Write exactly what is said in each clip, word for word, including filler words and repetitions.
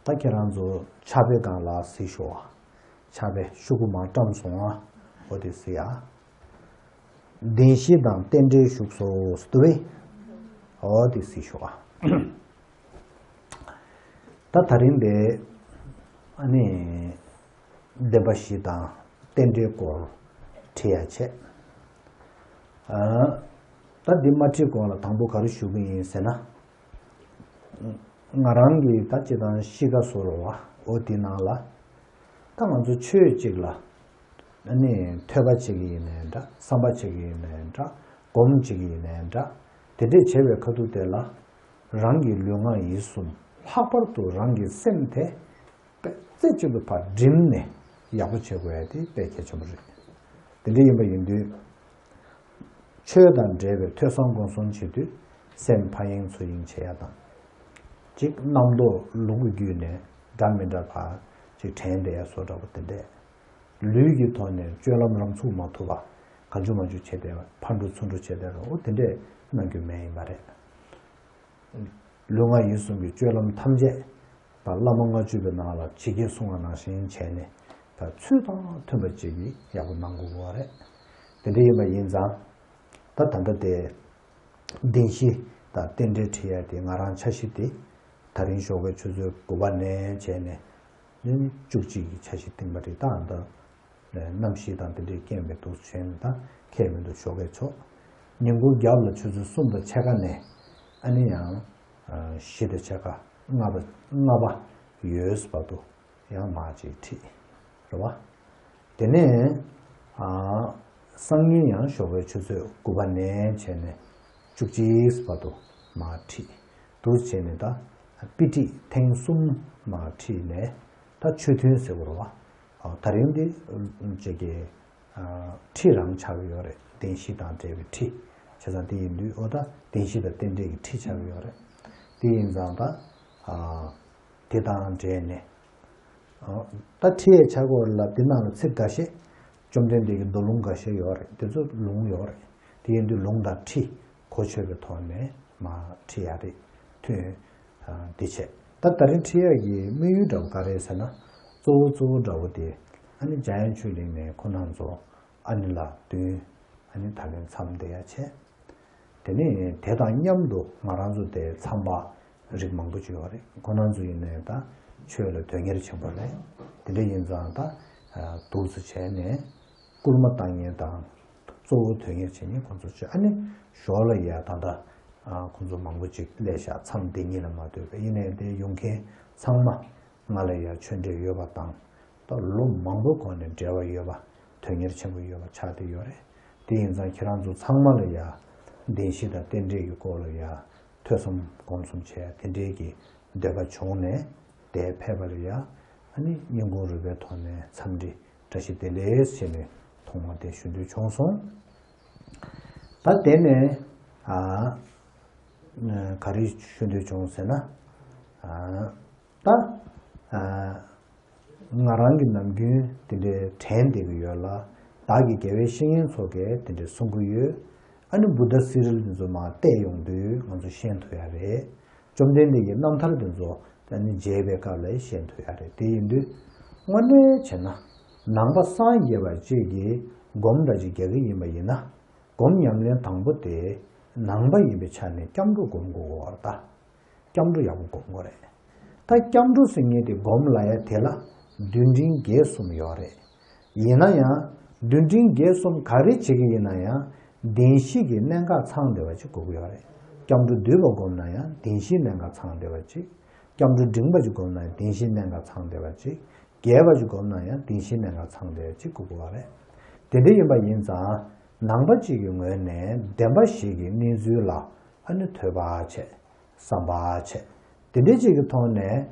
ད་ཁྱེད་རང་ཚོ་ཕྱག་དཔེ་སྒང་ལ་གཟིགས་ཤོག་ཨ། ཕྱག་དཔེ་ཤོག་གུ་མར་བཀྲམ་སོང་ཨ། འོ་དེ་གཟིགས་ཨ། བདེན་བཞི་དང་རྟེན་འབྲེལ་བཞུགས་སོ་ཟེར་བས། འོ་དེ་གཟིགས་ཤོག་ཨ། ད་ད་རིང་འདི་ཨ་ནི་བདེན་པ་བཞི་དང་རྟེན་འབྲེལ་སྐོར་བྲིས་ཡ་བྱས། ཨ། ད་འདི་མ་བྲིས་གོང་ལ་དང་པོ་ག་རེ་ཞུ་གི་ཡིན་ཟེར་ན། ང་རང་གིས་ད་སྤྱིར་བཏང་གཤིས་ཀ་བཟོ་རོགས་བ་འོ་དེ་ནང་ལ། ད་ང་ཚོ་ཆོས་གཅིག་ལ་ཨ་ནི་ཐོས་པ་བྱེད་ཀྱི་ཡིན་ནའི་འདྲ། བསམ་པ་བྱེད་ཀྱི་ཡིན་ནའི་འདྲ། སྒོམ་བྱེད་ཀྱི་ཡིན་ནའི་འདྲ། དེ་འདྲས་བྱེད་པའི་ཁ་ཐུག་དེ་ལ་རང་གི་ལུས་ངག་ཡིད་གསུམ། ལྷག་པར་དུ་རང་གི་སེམས་དེ་རྩེ་གཅིག་ཏུ་ཕར་བསྒྲིམས་ནས་ཡག་པོ་བྱེད་དགོས་ཡ་དེ་དཔེ་གལ་ཆེན་པོ་རེད། དེ་འདྲ་ཡིན་པ་ཡིན་དུས། ཆོས་དང་འབྲེལ་བའི་ཐོས་བསམ་སྒོམ་གསུམ་བྱེད་དུས་སེམས་ཕར་གཡེང་ཚུར་གཡེང་བྱེད་ཡ་དང་། གཅིག་རྣམ་རྟོག་ལུང་གི་བརྒྱུད་ནས་འདྲ་མི་འདྲ་ཕར་གཅིག་དྲན་བསྡད་ཡ་བཟོ་འདྲ་པོ་དེ་འདྲས། ལུས་ཀྱི་ཐོག་ནས་སྤྱོད་ལམ་རང་ཚུགས་མ་ཐུབ་པ་གང་བྱུང་མང་བྱུང་བྱས་བསྡད་པ་ཕར་འགྲོ་ཚུར་འགྲོ་བྱས་བསྡད་པ་འོ་དེ་འདྲས་གནང་རྒྱུ་མེད་ཡིན་པ་རེད། ལུས་ངག་ཡིད་གསུམ་གྱི་སྤྱོད་ལམ་ཐམས་ཅད་ད་བླ་མ་ལྔ་བཅུ་པའི་ནང་ལ་ཇི་སྐད་གསུངས་པ་ནང་བཞིན་བྱས་ནས་ད་ཚུལ་དང་མཐུན་པ་ཅིག་གིས་ཡག་པོ་གནང་དགོས་པ་རེད། དེ་འདྲ་ཡིན་པ་ཡིན་ཙང་ད་ད་ལྟ་དེ་བདེན་བཞི་དང་རྟེན་འབྲེལ་འཁྲིད་ཡ་དེ་ང་རང་འཆར་གཞི་དེ་ད་རིང་ཞོགས་ཀའི་ཆུ་ཚོད་དགུ་པ་ནས་བྱས་ནས་ནི་བཅུ་གཅིག་གི་འཆར་གཞི་བཏིང་པ་རེད། ད་ད། གནམ་གཤིས་དང་དེ་འདྲའི་རྐྱེན་པས་འདུག་བྱས་ནས་ད་ཁས་མི་འདུག་ཞོགས་ཀས་ཆོག་ཉིན་གུང་རྒྱབ་ལ་ཆུ་ཚོད་གསུམ་དང་ཕྱེད་ཀ་ནས་ཨ་ནི་ཡང་བཞི་དང་ཕྱེད་ཀ་ལྔ་པ་ལྔ་པ་ཡོལ་བར་དུ་ཡང་མར་ཅིག་ཁྲིད་རེད་བ། དེ་ནས་སང་ཉིན་ཡང་ཞོགས་པའི་ཆུ་ཚོད་དགུ་པ་ནས་བྱས་ནས་བཅུ་གཅིག་བར་དུ་མར་ཁྲིད་འདུག་བྱས་ནས་ད་དཔེ་ཁྲིད་ཐེངས་གསུམ་མར་ཁྲིད་ནས་ད་ཆོས་ཐུན་ཟེར་བ་རེད་བ། ད་རིང་འདི་ཅིག་གི་ཁྲིད་རང་ཆགས་ཀྱི་ཡོད་རེད། བདེན་བཞི་དང་འབྲེལ་བའི་ཁྲིད་བྱས་ཙང་དེ་ཡིན་དུས་ཨོ་ད་བདེན་བཞི་དང་རྟེན་འབྲེལ་གྱི་ཁྲིད་ཆགས་ཀྱི་ཡོད་རེད། དེ་ཡིན་ཙང་ད་དེ་དང་འབྲེལ་ནས་ད་ཁྲིད་ཡས་ཆགས་ཀྱི་ཡོད་རེད་ལ་དེ་ནང་ལ་ཚིག་འགའ་ཤས་བཅོམ་ལྡན་འདས་ཀྱི་མདོ་ལུང་འགའ་ཤས་ཡོད་རེད། དེ་ཚོ་ལུང་ཡོད་རེད། དེ་ཡིན་དུས་ལུང་དང་ཁྲིད་གོ་ཆོད་པའི་ཐོག་ནས་མར་ཁྲིད་ཡ་རེད། ཐུན་འདི་བྱས། ད་ད་རིང་ཁྲིད་ཡག་གི་དམིགས་ཡུལ་འདྲ་བོ་ག་རེ་ཟེར་ན། གཙོ་བོ་གཙོ་བོ་འདྲ་བོ་དེ་ཨ་ནི་འཇམ་དབྱངས་ཆོས་གླིང་ནས་ཁོང་རྣམ་ཚོ་ཨ་ནི་ལ་བསྟུན་ཨ་ནི་ད་ལན་མཚམས་བསྡད་ཡ་བྱས། དེ་ནས་དེ་དང་མཉམ་དུ་ང་རང་ཚོ་དེ་མཚམས་པ་རིགས་མང་པོ་ཅིག་ཡོད་རེད། ཁོང་རྣམ་ཚོ་ཡིན་ནའི་ད་ཆོས་ལ་དོན་གཉེར་ཆེན་པོ་རེད། དེ་འདྲ་ཡིན་ཙང་ད་འདུག་སེ་བྱས་ནས་སྐུལ་མ་བཏང་མཁན་དང་གཙོ་བོ་དོན་གཉེར་བྱེད་མཁན་ཁོང་ཚོ་ཆོས་ཨ་ནི་ཞོར་ལ་ཡ་ད་ལྟ་ཁོང་ཚོ་མང་པོ་ཅིག་སླེབས་ཤག་མཚམས་འདི་གཉིས་ལ་མ་ལྟོས་པའི་ཡིན་ནའི་དེ་ཡོང་མཁན་ཚང་མ་ང་ལ་ཡ་ཆོས་འབྲེལ་ཡོད་པ་དང་ད་ལོ་མང་པོའི་གོང་ནས་འབྲེལ་བ་ཡོད་པ་དོན་གཉེར་ཆེན་པོ་ཡོད་པ་ཆགས་བསྡད་ཡོད་རེད། དེ་ཡིན་ཙང་ཁྱེད་རང་ཚོ་ཚང་མ་ལ་ཡ་བདེན་བཞི་དང་རྟེན་འབྲེལ་གྱི་སྐོར་ལ་ཡ་ཐོས་བསམ་སྒོམ་གསུམ་བྱས་དེ་འདྲའི་གི་འདོད་པ་བྱུང་ནས་དེ་ཕེབས་པ་ལ་ཡ་ཨ་ནི་སྙིང་ཁུང་རུས་པའི་ཐོག་ནས་འཚམས་འདྲི་བཀྲ་ཤིས་བདེ་ལེགས་བྱས་ནས་ཐོག་མ་དེ་ཞུ་འདོད་བྱུང་སོང་། ད་དེ་ནས་ཨ་ག་རེ་ཞུ་འདོད་བྱུང་ཟེར་ན། ཨ་ད་ཨ་ང་རང་གི་ནམ་རྒྱུན་དེ་འདྲའི་དྲན་བསྡད་ཀྱི་ཡོད་ལ། བདག་གི་དགེ་བའི་བཤེས་གཉེན་ཚོ་གིས་དེ་འདྲའི་གསུང་གི་ཡོད། ཨ་ནི་བུདྡྷ་སི་རིལ་འདི་ཚོ་མར་བལྟས་ཡོང་དུས་ང་ཚོ་ཤེས་ཐུབ་ཡ་རེད། བཅོམ་ལྡན་འདས་ཀྱི་རྣམ་ཐར་འདི་ཚོ་ཨ་ནི་མཇལ་བའི་སྐབས་ལ་ཤེས་ཐུབ་ཡ་རེད། དེ་ཡིན་དུས་དངོས་གནས་བྱས་ན་ནང་པ་སངས་རྒྱས་པ་གཅིག་གིས་སྒོམ་འདྲ་ཅིག་རྒྱག་གི་ཡིན་པ་ཡིན་ན། སྒོམ་ཉམས་ལེན་དང་པོ་དེ་ནང་པ་ཡིན་པའི་ཆ་ནས་སྐྱབས་འགྲོ་སྒོམ་དགོས་པ་རེད་ད། སྐྱབས་འགྲོ་ཡག་པོ་སྒོམ་དགོས་རེད། ད་སྐྱབས་འགྲོ་ཟེར་མཁན་དེ་སྒོམ་ལ་ཡ་དེ་ལ་འདུལ་འབྲིང་དགེ་གསུམ་ཡོད་རེད། ཡིན་ན་ཡང་འདུལ་འབྲིང་དགེ་གསུམ་ག་རེ་བྱེད་ཀྱི་ཡིན་ན་ཡང་བདེན་བཞི་གི་གནད་འགག་ཚང་བསྡད་པ་ཅིག་དགོས་ཀྱི་ཡོད་རེད། སྐྱབས་འགྲོ་བསྡུས་པ་སྒོམ་ན་ཡང་བདེན་བཞིའི་གནད་འགག་ཚང་བསྡད་པ་ཅིག་སྐྱབས་འགྲོ་འབྲིང་པ་ཅིག་སྒོམ་ན་ཡང་བདེན་བཞིའི་གནད་འགག་ཚང་བསྡད་པ་ཅིག་རྒྱས་པ་ཅིག་སྒོམ་ན་ཡང་བདེན་བཞིའི་གནད་འགག་ཚང་བསྡད་པ་ཅིག་དགོས་ཀྱི་ཡོད་རེད། དེ་འདྲ་ཡིན་པ་ཡིན་ཙང་ནང་པ་གཅིག་གི་ངོས་ནས་བདེན་པ་བཞི་གི་གནས་ཚུལ་ལ་ཨ་ནི་ཐོས་པ་བྱས། བསམ་པ་བྱས། དེ་འདྲའི་ཅིག་གི་ཐོག་ནས་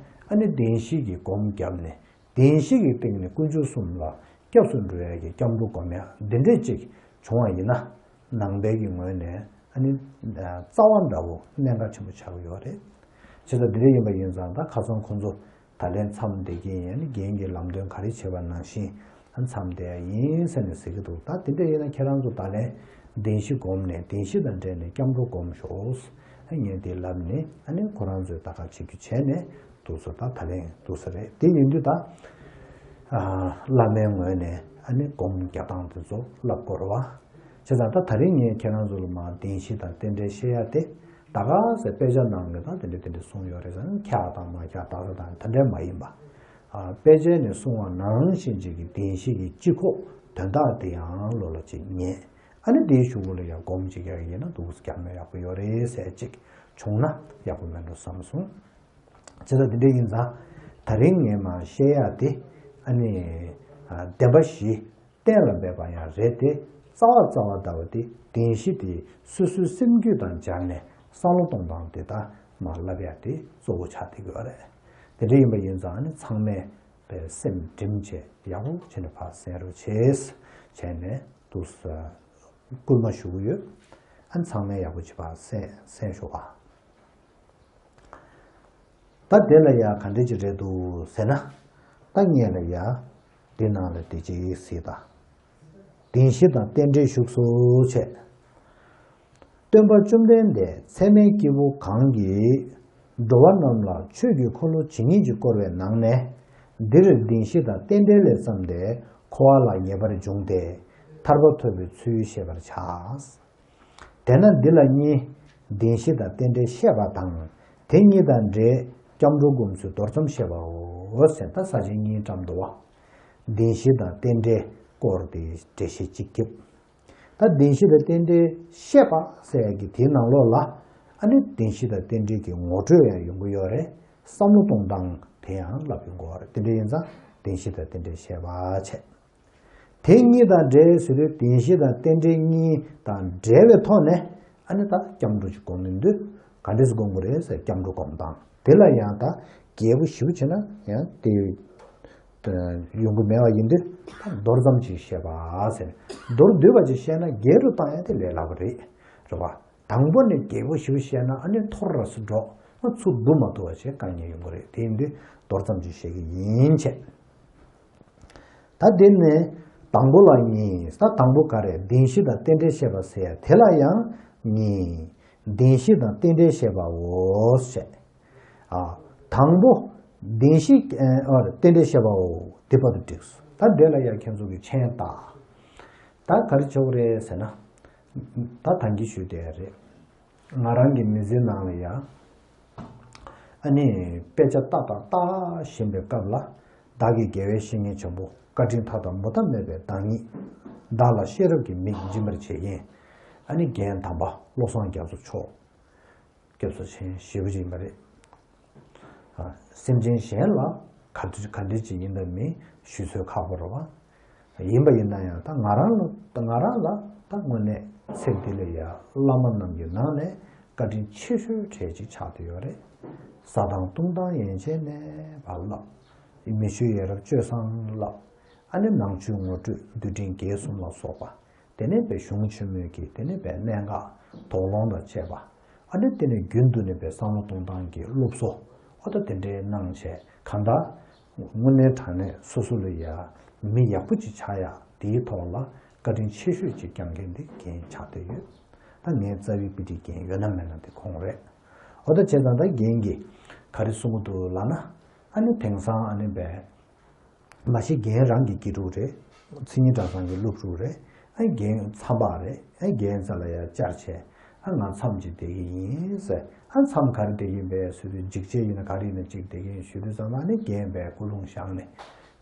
ཨ་ནི་བདེན་བཞི་གི་སྒོམ་བརྒྱབ་ནས་བདེན་བཞི་གི་སྟེང་ནས་དཀོན་མཆོག་གསུམ་ལ་སྐྱབས་སུ་འགྲོ་ཡ་གི་སྐྱབས་འགྲོ་སྒོམ་ཡ་འདི་འདྲའི་ཅིག་བྱུང་བ་ཡིན་ན་ནང་པའི་གི་ངོས་ནས་ཨ་ནི་རྩ་བ་འདྲ་བོ་གནད་འགག་ཆེན་པོ་ཆགས་ཀྱི་ཡོད་རེད། བྱས་ཙང་འདི་འདྲ་ཡིན་པ་ཡིན་ཙང་ད་ཁ་སང་ཁོང་ཚོ་ད་ལན་མཚམས་བསྡད་ཀྱི་ཡིན། ཨ་ནི་རྒན་གྱི་ལམ་སྟོན་ག་རེ་བྱས་པ་ནང་བཞིན་ཨ་མཚམས་བསྡད་ཡ་ཡིན་ཟེར་ནས་ཟེར་གྱི་འདུག་ད་དེ་འདྲ་ཡིན་ན་ཁྱེད་རང་ཚོ་ད་ལན་བདེན་བཞི་སྒོམ་ནས་བདེན་བཞི་དང་འབྲེལ་ནས་སྐྱབས་འགྲོ་སྒོམ་ཤོག་ཨ་ངས་དེ་ལབ་ནས་ཨ་ནི་ཁོ་རང་ཚོས་ད་ག་བྱེད་རྒྱུ་བྱས་ནས་ འདུག་སེ་ད་ད་རིང་འདུག་སེ་རེད། དེ་ཡིན་དུས་ད་ཨ་བླ་མའི་ངོས་ནས་ཨ་ནི་སྒོམ་རྒྱག་སྟངས་དེ་ཚོ་བསླབ་དགོས་རེད་བ། བྱས་ཙང་ད་ད་རིང་ངས་ཁྱེད་རང་ཚོ་ལ་མར་བདེན་བཞི་དང་རྟེན་འབྲེལ་བཤད་ཡ་དེ་ད་ག་ཟེ་དཔེ་ཆ་ནང་ལ་ད་དེ་འདྲ་དེ་འདྲ་གསུངས་ཡོད་རེད་ཟེར་ན་འཁྱག་དང་མ་འཁྱག་ད་ག་དང་དེ་འདྲ་མ་ཡིན་པ། ཨ་དཔེ་ཆ་ནས་གསུངས་པ་ནང་བཞིན་ཅིག་གི་བདེན་བཞི་གི་སྤྱི་ཁོག་དོན་དག་དེ་ཡང་བློ་ལ་ཅིག་ངེས། ཨ་ནི་དེའི་གཞུག་གུ་ལ་ཡང་སྒོམ་ཅིག་རྒྱག་ཡིན་ན་འདུག་སེ་རྒྱག་ན་ཡག་པོ་ཡོད་རེད་ཟེར་ཅིག་བྱུང་ན་ཡག་པོ་མེད་འགྲོ་བསམ་སོང་། བྱས་ཙང་དེ་འདྲ་ཡིན་ཙང་ད་རིང་ངས་མར་བཤད་ཡ་དེ་ཨ་ནི་ཨ་བདེན་པ་བཞི་གཏན་ལ་འབེབས་པ་ཡང་རེད་དེ། རྩ་བ་རྩ་བ་ལྟ་བུ་དེ་བདེན་བཞི་དེ་སོ་སོའི་སེམས་རྒྱུད་དང་སྦྱར་ནས་བསམ་བློ་གཏོང་སྟངས་དེ་དག་མར་བསླབ་ཡ་དེ་གཙོ་བོ་ཆགས་བསྡད་ཀྱི་ཡོད་རེད། དེ་འདྲ་ཡིན་པ་ཡིན་ཙང་ཨ་ནི་ཚང་མས་པའི་སེམས་སྒྲིམ་བྱས་ཡག་པོ་བྱས་ནས་ཕར་གསན་རོགས་བྱས། བྱས་ནས་འདུག་སེ་སྐུལ་མ་ཞུ་གི་ཡོད། ཨ་ནི་ཚང་མས་ཡག་པོ་བྱེད་པ་གསན་གསན་ཤོག་ཨ། ད་དེ་ལ་ཡ་ག་འདྲ་ཅིག་རེད་འདུག་ཟེར་ན། ད་ངས་ལ་ཡ་འདི་ནང་ལ་དེ་ཅིག་གཟིགས་དང་། བདེན་བཞི་དང་རྟེན་འབྲེལ་ཞུགས་སོ་བྱས། སྟོན་པ་བཅོམ་ལྡན་འདས་ཚད་མའི་སྐྱེས་བུ་གང་གིས་འགྲོ་བ་རྣམས་ལ་ཆོས་ཀྱི་འཁོར་ལོ་ཇི་སྙེད་ཅིག་བསྐོར་བའི་ནང་ནས། འདིར་བདེན་བཞི་དང་རྟེན་འབྲེལ་ལས་བརྩམས་ཏེ་འཁོར་བ་ལ་ངེས་པར་འབྱུང་སྟེ་ཐར་པ་ཐོབ་པའི་ཚུལ་བཤད་པར་བྱ། དེས་ན་འདི་ལ་གཉིས། བདེན་བཞི་དང་རྟེན་འབྲེལ་བཤད་པ་དང་། དེ་གཉིས་དང་འབྲེལ་སྐྱབས་འགྲོ་སྒོམ་ཚུལ་མདོར་ཙམ་བཤད་པའོ་ཟེར། ད་ས་བཅད་གཉིས་བཀྲམ་འདུག་བ། བདེན་བཞི་དང་རྟེན་འབྲེལ་སྐོར་དེ་འགྲེལ་བཤད་གཅིག་རྒྱབ། ད་བདེན་བཞི་དང་རྟེན་འབྲེལ་བཤད་པ་ཟེར་ཡག་གི་དེའི་ནང་ལོགས་ལ་ཨ་ནི་བདེན་བཞི་དང་རྟེན་འབྲེལ་གྱི་ངོ་སྤྲོད་ཡང་ཡོང་གི་ཡོད་རེད། བསམ་བློ་གཏོང་སྟངས་དེ་ཡང་ལབ་ཡོང་གི་ཡོད་རེད། དེ་འདྲ་ཡིན་ཙང་བདེན་བཞི་དང་རྟེན་འབྲེལ་བཤད་པ་བྱས། དེ་གཉིས་དང་འབྲེལ་ཟེར་དུས་བདེན་བཞི་དང་རྟེན་འབྲེལ་གཉིས་དང་འབྲེལ་བའི་ཐོག་ནས་ཨ་ནི་ད་སྐྱབས་འགྲོ་ཅིག་སྒོམ་ཡོང་དུས་ག་འདྲས་སེ་སྒོམ་དགོས་རེད་ཟེར། སྐྱབས་འགྲོ་སྒོམ་སྟངས་དེ་ལ་ཡང་ད་རྒྱས་པོ་ཞེ་པོ་བྱས་ན་ཡང་དེ་ཡོང་གི་མེད་པ་ཡིན་དུས། ད་མདོར་ཙམ་ཅིག་བཤད་པ་ཟེར། མདོར་བསྡུས་པ་ཅིག་བཤད་ན་རྒྱས་རུ་བཏང་ཡ་དེ་ལས་སླ་པོ་རེད། རེད་བ། དང་པོ་ནས་རྒྱས་པོ་ཞེ་པོ་བཤད་ན་ཨ་ནི་འཐོར་ར་སེ་འགྲོ། ཚུར་བསྡུ་མ་ཐུབ་པ་བྱས་དཀའ་ངལ་ཡོང་གི་རེད། དེ་ཡིན་དུས་མདོར་ཙམ་ཅིག་བཤད་ཀྱི་ཡིན་བྱས། ད་དེ་ནས་དང་པོ་ལ་གཉིས། ད་དང་པོ་ག་རེ། བདེན་བཞི་དང་རྟེན་འབྲེལ་བཤད་པ་ཟེར་ཡ་དེ་ལ་ཡང་གཉིས། བདེན་བཞི་དང་རྟེན་འབྲེལ་བཤད་པའོ་ཞེས། ཨ། དང་པོ་བདེན་བཞི་ཨ་རྟེན་འབྲེལ་བཤད་པའོ། དེ་བར་དུ་འགྲིགས་སོང་། ད་འདི་ལ་ཡང་ཁྱེད་ཚོ་གིས་མཆན་བཏགས། ད་ག་རེ་བྱེད་དགོས་རེད་ཟེར་ན། ད་ད་གིན་ཞུས་བསྡད་ཡ་རེད། ང་རང་གི་མི་ཚེའི་ནང་ལ་ཡ། ཨ་ནི་དཔེ་ཆ་ལྟ་དང་ལྟ་བཞིན་པའི་སྐབས་ལ། བདག་གི་དགེ་བའི་བཤེས་གཉེན་ཆེན་པོ་བཀའ་དྲིན་མཐའ་དག་མུ་མཐའ་མེད་པའི་བདག་ཉིད། བདག་ལ་ཤེས་རབ་ཀྱི་མིག་སྦྱིན་པར་བྱེད་མཁན། ཨ་ནི་རྒན་དམ་པ་བློ་བཟང་རྒྱ་མཚོ་མཆོག་སྐྱབས་སུ་མཆི་མཁན་ཞེ་པོ་ཅིག་ཡིན་པ་རེད། ཨ། སེམས་ཅན་གཞན་ལ་ག་དུས་ག་འདྲ་ཅིག་ཡིན་དང་མིན་ཞུ་ཚོད་ཁག་པོ་རེད་བ། ཡིན་པ་ཡིན་ན་ཡང་ད་ང་རང་ལ་ད་ང་རང་ལ་ད་དངོས་གནས་ཚེ་འདི་ལ་ཡ་བླ་མ་རྣམས་ཀྱི་ནང་ནས་བཀའ་དྲིན་ཆེ་ཤོས་གྲས་ཅིག་ཆགས་བསྡད་ཡོད་རེད། བཟའ་དང་བཏུང་དང་ཡན་ཆད་གནས་པ་བསླབ། མི་ཆོས་ཡ་རབས་སྤྱོད་བཟང་བསླབ། ཨ་ནི་ནང་ཆོས་ངོ་སྤྲོད་འདུལ་ཁྲིམས་དགེ་གསུམ་ལ་སོགས་པ། དེ་ནས་པའི་གཞུང་ཆེན་མོའི་གི་དེ་ནས་པའི་གནད་འགག་དོགས་སློང་དང་བཅས་པ། ཨ་ནི་དེ་ནས་རྒྱུན་དུ་ནས་པའི་བསམ་བློ་གཏོང་སྟངས་ཀྱི་སློབ་གསོ། ཨ་ད་དེ་འདྲའི་གནང་བྱས་གང་ལྟར། དངོས་གནས་དྲང་གནས་སོ་སོ་ལ་ཡ་མི་ཡག་པོ་ཅིག་ཆགས་ཡ་དེའི་ཐོག་ལ་བཀའ་དྲིན་ཆེ་ཤོས་ཅིག་བསྐྱངས་མཁན་དེ་རྒན་ཆགས་བསྡད་ཡོད། ད་ངའི་རྩ་བའི་དཔེ་ཁྲིད་རྒན་ཡོད་ན་མེད་ན་དེ་ཁོང་རེད། ཨ་ད་བྱས་ཙང་ད་རྒན་གྱིས་ག་རེ་གསུང་གི་འདུག་ལབ་ན། ཨ་ནི་དེང་སང་ཨ་ནི་པའི། མ་གཞི་རྒན་རང་གི་དགེ་ཕྲུག་རེད། མཚན་ཉིད་གྲྭ་ཚང་གི་སློབ་ཕྲུག་རེད། ཨ་རྒན་མཚམས་པ་རེད། ཨ་རྒན་རྩ་ལ་ཡ་བཅར་བྱས། ཨ་ང་མཚམས་ཅིག་བསྡད་ཀྱི་ཡིན་ཟེར། ཨ་མཚམས་ག་རེ་བསྡད་ཀྱི་ཡིན་པས་ཟེར་དུས་འཇིགས་བྱེད་ཡིན་ན་ག་རེ་ཡིན་ན་ཅིག་བསྡད་ཀྱི་ཡིན་ཞུ་དུས་ཙམ་ལ་ཨ་ནི་རྒན་པས་ཀུན་སློང་བཞག་ནས།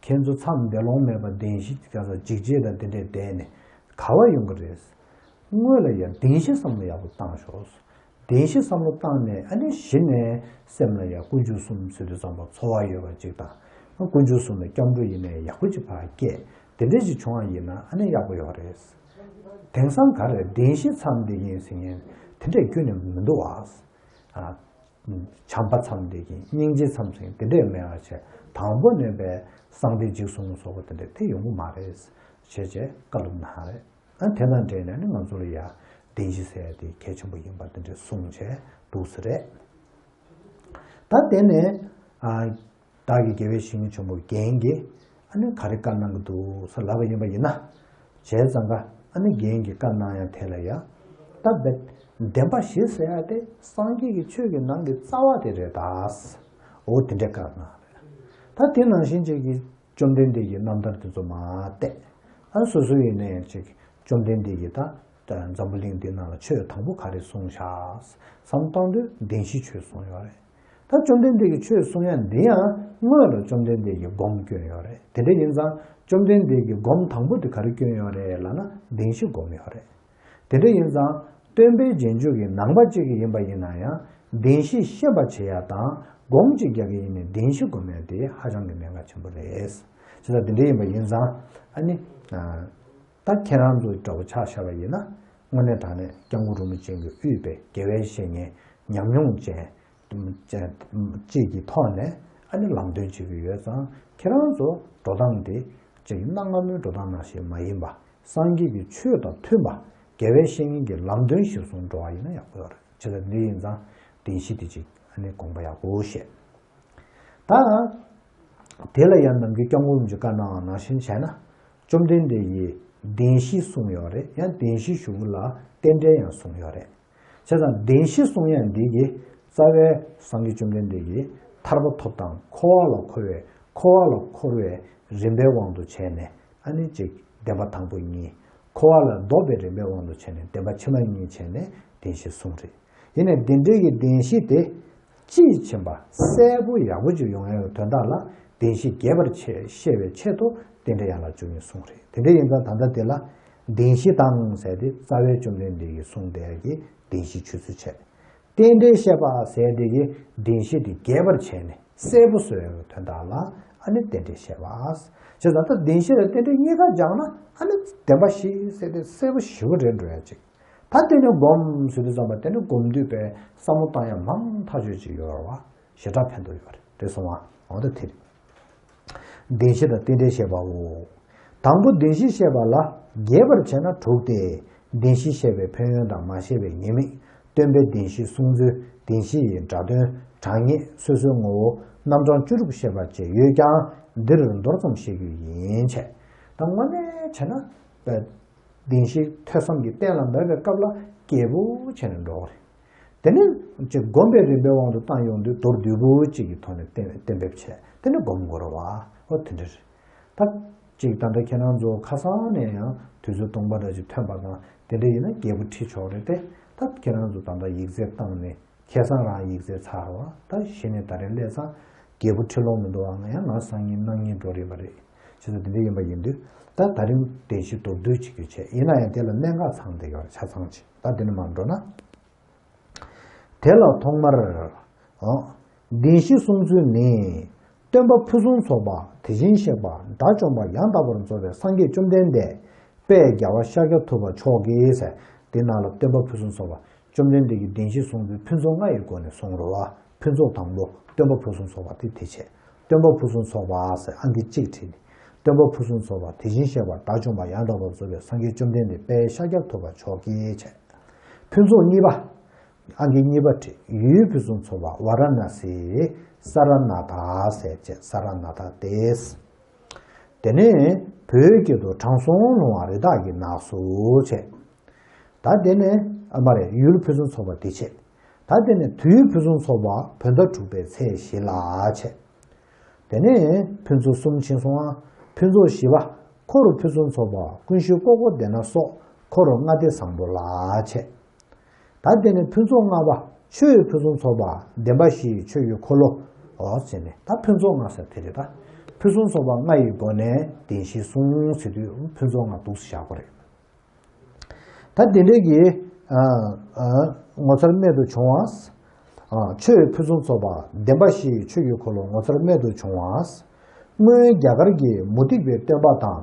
ཁྱེད་ཚོ་མཚམས་བསྡད་ལོང་མེད་པ་བདེན་བཞི་ག་ས་འཇིགས་བྱེད་དང་དེ་འདྲས་བསྡད་ནས་ག་བ་ཡོང་གི་རེད། དངོས་ལ་ཡ་བདེན་བཞི་བསམ་བློ་ཡག་པོ་བཏང་ཤོག་བདེན་བཞི་བསམ་བློ་བཏང་ནས་ཨ་ནི་གཞི་ནས་སེམས་ལ་ཡང་དཀོན་མཆོག་གསུམ་ཟེར་དུས་ཙམ་པ་ཚོར་བ་ཡོད་པ་ཅིག་དང་། དཀོན་མཆོག་གསུམ་ལ་སྐྱབས་འགྲོ་ཡིན་ནའི་ཡག་པོ་ཅིག་ཕར་སྐྱེས། དེ་འདྲས་ཅིག་བྱུང་བ་ཡིན་ན་ཨ་ནི་ཡག་པོ་ཡོད་རེད། དེང་སང་ག་རེ་བདེན་བཞི་མཚམས་བསྡད་ཀྱི་ཡིན་ཟེར་མཁན་དེ་འདྲས་ཁྱོན་ནས་མི་འདུག་ཨ། ཨ། བྱམས་པ་མཚམས་བསྡད་ཀྱི་ཡིན། སྙིང་རྗེ་མཚམས་ཟེར་མཁན་དེ་འདྲས་མེད་པ་བྱས། དང་པོ་ནས་པའི་གསང་བདེ་འཇིགས་གསུམ་སོགས་པ་དེ་འདྲས་དེ་ཡོང་གི་མ་རེད། བྱས་བྱས་བཀའ་སློབ་གནང་རེད། ཨ་དེ་དང་འབྲེལ་ནས་ནི་ང་ཚོ་ལ་ཡ་བདེན་བཞི་ཟེར་ཡ་དེ་གལ་ཆེན་པོ་ཡིན་པ་དེ་འདྲས་གསུངས་བྱས་འདུག་ས་རེད། ད་དེ་ནས་ཨ་བདག་གི་དགེ་བའི་བཤེས་གཉེན་ཆེན་པོ་རྒན་གྱིས་ཨ་ནི་ག་རེ་བཀའ་གནང་གི་འདུག་ས་ལབ་པ་ཡིན་པ་ཡིན་ན། བྱས་ཙང་ཀ་ཨ་ནི་རྒན་གྱིས་བཀའ་གནང་ཡ་དེ་ལ་ཡ། ད་བདེན་པ་བཞི་ཟེར་ཡ་དེ་སངས་རྒྱས་ཀྱི་ཆོས་ཀྱི་ནང་གི་རྩ་བ་དེ་རེད་ད། འོ་དེ་འདྲའི་བཀའ་གནང་རེད། ད་དེ་ནང་བཞིན་ཅིག་གི་བཅོམ་ལྡན་འདས་ཀྱི་རྣམ་ཐར་དེ་ཚོ་མར་བལྟས། ཨ་སོ་སོ་ཡིན་ན་ཡང་ཅིག་བཅོམ་ལྡན་འདས་ཀྱིས་ད་འཛམ་བུ་གླིང་འདི་ནང་ལ་ཆོས་དང་པོ་ག་རེ་གསུངས་ཤག་བསམ་བཏང་དུས་བདེན་བཞིའི་ཆོས་གསུངས་ཡོད་རེད། ད་བཅོམ་ལྡན་འདས་ཀྱིས་ཆོས་གསུང་ཡ་འདི་ཡང་སྔོན་ལ་བཅོམ་ལྡན་འདས་ཀྱིས་སྒོམ་བསྐྱོན་ཡོད་རེད། དེ་འདྲ་ཡིན་ཙང་བཅོམ་ལྡན་འདས་ཀྱིས་སྒོམ་དང་པོ་དེ་ག་རེ་བསྐྱོན་ཡོད་རེད་ལབ་ན་བདེན་བཞི་སྒོམ་ཡོད་རེད། དེ་འདྲ་ཡིན་ཙང་སྟོན་པའི་རྗེས་འཇུག་གི་ནང་པ་གཅིག་གིས་ཡིན་པ་ཡིན་ན་ཡང་བདེན་བཞི་ཤེས་པར་བྱེད་ཡ་དང་སྒོམ་གཅིག་རྒྱག་གི་ཡིན་ནའི་བདེན་བཞི་སྒོམ་ཡ་དེ་ཧ་ཅང་གི་གནད་འགག་ཆེན་པོ་རེད། བྱས་ཙང་དེ་འདྲ་ཡིན་པ་ཡིན་ཙང་ཨ་ནི། ད་ཁྱེད་རང་ཚོ་འདྲ་བོ་ཆ་བཞག་པ་ཡིན་ན་དངོས་གནས་དྲང་གནས་སྐྱབས་མགོན་རིན་པོ་ཆེ་གིས་དབུས་པའི་དགེ་བའི་བཤེས་གཉེན་ཉམས་མྱོང་ཅན་ཅན་ཅིག་གི་ཐོག་ནས་ཨ་ནི་ལམ་སྟོན་བྱེད་ཀྱི་ཡོད་ཙང་ཁྱེད་རང་ཚོ་འགྲོ་སྟངས་དེ་ཅིག་གནའ་སྔ་མོའི་འགྲོ་སྟངས་ནང་བཞིན་མ་ཡིན་པ་སངས་རྒྱས་ཀྱི་ཆོས་དང་མཐུན་པ་དགེ་བའི་བཤེས་གཉེན་གྱི་ལམ་སྟོན་གཞིར་བཟུང་འགྲོ་བ་ཡིན་ན་ཡག་པོ་ཡོད་རེད། བྱས་ཙང་འདི་ཡིན་ཙང་བདེན་བཞི་དེ་ཅིག་ཨ་ནི་དགོངས་པ་ཡག་པོ་བཞེས། ད། དེ་ལ་ཡང་ནམ་རྒྱུན་སྐྱབས་མགོན་རིན་པོ་ཆེས་བཀའ་གནང་བ་ནང་བཞིན་བྱས་ན། བཅོམ་ལྡན་འདས་ཀྱིས་བདེན་བཞི་གསུངས་ཡོད་རེད། ཡང་བདེན་བཞི་ཞུ་གི་ལ་རྟེན་འབྲེལ་ཡང་གསུངས་ཡོད་རེད། བྱས་ཙང་བདེན་བཞི་གསུང་ཡ་འདི་གིས་རྩ་བའི་སངས་རྒྱས་བཅོམ་ལྡན་འདས་ཀྱིས་ཐར་པ་ཐོབ་དང་འཁོར་བ་ལ་འཁོར་བའི་འཁོར་བ་ལ་འཁོར་བའི་རིམ་པའི་དབང་དུ་བྱས་ནས་ཨ་ནི་གཅིག་བདེན་པ་དང་པོ་གཉིས། འཁོར་བ་ལ་ལྡོག་པའི་རིམ་པའི་དབང་དུ་བྱས་ནས་བདེན་པ་ཕྱི་མ་གཉིས་བྱས་ནས་བདེན་བཞི་གསུངས་རེད། ཡིན་ནའི་འདི་འདྲའི་གི་བདེན་བཞི་དེ་དཔྱིས་ཕྱིན་པ་གསལ་པོ་ཡག་པོ་ཅིག་ཡོང་ཡག་གི་དོན་དག་ལ་བདེན་བཞི་རྒྱས་པར་ཆེ་ཤེས་པའི་ཆེད་དུ་རྟེན་འབྲེལ་ཡན་ལག་བཅུ་གཉིས་གསུངས་རེད། དེ་འདྲ་ཡིན་ཙང་ད་ལྟ་དེ་ལ་བདེན་བཞི་དང་ཟེར་ཏེ་རྩ་བའི་བཅོམ་ལྡན་འདས་ཀྱིས་གསུངས་བསྡད་ཀྱི་བདེན་བཞིའི་ཆོས་ཚུལ་བྱས། རྟེན་འབྲེལ་བཤད་པ་ཟེར་དེ་གི་བདེན་བཞི་དེ་རྒྱས་པར་བྱས་ནས་གསལ་པོ་བཟོ་ཡག་གི་དོན་དག་ལ་ཨ་ནི་རྟེན་འབྲེལ་བཤད་པ། བྱས་ཙང་ད་བདེན་བཞི་དང་རྟེན་འབྲེལ་གཉིས་ཀ་སྦྱངས་ན་ཨ་ནི་བདེན་པ་བཞི་ཟེར་ཏེ་གསལ་པོ་ཞེ་པོ་རེད་འགྲོ་ཡ་ཅིག་ད་དེ་ནས་སྒོམ་ཟེར་དུས་ཙམ་པ་དེ་ནི་སྒོམ་དུས་པའི་བསམ་བློ་བཏང་ཡ་མང་ཐག་ཆོད་ཅིག་ཡོད་རེད་བ། ཞེ་དྲག་ཕན་ཐོགས་ཡོད་རེད། རེད་སོང་བ། འོ་ད་དེ་རེད། བདེན་བཞི་དང་རྟེན་འབྲེལ་བཤད་པའོ། དང་པོ་བདེན་བཞི་བཤད་པ་ལ་རྒྱས་པར་བྱས་ན་དྲུག་སྟེ། བདེན་བཞི་བཤད་པའི་ཕན་ཡོན་དང་མ་བཤད་པའི་ཉེས་དམིགས། སྟོན་པའི་བདེན་བཞི་གསུང་ཚུལ། བདེན་བཞི་ཡི་སྒྲ་དོན། དྲང་ངེས། སོ་སོའི་ངོ་བོ། རྣམ་གྲངས་བཅུ་དྲུག་བཤད་པ་བཅས་ཡོད་ཀྱང་འདིར་མདོར་ཙམ་བཤད་རྒྱུ་ཡིན་བྱས། ད་དངོས་གནས་བྱས་ན། བདེན་བཞི་ཐོས་བསམ་གྱི་གཏན་ལ་འབེབས་པའི་སྐབས་ལ་རྒྱས་པོ་བྱས་ནས་འགྲོ་བ་རེད། དེ་ནས་ཅིག་སྒོམ་པའི་རིམ་པའི་དབང་དུ་བཏང་ཡོང་དུས་མདོར་བསྡུས་པོ་གཅིག་གི་ཐོག་ནས་གཏན་གཏན་འབེབས་བྱས་དེ་ནས་སྒོམ་དགོས་རེད་བ། ཨོ་དེ་འདྲ་རེད། ད་ཅིག་ད་ལྟ་ཁྱེད་རང་ཚོ་ཁ་སང་ནས་ཡང་དུས་ཚོད་སྟོང་པ་འདྲ་ཅིག་ཐོན་པ་དང་དེ་འདྲ་ཡིན་ན་རྒྱས་པོ་ཁྲིད་ཆོག་རེད་དེ། ད་ཁྱེད་རང་ཚོ་ད་ལྟ་ཡིག་ཚད་བཏང་ནས་ཁ་སང་རང་ཡིག་ཚད་ཚར་བ་ད་གཞི་ནས་ད་རེས་སླེབས་ཙང་རྒྱས་པོ་ཁྲིད་ལོང་མི་འདུག་ཨང་། ཡང་ང་སང་ཉིན་གནངས་ཉིན་འགྲོ་རེད་པ་རེད། བྱས་ཙང་དེ་འདྲ་ཡིན་པ་ཡིན་དུས་ད་ད་རིང་བདེན་བཞི་མདོར་བསྡུས་བྱེད་རྒྱུ་བྱས། ཡིན་ན་ཡང་དེ་ལ་གནད་འགག་ཚང་བསྡད་ཡོད་རེད། ཆ་ཚང་ཅིག་ད་དེ་ནས་མར་འགྲོ་ན། དེ་ལ་ཐོག་མར། ཨོ། བདེན་བཞི་གསུང་ཚུལ་ནི། སྟོན་པ་ཕུན་སུམ་ཚོགས་པ་དེ་བཞིན་གཤེགས་པ་དགྲ་བཅོམ་པ་ཡང་དག་པར་རྫོགས་པའི་སངས་རྒྱས་བཅོམ་ལྡན་འདས་དཔལ་རྒྱལ་བ་ཤཱཀྱ་ཐུབ་པ་མཆོག་གིས་ཟེར། དེ་ནང་ལ་སྟོན་པ་ཕུན་སུམ་ཚོགས་པ་བཅོམ་ལྡན་འདས་ཀྱིས་བདེན་བཞི་གསུང་ཚུལ་ཕུན་ཚོགས་ལྔ་ཡི་སྒོ་ནས་གསུངས་རེད་བ། ཕུན་ཚོགས་དང་པོ་སྟོན་པ་ཕུན་སུམ་ཚོགས་པ་དེ་དེ་བྱས། སྟོན་པ་ཕུན་སུམ་ཚོགས་པ་ཟེར་ཨང་ཀི་གཅིག་བྲིས་ནས། སྟོན་པ་ཕུན་སུམ་ཚོགས་པ་དེ་བཞིན་གཤེགས་པ་དགྲ་བཅོམ་པ་ཡང་དག་པར་རྫོགས་པའི་སངས་རྒྱས་བཅོམ་ལྡན་འདས་དཔལ་ཤཱཀྱ་ཐུབ་པ་མཆོག་གིས་བྱས། ཕུན་ཚོགས་གཉིས་པ། ཨང་ཀི་གཉིས་པ་བྲིས། ཡུལ་ཕུན་སུམ་ཚོགས་པ་ཝཱ་ར་ཎ་སི། ས་ར་ནཱ་ཐ་ཟེར་བྱས། ས་ར་ནཱ་ཐ་སྟེ། དེ་ནས་བོད་སྐད་དུ་དྲང་སྲོང་ལྷུང་བ་རི་དྭགས་ཀྱི་ནགས་སུ་བྱས། ད་དེ་ནས་ཨ་མ་རེད། ཡུལ་ཕུན་སུམ་ཚོགས་པ་དེ་བྱས། ད་དེ་ནས་དུས་ཕུན་སུམ་ཚོགས་པ་བོད་ཟླ་དྲུག་པའི་ཚེས་བཞི་ལ་བྱས། དེ་ནས་ཕུན་ཚོགས་གསུམ་ཕྱིན་སོང་ང་། ཕུན་ཚོགས་བཞི་པ། འཁོར་ཕུན་སུམ་ཚོགས་པ་ཀུན་གཞི་ཀོ་ཀོ་དྷེ་ན་སོགས་འཁོར་ལྔ་སྡེ་བཟང་པོ་ལ་བྱས། ད་དེ་ནས་ཕུན་ཚོགས་ལྔ་པ། ཆོས་ཕུན་སུམ་ཚོགས་པ་བདེན་པ་བཞིའི་ཆོས་ཀྱི་འཁོར་ལོ། འོ་ཟེར་ནས་ད་ཕུན་ཚོགས་ལྔ་ཟེར་དེ་རེད་ད། ཕུན་སུམ་ཚོགས་པ་ལྔ་ཡི་སྒོ་ནས་བདེན་བཞི་གསུངས་ཟེར་དུས་ཕུན་ཚོགས་ལྔ་འདུག་སེ་བཞག་པ་རེད། ད་དེ་འདྲའི་གི་ཨ་ཨ་ངོ་མཚར་རྨད་དུ་བྱུང་བ། ཨ་ཆོས་ཕུན་སུམ་ཚོགས་པ་བདེན་པ་བཞིའི་ཆོས་ཀྱི་འཁོར་ལོ་ངོ་མཚར་རྨད་དུ་བྱུང་བ། སྔོན་རྒྱ་གར་གྱི་མུ་སྟེགས་པའི་སྟོན་པ་དང་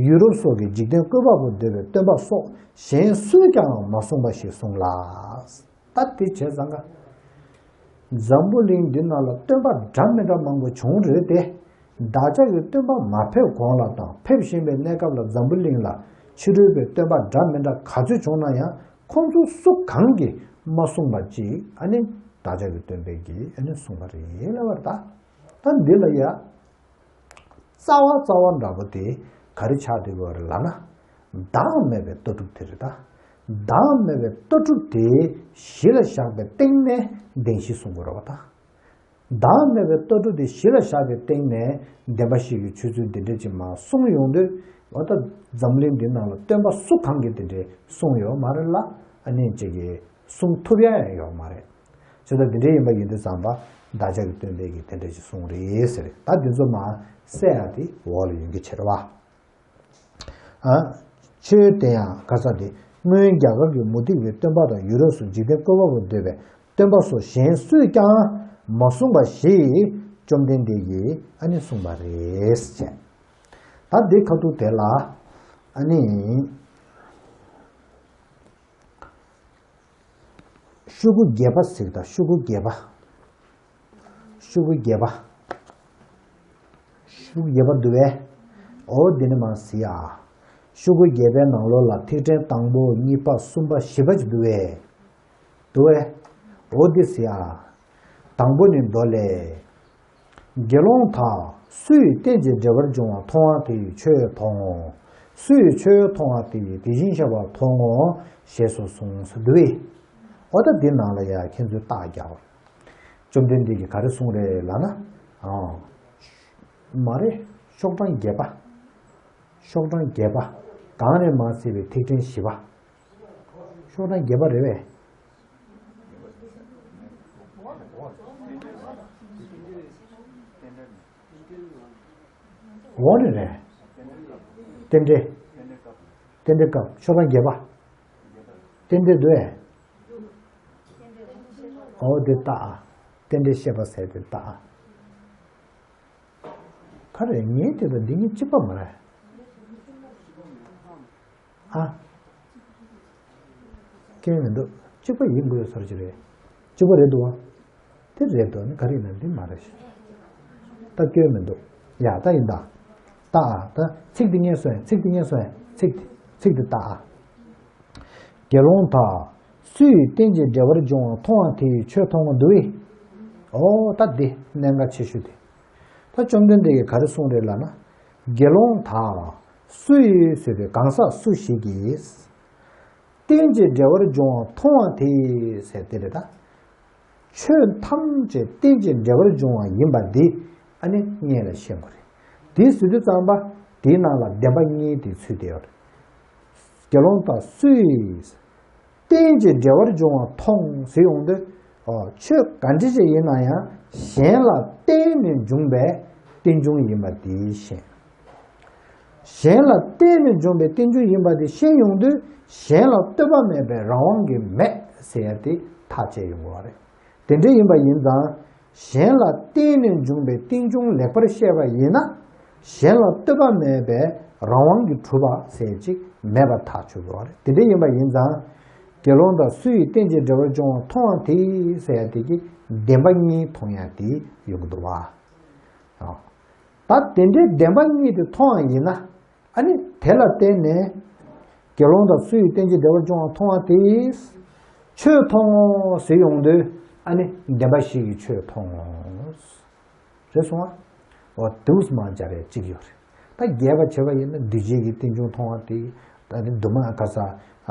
ཡུ་རོབ་སོགས་ཀྱི་འཇིག་རྟེན་བཀོད་པ་པོ་འདོད་པའི་སྟོན་པ་སོགས་གཞན་སུས་ཀྱང་མ་གསུངས་པ་ཞིག་གསུངས་ལ། ད་དེ་བྱས་ཙང་ཀ། འཛམ་བུ་གླིང་འདི་ནང་ལ་སྟོན་པ་འདྲ་མི་འདྲ་མང་པོ་བྱུང་རེད་དེ། བདག་ཅག་གི་སྟོན་པ་མ་ཕེབས་གོང་ལ་དང་ཕེབས་བཞིན་པའི་གནས་སྐབས་ལ་འཛམ་བུ་གླིང་ལ་ཕྱི་རོལ་པའི་སྟོན་པ་འདྲ་མི་འདྲ་ག་ཚོད་བྱུང་ན་ཡང་ཁོང་ཚོ་སུ་གང་གིས་མ་གསུངས་པ་ཅིག་ཨ་ནི་བདག་ཅག་གི་སྟོན་པས་ཀྱིས་ཨ་ནི་གསུངས་པ་རེད་ལབ་པ་རེད་ད། ད་འདི་ལ་ཡ། རྩ་བ་རྩ་བ་འདྲ་པོ་དེ་ག་རེ་ཆགས་བསྡད་ཡོད་རེད་ལབ་ན། བདག་མེད་པའི་ལྟ་གྲུབ་དེ་རེད་ད། བདག་མེད་པའི་ལྟ་གྲུབ་དེ་གཞི་ལ་བཞག་པའི་སྟེང་ནས་བདེན་བཞི་གསུང་དགོས་རེད་པ་ད། བདག་མེད་པའི་ལྟ་གྲུབ་དེ་གཞི་ལ་བཞག་པའི་སྟེང་ནས་བདེན་པ་བཞི་གི་ཆོས་ཚུལ་འདི་འདྲ་ཅིག་མར་གསུངས་ཡོང་དུས། འོ་ད་འཛམ་གླིང་འདི་ནང་ལ་སྟོན་པ་སུ་གང་གིས་འདི་འདྲ་གསུངས་ཡོད་མ་རེད་ལ། ཨ་ནི་ཅིག་གིས་གསུང་ཐུབ་ཡ་ཡང་ཡོད་མ་རེད། བྱས་ཙང་འདི་འདྲ་ཡིན་པ་ཡིན་དུས་ཙམ་པ་བདག་ཅག་གི་སྟོན་པས་ཀྱིས་དེ་འདྲ་ཞིག་གསུངས་རེད་ཟེར། ད་འདི་ཚོ་མར་བསལ་ཡ་དེ་འོག་ལ་ཡོང་གི་ཕྱིར་བ། ཨ། ཆོས་དེ་ཡང་ག་ས་དེ་སྔོན་རྒྱ་གར་གྱི་མུ་སྟེགས་པའི་སྟོན་པ་དང་ཡུལ་རོབ་སུ་འཇིག་རྟེན་བཀོད་པ་པོར་འདོད་པའི་སྟོན་པ་སོགས་གཞན་སུས་ཀྱང་མ་གསུངས་པ་ཞིག་བཅོམ་ལྡན་འདས་ཀྱིས་ཨ་ནི་གསུངས་པ་རེད་ཟེར། ད་འདི་ཁ་ཐུག་དེ་ལ་ཨ་ནི། ཤོག་གུ་བརྒྱད་པ་གཟིགས་དང་། ཤོག་གུ་བརྒྱད་པ། ཤོག་གུ་བརྒྱད་པ། ཤོག་གུ་བརྒྱད་པ་འདུག་བས། འོ་འདི་ནི་མར་གཟིགས་ཨ། ཤོག་གུ་བརྒྱད་པའི་ནང་ལོགས་ལ་ཐིག་ཕྲེང་དང་པོ་གཉིས་པ་གསུམ་པ་བཞི་པ་ཅིག་འདུག་བས། འདུག་བས། འོ་འདི་གཟིགས་ཨ། དང་པོ་ནི་མདོ་ལས། དགེ་སློང་དག་སུ་ཡིས་རྟེན་ཅིང་འབྲེལ་བར་འབྱུང་བ་མཐོང་བ་དེ་ཡིས་ཆོས་མཐོང་ངོ་། སུ་ཡིས་ཆོས་མཐོང་བ་དེ་ཡིས་དེ་བཞིན་གཤེགས་པ་མཐོང་ངོ་། ཞེས་སོགས་གསུངས་སུ་འདུག་བས། འོ་ད་འདི་ནང་ལ་ཡ་ཁྱེད་ཚོས་བརྟག་རྒྱག་པ། བཅོམ་ལྡན་འདས་ཀྱིས་ག་རེ་གསུངས་རེད་ལབ་ན། ཨ། མ་རེད། ཤོག་གྲངས་བརྒྱད་པ། ཤོག་གྲངས་བརྒྱད་པ། གང་ནས་མར་གཟིགས་པའི་ཐིག་ཕྲེང་བཞི་པ། ཤོག་གྲངས་བརྒྱད་པ་རེད་པས། འོག་ནས་རེད། རྟེན་འབྲེལ། རྟེན་འབྲེལ་སྐབས་ཤོག་གྲངས་བརྒྱད་པ། རྟེན་འབྲེལ་འདུག་ཨེ། འོ་དེ་ལྟ་ཨ། རྟེན་འབྲེལ་བཤད་པ་ཟེར་དེ་ལྟ་ཨ། ག་རེ་ངའི་དེ་དང་འདི་གཉིས་གཅིག་པ་མ་རེད། ཨ། སྐྱོན་མི་འདུག་གཅིག་པ་ཡིན་དགོས་ས་ཅིག་རེད། གཅིག་པ་རེད་འདུག་བ། དེ་རེད་འདུག་ནི་ག་རེ་ཡིན་ན་འདི་མ་རེད། ད་སྐྱོན་མི་འདུག་ཡ་ད་ཡིན་ད། ད་ཨ་ད་ཚིག་འདི་སྙན་སོང་ཡ། ཚིག་འདི་སྙན་སོང་ཡ། ཚིག་འདི་ཚིག་འདི་ལྟ་ཨ། དགེ་སློང་དག་སུ་ཡིས་རྟེན་ཅིང་འབྲེལ་བར་འབྱུང་བ་མཐོང་བ་དེ་ཡིས་ཆོས་མཐོང་ངོ་འདུག་བས། འོ་ད་འདི་གནད་འགག་ཆེ་ཤོས་དེ། ད་བཅོམ་ལྡན་འདས་ཀྱིས་ག་རེ་གསུངས་རེད་ལབ་ན། དགེ་སློང་དག་སུ་ཡིས་ཟེར་བའི་གང་ཟག་སུ་ཞིག་གིས། རྟེན་ཅིང་འབྲེལ་བར་འབྱུང་བ་མཐོང་བ་དེ་ཟེར་དེ་རེད་ད། ཆོས་ཐམས་ཅད་རྟེན་ཅིང་འབྲེལ་བར་འབྱུང་བ་ཡིན་པ་འདི་ཨ་ནི་སྔོན་ལ་ཤེས་དགོས་རེད། དེ་ཟེར་དུས་ཙམ་པ་དེའི་ནང་ལ་བདེན་པ་གཉིས་དེ་ཚུད་བསྡད་ཡོད་རེད། དགེ་སློང་དག་སུ་ཡིས། རྟེན་ཅིང་འབྲེལ་བར་འབྱུང་བ་མཐོང་ཟེར་ཡོང་དུས། ཨོ། ཆོས་ག་འདྲ་ཞིག་ཡིན་ན་ཡང་གཞན་ལ་བརྟེན་ནས་འབྱུང་བའི་རྟེན་འབྱུང་ཡིན་པ་དེ་ཤེས། གཞན་ལ་བརྟེན་ནས་འབྱུང་བའི་རྟེན་འབྱུང་ཡིན་པ་དེ་ཤེས་ཡོང་དུས་གཞན་ལ་ལྟོས་པ་མེད་པའི་རང་དབང་གིས་མེད་ཟེར་ཡ་དེ་ཐག་བཅད་ཡོང་དགོས་པ་རེད། དེ་འདྲ་ཡིན་པ་ཡིན་ཙང་། གཞན་ལ་བརྟེན་ནས་འབྱུང་བའི་རྟེན་འབྱུང་ལེགས་པར་ཤེས་པ་ཡིན་ན། གཞན་ལ་ལྟོས་པ་མེད་པའི་རང་དབང་གིས་གྲུབ་པ་ཟེར་ཅིག་མེད་པར་ཐག་ཆོད་དགོས་པ་རེད། དེ་འདྲ་ཡིན་པ་ཡིན་ཙང་། དགེ་སློང་དག་སུ་ཡིས་རྟེན་ཅིང་འབྲེལ་བར་འབྱུང་བ་མཐོང་བ་དེ་ཟེར་ཡ་དེ་གིས་བདེན་པ་གཉིས་མཐོང་ཡ་དེ་ཡོང་གི་འདུག་བ། ད་དེ་འདྲའི་བདེན་པ་གཉིས་དེ་མཐོང་བ་ཡིན་ན། ཨ་ནི་དེ་ལ་བརྟེན་ནས། དགེ་སློང་དག་སུ་ཡིས་རྟེན་ཅིང་འབྲེལ་བར་འབྱུང་བ་མཐོང་བ་དེས། ཆོས་མཐོང་ངོ་ཟེར་ཡོང་དུས་ཨ་ནི་བདེན་པ་བཞི་ཡིས་ཆོས་མཐོང་ངོ་། རེད་སོང་ཨ། འོ་དུས་མ་སྦྱར་ཡ་གཅིག་ཡོད་རེད། ད་རྒྱས་པ་བྱས་པ་ཡིན་ན་འདུས་བྱས་ཀྱི་རྟེན་འབྱུང་མཐོང་བ་དེ། ད་ནི་འདུས་མ་ག་ས།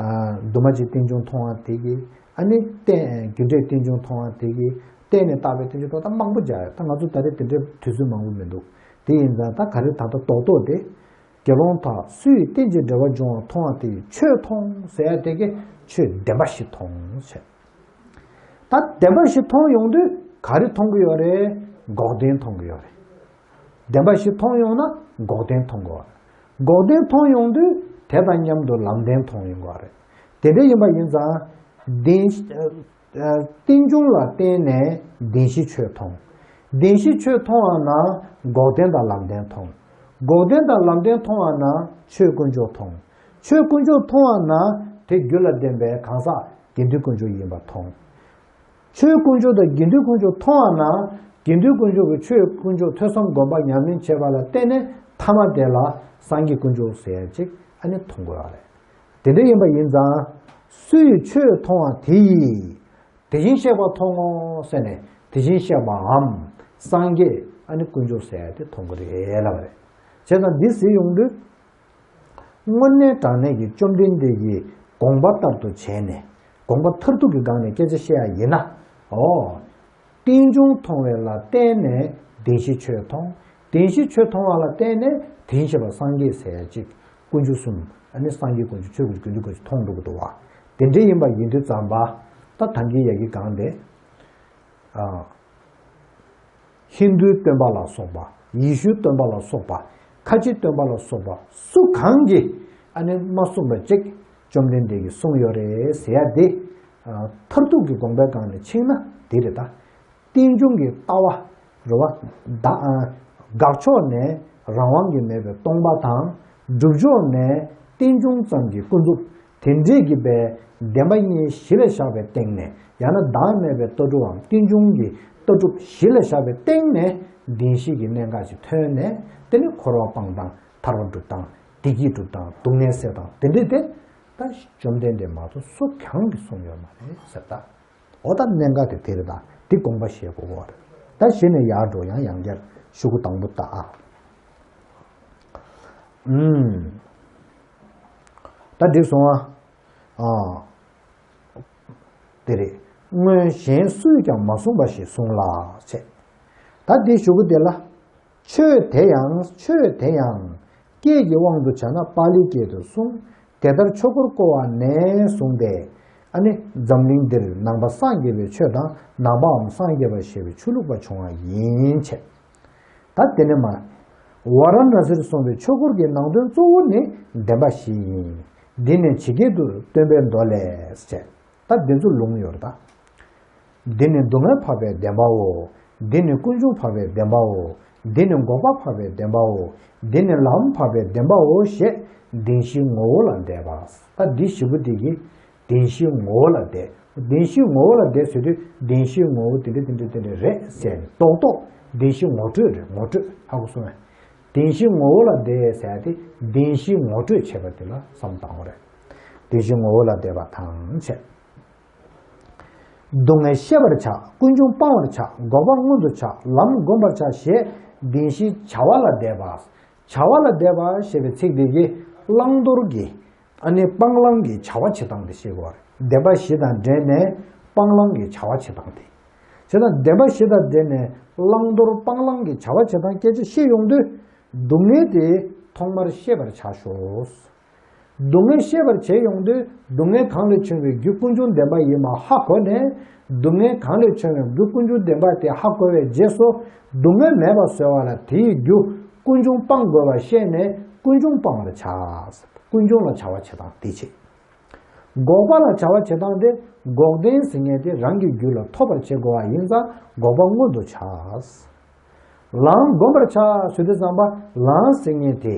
འདུས་མ་བྱས་རྟེན་འབྱུང་མཐོང་བ་དེ་གིས་ཨ་ནི་རྟེན་རྒྱུ་འབྲས་རྟེན་འབྱུང་མཐོང་བ་དེ་གིས་བརྟེན་ནས་བཏགས་པའི་རྟེན་འབྱུང་མཐོང་། ད་མང་པོ་སྦྱར་ཡ། ད་ང་ཚོ་ད་རེས་དེ་འདྲའི་དུས་ཚོད་མང་པོ་མི་འདུག་དེ་ཡིན་ཙང་ད་ག་རེ་ད་ལྟ་རྡོག་རྡོག་དེ། དགེ་སློང་དག་སུ་ཡིས་རྟེན་ཅིང་འབྲེལ་བར་འབྱུང་བ་མཐོང་བ་དེ་ཡིས་ཆོས་མཐོང་ཟེར་ཡ་དེ་གིས་ཆོས་བདེན་པ་བཞི་མཐོང་བྱས། ད་བདེན་པ་བཞི་མཐོང་ཡོང་དུས་ག་རེ་མཐོང་གི་ཡོད་རེད། འགོག་བདེན་མཐོང་གི་ཡོད་རེད། བདེན་པ་བཞི་མཐོང་ཡོང་ན་འགོག་བདེན་མཐོང་གི་ཡོད་རེད། འགོག་བདེན་མཐོང་ཡོང་དུས་དེ་དང་མཉམ་དུ་ལམ་བདེན་མཐོང་ཡོང་གི་ཡོད་རེད། དེ་འདྲ་ཡིན་པ་ཡིན་ཙང་། བདེན། རྟེན་འབྱུང་ལ་བརྟེན་ནས་བདེན་བཞི་ཆོས་མཐོང་། བདེན་བཞི་ཆོས་མཐོང་བ་ན་འགོག་བདེན་དང་ལམ་བདེན་མཐོང་། འགོག་བདེན་དང་ལམ་བདེན་མཐོང་བ་ན་ཆོས་དཀོན་མཆོག་མཐོང་། ཆོས་དཀོན་མཆོག་མཐོང་བ་ན་དེ་རྒྱུ་ལ་ལྡན་པའི་གང་ཟག་དགེ་འདུན་དཀོན་མཆོག་ཡིན་པ་མཐོང་། ཆོས་དཀོན་མཆོག་དང་དགེ་འདུན་དཀོན་མཆོག་མཐོང་བ་ན། དགེ་འདུན་དཀོན་མཆོག་གིས་ཆོས་དཀོན་མཆོག་ཐོས་བསམ་སྒོམ་པ་ཉམས་ལེན་བྱས་པ་ལ་བརྟེན་ནས་ཐ་མ་དེ་ལ་སངས་རྒྱས་དཀོན་མཆོག་ཟེར་ཡ་ཅིག་ཨ་ནི་མཐོང་དགོས་པ་རེད། དེ་འདྲ་ཡིན་པ་ཡིན་ཙང་། སུ་ཡིས་ཆོས་མཐོང་བ་དེ་ཡིས། དེ་བཞིན་གཤེགས་པ་མཐོང་ངོ་ཟེར་ནས་དེ་བཞིན་གཤེགས་པའམ་སངས་རྒྱས་ཨ་ནི་དཀོན་མཆོག་ཟེར་ཡ་དེ་མཐོང་གི་རེད་ལབ་པ་རེད། བྱས་ཙང་འདི་ཟེར་ཡོང་དུས། དངོས་གནས་དྲང་གནས་ཀྱི་བཅོམ་ལྡན་འདས་ཀྱི་དགོངས་པ་ལྟར་དུ་བྱས་ནས། དགོངས་པ་མཐར་ཐུག་གི་སྒང་ནས་སྐད་ཆ་བཤད་ཡ་ཡིན་ན། ཨོ། རྟེན་འབྱུང་མཐོང་བ་ལ་བརྟེན་ནས་བདེན་བཞི་ཆོས་མཐོང་། བདེན་བཞི་ཆོས་མཐོང་བ་ལ་བརྟེན་ནས་དེ་བཞིན་གཤེགས་པ་སངས་རྒྱས་ཟེར་ཡ་གཅིག་དཀོན་མཆོག་གསུམ། ཨ་ནི་སངས་རྒྱས་དཀོན་མཆོག་ཆོས་སྐུ་དགེ་འདུན་དཀོན་མཆོག་མཐོང་འགྲོ་གི་འདུག་བ། དེ་འདྲ་ཡིན་པ་ཡིན་དུས་ཙམ་པ། ད་ད་གིན་ཡ་གི་གང་དེ། ཨ། ཧིན་རྡུའི་སྟོན་པ་ལ་སོགས་པ། ཡེ་ཤུའི་སྟོན་པ་ལ་སོགས་པ། ཁ་ཆེའི་སྟོན་པ་ལ་སོགས་པ་སུ་གང་གིས་ཨ་ནི་མ་གསུངས་པ་ཅིག་བཅོམ་ལྡན་འདས་ཀྱིས་གསུངས་ཡོད་རེད་ཟེར་ཡ་དེ། ཨ། མཐར་ཐུག་གི་དགོངས་པའི་སྒང་ནས་ཕྱིན་ན་དེ་རེད་ད། རྟེན་འབྱུང་གི་ལྟ་བ་རེད་བ། ད། ཨ། དགག་ཕྱོགས་ནས་རང་དབང་གིས་མེད་པའི་སྟོང་པ་དང་། སྒྲུབ་ཕྱོགས་ནས་རྟེན་འབྱུང་ཙམ་གྱི་ཀུན་རྫོབ། དེ་འདྲས་ཀྱི་པའི་བདེན་པ་གཉིས་གཞི་ལ་བཞག་པའི་སྟེང་ནས། ཡང་ན་བདག་མེད་པའི་ལྟ་གྲུབ་བམ་རྟེན་འབྱུང་གི་ལྟ་གྲུབ་གཞི་ལ་བཞག་པའི་སྟེང་ནས་བདེན་བཞི་གི་གནད་འགག་ཅིག་ཐོན་ནས། དེ་ནི་འཁོར་བ་སྤང་སྟངས། ཐར་པ་སྒྲུབ་སྟངས། བདེ་སྐྱིད་སྒྲུབ་སྟངས། སྡུག་བསྔལ་སེལ་སྟངས་དེ་འདྲས་དེ། ད་བཅོམ་ལྡན་འདས་མ་གཏོགས་སུ་གང་གིས་གསུངས་ཡོད་མ་རེད་ཟེར་ད། འོ་ད་གནད་འགག་དེ་དེ་རེད་ད། དེ་དགོངས་པ་བཞེས་དགོས་པ་རེད། ད་གཞི་ནས་ཡར་འགྲོ་ཡང་ཡང་བསྐྱར་ཤོག་གུ་དང་པོ་ལྟ་ཨ། ཨུམ། ད་འགྲིག་སོང་ཨ། ཨ། དེ་རེད། སྔོན་གཞན་སུས་ཀྱང་མ་གསུངས་པ་ཞིག་གསུངས་ལ་བྱས། ད་འདི་ཤོག་གུ་དེ་ལ། ཆོས་དེ་ཡང་། ཆོས་དེ་ཡང་། སྐད་ཀྱི་དབང་དུ་བྱས་ན་པཱ་ལིའི་སྐད་དུ་གསུངས། དེ་ལྟར་ཆོས་འཁོར་བསྐོར་བ་ནས་བཟུང་སྟེ། ཨ་ནི་འཛམ་གླིང་འདིར་ནང་པ་སངས་རྒྱས་པའི་ཆོས་དང་། ནང་པའམ་སངས་རྒྱས་པ་ཞེས་པའི་ཆོས་ལུགས་པ་བྱུང་བ་ཡིན་ཆེ། ད་དེ་ནས་མར། ཝཱ་ར་ཎ་སིར་གསུངས་པའི་ཆོས་འཁོར་གྱི་ནང་དོན་གཙོ་བོ་ནི་བདེན་པ་བཞི་ཡིན། འདི་ནི་ཇི་སྐད་དུ་སྟོན་པའི་མདོ་ལས་བྱས། ད་འདི་ཚོ་ལུང་ཡོད་རེད་ད། འདི་ནི་སྡུག་བསྔལ་འཕགས་པའི་བདེན་པའོ། འདི་ནི་ཀུན་འབྱུང་འཕགས་པའི་བདེན་པའོ། འདི་ནི་འགོག་པ་འཕགས་པའི་བདེན་པའོ། འདི་ནི་ལམ་འཕགས་པའི་བདེན་པའོ་ཞེས་བདེན་བཞིའི་ངོ་བོ་ལ་བཟླས་པ། ད་འདི་བཞི་པོ་འདི་གིས་བདེན་བཞིའི་ངོ་བོ་ལ་བཟླས། བདེན་བཞིའི་ངོ་བོ་ལ་བཟླས་ཟེར་དུས་བདེན་བཞིའི་ངོ་བོ་དེ་འདྲ་དེ་འདྲ་དེ་འདྲ་རེད་ཟེར་ནས་རྡོག་རྡོག་བདེན་བཞིའི་ངོ་སྤྲོད་རེད། ངོ་སྤྲོད་ཧ་གོ་སོང་ངས། བདེན་བཞིའི་ངོ་བོ་ལ་བཟླས་ཟེར་ཏེ་བདེན་བཞིའི་ངོ་སྤྲོད་བྱས་པ་དེ་ལ་བསམ་བཏང་བ་རེད། བདེན་བཞིའི་ངོ་བོ་ལ་བཟླས་པ་དང་བཅས། སྡུག་བསྔལ་ཤེས་པར་བྱ། ཀུན་འབྱུང་སྤང་བར་བྱ། འགོག་པ་མངོན་དུ་བྱ། ལམ་བསྒོམ་པར་བྱ་ཞེས་བདེན་བཞིའི་བྱ་བ་ལ་བཟླས་པ། བྱ་བ་ལ་བཟླས་པ་ཞེས་པའི་ཚིག་འདི་གིས་བླང་དོར་གྱི། ཨ་ནི་སྤང་བླང་གི་བྱ་བ་བྱེད་སྟངས་དེ་ཤེས་དགོས་པ་རེད། བདེན་པ་བཞི་དང་འབྲེལ་ནས་སྤང་བླང་གི་བྱ་བ་བྱེད་སྟངས་དེ། བྱས་ཙང་བདེན་པ་བཞི་དང་འབྲེལ་ནས་བླང་དོར་སྤང་བླང་གི་བྱ་བ་བྱེད་སྟངས་སྐད་ཆ་བཤད་ཡོང་དུས། སྡུག་བསྔལ་དེ་ཐོག་མར་ཤེས་པར་བྱ་ཤོག་སྡུག་བསྔལ་ཤེས་པར་བྱེད་ཡོང་དུས། སྡུག་བསྔལ་གང་ལས་བྱུང་བའི་རྒྱུ་ཀུན་འབྱུང་བདེན་པ་ཡིན་པ་ཧ་གོ་ནས། སྡུག་བསྔལ་གང་ལས་བྱུང་བའི་རྒྱུ་ཀུན་འབྱུང་བདེན་པ་དེ་ཧ་གོ་བའི་རྗེས་སུ། སྡུག་བསྔལ་མེད་པར་བཟོ་བ་ལ་དེའི་རྒྱུ་ཀུན་འབྱུང་སྤང་དགོས་པ་ཤེས་ནས་ཀུན་འབྱུང་སྤང་བར་བྱ། ཀུན་འབྱུང་ལ་བྱ་བ་བྱེད་སྟངས་དེ་བྱེད། འགོག་པ་ལ་བྱ་བ་བྱེད་སྟངས་དེ། འགོག་བདེན་ཟེར་མཁན་དེ་རང་གི་རྒྱུད་ལ་ཐོབ་པར་བྱེད་དགོས་པ་ཡིན་ཙང་འགོག་པ་མངོན་དུ་བྱ། ལམ་བསྒོམ་པར་བྱ་ཟེར་དུས་ཙམ་པ། ལམ་ཟེར་མཁན་དེ་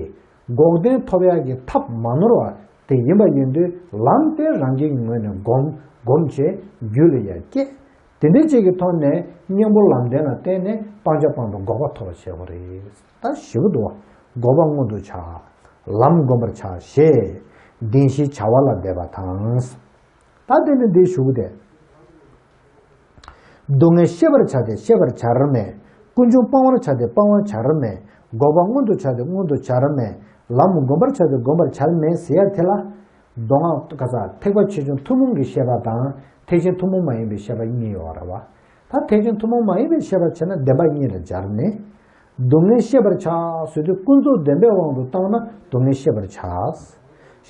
འགོག་བདེན་ཐོབ་ཡག་གི་ཐབས་མ་ནོར་བ་དེ་ཡིན་པ་ཡིན་དུས། ལམ་དེ་རང་གི་ངོས་ནས་བསྒོམ་བསྒོམ་བྱས་རྒྱུད་ལ་ཡར་སྐྱེད། དེ་འདྲ་ཅིག་གི་ཐོག་ནས་གཉེན་པོ་ལམ་བདེན་ལ་བརྟེན་ནས་སྤང་བྱ་སྤངས་ཏེ་འགོག་པ་ཐོབ་པར་བྱེད་དགོས་རེད། ད་ཞེ་པོ་འདུག་བ། འགོག་པ་མངོན་དུ་བྱ། ལམ་བསྒོམ་པར་བྱ་ཞེས་བདེན་བཞིའི་བྱ་བ་ལ་བཟླས་པ་དང་། ད་དེ་ནི་འདིའི་གཞུག་གུ་དེ། སྡུག་བསྔལ་ཤེས་པར་བྱ་སྟེ་ཤེས་པར་བྱར་མེད། ཀུན་འབྱུང་སྤང་བར་བྱ་སྟེ་སྤང་བར་བྱར་མེད། འགོག་པ་མངོན་དུ་བྱ་སྟེ་མངོན་དུ་བྱར་མེད། ལམ་བསྒོམ་པར་བྱ་སྟེ་བསྒོམ་པར་བྱར་མེད་ཟེར་ཡ་དེ་ལ། མདོ་སྔགས་ག་ས་ཐེག་པ་ཆེ་ཆུང་ཐུན་མོང་གི་བཤད་པ་དང་། ཐེག་ཆེན་ཐུན་མོང་མ་ཡིན་པའི་བཤད་པ་གཉིས་ཡོད་རེད་བ། ད་ཐེག་ཆེན་ཐུན་མོང་མ་ཡིན་པའི་བཤད་པ་བྱས་ན་བདེན་པ་གཉིས་ལ་སྦྱར་ནས། སྡུག་བསྔལ་ཤེས་པར་བྱ་ཟེར་དུས་ཀུན་རྫོབ་བདེན་པའི་དབང་དུ་བཏང་ན་སྡུག་བསྔལ་ཤེས་པར་བྱ།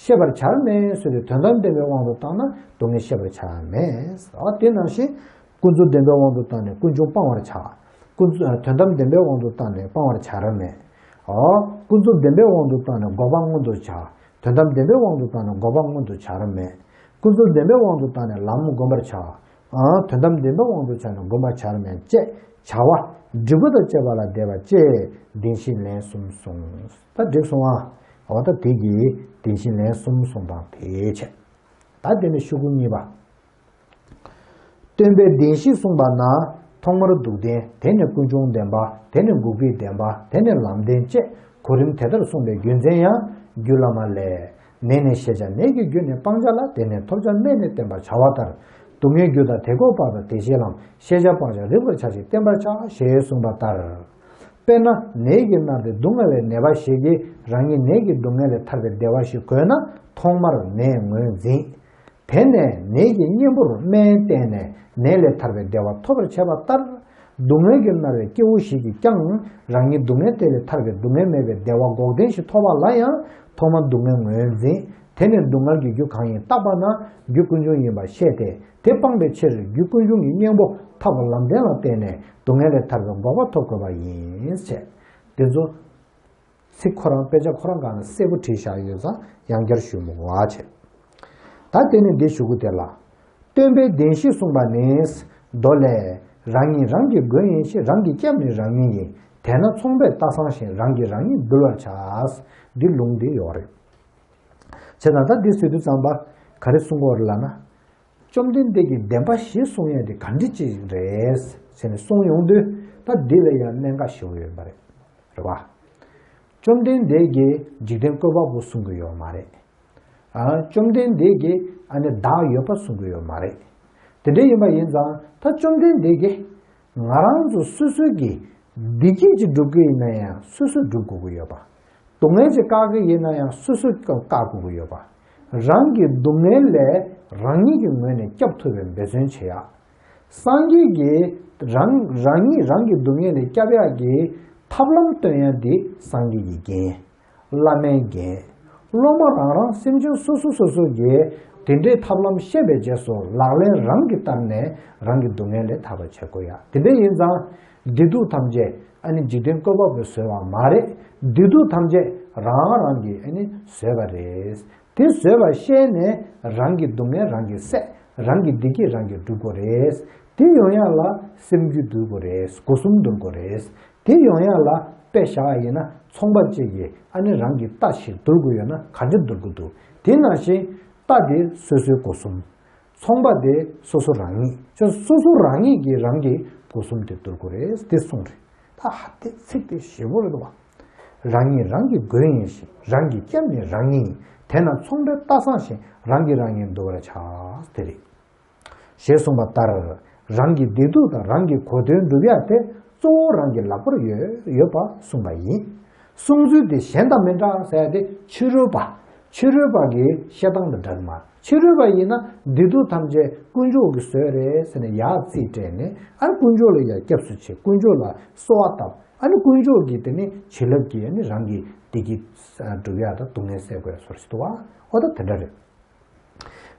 ཤེས་པར་བྱར་མེད་ཟེར་དུས་དོན་དམ་བདེན་པའི་དབང་དུ་བཏང་ན་སྡུག་བསྔལ་ཤེས་པར་བྱར་མེད། འོ་དེ་ནང་བཞིན་ཀུན་རྫོབ་བདེན་པའི་དབང་དུ་བཏང་ནས་ཀུན་འབྱུང་སྤང་བར་བྱ། ཀུན་རྫོབ་དོན་དམ་བདེན་པའི་དབང་དུ་བཏང་ནས་སྤང་བར་བྱར་མེད། འོ། ཀུན་རྫོབ་བདེན་པའི་དབང་དུ་བཏང་ནས་འགོག་པ་མངོན་དུ་བྱ། དོན་དམ་བདེན་པའི་དབང་དུ་བཏང་ནས་འགོག་པ་མངོན་དུ་བྱར་མེད། ཀུན་རྫོབ་བདེན་པའི་དབང་དུ་བཏང་ནས་ལམ་བསྒོམ་པར་བྱ། ཨ། དོན་དམ་བདེན་པའི་དབང་དུ་བྱས་ནས་བསྒོམ་པར་བྱར་མེད་ཅེས་བྱ་བ་འགྲིག་པ་དང་བཅས་པ་ལ་བཟླས་པ་ཅེས་བདེན་བཞིའི་ལན་གསུམ་གསུངས། ད་འགྲིག་སོང་ཨ། འོ་ད་དེ་གིས་བདེན་བཞིའི་ལན་གསུམ་གསུངས་པ་དེ་བྱས། ད་དེ་ནི་ཤོག་གུ་གཉིས་པ། སྟོན་པས་བདེན་བཞི་གསུངས་པ་ན། ཐོག་མར་སྡུག་བདེན། དེ་ནས་ཀུན་འབྱུང་བདེན་པ། དེ་ནས་འགོག་པའི་བདེན་པ། དེ་ནས་ལམ་བདེན་བཅས་གོ་རིམ་དེ་ལྟར་གསུངས་པའི་རྒྱུ་མཚན་ཡང་རྒྱུད་བླ་མ་ལས། ནད་ནི་ཤེས་བྱ། ནད་ཀྱི་རྒྱུ་ནི་སྤང་བྱ་ལ། དེ་ནི་ཐོབ་བྱ་སྨན་ནི་བསྟེན་པར་བྱ་བ་ལྟར། སྡུག་བསྔལ་རྒྱུ་དང་དེ་འགོག་པ་དང་དེ་བཞེད་ལམ། ཤེས་བྱ་སྤང་བྱ་རིགས་པར་བྱ་ཞིང་བསྟེན་པར་བྱ་ཞེས་གསུངས་པ་ལྟར། དཔེར་ན་ནད་ཀྱིས་མནར་ཏེ་སྡུག་བསྔལ་བའི་ནད་པ་ཞིག་གིས་རང་ཉིད་ནད་ཀྱི་སྡུག་བསྔལ་ལས་ཐར་པའི་བདེ་བ་ཞིག་དགོས་ན་ཐོག་མར་ནད་ངོས་འཛིན། དེ་ནས་ནད་ཀྱི་གཉེན་པོར་སྨན་བསྟེན་ནས་ནད་ལས་ཐར་པའི་བདེ་བ་ཐོབ་པར་བྱེད་པ་ལྟར། སྡུག་བསྔལ་གྱིས་མནར་བའི་སྐྱེ་བོ་ཞིག་གིས་ཀྱང་རང་ཉིད་སྡུག་བསྔལ་དེ་ལས་ཐར་བའི་སྡུག་བསྔལ་མེད་པའི་བདེ་བ་འགོག་བདེན་ཞིག་ཐོབ་པ་ལ་ཡང་ཐོག་མར་སྡུག་བསྔལ་ངོས་འཛིན། དེ་ནས་སྡུག་བསྔལ་གྱི་རྒྱུ་གང་ཡིན་བརྟག་པ་ན་རྒྱུ་ཀུན་འབྱུང་ཡིན་པར་ཤེས་ཏེ། དེ་སྤངས་པའི་ཕྱིར་རྒྱུ་ཀུན་འབྱུང་གི་གཉེན་པོ་ཐར་པ་ལམ་བདེན་ལ་བརྟེན་ནས་སྡུག་བསྔལ་ལས་ཐར་བའི་འགོག་པ་ཐོབ་དགོས་པ་ཡིན། ཅེས་དེ་ཚོ། ཚིག་ཁོ་རང་དཔེ་ཆ་ཁོ་རང་སྒང་ལ་གསལ་པོ་བྲིས་བཞག་ཡོད་ཙང་ཡང་བསྐྱར་ཞུ་མི་དགོས་པ་བྱས། ད་དེ་ནས་འདི་ཞུ་གི་དེ་ལ། སྟོན་པའི་བདེན་བཞི་གསུངས་པ་ནི། མདོ་ལས། རང་ཉིད་རང་གི་མགོན་ཡིན་ཞེས། རང་གི་སྐྱབས་ནི་རང་ཉིད་ཡིན། དེས་ན་ཚོང་པས་རྟ་བསང་ཞིང་། རང་གིས་རང་ཉིད་འདུལ་བར་བྱ། འདི་ལུང་འདི་ཡོད་རེད། བྱས་ཙང་ད་འདི་ཟེར་དུས་ཙམ་པ་ག་རེ་གསུང་གི་ཡོད་རེད་ལབ་ན། བཅོམ་ལྡན་འདས་ཀྱིས་བདེན་པ་བཞི་གསུང་ཡས་དེ་ག་འདྲ་ཅིག་རེད་ཟེར་ནས་གསུངས་ཡོང་དུས། ད་འདི་ལ་ཡང་གནད་འགག་ཞེ་པོ་ཡོད་པ་རེད། རེད་བ། བཅོམ་ལྡན་འདས་ཀྱིས་འཇིག་རྟེན་བཀོད་པ་པོ་གསུང་གི་ཡོད་མ་རེད། ཨ། བཅོམ་ལྡན་འདས་ཀྱིས་ཨ་ནི་བདག་ཡོད་པ་གསུང་གི་ཡོད་མ་རེད། དེ་འདྲ་ཡིན་པ་ཡིན་ཙང་ད་བཅོམ་ལྡན་འདས་ཀྱིས་ང་རང་ཚོ་སོ་སོ་གི་བདེ་སྐྱིད་ཅིག་སྒྲུབ་ཀྱི་ཡིན་ན་ཡང་སོ་སོས་སྒྲུབ་དགོས་ཀྱི་ཡོད་པ། སྡུག་བསྔལ་ཅིག་བཀག་གི་ཡིན་ན་ཡང་སོ་སོས་བཀག་དགོས་ཀྱི་ཡོད་པ། རང་གི་སྡུག་བསྔལ་ལས་རང་ཉིད་ཀྱི་ངོས་ནས་སྐྱོབ་ཐུབ་པའི་འབད་བརྩོན་བྱེད་ཡག་སངས་རྒྱས་ཀྱིས་རང་རང་ཉིད་རང་གི་སྡུག་བསྔལ་ལས་སྐྱོབ་ཡག་གི་ཐབས་ལམ་སྟོན་ཡག་འདི་སངས་རྒྱས་ཀྱི་རྒྱན། བླ་མའི་རྒྱན། སློབ་མ་རང་རང་སེམས་ཅན་སོ་སོ་སོ་སོ་གིས་དེ་འདྲའི་ཐབས་ལམ་ཤེས་པའི་རྗེས་སུ་ལག་ལེན་རང་གིས་བསྟར་ནས་རང་གི་སྡུག་བསྔལ་ལས་ཐར་བར་བྱེད་དགོས་ཡ། དེ་འདྲ་ཡིན་ཙང་བདེ་སྡུག་ཐམས་ཅད་ཨ་ནི་འཇིག་རྟེན་བཀོད་པ་པོས་བཟོས་པ་མ་རེད། བདེ་སྡུག་ཐམས་ཅད་རང་རང་གིས་ཨ་ནི་བཟོས་པ་རེད། དེ་བཟོས་པ་ཤེས་ནས་རང་གི་སྡུག་བསྔལ་རང་གིས་བསལ། རང་གི་བདེ་སྐྱིད་རང་གིས་སྒྲུབ་དགོས་རེད། དེ་ཡོང་ཡ་ལ་སེམས་རྒྱུད་འདུལ་དགོས་རེད། སྒོ་གསུམ་འདུལ་དགོས་རེད། དེ་ཡོང་ཡ་ལ་དཔེ་བཞག་པ་ཡིན་ན་ཚོང་པ་གཅིག་གིས་ཨ་ནི་རང་གི་རྟ་ཞིག་འདུལ་དགོས་ཡོད་ན་ག་འདྲ་འདུལ་དགོས་འདུག་དེ་ནང་བཞིན་རྟ་དེ་སོ་སོའི་སྒོ་གསུམ། ཚོང་པ་དེ་སོ་སོ་རང་ཉིད། ཅོ་སོ་སོ་རང་ཉིད་ཀྱིས་རང་གི་སྒོ་གསུམ་དེ་འདུལ་དགོས་རེད་དེ་གསུངས་རེད། ད་ཧ་དེ་ཚིག་དེ་ཞེ་པོ་རེད་འདུག་བ། རང་ཉིད་རང་གི་མགོན་ཡིན་ཞིང་། རང་གི་སྐྱབས་ནི་རང་ཉིད་ཡིན། དེས་ན་ཚོང་པས་རྟ་བསང་ཞིང་། རང་གིས་རང་ཉིད་འདུལ་བར་བྱ། དེ་རེད། ཞེས་གསུངས་པ་ལྟར། རང་གི་བདེ་སྡུག་དང་རང་གི་གོ་དོན་སྒྲུབ་ཡག་དེ་གཙོ་བོ་རང་གི་ལག་པར་ཡོད་ཡོད་པ་གསུངས་པ་ཡིན། གསུང་ཚུལ་འདི་གཞན་དང་མི་འདྲ་ཟེར་ཡ་དེ་ཕྱི་རོལ་པ། ཕྱི་རོལ་པ་གི་བཤད་སྟངས་དང་འདྲ་གི་མ། ཕྱི་རོལ་པ་ཡིན་ན་བདེ་སྡུག་ཐམས་ཅད་དཀོན་མཆོག་གིས་བཟོས་རེད་ཟེར་ནས་ཡར་རྩིས་སྤྲད་ནས། ཨ་ནི་དཀོན་མཆོག་ལ་ཡར་སྐྱབས་སུ་མཆི། དཀོན་མཆོག་ལ་གསོལ་བ་བཏབ། ཨ་ནི་དཀོན་མཆོག་གིས་དེ་ནི་བྱིན་རླབས་ཀྱིས་ཨ་ནི་རང་གི་བདེ་སྐྱིད་སྒྲུབ་ཡག་དང་སྡུག་བསྔལ་སེལ་དགོས་ཡག་བཟོ་འདྲ་ཞིག་འདུག་བ། འོ་ད་དེ་འདྲ་རེད།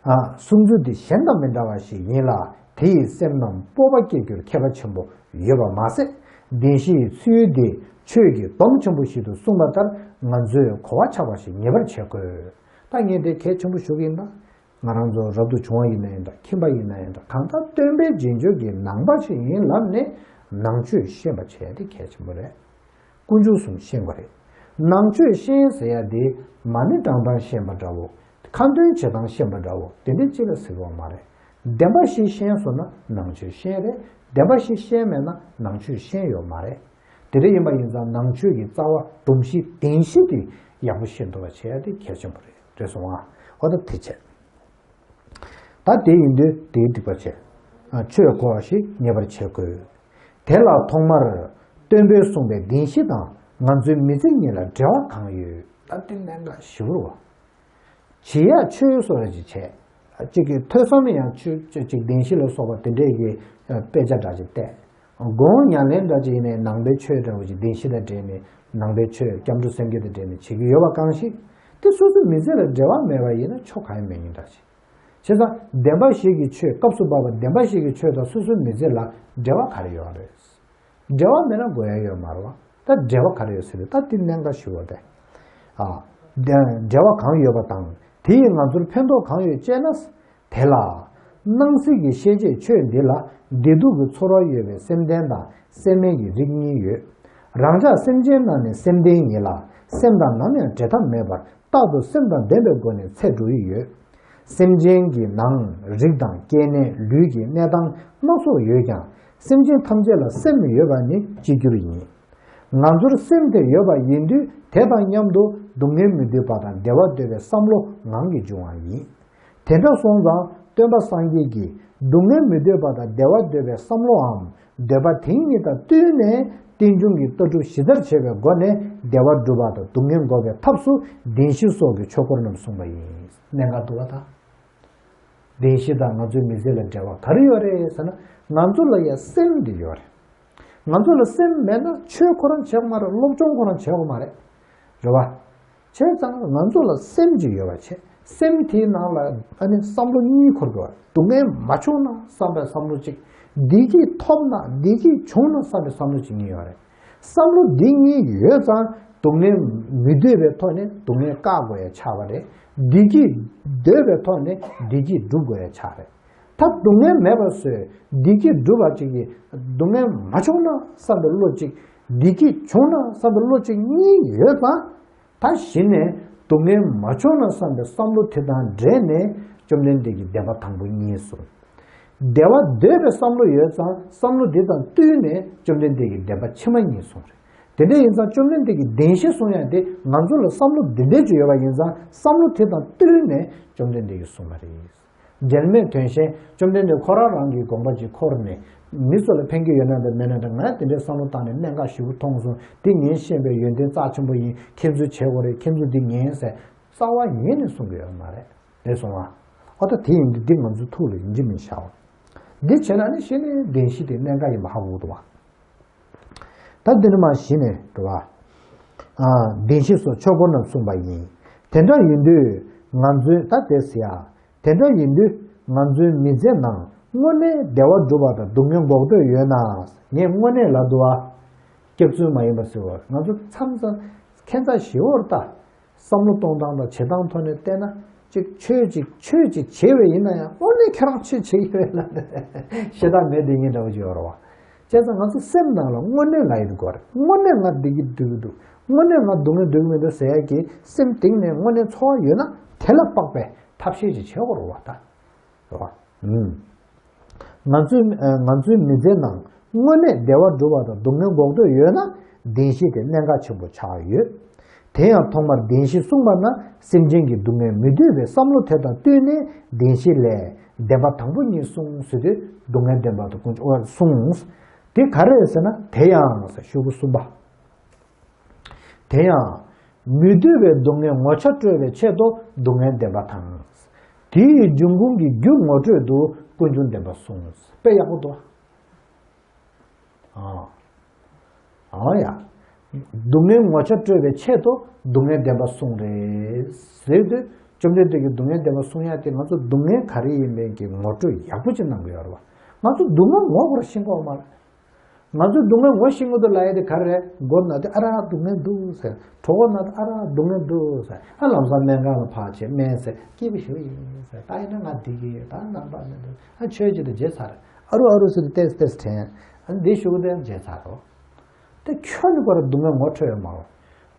ཨ། གསུང་ཚུལ་འདི་གཞན་དང་མི་འདྲ་བ་ཞིག་ཡིན་ལ། དེ་ཡིས་སེམས་རྣམས་སྤོབས་པ་སྐྱེ་རྒྱུར་ཁྱད་པར་ཆེན་པོ་ཡོད་པ་མ་ཟད། བདེན་བཞིའི་ཚུལ་འདི་ཆོས་ཀྱི་སྡོམ་ཆེན་པོ་ཞིག་ཏུ་གསུངས་པ་ལྟར་ང་ཚོས་གོ་བ་ཆགས་པ་ཞིག་ངེས་པར་བྱེད་དགོས། ད་ངས་དེ་གལ་ཆེན་པོ་ཞུ་གི་ཡིན་ད། ང་རང་ཚོ་རབ་ཏུ་བྱུང་བ་ཡིན་ན་ཡང་འདྲ། ཁྱིམ་པ་ཡིན་ན་ཡང་འདྲ། གང་ལྟར་སྟོན་པའི་རྗེས་འཇུག་གི་ནང་པ་ཞིག་ཡིན་ལབ་ནས་ནང་ཆོས་ཤེས་པ་བྱས་ཏེ་གལ་ཆེན་པོ་རེད། དཀོན་མཆོག་གསུམ་ཤེས་དགོས་རེད། ནང་ཆོས་ཤེས་ཟེར་ཡ་དེ་མ་ཎི་བགྲང་སྟངས་ཤེས་པ་འདྲ་བོ། ཁ་འདོན་བྱེད་སྟངས་ཤེས་པ་འདྲ་བོ། དེ་འདྲའི་ཅིག་ལ་ཟེར་བ་མ་རེད། བདེན་པ་བཞི་ཤེས་སོང་ན་ནང་ཆོས་ཤེས་རེད། བདེན་པ་བཞི་ཤེས་མེད་ན་ནང་ཆོས་ཤེས་ཡོད་མ་རེད། དེ་འདྲ་ཡིན་པ་ཡིན་ཙང་ནང་ཆོས་ཀྱི་རྩ་བ་སྒྲོམ་གཞི་བདེན་བཞི་དེ་ཡག་པོ་ཤེས་ཐུབ་པ་བྱེད་ཡ་དེ་གལ་ཆེན་པོ་རེད། རེད་སོང་ང་། འོ་ད་དེ་བྱས། ད་དེ་ཡིན་དུས་དེའི་སྡིག་པ་བྱས། ཆོས་གོ་བ་ཞིག་ངེས་པར་བྱེད་དགོས། དེ་ལ་ཐོག་མར་སྟོན་པས་གསུངས་པའི་བདེན་བཞི་དང་ང་ཚོའི་མི་ཚེ་གཉིས་ལ་འབྲེལ་བ་གང་ཡོད། ད་དེ་གནད་འགག་ཞེ་པོ་རེད་བ། བྱེད་ཡག་ཆོས་བཟོ་འདྲ་ཅིག་བྱས། གཅིག་གིས་ཐོས་བསམ་ཡང་ཆོས་གཅིག་བདེན་བཞི་ལ་སོགས་པ་དེ་འདྲས་ཀྱི་དཔེ་ཆ་འདྲ་ཅིག་བལྟས། དགོངས་ཉམས་ལེན་འདྲ་ཅིག་ཡིན་ནའི་ནང་པའི་ཆོས་འདྲ་བོ་ཅིག་བདེན་བཞི་དང་འབྲེལ་ནས། ནང་པའི་ཆོས་སྐྱབས་འགྲོ་སེམས་བསྐྱེད་དང་འབྲེལ་ནས་བྱེད་ཀྱི་ཡོད་པ་གང་ཞིག་དེ་སོ་སོའི་མི་ཚེ་ལ་འབྲེལ་བ་མེད་པ་ཡིན་ན་ཆོ་ག་ཡང་མེད་ཉིན་འདྲ་ཅིག་བྱས་ཙང་བདེན་པ་བཞི་གི་ཆོས། སྐབས་སུ་བབས་པ་བདེན་པ་བཞི་གི་ཆོས་དང་སོ་སོའི་མི་ཚེ་ལ་འབྲེལ་བ་ག་རེ་ཡོད་རེད། འབྲེལ་བ་མེད་ན་དགོས་ཡ་ཡོད་མ་རེད་བ། ད་འབྲེལ་བ་ག་རེ་ཡོད་ཟེར་དུས་ད་དེ་གནད་འགག་ཞིག་ཡོད་དེ། ཨ། འབྲེལ་བ་གང་ཡོད་པ་དང་དེ་ཡིས་ང་ཚོར་ཕན་ཐོགས་གང་ཡོད་ཅེ་ན། དེ་ལ། སྣང་སྲིད་ཀྱི་ཤེས་བྱའི་ཆོས་འདི་ལ་བདེ་སྡུག་གི་ཚོར་བ་ཡོད་པའི་སེམས་ལྡན་དང་སེམས་མེད་ཀྱི་རིགས་གཉིས་ཡོད། རང་ཅག་སེམས་ཅན་རྣམས་ནི་སེམས་ལྡན་ཡིན་ལ། སེམས་དང་ནམ་ཡང་བྲལ་ཐབས་མེད་པར་རྟག་ཏུ་སེམས་དང་ལྡན་པའི་སྒོ་ནས་ཚེ་འགྲོ་ཡི་ཡོད། སེམས་ཅན་གྱི་ནང་རིགས་དང་སྐྱེ་གནས་ལུས་ཀྱི་གནས་སྟངས་སྣ་ཚོགས་ཡོད་ཀྱང་སེམས་ཅན་ཐམས་ཅད་ལ་སེམས་ཡོད་པ་ནི་གཅིག་གྱུར་ཡིན། ང་ཚོར་སེམས་དེ་ཡོད་པ་ཡིན་དུས་དེ་དང་མཉམ་དུ་སྡུག་བསྔལ་མི་འདོད་པ་དང་བདེ་བ་འདོད་པའི་བསམ་བློ་ངང་གིས་འབྱུང་བ་ཡིན། དེ་འདྲ་སོང་ཙང་སྟོན་པ་སངས་རྒྱས་ཀྱིས་སྡུག་བསྔལ་མི་འདོད་པ་དང་བདེ་བ་འདོད་པའི་བསམ་བློའམ་འདོད་པ་དེ་གཉིས་དང་བསྟུན་ནས་རྟེན་འབྱུང་གི་ལྟ་གྲུབ་གཞི་རྩར་བྱས་པའི་སྒོ་ནས་བདེ་བ་སྒྲུབ་པ་དང་སྡུག་བསྔལ་འགོག་པའི་ཐབས་སུ་བདེན་བཞི་སོགས་ཀྱི་ཆོས་སྐོར་རྣམས་གསུངས་པ་ཡིན། གནད་འགག་འདུག་བ་ད། བདེན་བཞི་དང་ང་ཚོའི་མི་ཚེ་ལ་འབྲེལ་བ་ག་རེ་ཡོད་རེད་ཟེར་ན། ང་ཚོ་ལ་ཡ་སེམས་འདི་ཡོད་རེད། ང་ཚོ་ལ་སེམས་མེད་ན་ཆོས་ཁོ་རང་བྱེད་དགོས་མ་རེད། སློབ་སྦྱོང་ཁོ་རང་བྱེད་དགོས་མ་རེད། རེད་བ། བྱས་ཙང་ང་ཚོ་ལ་སེམས་ཅིག་ཡོད་པ་བྱས། སེམས་དེའི་ནང་ལ་ཨ་ནི་བསམ་བློ་གཉིས་འཁོར་དགོས་པ། སྡུག་བསྔལ་མ་བྱུང་ན་བསམ་པའི་བསམ་བློ་གཅིག་བདེ་སྐྱིད་ཐོབ་ན་བདེ་སྐྱིད་བྱུང་ན་བསམ་པའི་བསམ་བློ་གཅིག་གཉིས་ཡོད་རེད། བསམ་བློ་འདི་གཉིས་ཡོད་ཙང་སྡུག་བསྔལ་མི་འདོད་པའི་ཐོག་ནས་སྡུག་བསྔལ་བཀག་དགོས་ཡ་ཆགས་པ་རེད། བདེ་སྐྱིད་འདོད་པའི་ཐོག་ནས་བདེ་སྐྱིད་སྒྲུབ་དགོས་ཡ་ཆགས་རེད། ད་སྡུག་བསྔལ་མེད་པ་བཟོས་བདེ་སྐྱིད་སྒྲུབ་པ་ཅིག་གིས་སྡུག་བསྔལ་མ་བྱུང་ན་བསམ་པའི་བློ་གཅིག་བདེ་སྐྱིད་བྱུང་ན་བསམ་པའི་བློ་གཅིག་གཉིས་ཡོད་ཙང་། ད་གཞི་ནས་སྡུག་བསྔལ་མ་བྱུང་ན་བསམ་པའི་བསམ་བློ་དེ་དང་འབྲེལ་ནས་བཅོམ་ལྡན་འདས་ཀྱིས་བདེན་པ་དང་པོ་གཉིས་གསུངས། བདེ་བ་འདོད་པའི་བསམ་བློ་ཡོད་ཙང་བསམ་བློ་འདི་དང་བསྟུན་ནས་བཅོམ་ལྡན་འདས་ཀྱིས་བདེན་པ་ཕྱི་མ་གཉིས་གསུངས་རེད། དེ་འདྲ་ཡིན་ཙང་བཅོམ་ལྡན་འདས་ཀྱིས་བདེན་བཞི་གསུང་ཡ་དེ་ང་ཚོ་ལ་བསམ་བློ་འདི་འདྲས་ཅིག་ཡོད་པ་ཡིན་ཙང་བསམ་བློ་དེ་དང་བསྟུན་ནས་བཅོམ་ལྡན་འདས་ཀྱིས་གསུངས་པ་རེད། འབྲལ་མེད་དོན་གཞན་བཅོམ་ལྡན་འདས་ཁོ་རང་རང་གི་དགོངས་པ་ཅིག་འཁོར་ནས་མི་ཚོ་ལ་ཕན་གྱི་ཡོད་ན་འདྲ་མེད་ན་འདྲ། ང་དེ་འདྲའི་བསམ་བློ་བཏང་ནས་གནད་འགག་ཞེ་པོ་མཐོང་སོང་། འདི་ངས་ཤེས་པའི་ཡོན་ཏན་རྩ་ཆེན་པོ་ཡིན། ཁྱེད་ཚོས་བྱེད་དགོས་རེད། ཁྱེད་ཚོས་འདི་ཉན་ཟེར་རྩ་བ་ཉིད་ནས་གསུང་གི་ཡོད་མ་རེད། རེད་སོང་ཨ། ཨོ་ད་དེ་ཡིན་དུས་འདི་ང་ཚོའི་ཐུགས་ལ་ཡིན་གཅིག་མིན་གཅིག་བཞག་འདི་བྱས་ན་ནི་གཞི་ནས་བདེན་བཞི་དེ་གནད་འགག་ཡིན་པ་ཧ་གོ་གི་འདུག་བ། ད་འདི་ནི་མ་གཞི་ནས་འགྲོ་བ། ཨ། བདེན་བཞི་སོགས་ཆོས་སྐོར་རྣམས་གསུངས་པ་ཡིན། དེ་འདྲ་ཡིན་དུས་ང་ཚོའི་ད་དེ་ཟེར་ཡ། དེ་འདྲ་ཡིན་དུས་ང་ཚོའི་མི་ཚེ་ནང་དངོས་གནས་བདེ་བ་སྒྲུབ་པ་དང་སྡུག་བསྔལ་འགོག་འདོད་ཡོད་ན། ངས་དངོས་གནས་ལབ་འདུག་བ། སྐྱག་རྫུན་མ་ཡིན་པ་ཟེར་བ། ང་ཚོ་མཚམས་མཚམས་ཁྱད་མཚར་ཞེ་པོ་རེད་ད། བསམ་བློ་གཏོང་སྟངས་དང་བྱེད་སྟངས་ཐོག་ནས་བལྟས་ན་ཅིག་ཆོས་ཅིག་ཆོས་ཅིག་བྱེད་པ་ཡིན་ན་ཡང་དངོས་གནས་ཁྱེད་རང་ཆོས་བྱེད་ཀྱི་ཡོད་ལ་ཤེས་སྟངས་མེད་དེ་ངེས་འདྲ་བོ་ཅིག་ཡོད་རེད་བ། བྱས་ཙང་ང་ཚོ་སེམས་ནང་ལ་དངོས་གནས་ལབ་ཡོད་དགོས་རེད། དངོས་གནས་ང་བདེ་སྐྱིད་སྡུག་གི་འདུག་དངོས་གནས་ང་སྡུག་བསྔལ་སྡུག་གི་མི་འདུག་ཟེར་ཡག་གི་སེམས་གཏིང་ནས་དངོས་གནས་ཚོར་བ་ཡོད་ན་དེ་ལ་དཔག་པའི་ཐབས་ཤེས་ཅིག་བྱེད་དགོས་རེད་བ་ད། རེད་བ། ཨུམ། ང་ཚོའི་ང་ཚོའི་མི་ཚེ་ནང་དངོས་གནས་བདེ་བ་སྒྲུབ་པ་དང་སྡུག་བསྔལ་འགོག་འདོད་ཡོད་ན་བདེན་བཞི་དེ་གནད་འགག་ཆེན་པོ་ཆགས་ཡོད། དེ་ཡང་ཐོག་མར་བདེན་བཞི་གསུངས་པ་ན་སེམས་ཅན་གྱི་སྡུག་བསྔལ་མི་འདོད་པའི་བསམ་བློ་དེ་དང་བསྟུན་ནས་བདེན་བཞི་ལས་བདེན་པ་དང་པོ་གཉིས་གསུངས་ཟེར་དུས་སྡུག་བསྔལ་བདེན་པ་དང་ཀུན་འོ་གསུངས། དེ་ག་རེ་རེད་ཟེར་ན་དེ་ཡང་ཟེར་ཤོག་གུ་གསུམ་པ། དེ་ཡང་། མི་འདོད་པའི་སྡུག་བསྔལ་ངོ་ཆ་སྤྲོད་པའི་ཆེད་དུ་སྡུག་བསྔལ་བདེན་པ་དང་། དེ་ཡི་འབྱུང་ཁུངས་ཀྱི་རྒྱུ་ངོ་སྤྲོད་དུ་ཀུན་འབྱུང་བདེན་པ་གསུངས། དཔེ་ཡག་པོ་འདུག་ཨ། ཨ་ཡ། སྡུག་བསྔལ་ངོ་ཆ་སྤྲོད་པའི་ཆེད་དུ་སྡུག་བསྔལ་བདེན་པ་གསུངས་རེད་ཟེར་དུས་བཅོམ་ལྡན་འདས་ཀྱིས་སྡུག་བསྔལ་བདེན་པ་གསུང་ཡ་དེ་ང་ཚོ་སྡུག་བསྔལ་ག་རེ་ཡིན་མིན་གྱི་ངོ་སྤྲོད་ཡག་པོ་ཅིག་གནང་གི་ཡོད་རེད་བ། ང་ཚོ་སྡུག་བསྔལ་ངོ་སྐོར་ཤེས་ཀྱི་ཡོད་མ་རེད། ང་ཚོས་སྡུག་བསྔལ་ངོ་ཤེས་ཀྱི་འདུག་ལབ་ཡ་དེ་ག་རེ་རེད། མགོ་ན་དུས་ཨ་ར་སྡུག་བསྔལ་འདུག་ཟེར། གྲོད་ཁོག་ན་དུས་ཨ་ར་སྡུག་བསྔལ་འདུག་ཟེར། ཨ་ལམ་སང་སྨན་ཁང་ལ་ཕར་ཆས་སྨན་ཟས་སྐྱིད་པོ་ཞེ་པོ་ཡིན་ཟེར། ད་ཡིན་ན་ང་བདེ་གི་ཡོད། ད་ནང་པ་མི་འདུག་ཨ་ཆོས་ཅིག་དང་བརྗེད་ཚར། ཨ་རུ་ཨ་རུ་ཟེར་ཏེ་ཏེས་ཏེས་དྲན། ཨ་འདི་ཞུ་གི་དེ་བརྗེད་ཚར་རོ། དེ་ཁྱོན་ནས་ཁོ་ར་སྡུག་བསྔལ་ངོ་འཕྲོད་ཡོད་མ་རེད།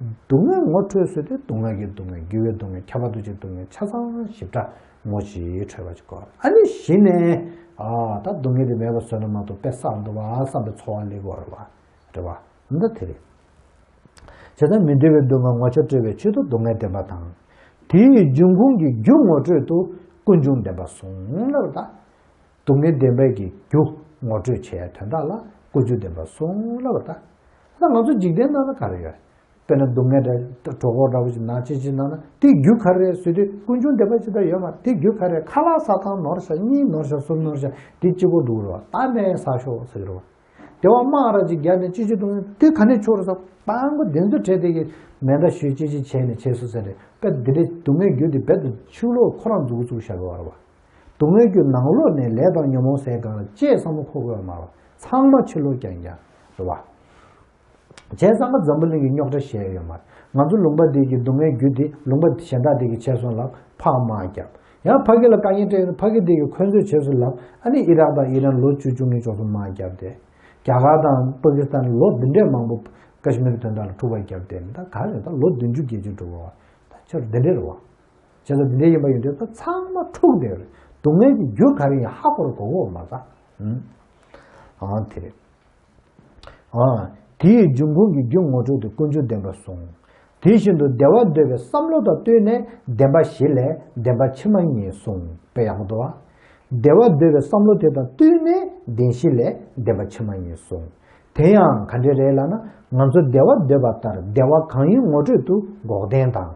སྡུག་བསྔལ་ངོ་འཕྲོད་ཟེར་དུས་སྡུག་བསྔལ་གྱི་སྡུག་བསྔལ། འགྱུར་བའི་སྡུག་བསྔལ། ཁྱབ་པ་འདུ་བྱེད་སྡུག་བསྔལ། ཆ་ཚང་ཞིབ་ཕྲ་ངོ་ཅིག་འཕྲོད་པ་ཅིག་དགོས། ཨ་ནི་གཞི་ནས་ཨ་ད་སྡུག་བསྔལ་དེ་མེད་པ་བཟོས་ན་མ་གཏོགས་དཔེ་བསགས་འདུག་བ་བསམ་པའི་ཚོར་བ་སླེབས་དགོས་རེད་བ། རེད་བ། འདི་དེ་རེད། བྱས་ཙང་མི་འདོད་པའི་སྡུག་བསྔལ་ངོ་ཆ་སྤྲོད་པའི་ཆེད་དུ་སྡུག་བསྔལ་བདེན་པ་དང་། དེའི་འབྱུང་ཁུངས་ཀྱི་རྒྱུ་ངོ་སྤྲོད་དུ་ཀུན་འབྱུང་བདེན་པ་གསུངས་ལབ་ད། སྡུག་བསྔལ་བདེན་པའི་གི་རྒྱུ་ངོ་སྤྲོད་བྱེད་ཡ་དོན་དག་ལ་ཀུན་འབྱུང་བདེན་པ་གསུངས་ལབ་པ་ད། ད་ང་ཚོ་འཇིག་རྟེན་ནང་ན་ག་རེ་ཡོད། དཔེར་ན་སྡུག་བསྔལ་འདྲ་གྲོད་ཁོག་འདྲ་བོ་ཞིག་ན་ཅི་ཅི་ན་ན་དེའི་རྒྱུ་ག་རེ་རེད་ཟེར་དུས་ཀུན་འབྱུང་བདེན་པ་ཅི་ལྟར་ཡོད་མ་རེད། དེའི་རྒྱུ་ག་རེ་རེད། ཁ་ལག་ཟ་སྟངས་ནོར་ཤག་གཉིད་ནོར་ཤག་གསུམ་ནོར་ཤག་དེ་གཅིག་པོ་འགྲོ་གི་རེད་བ། ད་སྨན་ཟ་ཤོག་ཟེར་གི་རེད་བ། དེ་བ་དམག་ར་ཅིག་བརྒྱབ་ནས་ཅི་ཅི་གཏོང་དེ་ག་ནས་ཆོག་རེད་ཟེར། དང་པོ་དེ་ཚོ་བྲལ་དེ་གི་མེ་མདའ་གཞུས་ཅི་ཅི་བྱས་ནས་བྱས་སོང་ཟེར་རེད། དཔེ་འདི་འདྲའི་སྡུག་བསྔལ་རྒྱུ་དེ་རྦད་དེ་ཕྱི་ལོགས་ཁོ་རང་མཛུབ་གུ་བཙུགས་བཞག་གི་ཡོད་རེད་བ། སྡུག་བསྔལ་རྒྱུ་ནང་ལོགས་ནས་ལས་དང་ཉོན་མོངས་ཟེར་གང་ལ་ཅི་བསམ་བློ་འཁོར་དགོས་མ་རེད། ཚང་མ་ཕྱི་ལོགས་རྐྱང་རྐྱང་རེད་བ། བྱས་ཙང་ང་འཛམ་བུ་གླིང་གི་རྙོག་དྲ་བཤད་ཡོད་མ་རེད། ང་ཚོ་ལུང་པ་འདི་གི་སྡུག་བསྔལ་རྒྱུ་འདི་ལུང་པ་གཞན་དག་འདི་གི་བྱས་སོང་ལབ་ཕར་དམག་བརྒྱབ། ཡང་ཕ་གི་ལ་དཀའ་ངལ་འཕྲད་ཡོང་དུས་ཕ་གི་འདི་གི་འཁོན་རྩོད་བྱས་སོང་ལབ། ཨ་ནི་ཨི་རག་དང་ཨི་རན་ལོ་བཅུ་བཅུ་གཉིས་ཕྱོགས་སུ་དམག་བརྒྱབ་སྟེ། རྒྱ་གར་དང་པ་ཀི་སི་ཐན་ལོ་འདི་འདྲས་མང་པོ་ཀ་ཤི་མིར་དོན་དག་ལ་འཁྲུག་པ་བརྒྱབ་སྟེ། ད་ག་རེ་ད་ལོ་བདུན་ཅུ་བརྒྱད་ཅུ་འགྲོ་བ། ད་ཆར་འདི་འདྲས་རེད་བ། བྱས་ཙང་འདི་འདྲས་ཡིན་པ་ཡིན་དུས་ད་ཚང་མ་འཁྲུག་བསྡད་རེད། སྡུག་བསྔལ་གྱི་རྒྱུ་ག་རེ་ཡིན་ཧ་གོ་ར་གོ་གོ་མ་ཚ། ཨང་དེ་རེད། ཨ། དེའི་འབྱུང་ཁུངས་ཀྱི་རྒྱུ་ངོ་སྤྲོད་དུ་ཀུན་འབྱུང་བདེན་པ་གསུངས། དེ་བཞིན་དུ་བདེ་བ་འདོད་པའི་བསམ་བློ་དང་བསྟུན་ནས་བདེན་པ་བཞི་ལས་བདེན་པ་ཕྱི་མ་གཉིས་གསུངས་པས་ཡག་པོ་འདུག་བ། བདེ་བ་འདོད་པའི་བསམ་བློ་དེ་དང་བསྟུན་ནས་བདེན་བཞི་ལས་བདེན་པ་ཕྱི་མ་གཉིས་གསུངས། དེ་ཡང་ག་འདྲ་རེད་ལབ་ན་ང་ཚོ་བདེ་བ་འདོད་པ་ལྟར་བདེ་བ་གང་ཡིན་ངོ་སྤྲོད་དུ་འགོག་བདེན་དང་།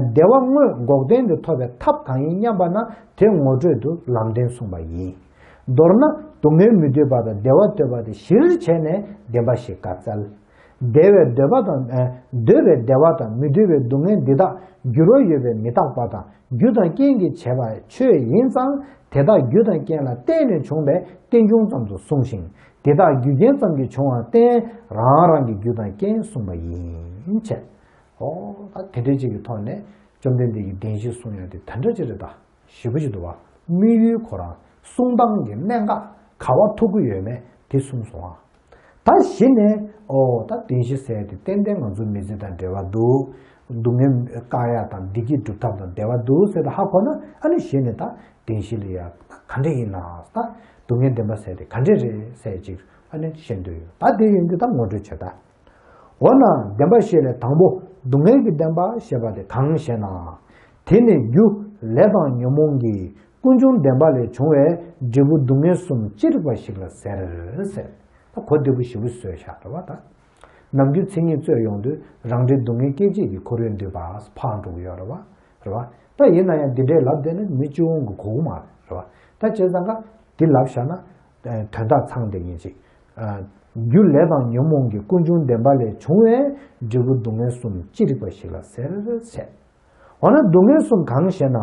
བདེ་བ་དངོས་འགོག་བདེན་དུ་ཐོབ་པའི་ཐབས་གང་ཡིན་སྙམ་པ་ན་དེ་ངོ་སྤྲོད་དུ་ལམ་བདེན་གསུངས་པ་ཡིན། མདོར་ན་སྡུག་བསྔལ་མི་འདོད་པ་དང་བདེ་བ་འདོད་པ་དེ་གཞིར་བྱས་ནས་བདེན་པ་བཞི་བཀའ་སྩལ། བདེ་བའི་འདོད་པ་དང་ཨ་འདོད་པའི་བདེ་བ་དང་མི་འདོད་པའི་སྡུག་བསྔལ་འདི་དག་འགྱུར་བ་ཡོད་པའི་མི་རྟག་པ་དང་རྒྱུ་དང་རྐྱེན་གྱིས་བྱས་པ་ཆོས་ཡིན་ཙང་། དེ་དག་རྒྱུ་དང་རྐྱེན་ལ་བརྟེན་ནས་བྱུང་བས་རྟེན་འབྱུང་ཙམ་དུ་གསུངས་ཤིང་། དེ་དག་རྒྱུ་རྐྱེན་ཙམ་གྱིས་བྱུང་བར་བརྟེན་རང་རང་གི་རྒྱུ་དང་རྐྱེན་གསུངས་པ་ཡིན་བྱས། ཨོ་ད་དེ་འདྲ་ཅིག་གི་ཐོག་ནས་བཅོམ་ལྡན་འདས་ཀྱིས་བདེན་བཞི་གསུང་ཡ་དེ་དེ་འདྲ་ཅིག་རེད་ད། ཞེ་པོ་ཅིག་འདུག་བ། དམིགས་ཡུལ་ཁོ་རང་གསུང་སྟངས་ཀྱི་གནད་འགག་ག་བ་ཐུག་གི་ཡོད་མེད་དེ་གསུངས་སོང་ཨ། ད་གཞི་ནས་ཨོ་ད་བདེན་བཞི་ཟེར་དེ་ཏན་ཏན་ང་ཚོ་མི་ཚེ་དང་འབྲེལ་བ་འདུག་སྡུག་བསྔལ་བཀག་ཡ་དང་བདེ་སྐྱིད་སྒྲུབ་ཐབས་དང་འབྲེལ་བ་འདུག་ཟེར་དེ་ཧ་གོ་ན། ཨ་ནི་གཞི་ནས་ད་བདེན་བཞི་ལ་ཡ་ག་འདྲ་ཡིན་ན། ད་སྡུག་བསྔལ་བདེན་པ་ཟེར་དེ་ག་འདྲ་རེད་ཟེར་ཅིག་ཨ་ནི་ཤེས་འདོད་ཡོད། ད་དེ་ཡིན་དུས་ད་ངོ་སྤྲོད་བྱེད་ད། འོ་ན་བདེན་པ་བཞི་ལས་དང་པོ་སྡུག་བསྔལ་གྱི་བདེན་པ་ཞེས་པ་དེ་གང་ཞེ་ན། དེ་ནི་རྒྱུ་ལས་དང་ཉོན་མོངས་ཀྱི་ཀུན་འབྱུང་བདེན་པ་ལས་བྱུང་བའི་འབྲས་བུ་སྡུག་བསྔལ་གསུམ་ཅི་རིགས་པ་ཞིག་ལ་ཟེར་ཟེར། ད་གོ་བདེ་པོ་ཞེ་པོ་བཟོས་བཞག་རེད་བ་ད། ནམ་རྒྱུན་མཚན་ཉིད་རྩོད་ཡོང་དུས་རང་འབྲས་སྡུག་བསྔལ་སྐྱེད་བྱེད་ཀྱི་ཁོར་ཡུག་འདུས་པ་ཕར་འགྲོ་གི་ཡོད་རེད་བ། རེད་བ། ད་ཡིན་ན་ཡང་འདི་འདྲའི་ལབ་བསྡད་ན་མི་སྤྱི་བོ་གི་གོ་གི་མ་རེད་བ། ད་བྱས་ཙང་ཀ་འདི་ལབ་བཞག་ན། དོན་དག་ཚང་བསྡད་ཡིན་ཅིག་རྒྱུ་ལས་དང་ཉོན་མོངས་ཀྱི་ཀུན་འབྱུང་བདེན་པ་ལས་བྱུང་བའི་འབྲས་བུ་སྡུག་བསྔལ་གསུམ་ཅི་རིགས་པ་ཞིག་ལ་ཟེར་ཟེར། འོ་ན་སྡུག་བསྔལ་གསུམ་གང་ཞེ་ན།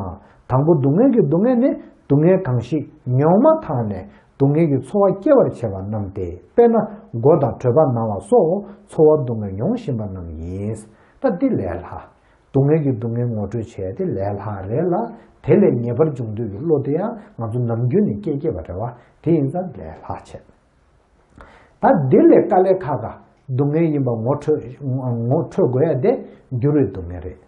དང་པོ་སྡུག་བསྔལ་གྱི་སྡུག་བསྔལ་ནི་སྡུག་བསྔལ་གང་ཞིག་མྱོང་མ་ཐག་ནས་སྡུག་བསྔལ་གྱི་ཚོར་བ་སྐྱེ་བར་བྱེད་པ་རྣམས་ཏེ། དཔེར་ན་མགོ་དང་གྲོད་པ་ན་བ་སོགས་ཚོར་བ་སྡུག་བསྔལ་མྱོང་བཞིན་པ་རྣམས་ཡིན། ད་འདི་ལས་སླ། སྡུག་བསྔལ་གྱི་སྡུག་བསྔལ་ངོ་སྤྲོད་བྱས་ཏེ་ལས་སླ་རེད་ལ། དེ་ལས་ངེས་པར་འབྱུང་འདོད་ཀྱི་བློ་དེ་ཡང་ང་ཚོ་ནམ་རྒྱུན་ནས་སྐྱེ་སྐྱེ་བ་རེད་བ། དེ་ཡིན་ཙང་ལས་སླ་བྱས། ད་འདི་ལས་དཀའ་ལས་ཁག་ཁ་སྡུག་བསྔལ་ཡིན་པ་ངོ་འཕྲོད་ངོ་འཕྲོད་དགོས་ཡ་དེ་འགྱུར་བའི་སྡུག་བསྔལ་རེད།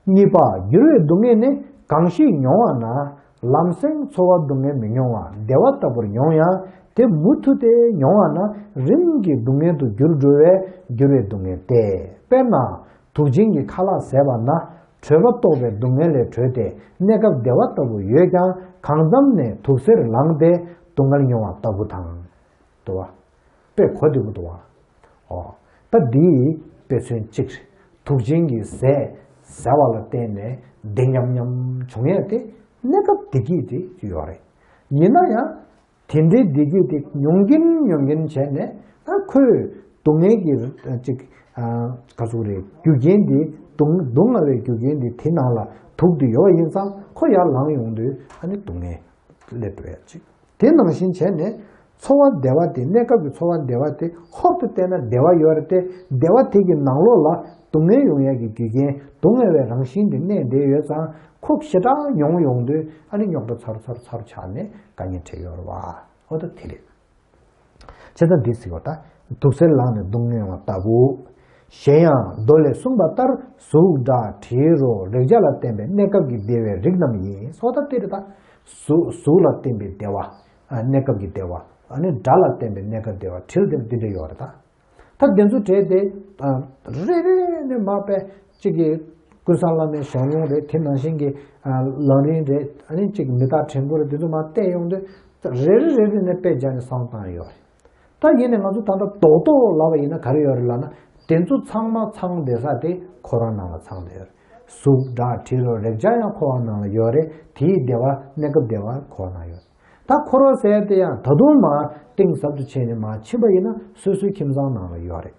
གཉིས་པ་འགྱུར་བའི་སྡུག་བསྔལ་ནི་གང་ཞིག་མྱོང་བ་ན་ལམ་སེང་ཚོར་བ་སྡུག་བསྔལ་མི་མྱོང་བ་བདེ་བ་ལྟ་བུར་མྱོང་ཡང་དེ་མུ་མཐུད་དེ་མྱོང་བ་ན་རིམ་གྱིས་སྡུག་བསྔལ་དུ་འགྱུར་འགྲོ་བས་འགྱུར་བའི་སྡུག་བསྔལ་ཏེ། དཔེར་ན། དུག་ཅན་གྱི་ཁ་ལག་བཟས་པ་ན་དྲོད་པ་གཏོགས་པའི་སྡུག་བསྔལ་ལས་གྲོལ་ཏེ་གནས་སྐབས་བདེ་བ་ལྟ་བུ་ཡོད་ཀྱང་གང་འཚམ་ནས་དུག་སེལ་ལངས་ཏེ་སྡུག་བསྔལ་མྱོང་བ་ལྟ་བུ་དང་། འདུག་བ། དཔེ་གོ་བདེ་པོ་འདུག་བ། ཨོ། ད་འདིའི་དཔེ་མཚོན་གཅིག་རེད། དུག་ཅན་གྱི་ཟས་ཟ་བ་ལ་བརྟེན་ནས་བདེ་མཉམ་མཉམ་བྱུང་ཡས་དེ་གནས་སྐབས་བདེ་སྐྱིད་དེ་ཡོད་རེད། ཡིན་ན་ཡང་། དེ་འདྲའི་བདེ་སྐྱིད་དེ་མྱོང་གིན་མྱོང་གིན་བྱས་ནས་ད་ཁོས་སྡུག་བསྔལ་གྱི་ཅིག་ག་ཟུག་རེད། རྒྱུ་རྐྱེན་དེ་སྡུག་སྡུག་བསྔལ་བའི་རྒྱུ་རྐྱེན་དེ་དེ་ནང་ལ་དུག་དེ་ཡོད་པ་ཡིན་ཙང་ཁོ་ཡར་ལངས་ཡོང་དུས་ཨ་ནི་སྡུག་བསྔལ་སླེབས་འགྲོ་ཡ་ཅིག་དེ་ནང་བཞིན་བྱས་ནས་ཚོར་བ་བདེ་བ་དེ་གནས་སྐབས་ཀྱི་ཚོར་བ་བདེ་བ་དེ་ཧོབ་ཏེ་བལྟས་ན་བདེ་བ་ཡོད་རེད་དེ། བདེ་བ་དེ་གི་ནང་ལོགས་ལ་སྡུག་བསྔལ་ཡོང་ཡ་གི་རྒྱུ་རྐྱེན་སྡུག་བསྔལ་བའི་རང་བཞིན་དེ་གནས་བསྡད་ཡོད་ཙང་ཁོ་ཞེ་དྲག་མྱོང་ཡོང་དུས་ཨ་ནི་རྙོག་དྲ་ཚ་རུ་ཚ་རུ་ཚ་རུ་ཆགས་ནས་དཀའ་ངལ་འཕྲད་ཡོད་རེད་བ། ཨོ་ད་དེ་རེད། བྱས་ཙང་འདི་ཟེར་བ་ད་དུག་སེལ་ལངས་ནས་སྡུག་བསྔལ་བ་ལྟ་བུ། གཞན་ཡང་མདོ་ལས་གསུངས་པ་ལྟར་གཟུགས་སྒྲ་དྲི་རོ་རེག་བྱ་ལ་བརྟེན་པའི་གནས་སྐབས་ཀྱི་བདེ་བའི་རིགས་རྣམས་ཡིན་སོགས་ད་དེ་རེད་ད། གཟུགས་གཟུགས་ལ་བརྟེན་པའི་བདེ་བ། ཨ་གནས་སྐབས་ཀྱི་བདེ་བ། ཨ་ནི་སྒྲ་ལ་བརྟེན་པའི་གནས་སྐབས་བདེ་བ། དྲི་ལ་བརྟེན་པའི་འདི་འདྲ་ཡོད་རེད་ད། ད་དེ་ཚོ་གྲས་དེ་རེ་རེ་ནས་མར་དཔེ་གཅིག་གི་ཀུན་བཟང་བླ་མའི་ཞལ་ལུང་རེད། དེ་ནང་བཞིན་གྱི་ལམ་རིམ་རེད། ཨ་ནི་གཅིག་མི་རྟག་དྲན་སྐུལ་རེད། དེ་ཚོ་མར་བལྟས་ཡོང་དུས་རེ་རེ་རེ་རེ་ནས་དཔེ་སྦྱར་ནས་བསམ་བློ་བཏང་ཡོད་རེད། ད་ཡིན་ནའི་ང་ཚོ་ད་ལྟ་རྡོག་རྡོག་ལབ་པ་ཡིན་ན་ག་རེ་ཡོད་རེད་ལབ་ན་དེ་ཚོ་ཚང་མ་ཚང་བསྡད་ས་དེ་ཁོ་རང་ནང་ལ་ཚང་བསྡད་ཡོད་རེད། གཟུགས་སྒྲ་དྲི་རོ་རེག་བྱ་ཡང་ཁོ་རང་ནང་ལ་ཡོད་རེད། དེའི་བདེ་བ་གནས་སྐབས་བདེ་བ་ཁོ་རང་ནང་ཡོད་རེད། ད་འཁོར་བ་ཟེར་དེ་ཡང་ད་དུང་མར་གཏིང་ཟབ་ཏུ་ཕྱིན་ནས་མར་ཕྱིན་པ་ཡིན་ན་སོ་སོའི་ཁྱིམ་ཚང་ནང་ལ་ཡོད་རེད།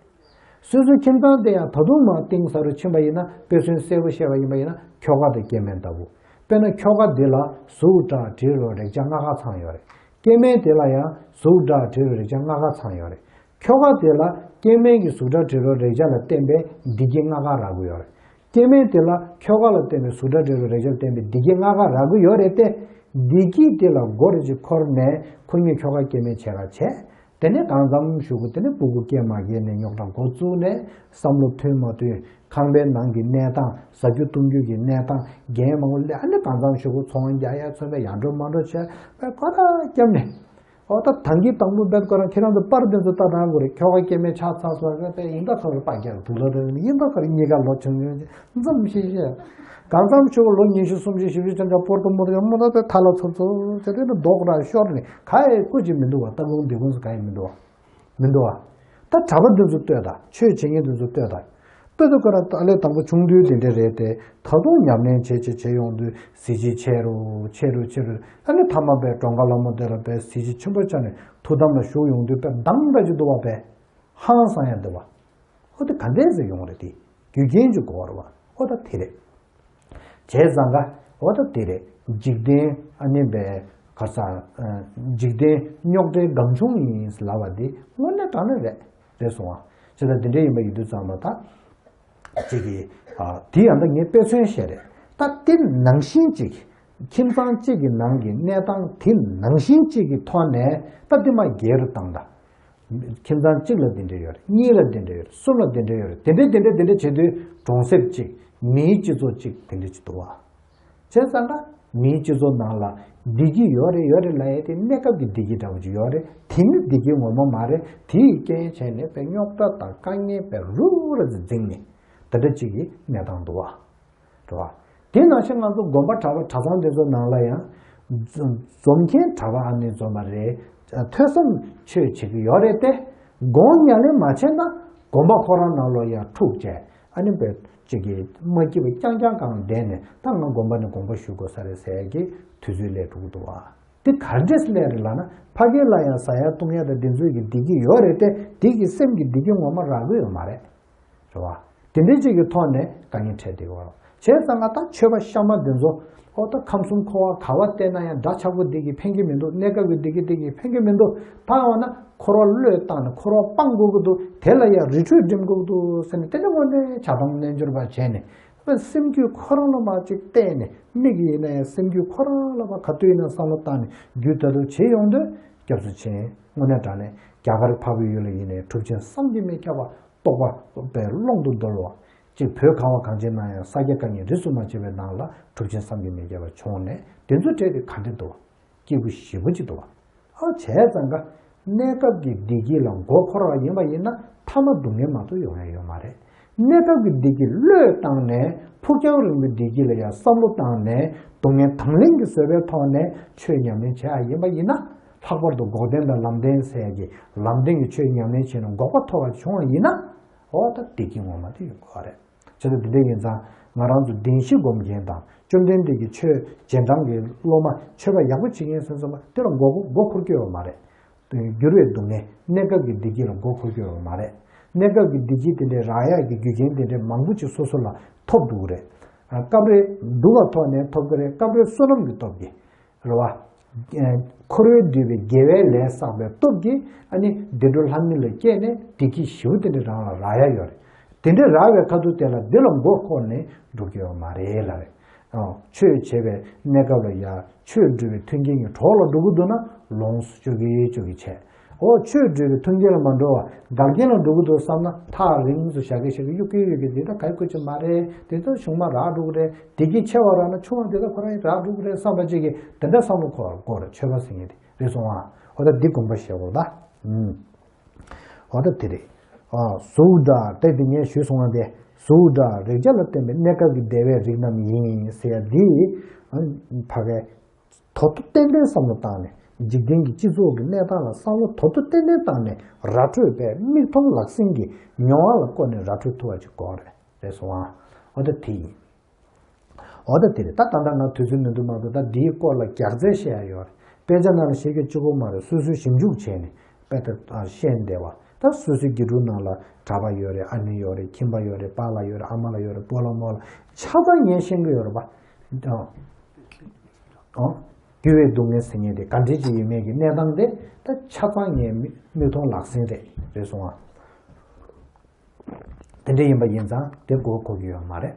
སོ་སོའི་ཁྱིམ་ཚང་དེ་ཡང་ད་དུང་མར་གཏིང་ཟབ་རུ་ཕྱིན་པ་ཡིན་ན་དཔེ་མཚོན་གསལ་པོ་བཤད་པ་ཡིན་པ་ཡིན་ན་ཁྱོ་ག་དང་སྐྱེ་དམན་ལྟ་བུ། དཔེར་ན་ཁྱོ་ག་འདི་ལ་གཟུགས་སྒྲ་དྲི་རོ་རེག་བྱ་ལྔ་ཀ་ཚང་ཡོད་རེད། སྐྱེ་དམན་དེ་ལ་ཡང་གཟུགས་སྒྲ་དྲི་རོ་རེག་བྱ་ལྔ་ཀ་ཚང་ཡོད་རེད། ཁྱོ་ག་དེ་ལ་སྐྱེ་དམན་གྱི་གཟུགས་སྒྲ་དྲི་རོ་རེག་བྱ་ལ་བརྟེན་པའི་བདེ་སྐྱིད་ལྔ་ཀ་རག་གི་ཡོད་རེད། སྐྱེ་དམན་དེ་ལ་ཁྱོ་ག་ལ་བརྟེན་པའི་གཟུགས་སྒྲ་དྲི་རོ་རེག་བྱ་ལ་བརྟེན་པའི་བདེ་སྐྱིད་ལྔ་ཀ་རག་གི་ཡོད་རེད་དེ། བདེ་སྐྱིད་དེ་ལ་མགོ་རེ་ཅིག་འཁོར་ནས་ཁོ་གཉིས་ཁྱོ་ག་སྐྱེ་དམན་བྱས་ཀ་བྱས། དེ་ནས་གང་འཚམ་གཞུག་གུ་དེ་ནས་སྤུ་གུ་སྐྱེ་མ་སྐྱེས་ནས་རྙོག་དྲ་འགོ་བཙུགས་ནས་བསམ་བློ་མཐུན་མ་མཐུན། ཁང་པའི་ནང་གི་གནས་སྟངས། ཟ་རྒྱུ་བཏུང་རྒྱུ་གི་གནས་སྟངས། རྒན་མང་པོ་སླེབས། ཨ་ནི་གང་འཚམ་གཞུག་གུ་ཚོང་རྒྱག་ཡ་ཚོང་པའི་ཡར་འགྲོ་མར་འགྲོ་བྱས་པས་ཁོ་ཐག་བརྒྱབ་ནས། ཨོ་ད་ཐང་གི་དང་པོ་བེད་ཁོ་རང་ཁྱེད་རང་ཚོ་པར་དེ་ཚོ་ལྟ་དང་གོ་རེད། ཁྱོ་ག་སྐྱེ་དམན་ཆགས་ཚར་སོང་། ཨ་ད་ཡིན་ད་ཁོ་རང་པར་རྒྱག་དུག་ལོག་དེ་ཡིན་ད་ཁོ་རང་གཉིས་ཀ་ལོ་ཆུང་ཆུང་འཛོམས་ཤིག་ཤིག་གང་འཚམ་ཤོག་ལོ་ཉི་ཤུ་སུམ་ཅུ་བཞི་བཅུ་ཅན་ཅག་པོར་ཏོ་མོ་ཏོ་ཡང་མོ་ཏོ་དེ་ཐ་ལ་ཚོབ་ཚོབ་བྱས་དེ་ནི་རྡོག་ར་ཤོར་ནས་ག་ཡེ་སྐུ་ཅིག་མི་འདུག་བ། སྟག་ལུང་འདི་ཀུན་སུ་ག་ཡེ་མི་འདུག་བ། མི་འདུག་བ། ད་གྲྭ་པ་འདི་ཚོ་ལྟོས་དང་། ཆོས་བྱེད་མཁན་འདི་ཚོ་ལྟོས་དང་། དཔེ་དེ་ཁོ་རང་ཨ་ལས་དང་པོ་ཆུང་དུས་དེ་འདྲ་རེད་དེ། ད་དུང་ཉམས་ལེན་བྱེད་བྱེད་བྱེད་ཡོང་དུས་གཟི་བརྗིད་ཆེ་རུ་ཆེ་རུ་ཆེ་རུ། ཨ་ནི་ཐ་མ་པའི་གྲོངས་ཁ་ལྷ་མོ་དེ་ལ་པའི་གཟི་བརྗིད་ཆེན་པོ་ཆགས་ནས་ཐུགས་དམ་ལ་བཞུགས་ཡོང་དུས་པའི་མདངས་འདྲ་ཅིག་འདུག་བ། པའི་ཧང་སང་ཡ་འདུག་བ། ཨོ་དེ་ག་འདྲས་ཟེར་ཡོང་རེད། དེ་རྒྱུ་རྐྱེན་ཅིག་དགོས་རེད་བ། ཨོ་ད་དེ་རེད། བྱས་ཙང་ཀ་ཨོ་ད་དེ་རེད། འཇིག་རྟེན་ཨ་ནི་པའི་ག་ས་འཇིག་རྟེན་རྙོག་དྲའི་སྒམ་ཆུང་ཡིན་ལབ་པ་འདི་དངོས་གནས་དྲང་གནས་རེད། རེད་སོང་བ། བྱས་ཙང་དེ་འདྲས་ཡིན་པ་ཡིན་དུས་ཙམ་པ་ད། ཅིག་གིས། ཨ། དེ་ཡང་ད་ངས་དཔེ་མཚོན་བཤད་རེད། ད་དེ་ནང་བཞིན་ཅིག་ཁྱིམ་ཚང་གཅིག་གི་ནང་གི་གནས་སྟངས་དེ་ནང་བཞིན་གཅིག་གི་ཐོག་ནས་ད་དེ་མར་རྒྱས་རུ་བཏང་ད། ཁྱིམ་ཚང་གཅིག་ལ་དེ་འདྲ་ཡོད་རེད། གཉིས་ལ་དེ་འདྲ་ཡོད་རེད། གསུམ་ལ་དེ་འདྲ་ཡོད་རེད། དེ་འདྲ་དེ་འདྲ་དེ་འདྲ་བྱེད་དུས་གྲོང་གསེབ་གཅིག་མིའི་སྤྱི་ཚོགས་གཅིག་དེ་འདྲ་ཅིག་འདུག་བ། བྱས་ཙང་ཀ་མིའི་སྤྱི་ཚོགས་ནང་ལ་བདེ་སྐྱིད་ཡོད་རེད་ཡོད་རེད་ལབ་ཡས་དེ་གནས་སྐབས་ཀྱི་བདེ་སྐྱིད་འདྲ་བོ་ཅིག་ཡོད་རེད། དེ་ནི་བདེ་སྐྱིད་ངོ་མ་མ་རེད། དེའི་རྐྱེན་བྱས་ནས་པའི་རྙོག་དྲ་དང་དཀའ་ངལ་པའི་རུ་ར་ཙི་འཛིང་ནས་དེ་འདྲ་ཅིག་གི་གནས་སྟངས་འདུག་བ། རེད་བ། དེ་ནང་བཞིན་ང་ཚོ་དགོན་པ་གྲྭ་པ་གྲྭ་ཚང་དེ་ཚོ་ནང་ལ་ཡང་། འཛོམས་མཁན་གྲྭ་པ་ཨ་ནི་འཛོམས་པ་རེད། ཐོས་བསམ་ཆོས་བྱེད་ཀྱི་ཡོད་རེད་དེ། དགོངས་ཉམས་ལེན་མ་བྱས་ན་དགོན་པ་ཁོ་རང་ནང་ལོགས་ཡར་འཁྲུག་བྱས། ཨ་ནི་པའི་ཅིག་གིས་མ་སྐྱིད་པ་རྐྱང་རྐྱང་གང་བསྡད་ནས་ད་ང་དགོན་པ་ནས་དགོངས་པ་ཞུ་དགོས་ས་རེད་ཟེར་གྱི་དུས་ཚོད་སླེབས་འགྲོ་གི་འདུག་བ། འདི་ག་འདྲས་སླེབས་རེད་ལབ་ན་ཕ་གི་ལ་ཡང་ཟ་ཡ་བཏུང་ཡ་དང་འདི་ཚོའི་གི་བདེ་སྐྱིད་ཡོད་རེད་དེ། དེ་གི་སེམས་ཀྱི་བདེ་སྐྱིད་ངོ་མ་རག་གི་ཡོད་མ་རེད། རེད་བ། དེ་འདྲའི་ཅིག་གི་ཐོག་ནས་དཀའ་ངལ་འཕྲད་བསྡད་ཡོད་རེད། བྱས་ཙང་ང་ད་ཆོས་པ་གཤའ་མ་འདི་ཚོ་ཨོ་ད་ཁམས་གསུམ་འཁོར་བ་ག་བ་བལྟས་ན་ཡང་འདྲ་ཆགས་པོ་འདི་གིས་ཕན་གྱི་མི་འདུག་གནས་སྐབས་ཀྱི་འདི་གིས་འདི་གིས་ཕན་གྱི་མི་འདུག་ད་འོ་ན་འཁོར་བ་བློས་བཏང་ནས་འཁོར་བ་སྤང་དགོས་ཀྱི་འདུག་དེ་ལ་ཡང་རི་ཁྲོད་འགྲིམ་དགོས་ཀྱི་འདུག་ཟེར་ནས་དེ་ནས་དངོས་གནས་བྱ་བཏང་རྣལ་འབྱོར་པ་བྱས་ནས་སེམས་རྒྱུད་ཁོ་རང་ལ་མར་ཅིག་བལྟས་ནས། མིག་ཡིན་ན་ཡང་སེམས་རྒྱུད་ཁོ་རང་ལ་མར་ག་དུས་ཡིན་ན་བསམ་བློ་བཏང་ནས་རྒྱུད་ད་དུ་བྱེད་ཡོང་དུས་སྐྱབས་སུ་མཆི། དངོས་གནས་དྲང་གནས་རྒྱ་གར་འཕགས་པའི་ཡུལ་ལ་ཡིན་ནའི་གྲུབ་ཆེན་བསམ་གྱིས་མི་ཁྱབ་པ། རྟོགས་པ་པའི་ཀློང་དུ་རྡོལ་བ། གཅིག་བོད་ཁམས་པ་གངས་ཅན་ན་ཡང་ས་སྐྱ་བཀའ་རྙིང་རིས་སུ་མ་ཆད་པའི་ནང་ལ་གྲུབ་ཆེན་བསམ་གྱིས་མི་ཁྱབ་པ་བྱུང་ནས་དེ་ཚོ་གྲས་དེ་ག་འདྲ་འདུག་སྐྱིད་པོ་ཞེ་པོ་ཅིག་འདུག་བ། ཨ་བྱས་ཙང་ཀ་གནས་སྐབས་ཀྱི་བདེ་སྐྱིད་ལ་མགོ་འཁོར་བ་ཡིན་པ་ཡིན་ན་མཐའ་མ་སྡུག་བསྔལ་མ་གཏོགས་ཡོང་ཡ་ཡོད་མ་རེད། གནས་སྐབས་ཀྱི་བདེ་སྐྱིད་བློས་བཏང་ནས་ཕུགས་རྒྱང་རིང་པོའི་བདེ་སྐྱིད་ལ་ཡང་བསམ་བློ་བཏང་ནས་སྡུག་བསྔལ་དང་ལེན་གྱི་བཟོད་པའི་ཐོག་ནས་ཆོས་ཉམས་ལེན་བྱེད་ཡ་ཡིན་པ་ཡིན་ན། ལྷག་པར་དུ་འགོག་བདེན་དང་ལམ་བདེན་ཟེར་ཡ་གི་ལམ་བདེན་གྱི་ཆོས་ཉམས་ལེན་བྱས་ནས་འགོག་པ་ཐོབ་པ་བྱུང་བ་ཡིན་ན། འོ་ད་བདེ་སྐྱིད་ངོ་མ་དེ་ཡོང་གི་རེད། བྱས་ཙང་འདི་འདྲ་ཡིན་ཙང་ང་རང་ཚོ་བདེན་བཞི་སྒོམ་མཁན་དང་བཅོམ་ལྡན་འདས་ཀྱི་ཆོས་རྗེས་འབྲང་གི་སློབ་མ་ཆོས་པ་ཡག་པོ་བྱེད་མཁན་སོང་ཙང་དེ་ལ་མགོ་མགོ་འཁོར་གྱི་ཡོད་མ་རེད། འགྱུར་བའི་སྡུག་བསྔལ་གནས་སྐབས་ཀྱི་བདེ་སྐྱིད་ལ་མགོ་འཁོར་གྱི་ཡོད་མ་རེད། གནས་སྐབས་ཀྱི་བདེ་སྐྱིད་དེ་འདྲའི་རག་ཡག་གི་རྒྱུ་རྐྱེན་དེ་འདྲའི་མང་པོ་ཅིག་སོ་སོ་ལ་ཐོབ་འདུག་རེད། སྐབས་རེ་སྡུག་ག་ཐོག་ནས་ཐོབ་ཀྱི་རེད། སྐབས་རེ་བསོད་ནམས་ཀྱིས་ཐོབ་ཀྱི་རེད་བ། འཁོར་བས་བསྡུས་པའི་དགེ་བའི་ལས་བསགས་པའི་སྟོབས་ཀྱིས་ཨ་ནི་བདེ་འགྲོ་ལྷ་མི་ལ་སྐྱེས་ནས་བདེ་སྐྱིད་ཞེ་པོ་དེ་འདྲ་རང་ལ་རག་ཡ་ཡོད་རེད། དེ་འདྲ་རག་པའི་ཁ་ཐུག་དེ་ལ་འདི་ལ་མགོ་འཁོར་ནས་འགྲོ་གི་ཡོད་མ་རེད་ལབ་རེད། ཨོ། ཆོས་བྱེད་པའི་གནས་སྐབས་ལ་ཡ་ཆོས་སྒྲུབ་པའི་མཐུན་རྐྱེན་གྱི་གྲོགས་ལ་འགྲོ་གི་འདུག་ན་ལོངས་སུ་སྤྱོད་ཀྱི་སྤྱོད་ཀྱི་བྱས། ཨོ། ཆོས་སྒྲུབ་པའི་མཐུན་རྐྱེན་ལ་མ་འགྲོ་བ་འགལ་རྐྱེན་ལ་འགྲོ་གི་འདུག་བསམ་ན་ཐག་རིང་སུ་བཞག་གི་བཞག་གི་གཡུག་གི་གཡུག་གི་འདི་ད་ག་ཡི་ཁུ་ཆུ་མ་རེད། དེ་ཚོ་ཆུང་མ་རག་འགྲོ་གི་རེད། བདེ་སྐྱིད་ཆེ་བ་རག་ན་ཆུང་བ་འདི་ད་ཁོ་རང་རག་འགྲོ་གི་རེད་བསམ་པ་ཅིག་གིས་དེ་འདྲ་བསམ་བློ་འཁོར་བ་དགོས་རེད། ཆོས་པ་ཟེར་མཁན་དེ་རེད་སོང་ཨ། ཨོ་ད་འདི་དགོངས་པ་བཞེས་དགོས་རེད་ད། ཨུམ། འོ་ད་དེ་རེད། ཨ། གཟུགས་སྒྲ་དེ་དེ་ངས་ཞུས་སོང་བ་དེ། གཟུགས་སྒྲ་རེག་བྱ་ལ་བརྟེན་པའི་གནས་སྐབས་ཀྱི་བདེ་བའི་རིགས་རྣམས་ཡིན་ཟེར་ཡ་འདི། ཨ། ཕ་གའི་དོ་དོ་ཏན་ཏན་བསམ་བློ་བཏང་ནས་འཇིག་རྟེན་གྱི་སྤྱི་ཚོགས་ཀྱི་གནས་སྟངས་ལ་བསམ་བློ་དོ་དོ་ཏན་ཏན་བཏང་ནས་ར་འཕྲོད་པའི་མིག་མཐོང་ལག་ཟིན་གྱི་མྱོང་བ་ལ་བཀོད་ནས་ར་འཕྲོད་ཐུབ་པ་ཅིག་དགོས་རེད། རེད་སོང་ཨ། འོ་ད་དེ་ཡིན། འོ་ད་དེ་རེད། ད་ད་ལྟ་ང་དུས་ཚོད་མི་འདུག་མ་གཏོགས་ད་འདིའི་སྐོར་ལ་རྒྱག་རྩལ་བཤད་ཡ་ཡོད་རེད། དཔེ་ཆ་ནང་ལ་བཤད་རྒྱུ་གཅིག་པོ་མ་རེད། སོ་སོས་ཞིབ་འཇུག་བྱས་ནས་དཔེ་ད་བཤད་བསྡད་པ། ད་སོ་སོའི་དགེ་ཕྲུག་ནང་ལ་གྲྭ་པ་ཡོད་རེད། ཨ་ནེ་ཡོད་རེད། ཁྱིམ་པ་ཡོད་རེད། པཱ་ལགས་ཡོད་རེད། ཨ་མ་ལགས་ཡོད་རེད། སྤོ་ལགས་རྨོ་ལགས་ཆ་ཚང་ངས་ཤེས་ཀྱི་ཡོད་རེད་པ། ཨོ། འགྱུར་བའི་སྡུག་བསྔལ་ཟེར་མཁན་དེ་ག་འདྲས་ཅིག་ཡིན་མིན་གྱི་གནས་སྟངས་དེ་ད་ཆ་ཚང་ངས་མིག་མཐོང་ལག་ཟིན་རེད། རེད་སོང་ཨ། དེ་འདྲ་ཡིན་པ་ཡིན་ཙང་དེ་མགོ་འཁོར་གྱི་ཡོད་མ་རེད།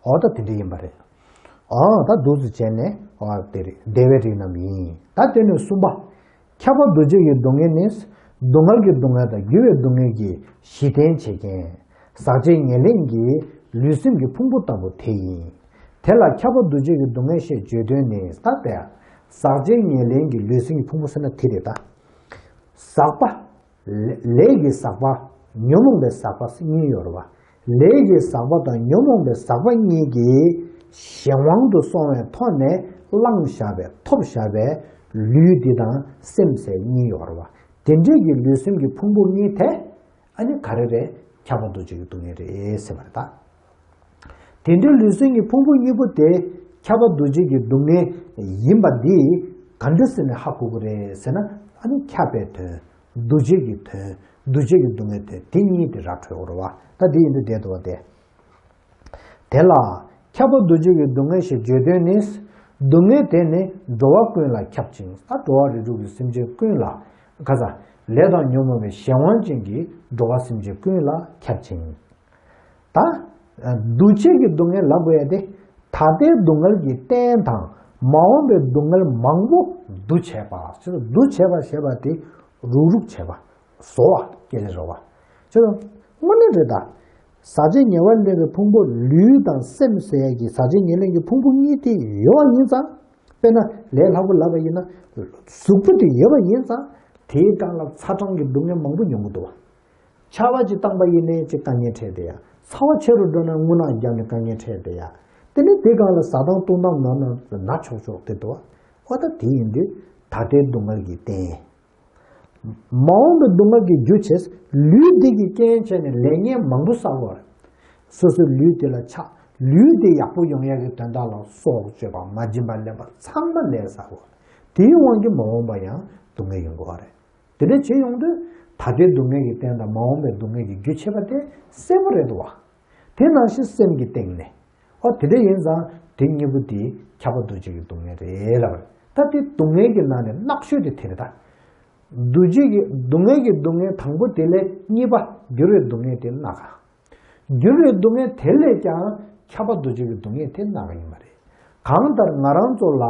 འོ་ད་དེ་འདྲ་ཡིན་པ་རེད། འོ་ད་འདུག་སེ་བྱས་ནས་འོ་དེ་རེད། བདེ་བའི་རིགས་རྣམས་ཡིན། ད་དེ་ནས་གསུམ་པ། ཁྱབ་པ་འདུ་བྱེད་ཀྱི་སྡུག་བསྔལ་ནི། སྡུག་བསྔལ་གྱི་སྡུག་བསྔལ་དང་། འགྱུར་བའི་སྡུག་བསྔལ་གྱི་གཞི་རྟེན་བྱེད་མཁན། ཟག་བཅས་ཉེར་ལེན་གྱི་ལུས་སེམས་ཀྱི་ཕུང་པོ་ལྟ་བུ་དེ་ཡིན། དེ་ལ་ཁྱབ་པ་འདུ་བྱེད་ཀྱི་སྡུག་བསྔལ་ཞེས་བརྗོད་དོན་ནི། ད་དེ་ཟག་བཅས་ཉེར་ལེན་གྱི་ལུས་སེམས་ཀྱི་ཕུང་པོ་ཟེར་ན་དེ་རེད་ད། ཟག་པ། ལས་ཀྱི་ཟག་པ། ཉོན་མོངས་པའི་ཟག་པ་གཉིས་ཡོད་རེད་བ། ལས་ཀྱི་ཟག་པ་དང་ཉོན་མོངས་པའི་ཟག་པ་གཉིས་ཀྱིས་གཞན་དབང་དུ་སོང་བའི་ཐོག་ནས་བླངས་བཞག་པའི་ཐོབ་བཞག་པའི་ལུས་འདི་དང་སེམས་ཟེར་གཉིས་ཡོད་རེད་བ། དེ་འདྲའི་གི་ལུས་སེམས་ཀྱི་ཕུང་པོ་གཉིས་དེ་ཨ་ནི་ག་རེ་རེད། ཁྱབ་པ་འདུ་བྱེད་ཀྱི་སྡུག་བསྔལ་རེད་ཟེར་བ་རེད་ད། དེ་འདྲའི་ལུས་སེམས་ཀྱི་ཕུང་པོ་གཉིས་པོ་དེ་ཁྱབ་པ་འདུ་བྱེད་ཀྱི་སྡུག་བསྔལ་ཡིན་པ་འདི་ག་འདྲ་ཟེར་ནས་ཧ་གོ་གི་རེད་ཟེར་ན། ཨ་ནི་ཁྱབ་པའི་དོན། འདུ་བྱེད་ཀྱི་དོན། འདུ་བྱེད་ཀྱི་སྡུག་བསྔལ་དོན། དེ་གཉིས་དེ་ར་འཕྲོད་དགོས་རེད་བ། ད་དེ་ཡིན་དུས་བསྡད་འདུག་བ་དེ། དེ་ལ་ཁྱབ་པ་འདུ་བྱེད་ཀྱི་སྡུག་བསྔལ་ཞེས་བརྗོད་དོན་ནི། སྡུག་བསྔལ་དེ་ནི་འགྲོ་བ་ཀུན་ལ་ཁྱབ་ཅིང་། ད་འགྲོ་བ་རིགས་དྲུག་གི་སེམས་ཅན་ཀུན་ལ། ཁ་ས། ལས་དང་ཉོན་མོངས་པའི་གཞན་དབང་ཅན་གྱི་འགྲོ་བ་སེམས་ཅན་ཀུན་ལ་ཁྱབ་ཅིང་། ད། འདུ་བྱེད་ཀྱི་སྡུག་བསྔལ་ལབ་དགོས་ཡ་དེ། ད་ལྟའི་སྡུག་བསྔལ་གྱི་རྟེན་དང་མ་འོངས་པའི་སྡུག་བསྔལ་མང་པོ་འདུ་བྱས་པ། ཅེས་སོ། འདུ་བྱས་པ་ཞེས་པ་དེ་རུག་རུག་བྱས་པ། བཟོ་བ་སྐད་ཆ་རེད་བ། ཅེས་སོ། དངོས་གནས་རེད་ད། ཟག་བཅས་ཉེ་བར་ལེན་པའི་ཕུང་པོ་ལུས་དང་སེམས་ཟེར་ཡ་གི་ཟག་བཅས་ཉེར་ལེན་གྱི་ཕུང་པོ་གཉིས་དེ་ཡོད་པ་ཡིན་ཙང་། དཔེར་ན་ལས་སླ་པོ་ལབ་པ་ཡིན་ན། གཟུགས་པོ་དེ་ཡོད་པ་ཡིན་ཙང་། དེའི་སྒང་ལ་ཚ་གྲང་གི་སྡུག་བསྔལ་མང་པོ་མྱོང་གི་འདུག་བ། ཆར་པ་ཅིག་བཏང་པ་ཡིན་ནའི་ཅིག་དཀའ་ངལ་འཕྲད་བསྡད་ཡ། ཚ་བ་ཆེ་རུ་འགྲོ་ན་རྔུལ་ནག་བརྒྱབ་ནས་དཀའ་ངལ་འཕྲད་བསྡད་ཡ། དེ་ནས་དེ་སྒང་ལ་ཟ་དང་བཏུང་དང་ནང་ན་ན་ཆོག་ཆོག་དེ་འདུག་བ། ཨོ་ད་དེ་ཡིན་དུས་ད་ལྟའི་སྡུག་བསྔལ་གྱི་རྟེན། མ་འོངས་པའི་སྡུག་བསྔལ་གྱི་རྒྱུ་བྱས། ལུས་འདི་གི་རྐྱེན་བྱས་ནས་ལས་ངན་མང་པོ་བསགས་པ་རེད། སོ་སོའི་ལུས་འདི་ལ་ཆགས། ལུས་འདི་ཡག་པོ་ཡོང་ཡག་གི་དོན་དག་ལ་སྲོག་གཅོད་པ། མ་བྱིན་པ་ལེན་པ་ཚང་མ་ལས་བསགས་པ། དེའི་དབང་གིས་མ་འོངས་པ་ཡང་སྡུག་བསྔལ་ཡོང་དགོས་པ་རེད། དེ་འདྲ་བྱེད་ཡོང་དུས་ད་ལྟའི་སྡུག་བསྔལ་གྱི་རྟེན་དང་མ་འོངས་པའི་སྡུག་བསྔལ་གྱི་རྒྱུ་བྱེད་པ་དེ་གསལ་པོ་རེད་འདུག་བ། དེ་ནང་བཞིན་སེམས་ཀྱི་སྟེང་ནས། ཨོ་དེ་འདྲ་ཡིན་ཙང་དེ་གཉིས་པོ་དེ་ཁྱབ་པ་འདུ་བྱེད་ཀྱི་སྡུག་བསྔལ་རེད་ལབ་པ་རེད། ད་དེ་སྡུག་བསྔལ་གྱི་ནང་ནས་གནག་ཤོས་དེ་དེ་རེད་ད། འདུ་བྱེད་ཀྱི་སྡུག་བསྔལ་གྱི་སྡུག་བསྔལ་དང་པོ་དེ་ལས་གཉིས་པ་འགྱུར་བའི་སྡུག་བསྔལ་དེ་གནག་ག་འགྱུར་བའི་སྡུག་བསྔལ་དེ་ལས་ཀྱང་ཁྱབ་པ་འདུ་བྱེད་ཀྱི་སྡུག་བསྔལ་དེ་གནག་ག་ཡིན་པ་རེད། གང་ལྟར་ང་རང་ཚོ་ལ་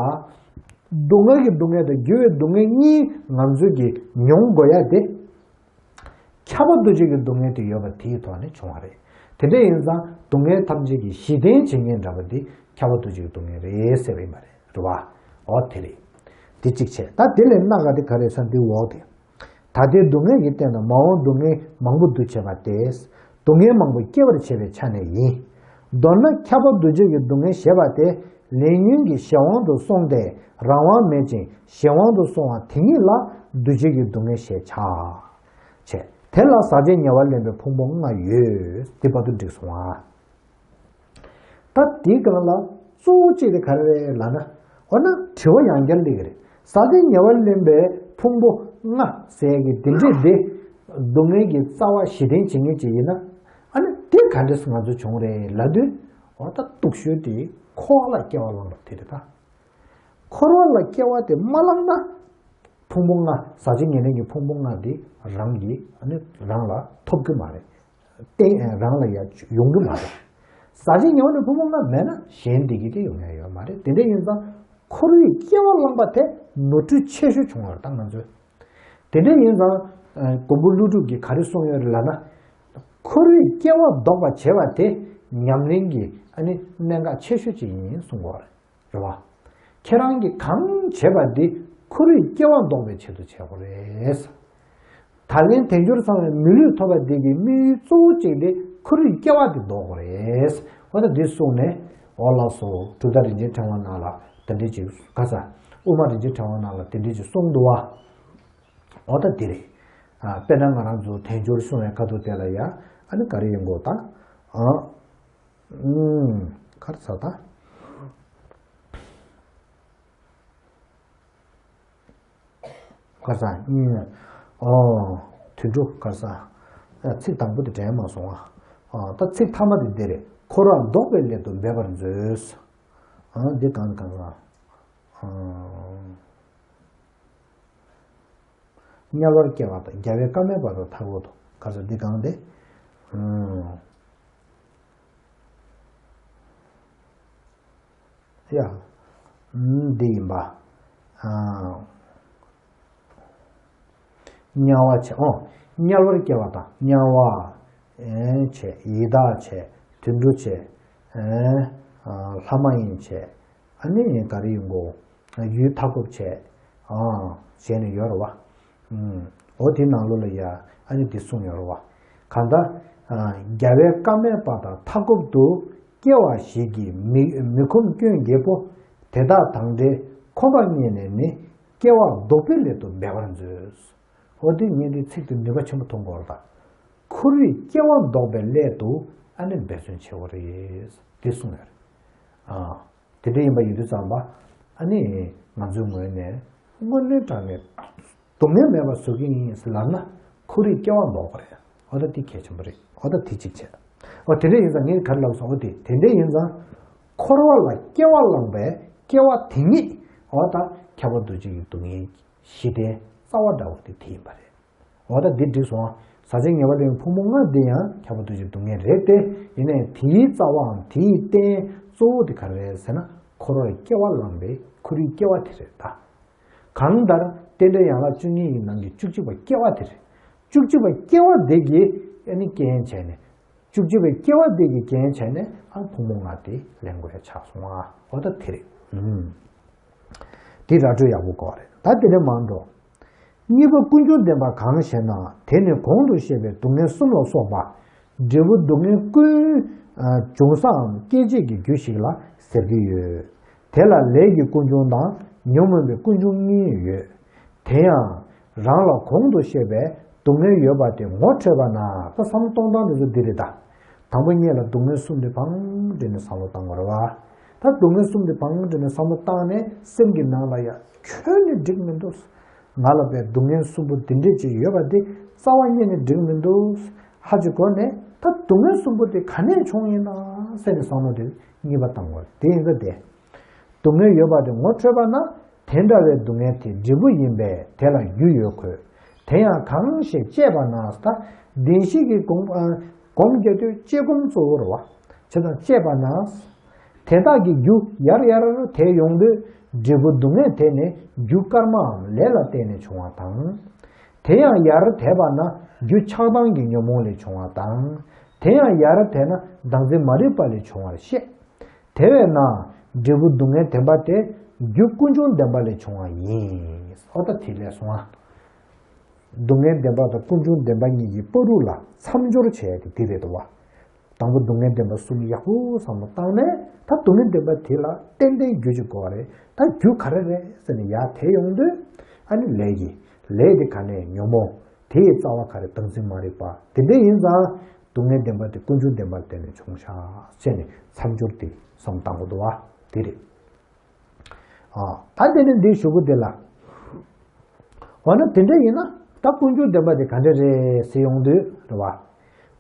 སྡུག་བསྔལ་གྱི་སྡུག་བསྔལ་དང་འགྱུར་བའི་སྡུག་བསྔལ་གཉིས་ང་ཚོས་ཀྱིས་མྱོང་དགོས་ཡ་དེ། ཁྱབ་པ་འདུ་བྱེད་ཀྱི་སྡུག་བསྔལ་དེ་ཡོད་པ་དེའི་ཐོག་ནས་བྱུང་བ་རེད། དེ་འདྲ་ཡིན་ཙང་སྡུག་བསྔལ་ཐམས་ཅད་ཀྱི་གཞི་རྟེན་བྱེད་མཁན་འདྲ་པོ་དེ་ཁྱབ་པ་འདུ་བྱེད་ཀྱི་སྡུག་བསྔལ་རེད་ཟེར་བ་ཡིན་པ་རེད། རེད་བ། འོ་དེ་རེད། དེ་གཅིག་བྱས། ད་དེ་ལས་གནག་ག་དེ་ག་རེ་ཟེར་ན་དེའི་འོག་དེ། ད་ལྟའི་སྡུག་བསྔལ་གྱི་རྟེན་དང་མ་འོངས་སྡུག་བསྔལ་མང་པོ་འདུ་བྱེད་པ་སྟེ། སྡུག་བསྔལ་མང་པོ་སྐྱེ་བར་བྱེད་པའི་ཆ་ནས་ཡིན། མདོར་ན་ཁྱབ་པ་འདུ་བྱེད་ཀྱི་སྡུག་བསྔལ་ཞེས་པ་དེ་ལས་ཉོན་གྱི་གཞན་དབང་དུ་སོང་སྟེ་རང་དབང་མེད་ཅིང་གཞན་དབང་དུ་སོང་བ་དེ་ཉིད་ལ་འདུ་བྱེད་ཀྱི་སྡུག་བསྔལ་ཞེས་བྱ། བྱས། དེ་ལ་ཟག་བཅས་ཉེ་བར་ལེན་པའི་ཕུང་པོ་ལྔ་ཡོད། འདི་བར་དུ་འགྲིག་སོང་ང་། ད་དེའི་སྒང་ལ་གཙོ་བོ་གཅིག་དེ་ག་རེ་རེད་ལབ་ན། འོ་ན་དྲི་བ་ཡང་བསྐྱར་སླེབས་ཀྱི་རེད། ཟག་བཅས་ཉེ་བར་ལེན་པའི་ཕུང་པོ་ལྔ་ཟེར་གྱི་དེ་འདྲས་དེ་སྡུག་བསྔལ་གྱི་རྩ་བ་གཞི་རྟེན་བྱེད་མཁན་ཅིག་ཡིན་ན། ཨ་ནི་དེ་ག་འདྲས་ང་ཚོ་བྱུང་རེད་ལབ་དུས། འོ་ད་སྡུག་ཤོས་དེ་འཁོར་བ་ལ་སྐྱེ་བ་བླངས་པ་དེ་རེད་ད། འཁོར་བ་ལ་སྐྱེ་བ་དེ་མ་བླངས་ན། ཕུང་པོ་ལྔ། ཟག་བཅས་ཉེར་ལེན་གྱི་ཕུང་པོ་ལྔ་དེ་རང་གིས་ཨ་ནི་རང་ལ་ཐོབ་ཀྱི་མ་རེད། རྟེན་རང་ལ་ཡ་ཡོང་གི་མ་རེད། ཟག་བཅས་ཉེ་བར་ལེན་ཕུང་པོ་ལྔ་མེད་ན་གཞན་བདེ་སྐྱིད་དེ་ཡོང་ཡ་ཡོད་མ་རེད། དེ་འདྲ་ཡིན་ཙང་འཁོར་བའི་སྐྱེ་བ་བླངས་པ་དེ་ནོར་འཁྲུལ་ཆེ་ཤོས་བྱུང་བ་རེད་ད་ང་ཚོས། དེ་འདྲ་ཡིན་ཙང་། མགོན་པོ་ཀླུ་སྒྲུབ་ཀྱིས་ག་རེ་གསུངས་ཡོད་རེད་ལབ་ན། འཁོར་བའི་སྐྱེ་བ་ལྡོག་པ་བྱེད་པ་དེ་ཉམས་ལེན་གྱི་ཨ་ནི་གནད་འགག་ཆེ་ཤོས་ཅིག་ཡིན་གསུངས་པ་རེད། རེད་བ། ཁྱེད་རང་གིས་གང་བྱེད་པ་འདི་འཁོར་བའི་སྐྱེ་བ་ལྡོག་པའི་ཆེད་དུ་བྱེད་དགོས་རེད། ད་ལན་དལ་འབྱོར་ཚང་བའི་མི་ལུས་ཐོབ་པ་འདི་གི་དམིགས་ཡུལ་གཙོ་བོ་གཅིག་དེ་འཁོར་བའི་སྐྱེ་བ་འདི་ལྡོག་དགོས་རེད། འོ་ན་འདི་གསུངས་ནས། འོ་ལགས་སོ། གྲུབ་མཐའ་རིན་ཆེན་ཕྲེང་བ་ནང་ལ་དེ་འདྲ་ཅིག་ག་ས། དབུ་མ་རིན་ཆེན་ཕྲེང་བ་ནང་ལ་དེ་འདྲ་ཅིག་གསུངས་འདུག་བ། འོ་ད་འདི་རེད། ཨ། དཔེར་ན་ང་རང་ཚོ་དལ་འབྱོར་སྲུང་བའི་ཁ་ཐུག་དེ་ལ་ཡ། ཨ་ནི་ག་རེ་ཡོང་གོ་ད། ཨ། ཨུམ། ག་རེ་ཟ་ད། ག་ས། ཨུམ། ཨོ། དུད་འགྲོ་ག་རེ་ཟ། ཨ། ཚིག་དང་པོ་དེ་དྲན་མ་སོང་ཨ། ཨ། ད་ཚིག་མཐའ་མ་དེ་འདི་རེད། འཁོར་བ་ལྡོག་པའི་སླད་དུ་འབད་པར་མཛོད། ཨ། འདི་གང་གང་ཟ། དམྱལ་བར་སྐྱེ་བ་དང་། རྒྱལ་བའི་བཀའ་མེད་པ་དང་། མཐའ་འཁོབ་ཏུ། ག་ས་འདི་གང་དེ། ཡ། འདི་ཡིན་པ། དམྱལ་བ་བྱས། ཨོ། དམྱལ་བར་སྐྱེ་བ་དང་། དམྱལ་བ། ཨེ། བྱས། ཡི་དྭགས་བྱས། དུད་འགྲོ་བྱས། ཨེ། ལྷ་མ་ཡིན་བྱས། ཨ་ནི་ག་རེ་ཡིན་གོ། ཡུལ་མཐའ་འཁོབ་བྱས། ཨ། བྱས་ནས་ཡོད་རེད་བ། ཨུམ། འོ་དེའི་ནང་ལོགས་ལ་ཡ་ཨ་ནི་འདི་གསུངས་ཡོད་རེད་བ། གང་ལྟར། ཨ། རྒྱལ་བའི་བཀའ་མེད་པ་དང་མཐའ་འཁོབ་ཏུ་སྐྱེ་བ་ཞིག་གི་མི་མི་ཁོམ་སྐྱོན་བརྒྱད་པོ་དེ་དག་དང་འབྲེལ་ཁོམ་པ་རྙེད་ནས་ནི་སྐྱེ་བ་ལྡོག་པའི་སླད་དུ་འབད་པར་མཛོད། འོ་དེ་ངས་འདི་ཚིག་དེ་ནུས་པ་ཆེན་པོ་མཐོང་གི་ཡོད་རེད་ད། ཁོ་རའི་སྐྱེ་བ་ལྡོག་པའི་སླད་དུ་ཨ་ནི་འབད་བརྩོན་བྱེད་དགོས་རེད། དེ་གསུངས་ཡོད་རེད། ཨ། དེ་འདྲ་ཡིན་པ་ཡིན་དུས་ཙམ་པ། ཨ་ནི་ང་ཚོའི་ངོས་ནས་དངོས་གནས་དྲང་གནས་སྡུག་བསྔལ་མེད་པ་བཟོ་གི་ཡིན་ཟེར་ལབ་ན་ཁོ་རའི་སྐྱེ་བ་ལྡོག་པ་རེད། འོ་ད་དེ་གལ་ཆེན་པོ་རེད། འོ་ད་དེ་གཅིག་བྱས། འོ་དེ་འདྲ་ཡིན་ཙང་ངས་ག་རེ་ལབ་སོང་། འོ་དེ་དེ་འདྲ་ཡིན་ཙང་། འཁོར་བ་ལ་སྐྱེ་བ་བླངས་པའི་སྐྱེ་བ་དེ་ཉིད་འོ་ད་ཁྱབ་པ་འདུ་བྱེད་ཀྱི་སྡུག་བསྔལ་ཞི་བདེའི་རྩ་བ་འདྲ་བོ་དེ་དེ་ཡིན་པ་རེད། འོ་ད་འདི་འགྲིག་སོང་ཨ། ཟག་བཅས་ཉེ་བར་ལེན་པའི་ཕུང་པོ་ལྔ་འདི་ཡང་ཁྱབ་པ་འདུ་བྱེད་སྡུག་བསྔལ་རེད་དེ། ཡིན་ནའི་དེའི་རྩ་བའམ་དེའི་རྟེན་གཙོ་བོ་དེ་ག་རེ་རེད་ཟེར་ན། འཁོར་བར་སྐྱེ་བ་བླངས་པའི་ཁོ་རའི་སྐྱེ་བ་དེ་རེད་ད། གང་ལྟར་རྟེན་འབྲེལ་ཡན་ལག་བཅུ་གཉིས་ཀྱི་ནང་གི་བཅུ་གཅིག་པ་སྐྱེ་བ་དེ་རེད། བཅུ་གཅིག་པ་སྐྱེ་བ་དེ་གིས་ཨ་ནི་རྐྱེན་བྱས་ནས། བཅུ་གཅིག་པའི་སྐྱེ་བ་དེ་གིས་རྐྱེན་བྱས་ནས་ཨ་ཕུང་པོ་ལྔ་དེ་ལེན་དགོས་ཡ་ཆགས་སོང་ཨ། འོ་ད་དེ་རེད། ཨུམ། དེ་ར་སྤྲོད་ཡག་པོ་དགོས་རེད། ད་དེ་ནས་མར་འགྲོ། གཉིས་པ་ཀུན་འབྱུང་བདེན་པ་གང་ཞེ་ན། དེ་ནི་གོང་དུ་བཤད་པའི་སྡུག་བསྔལ་གསུམ་ལ་སོགས་པ། འབྲས་བུ་སྡུག་བསྔལ་ཀུན་འབྱུང་སའམ་སྐྱེད་བྱེད་ཀྱི་རྒྱུ་ཞིག་ལ་ཟེར་གྱི་ཡོད། དེ་ལ་ལས་ཀྱི་ཀུན་འབྱུང་དང་ཉོན་མོངས་པའི་ཀུན་འབྱུང་གཉིས་ཡོད། དེ་ཡང་རང་ལ་གོང་དུ་བཤད་པའི་སྡུག་བསྔལ་ཡོད་པ་དེ་ངོ་འཕྲོད་པ་ན། ད་བསམ་བློ་གཏོང་སྟངས་དེ་ཚོ་འདི་རེད་ད། དང་པོ་ཉིད་ལ་སྡུག་བསྔལ་གསུམ་དེ་བང་བསྒྲིགས་ནས་བསམ་བློ་བཏང་དགོས་རེད་བ། ད་སྡུག་བསྔལ་གསུམ་དེ་བང་བསྒྲིགས་ནས་བསམ་བློ་བཏང་ནས་སེམས་ཀྱི་ནང་ལ་ཡ་ཁྱོན་ནས་འགྲིག་མི་འདུག་ང་ལ་བས་སྡུག་བསྔལ་གསུམ་པོ་འདི་འདྲས་ཅིག་ཡོད་པ་འདི་རྩ་བ་ཉིད་ནས་འགྲིག་མི་འདུག་ཧ་ཅིག་གོ་ནས་ད་སྡུག་བསྔལ་གསུམ་པོ་དེ་ག་ནས་བྱུང་ཡིན་ན་ཟེར་ནས་བསམ་བློ་དེ་གཉིས་པ་བཏང་དགོས་རེད། དེ་ཡིན་ཙང་དེ། སྡུག་བསྔལ་ཡོད་པ་དེ་ངོ་འཕྲོད་པ་ན། དེ་འདྲ་བའི་སྡུག་བསྔལ་དེ་འབྲས་བུ་ཡིན་པས་དེ་ལ་རྒྱུ་ཡོད་དགོས། དེ་ཡང་གང་ཞེས་དཔྱད་པ་ན། ད་བདེན་བཞི་གི་སྒོམ་ཨ་སྒོམ་རྒྱག་དུས་དཔྱད་སྒོམ་གཙོ་བོ་རེད་བ། བྱས་ཙང་དཔྱད་པ་ན། དེ་དག་གི་རྒྱུ་ཡར་ཡར་དེད་ཡོང་དུས་འབྲས་བུ་སྡུག་བསྔལ་དེ་ནི་རྒྱུ་སྐར་མའམ་ལས་ལ་བརྟེན་ནས་བྱུང་བ་དང་། དེ་ཡང་ཡར་དེད་པ་ན་རྒྱུ་ཆགས་སྡང་གི་ཉོན་མོངས་ལས་བྱུང་བ་དང་། དེ་ཡང་ཡར་དེད་ན་བདག་འཛིན་མ་རིག་པ་ལས་བྱུང་བར་བཤད། དེ་བས་ན་འབྲས་བུ་སྡུག་བསྔལ་བདེན་པ་དེ་རྒྱུ་ཀུན་འབྱུང་བདེན་པ་ལས་བྱུང་བ་ཡིན། ཨོ་ད་དེ་ལས་སོང་ཨ། སྡུག་བསྔལ་བདེན་པ་དང་ཀུན་འབྱུང་བདེན་པ་གཉིས་ཀྱི་བར་དུ་ལ་མཚམས་སྦྱོར་བྱས་ཏེ་འདི་རེད་དོ་བ། དང་པོ་སྡུག་བསྔལ་བདེན་པ་གསུམ་ཡག་པོ་བསམ་བློ་བཏང་ནས་ད་སྡུག་བསྔལ་བདེན་པ་དེ་ལ་ཏན་ཏན་རྒྱུ་ཅིག་དགོས་པ་རེད། ད་རྒྱུ་ག་རེ་རེད་ཟེར་ནས་ཡར་དེད་ཡོང་དུས་ཨ་ནི་ལས་ཀྱི་ལས་དེ་ག་ནས་ཉོན་མོངས་དེ་ཡི་རྩ་བ་ག་རེ་བདག་འཛིན་མ་རིག་པ་དེ་འདྲ་ཡིན་ཙང་། སྡུག་བསྔལ་བདེན་པ་དེ་ཀུན་འབྱུང་བདེན་པར་བརྟེན་ནས་བྱུང་ཤག་ཅེས་ནས་མཚམས་སྦྱོར་དེ་བསམ་བཏང་དགོས་འདུག་བ། དེ་རེད། ཨ། ད་དེ་ནས་འདིའི་གཞུག་གུ་དེ་ལ། འོ་ན་དེ་འདྲ་ཡིན་ན་ད་ཀུན་འབྱུང་བདེན་པ་དེ་ག་འདྲ་རེད་ཟེར་ཡོང་དུས་རེད་བ།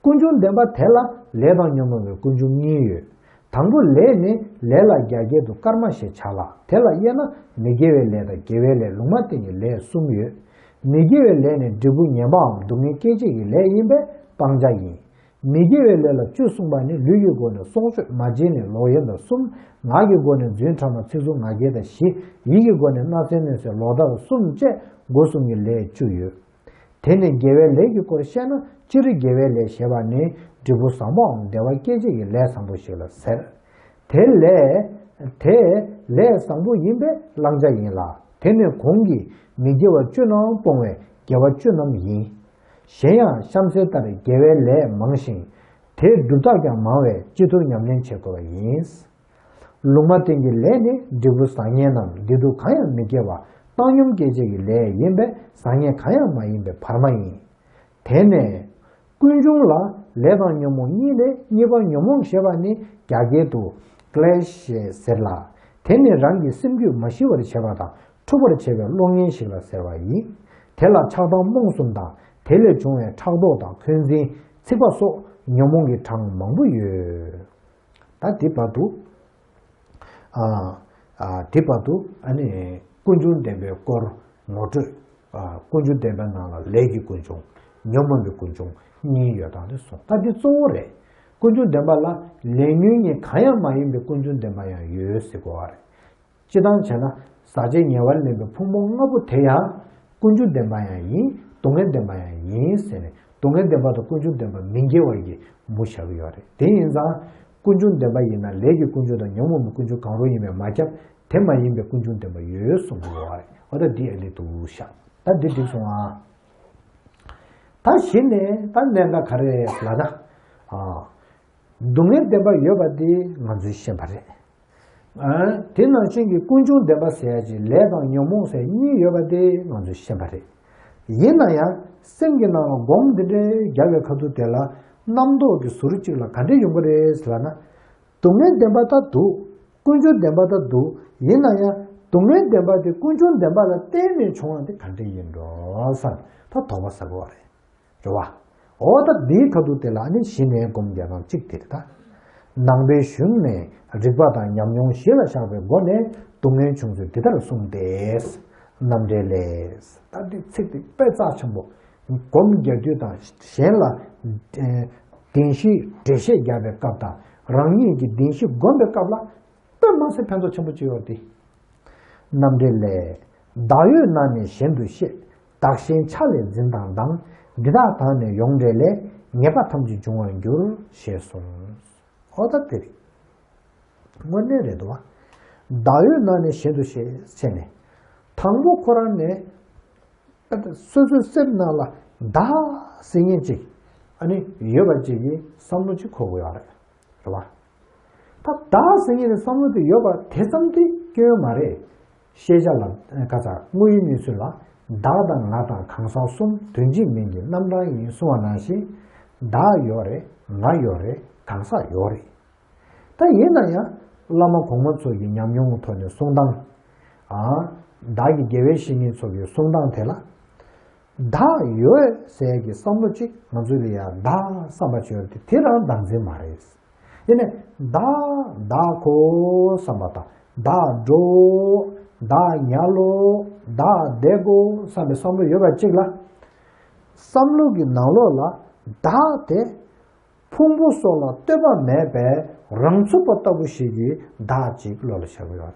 ཀུན་འབྱུང་བདེན་པ་དེ་ལ་ལས་དང་ཉོན་མོངས་པའི་ཀུན་འབྱུང་གཉིས་ཡོད། དང་པོ་ལས་ནི་ལས་ལ་རྒྱ་སྐད་དུ་སྐར་མ་ཞེས་བྱ་ལ། དེ་ལ་དབྱེ་ན་མི་དགེ་བའི་ལས་དང་དགེ་བའི་ལས། ལུང་མ་བསྟན་གྱི་ལས་གསུམ་ཡོད། མི་དགེ་བའི་ལས་ནི་འབྲས་བུ་ངན་པའམ་སྡུག་བསྔལ་སྐྱེད་བྱེད་ཀྱི་ལས་ཡིན་པས་སྤང་བྱ་ཡིན། མི་དགེ་བའི་ལས་ལ་བཅུ་གསུངས་པ་ནི་ལུས་ཀྱི་སྒོ་ནས་སྲོག་གཅོད། མ་བྱིན་ལེན། ལོག་གཡེམ་དང་གསུམ། ངག་གི་སྒོ་ནས་རྫུན་ཕྲ་མ། ཚིག་རྩུབ་ངག་འཁྱལ་དང་བཞི། ཡིད་ཀྱི་སྒོ་ནས་མནའ་ཟན་གནོད་འཚེ་ལོག་ལྟ་དང་གསུམ་བཅས་སྒོ་གསུམ་གྱི་ལས་བཅུ་ཡོད། དེ་ནས་དགེ་བའི་ལས་ཀྱི་སྐོར་བཤད་ན། སྤྱིར་དགེ་བའི་ལས་ཞེས་པ་ནི་འབྲས་བུ་བཟང་པོའམ་བདེ་བ་སྐྱེད་བྱེད་ཀྱི་ལས་བཟང་པོ་ཞིག་ལ་ཟེར། དེ་ལས་དེ་ལས་བཟང་པོ་ཡིན་པས་བླང་བྱ་ཡིན་ལ། དེ་ནི་གོང་གི་མི་དགེ་བ་བཅུ་རྣམས་སྤོང་བས་དགེ་བ་བཅུ་རྣམས་ཡིན། གཞན་ཡང་གཤམ་གསལ་ལྟར་དགེ་བའི་ལས་མང་ཞིང་། དེའི་སྒྲུབ་ཐབས་ཀྱང་མང་བས་ཅི་ཐུབ་ཉམས་ལེན་བྱེད་དགོས་པ་ཡིན། ལུང་མ་བསྟན་གྱི་ལས་ནི་འབྲས་བུ་བཟང་ངན་ནམ་བདེ་སྡུག་གང་ཡང་མི་སྐྱེ་བ་བཏང་སྙོམས་སྐྱེད་བྱེད་ཀྱི་ལས་ཡིན་པས་བཟང་ངན་གང་ཡང་མ་ཡིན་པའི་བར་མ་ཡིན། དེ་ནས་ཀུན་འབྱུང་ལ་ལས་དང་ཉོན་མོངས་གཉིས་ལས་གཉིས་པ་ཉོན་མོངས་ཞེས་པ་ནི་རྒྱ་སྐད་དུ་ཀླེ་ཤ་ཞེས་ཟེར་ལ། དེ་ནི་རང་གི་སེམས་རྒྱུད་མ་ཞི་བར་བྱེད་པ་དང་འཁྲུགས་པར་བྱེད་པའི་བློ་ངན་ཞིག་ལ་ཟེར་བ་ཡིན། དེ་ལ་ཆགས་སྡང་རྨོངས་གསུམ་དང་དེ་ལས་བྱུང་བའི་ཕྲག་དོག་དང་འཁོན་འཛིན་ཚིག་པ་སོགས་ཉོན་མོངས་ཀྱི་གྲངས་མང་པོ་ཡོད། ད་དེ་བར་དུ། ཨ། ཨ། དེ་བར་དུ་ཨ་ནི་ཀུན་འབྱུང་བདེན་པའི་སྐོར་ངོ་སྤྲོད། ཨ། ཀུན་འབྱུང་བདེན་པའི་ནང་ལ་ལས་ཀྱི་ཀུན་འབྱུང་། ཉོན་མོངས་པའི་ཀུན་འབྱུང་གཉིས་ཡོད་སྟངས་དེ་གསུངས། ད་འདི་གཙོ་བོ་རེད། ཀུན་འབྱུང་བདེན་པ་ལ་ལས་ཉོན་གཉིས་གང་ཡང་མ་ཡིན་པའི་ཀུན་འབྱུང་བདེན་པ་ཡང་ཡོད་ཟེར་དགོས་པ་རེད། སྤྱིར་བཏང་བྱས་ན་ཟག་བཅས་ཉེ་བར་ལེན་པའི་ཕུང་པོ་ལྔ་པོ་དེ་ཡང་ཀུན་འབྱུང་བདེན་པ་ཡང་ཡིན། སྡུག་བསྔལ་བདེན་པ་ཡང་ཡིན་ཟེར་ནས་སྡུག་བསྔལ་བདེན་པ་དང་ཀུན་འབྱུང་བདེན་པ་མི་འགལ་བ་ཡི་མུ་བཞག་གི་ཡོད་རེད། དེ་ཡིན་ཙང་ཀུན་འབྱུང་བདེན་པ་ཡིན་ན་ལས་ཀྱི་ཀུན་འབྱུང་དང་ཉོན་མོངས་པའི་ཀུན་འབྱུང་གང་རུང་ཡིན་པས་མ་ཁྱབ། དེ་མ་ཡིན་པའི་ཀུན་འབྱུང་བདེན་པ་ཡོད་གསུང་གི་ཡོད་རེད། འོ་ད་འདི་ཨ་ལི་འདུག་ཤག་ད་འདི་འགྲིག་སོང་ཨ། ད་གཞི་ནས་ད་གནད་འགག་ག་རེ་ལབ་ན། ཨ། སྡུག་བསྔལ་བདེན་པ་ཡོད་པ་དེ་ང་ཚོས་ཤེས་པ་རེད། ཨ། དེ་ནང་བཞིན་གྱི་ཀུན་འབྱུང་བདེན་པ་ཟེར་ཡ་ཅིག་ལས་དང་ཉོན་མོངས་ཟེར་གཉིས་ཡོད་པ་དེ་ང་ཚོས་ཤེས་པ་རེད། ཡིན་ན་ཡང་སེམས་ཀྱི་ནང་ལ་སྒོམ་འདི་འདྲའི་རྒྱག་པའི་ཁ་ཐུག་དེ་ལ་རྣམ་རྟོག་གི་ཟུར་གཅིག་ལ་ག་འདྲས་ཡོང་གི་རེད་ཟེར་ལབ་ན། སྡུག་བསྔལ་བདེན་པ་ད་འདུག་ཀུན་འབྱུང་བདེན་པ་ད་འདུག་ཡིན་ན་ཡང་སྡུག་བསྔལ་བདེན་པ་དེ་ཀུན་འབྱུང་བདེན་པ་ལ་བརྟེན་ནས་བྱུང་བ་དེ་ག་འདྲས་ཡིན་འགྲོ་བསམ་ད་དོགས་པ་ཟ་དགོས་པ་རེད། རེད་བ། འོ་ད་འདིའི་ཁ་ཐུག་དེ་ལ་ནི་གཞི་ནས་སྒོམ་རྒྱག་སྟངས་གཅིག་དེ་རེད་ད། ནང་པའི་གཞུང་ནས་རིགས་པ་དང་ཉམས་མྱོང་གཞི་ལ་བཞག་པའི་སྒོ་ནས་སྡུག་བསྔལ་བྱུང་ཚུལ་འདི་ལྟར་གསུངས་ཏེ། རྣམ་འགྲེལ་ལས། ད་འདི་ཚིག་འདི་དཔེ་རྩ་ཆེན་པོ། སྒོམ་རྒྱག་དུས་དང་གཞན་ལ་ཨེ་བདེན་བཞི་འགྲེལ་བཤད་རྒྱག་པའི་སྐབས་དང་རང་ཉིད་ཀྱི་བདེན་བཞི་སྒོམ་པའི་སྐབས་ལ་དཔེ་མ་སྲིད་ཕན་ཐོགས་ཆེན་པོ་ཅིག་ཡོད་དེ། རྣམ་འགྲེལ་ལས། བདག་ཡོད་ན་ནི་གཞན་དུ་ཤེས། བདག་གཞན་ཆ་ལས་འཛིན་སྟངས་དང་། འདི་དག་དག་ནས་ཡོངས་འབྲེལ་ལས། ཉེས་པ་ཐམས་ཅད་འབྱུང་བར་འགྱུར། ཞེས་གསུངས། ཨོ་ད་དེ་རེད། དངོས་གནས་རེད་འདུག་བ། བདག་ཡོད་ན་ནི་གཞན་དུ་ཤེས་བྱས་ནས། དང་པོ་ཁོ་རང་ནས་སོ་སོའི་སེམས་ནང་ལ་བདག་ཟེར་མཁན་ཅིག་ཨ་ནི་ཡོད་པ་ཅིག་གི་བསམ་བློ་ཅིག་འཁོར་དགོས་ཡོད་རེད། རེད་བ། ད་བདག་ཟེར་མཁན་གྱི་བསམ་བློ་དེ་ཡོད་པ་དེ་ཙམ་དེ་སྐྱོན་མ་རེད། ཤེས་བྱ་ལ་ཁ་ཚ་དངོས་ཡུལ་གནས་ཚུལ་ལ་བདག་དང་ང་དང་གང་ཟག་གསུམ་དོན་གཅིག་མིང་གི་རྣམ་གྲངས་ཡིན་གསུང་བ་ནང་བཞིན། བདག་ཡོད་རེད། ང་ཡོད་རེད། གང་ཟག་ཡོད་རེད། ད་ཡིན་ན་ཡང་བླ་མ་གོང་མ་ཚོ་གི་ཉམས་མྱོང་གི་ཐོག་ནས་གསུང་སྟངས། ཨ། བདག་གི་དགེ་བའི་བཤེས་གཉེན་ཚོ་གི་གསུང་སྟངས་དེ་ལ། བདག་ཡོད་ཟེར་གྱི་བསམ་བློ་གཅིག་ང་ཚོ་ལ་ཡང་བདག་བསམ་པ་ཅིག་ཡོད་དེ་དེ་རང་བདག་འཛིན་མ་རེད། དེ་ནས་བདག་བདག་གོ་བསམ་པ་དང་བདག་འགྲོ། བདག་ཉལ་ལོ། བདག་བསྡད་གོ་བསམ་པའི་བསམ་བློ་ཡོད་པ་གཅིག་ལ། བསམ་བློ་གི་ནང་ལོགས་ལ་བདག་དེ་ཕུང་པོ་སོགས་ལ་ལྟོས་པ་མེད་པའི་རང་ཚུགས་པ་ལྟ་བུ་ཞིག་གི་བདག་ཅིག་བློ་ལ་ཤར་གྱི་ཡོད།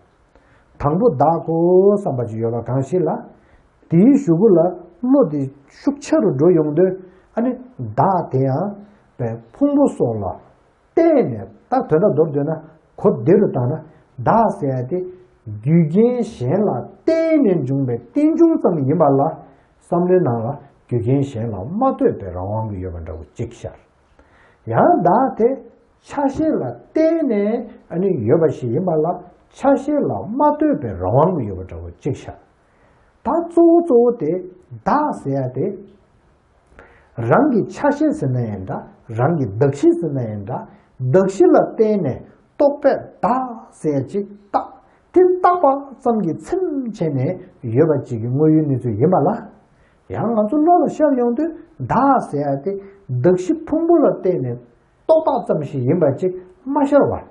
དང་པོ་བདག་གོ་བསམ་པ་ཅིག་ཡོད་པ་གང་ཞིག་ལ། དེའི་གཞུག་གུ་ལ་བློ་དེ་ཤུགས་ཆེ་རུ་འགྲོ་ཡོང་དུས་ཨ་ནི་བདག་དེ་ཡང་བའི་ཕུང་པོ་སོགས་ལ་བརྟེན་ནས་ད་དོན་དག་མདོར་བསྡུས་ན་གོ་བདེ་རུ་བཏང་ན་བདག་ཟེར་ཡ་དེ་རྒྱུ་རྐྱེན་གཞན་ལ་བརྟེན་ནས་འབྱུང་བའི་རྟེན་འབྱུང་ཙམ་ཡིན་པ་ལ་བསམ་བློའི་ནང་ལ་རྒྱུ་རྐྱེན་གཞན་ལ་མ་ལྟོས་པའི་རང་དབང་གི་ཡོད་པ་འདྲ་བོ་གཅིག་ཤར། ཡང་བདག་དེ་ཆ་ཤས་ལ་བརྟེན་ནས་ཨ་ནི་ཡོད་པ་ཞིག་ཡིན་པ་ལ་ཆ་ཤས་ལ་མ་ལྟོས་པའི་རང་དབང་གི་ཡོད་པ་འདྲ་བོ་གཅིག་ཤར། ད་གཙོ་བོ་གཙོ་བོ་དེ་བདག་ཟེར་ཡ་དེ། རང་གི་ཆ་ཤས་ཟེར་ན་ཡང་འདྲ། རང་གི་གདགས་གཞི་ཟེར་ན་ཡང་འདྲ། གདགས་གཞི་ལ་བརྟེན་ནས་རྟོག་པས་བདག་ཟེར་ཅིག་བཏགས། དེ་བཏགས་པ་ཙམ་གྱིས་ཚིམ་བྱས་ནས་ཡོད་པ་ཅིག་གི་དངོས་ཡུལ་གནས་ཚུལ་ཡིན་པ་ལ། ཡང་ང་ཚོ་བློ་ལ་ཤར་ཡོང་དུས་བདག་ཟེར་ཡ་དེ་གདགས་གཞི་ཕུང་པོ་ལ་བརྟེན་ནས་རྟོག་བཏགས་ཙམ་ཞིག་ཡིན་པ་ཅིག་མ་ཤར་བར།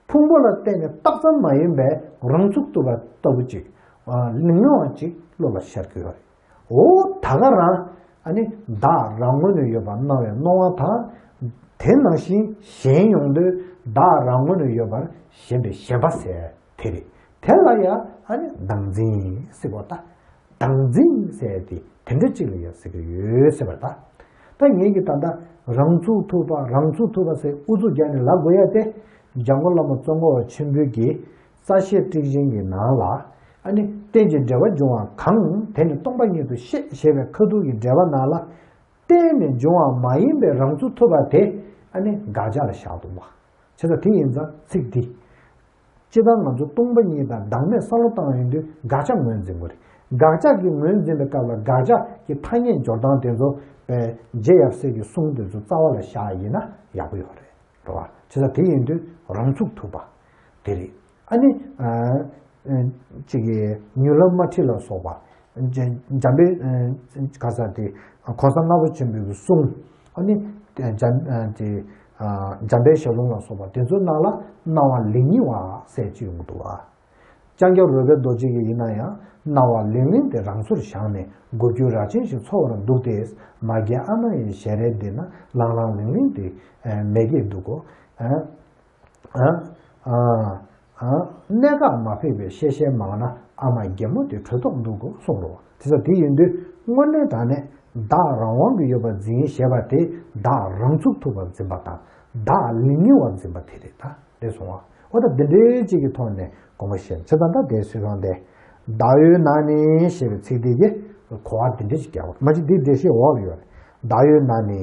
ཕུང་པོ་ལ་བརྟེན་ནས་རྟགས་ཙམ་མ་ཡིན་པའི་རང་ཚུགས་ཐུབ་པ་ལྟ་བུ་ཅིག་ལིང་ལིང་བ་ཅིག་བློ་ལ་ཤར་གྱི་ཡོད་རེད། འོ་ད་ག་རང་ཨ་ནི་བདག་རང་ངོས་ནས་ཡོད་པར་སྣང་བའི་སྣང་བ་དང་། དེ་ནང་བཞིན་ཞེན་ཡོང་དུས་བདག་རང་ངོས་ནས་ཡོད་པར་ཞེན་པའི་ཞེན་པ་ཟེར་དེ་རེད། དེ་ལ་ཡང་ཨ་ནི་བདག་འཛིན་ཟེར་བ་ད། བདག་འཛིན་ཟེར་དེ་དེ་འདྲ་ཅིག་ལ་ཡང་ཟེར་གྱི་ཡོད་ཟེར་བ་ད། ད་ངེད་ཀྱིས་ད་ལྟ་རང་ཚུགས་ཐུབ་པ་རང་ཚུགས་ཐུབ་པ་ཟེར་ཨུ་ཚུགས་རྒྱག་ནས་ལབ་དགོས་ཡ་དེ། འཇམ་མགོན་བླ་མ་ཙོང་ཁ་པ་ཆེན་པོའི་གི་རྩ་ཤེ་ཊཱིཀ་ཆེན་གྱི་ནང་ལ། ཨ་ནི་རྟེན་ཅིང་འབྲེལ་བར་འབྱུང་བ་གང་། དེ་ནི་སྟོང་པ་ཉིད་དུ་ཤེས་ཞེས་པའི་ཁ་ཐུག་གི་འགྲེལ་པ་ནང་ལ། རྟེན་ནས་འབྱུང་བ་མ་ཡིན་པའི་རང་ཚུགས་ཐུབ་པ་དེ་ཨ་ནི་དགག་བྱ་ལ་བཞག་འདུག་བ། བྱས་ཙང་དེ་ཡིན་ཙང་ཚིག་འདི། སྤྱིར་བཏང་ང་ཚོ་སྟོང་པ་ཉིད་དང་བདག་མེད་བསམ་བློ་བཏང་ཡོང་དུས་དགག་བྱ་ངོས་འཛིན་དགོས་རེད། དགག་བྱ་གི་ངོས་འཛིན་པའི་སྐབས་ལ་དགག་བྱ་གི་ཐ་སྙད་སྦྱོར་སྟངས་དེ་ཚོ་བའི་རྗེ་ཡབ་སྲས་ཀྱི་གསུང་དེ་ཚོ་རྩ་བ་ལ་བཞག་ཡིན་ན་ཡག་པོ་ཡོད་རེད། རེད་བ། བྱས་ཙང་དེ་ཡིན་དུས་རང་ཚུགས་ཐུབ་པ་དེ་རེད། ཨ་ནི། ཨ། ཨ། གཅིག་གིས་མྱུར་ལམ་མ་ཁྲིད་ལ་སོགས་པ། འཇམ་འཇམ་པའི། ཨ། ག་ས་དེ། གོང་ས་ལྔ་པ་ཆེན་པོའི་གསུང་། ཨ་ནི། འཇམ། ཨ། དེ། ཨ། འཇམ་དཔལ་ཞལ་ལུང་ལ་སོགས་པ་དེ་ཚོའི་ནང་ལ་སྣང་བ་ལེགས་ཉེས་པ་ཟེར་གྱི་ཡོང་གི་འདུག་བ། ལྕང་སྐྱ་རོལ་པའི་རྡོ་རྗེ་གིས་ཡིན་ན་ཡང་སྣང་བ་ལེགས་ལེགས་དེ་རང་ཚུར་བཞག་ནས་མགོ་རྒྱུ་རྭ་ཅན་ཞིག་འཚོ་བར་འདུག་སྟེ། མ་རྒན་ཨ་མ་ཡི་ཞལ་རས་འདི་ན་ལང་ལང་ལིང་ལིང་དེ། ཨ། མེད་ཀྱི་འདུག་གོ། ཨ། ཨ། ཨ། ཨ། གནད་འགག་མ་ཕེབས་པའི་གཤེ་གཤེ་མང་ན་ཨ་མ་རྒན་མོ་དེ་གྲོས་ཐོག་འདུག་གོ་གསུངས་རོ། དེ་ཚོ་དེ་ཡིན་དུས་དངོས་གནས་དྲང་གནས་བདག་རང་དབང་གི་ཡོད་པ་འཛིན་ཞེས་པ་དེ་བདག་རང་ཚུགས་ཐུབ་པ་འཛིན་པ་དང་བདག་ལིང་ལིང་བ་འཛིན་པ་དེ་རེད་ད། རེད་སོང་བ། འོ་ད་འདི་འདྲའི་གཅིག་གི་ཐོག་ནས་དགོངས་པ་བཞེས་བྱས་ཙང་ད་དེ་སུས་གང་དེ། བདག་ཡོད་ན་ནི་ཞེས་པའི་ཚིག་འདི་གིས་གོ་བ་འདི་འདྲ་ཞིག་རྒྱག་པ་མ་གཅིག་འདི་འགྲེལ་བཤད་འོག་ལ་ཡོད་རེད། བདག་ཡོད་ན་ནི།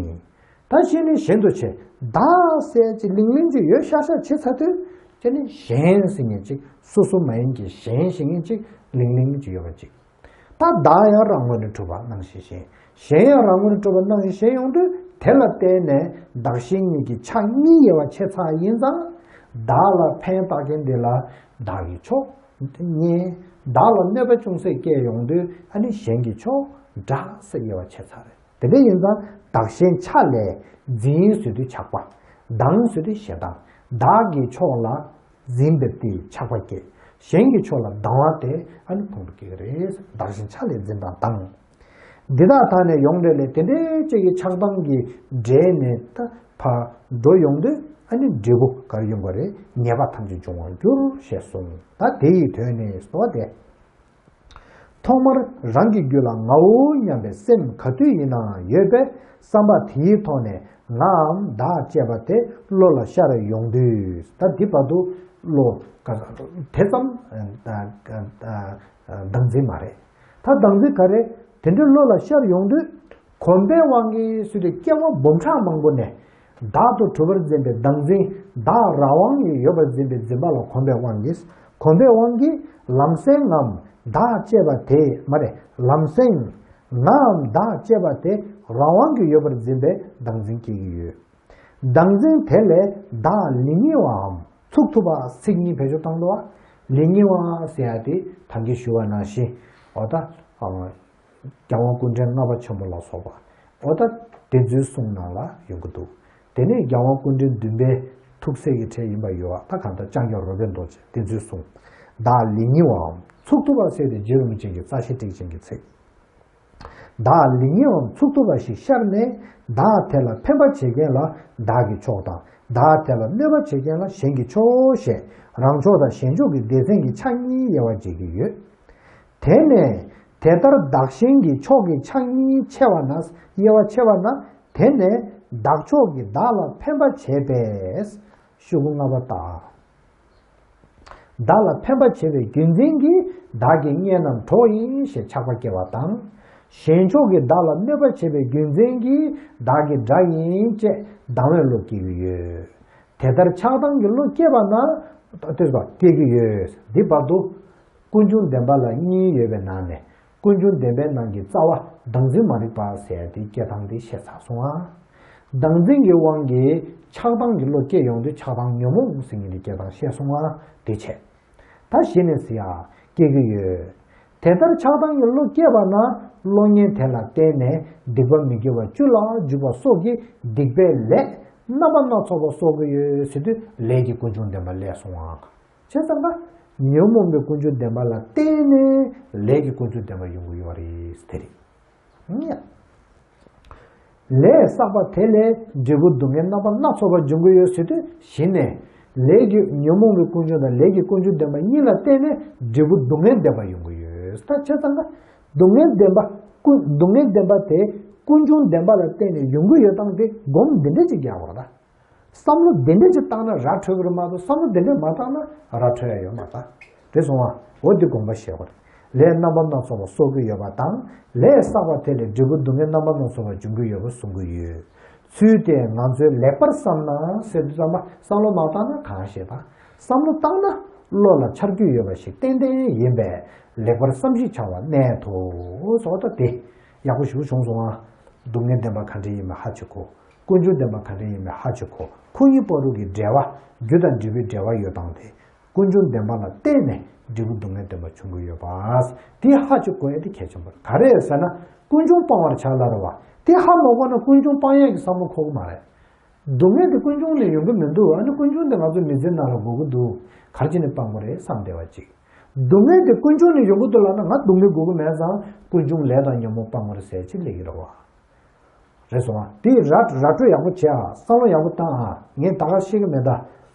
ད་གཞི་ནས་གཞན་དུ་བྱེད། བདག་ཟེར་ཅིག་ལིང་ལིང་ཅིག་ཡོད་ཤག་ཤག་བྱེད་ཚར་དུས་ཅི་ནས་གཞན་ཟེར་མཁན་ཅིག་སོ་སོ་མ་ཡིན་གྱི་གཞན་ཟེར་མཁན་ཅིག་ལིང་ལིང་ཅིག་ཡོད་པ་ཅིག་ད་བདག་ཡང་རང་ངོས་ནས་གྲུབ་པ་སྣང་ཞིང་ཞེན། གཞན་ཡང་རང་ངོས་ནས་གྲུབ་པ་སྣང་ཞིང་ཞེན་ཡོང་དུས། དེ་ལ་བརྟེན་ནས་བདག་གཞན་གཉིས་ཀྱི་ཆ་གཉིས་དབྱེ་བ་ཕྱེ་ཚར་ཡིན་ཙང་། བདག་ལ་ཕན་བཏགས་མཁན་དེ་ལ་བདག་གི་ཕྱོགས་གཉེན། བདག་ལ་གནོད་པ་ཅུང་ཟད་སྐྱེལ་ཡོང་དུས། ཨ་ནི་གཞན་གྱི་ཕྱོགས་དགྲ་ཟེར་དབྱེ་བ་ཕྱེ་ཚར་རེད། དེ་འདྲ་ཡིན་ཙང་བདག་གཞན་ཆ་ལས་འཛིན་ཟེར་དུས་ཆགས་པ། སྡང་ཟེར་དུས་ཞེ་སྡང་། བདག་གི་ཕྱོགས་ལ་འཛིན་པའི་དེའི་ཆགས་པ་སྐྱེ། གཞན་གྱི་ཕྱོགས་ལ་སྡང་བ་དེ་ཨ་ནི་ཕུང་པོ་སྐྱེ་གི་རེད། བདག་གཞན་ཆ་ལས་འཛིན་དང་སྡང་། འདི་དག་དག་ནས་ཡོང་རེ་ལས། དེ་འདྲའི་ཅིག་གི་ཆགས་སྡང་གི་འདྲེས་ནས་ད་ཕར་འགྲོ་ཡོང་དུས། ཨ་ནི་འབྲས་བུ་ག་རེ་ཡོང་གི་རེད། ཉེས་པ་ཐམས་ཅད་འབྱུང་བར་འགྱུར་ཞེས་གསུངས། ད་དེ་ཡི་དོན་ནི་ཟེར་བ་དེ། ཐོག་མར་རང་གི་རྒྱུད་ལ་ངའོ་སྙམ་པའི་སེམས་ག་དུས་ཡིན་ནའང་ཡོད་པས། བསམ་པ་དེའི་ཐོག་ནས་ངའམ་བདག་ཅེས་པ་དེ་བློ་ལ་ཤར་ཡོང་དུས། ད་འདི་བར་དུ་བློ་དེ་ཙམ་བདག་འཛིན་མ་རེད། ད་བདག་འཛིན་ག་རེ། དེ་འདྲའི་བློ་ལ་ཤར་ཡོང་དུས། གོམས་པའི་དབང་གིས་ཟེར་དུས་སྐྱེ་བ་འབུམ་ཕྲག་མང་པོ་ནས། བདག་ཏུ་གྲུབ་པར་འཛིན་པའི་བདག་འཛིན། བདག་རང་དབང་གིས་ཡོད་པར་འཛིན་པའི་འཛིན་པ་ལ་གོམས་པའི་དབང་གིས། གོམས་པའི་དབང་གིས་ལམ་སེང་ངའམ་བདག་ཅེས་པ་དེ་མ་རེད། ལམ་སེང་ངའམ་བདག་ཅེས་པ་དེ་རང་དབང་གིས་ཡོད་པར་འཛིན་པའི་བདག་འཛིན་སྐྱེ་གི་ཡོད། བདག་འཛིན་དེ་ལས་བདག་ལེགས་ཉེས་པའམ་ཚུགས་ཐུབ་པ། ཚིག་གཉིས་བེད་སྤྱོད་བཏང་འདུག་བ། ལེགས་ཉེས་པ་ཟེར་ཡ་དེ་ད་གིན་ཞུས་པ་ནང་བཞིན། འོ་ད། རྒྱལ་དབང་སྐུ་ཕྲེང་ལྔ་པ་ཆེན་པོ་ལ་སོགས་པ། འོ་ད་དེ་ཚོའི་གསུང་ནང་ལ་ཡོང་གི་འདུག་དེ་ནས་རྒྱལ་དབང་སྐུ་ཕྲེང་བདུན་པའི་ཐུགས་སྲས་ཀྱི་གྲས་ཡིན་པ་ཡོད་པ། ད་གང་ལྟར་ལྕང་སྐྱ་རོལ་པའི་མདོ་ཆེན་དེ་ཚོའི་གསུང་། བདག་ལེགས་ཉེས་པའམ་ཚུགས་ཐུབ་པ་ཟེར་དེ་རྗེ་རིན་པོ་ཆེ་གི་རྩ་ཤེ་ཊཱིཀ་ཆེན་གྱི་ཚིག་བདག་ལེགས་ཉེས་པའམ་ཚུགས་ཐུབ་པ་ཞིག་ཤར་ནས། བདག་དེ་ལ་ཕན་པ་བྱེད་མཁན་ལ་བདག་གི་ཕྱོགས་དང་། བདག་དེ་ལ་གནོད་པ་བྱེད་མཁན་ལ་གཞན་གྱི་ཕྱོགས་ཞེས། རང་ཕྱོགས་དང་གཞན་ཕྱོགས་ཀྱི་སྡེ་ཚན་གྱི་ཆ་གཉིས་དབྱེ་བ་འབྱེད་ཀྱི་ཡོད། དེ་ནས་དེ་ལྟར་བདག་གཞན་གྱི་ཕྱོགས་ཀྱི་ཆ་གཉིས་ཕྱེ་བ་ན། དབྱེ་བ་ཕྱེ་བ་ན། དེ་ནས་བདག་ཕྱོགས་ཀྱིས་བདག་ལ་ཕན་པ་བྱེད་པས་ཤོག་གུ་ལྔ་པ་ལྟར། བདག་ལ་ཕན་པ་བྱེད་པའི་རྒྱུ་མཚན་གྱིས་བདག་གི་གཉེན་ནམ་གྲོགས་ཡིན་ཞེས་ཆགས་པ་སྐྱེ་བ་དང་། གཞན་ཕྱོགས་ཀྱིས་བདག་ལ་གནོད་པ་བྱེད་པའི་རྒྱུ་མཚན་གྱིས་བདག་གི་དགྲ་ཡིན་ཅེས་སྡང་བའི་བློ་སྐྱེ་གི་ཡོད། དེ་ལྟར་ཆགས་སྡང་གི་བློ་སྐྱེས་པ་ན། ལྟོས་པ་སྐྱེ་གི་ཡོད། འདི་བར་དུ། ཀུན་འབྱུང་བདེན་པ་ལ་གཉིས་ཡོད་པའི་ནང་ནས། ཀུན་འབྱུང་བདེན་པའི་ནང་གི་རྩ་བ་བདག་འཛིན་མ་རིག་པ་ཟེར་ཡ་དེའི་སྐྱེ་སྟངས་དེ་བཤད་ཚར་སོང་ང་། བདག་འཛིན་གྱི་དབང་གིས་ཆགས་སྡང་གི་བློ་སྐྱེ་ཡོང་དུས་ཆགས་སྡང་ཉོན་མོངས་ཟེར་མཁན་དེ་སྐྱེ་སྟངས་བཤད་སོང་ང་། དེ་བྱས། ད་གཞི་ནས་ཟེར་ཡ་སྐྱེ་གི་ཡོད། དེ་ལྟར་ཆགས་སྡང་གི་བློ་སྐྱེས་པ་ན། བློ་ངན་དེ་ལ་བརྟེན་ནས་སྡིག་པ་མི་དགེ་བ་བཅུ་ལ་འཇུག་པ་སོགས་ཀྱི་སྡིག་པའི་ལས་རྣམ་པ་སྣ་ཚོགས་པ་གསོག་གི་ཡོད་ཟེར་དུས་ལས་ཀྱི་ཀུན་འབྱུང་བདེན་པ་སླེབས་སོང་ང་། བྱས་ཙང་ཀ། ཉོན་མོངས་པའི་ཀུན་འབྱུང་བདེན་པ་ལ་བརྟེན་ནས་ལས་ཀྱི་ཀུན་འབྱུང་བདེན་པ་ཡོང་གི་ཡོད་རེད་དེ་རེད། ལས་བསགས་པ་དེ་ལས་འབྲས་བུ་སྡུག་བསྔལ་རྣམ་པ་སྣ་ཚོགས་པ་འབྱུང་གི་ཡོད་ཟེར་དུས་གཞི་ནས་ལས་ཀྱི་ཉོན་མོངས་པའི་ཀུན་འབྱུང་དང་ལས་ཀྱི་ཀུན་འབྱུང་བདེན་པ་གཉིས་ལ་བརྟེན་ནས་འབྲས་བུ་སྡུག་བསྔལ་བདེན་པ་ཡོང་གི་ཡོད། ད་བྱས་ཙང་ཀ་སྡུག་བསྔལ་བདེན་པ་ཀུན་སྡུག་བསྔལ་བདེན་པ་དེ་ཀུན་འབྱུང་བདེན་པ་ལ་བརྟེན་ནས་ཡོང་གི་ཡོད་སྟངས་དེ་སྒོམ་འདི་འདྲ་ཅིག་རྒྱག་དགོས་རེད་ད། བསམ་བློ་དེ་འདྲ་ཅིག་བཏང་ན་ར་འཕྲོད་ཀྱི་རེད་མ་གཏོགས། བསམ་བློ་དེ་འདྲ་མ་བཏང་ན་ར་འཕྲོད་ཡ་ཡོད་མ་རེད། དེ་སོང་བ། འོ་འདི་དགོངས་པ་བཞེས་དགོས་རེད། ལས་རྣམ་པ་སྣ་ཚོགས་པ་གསོག་གི་ཡོད་པ་དང་། ལས་བསགས་པ་དེ་ལས་འབྲས་བུ་སྡུག་བསྔལ་རྣམ་པ་སྣ་ཚོགས་པ་འབྱུང་གི་ཡོད་པ་གསུང་གི་ཡོད། ཚུལ་དེ་ང་ཚོས་ལེགས་པར་བསམ་ན་ཟེར་དུས་ཙམ་པ་བསམ་བློ་མ་བཏང་ན་གང་ཞེས་དང་། བསམ་བློ་བཏང་ན་བློ་ལ་འཆར་རྒྱུ་ཡོད་པ་ཞིག་ཏན་ཏན་ཡིན་པས་ལེགས་པར་བསམ་ཞིང་བྱ་བ་གནད་དོ། སོགས་ད་དེ་ཡག་པོ་ཞེ་པོ་བྱུང་སོང་ང་། སྡུག་བསྔལ་བདེན་པ་ག་འདྲ་ཡིན་མིན་ཧ་ཅིག་གོ། ཀུན་འབྱུང་བདེན་པ་ག་འདྲ་ཡིན་མིན་ཧ་ཅིག་གོ། ཁོ་གཉིས་བར་དུ་གི་འབྲེལ་བ། རྒྱུ་དང་འབྲས་བུའི་འབྲེལ་བ་ཡོད་སྟངས་དེ། ཀུན་འབྱུང་བདེན་པ་ལ་བརྟེན་ནས་འབྲས་བུ་སྡུག་བསྔལ་བདེན་པ་འབྱུང་གི་ཡོད་པ། དེ་ཧ་ཅིག་གོ་ཡ་དེ་གལ་ཆེན་པོ་རེད། ག་རེ་ཟེར་ན་ཀུན་འབྱུང་སྤང་བར་བྱ་ལབ་རེད་བ། དེ་ཧ་མ་གོ་ན་ཀུན་འབྱུང་སྤང་ཡ་གི་བསམ་བློ་འཁོར་གི་མ་རེད། སྡུག་བསྔལ་དེ་ཀུན་འབྱུང་ནས་ཡོང་གི་མི་འདུག་ཨ་ནི་ཀུན་འབྱུང་དེ་ང་ཚོ་མི་ཚེ་ནང་ལ་དགོས་ཀྱི་འདུག་ག་རེ་བྱས་ནས་སྤང་དགོས་རེད་བསམ་བསྡད་པ་ཅིག་སྡུག་བསྔལ་དེ་ཀུན་འབྱུང་ནས་ཡོང་གི་འདུག་ལབ་ན་ང་སྡུག་བསྔལ་དགོས་ཀྱི་མེད་ཙང་ཀུན་འབྱུང་ལས་དང་ཉོན་མོངས་སྤང་དགོས་རེད་ཟེར་ཅིག་སླེབས་ཀྱི་རེད་བ། རེད་སོང་ང་། དེ་ར་ར་སྤྲོད་ཡག་པོ་བྱེད་ཨ། བསམ་བློ་ཡག་པོ་བཏང་ཨ། ངས་ད་ག་ཤེས་ཀྱི་མེད་ད།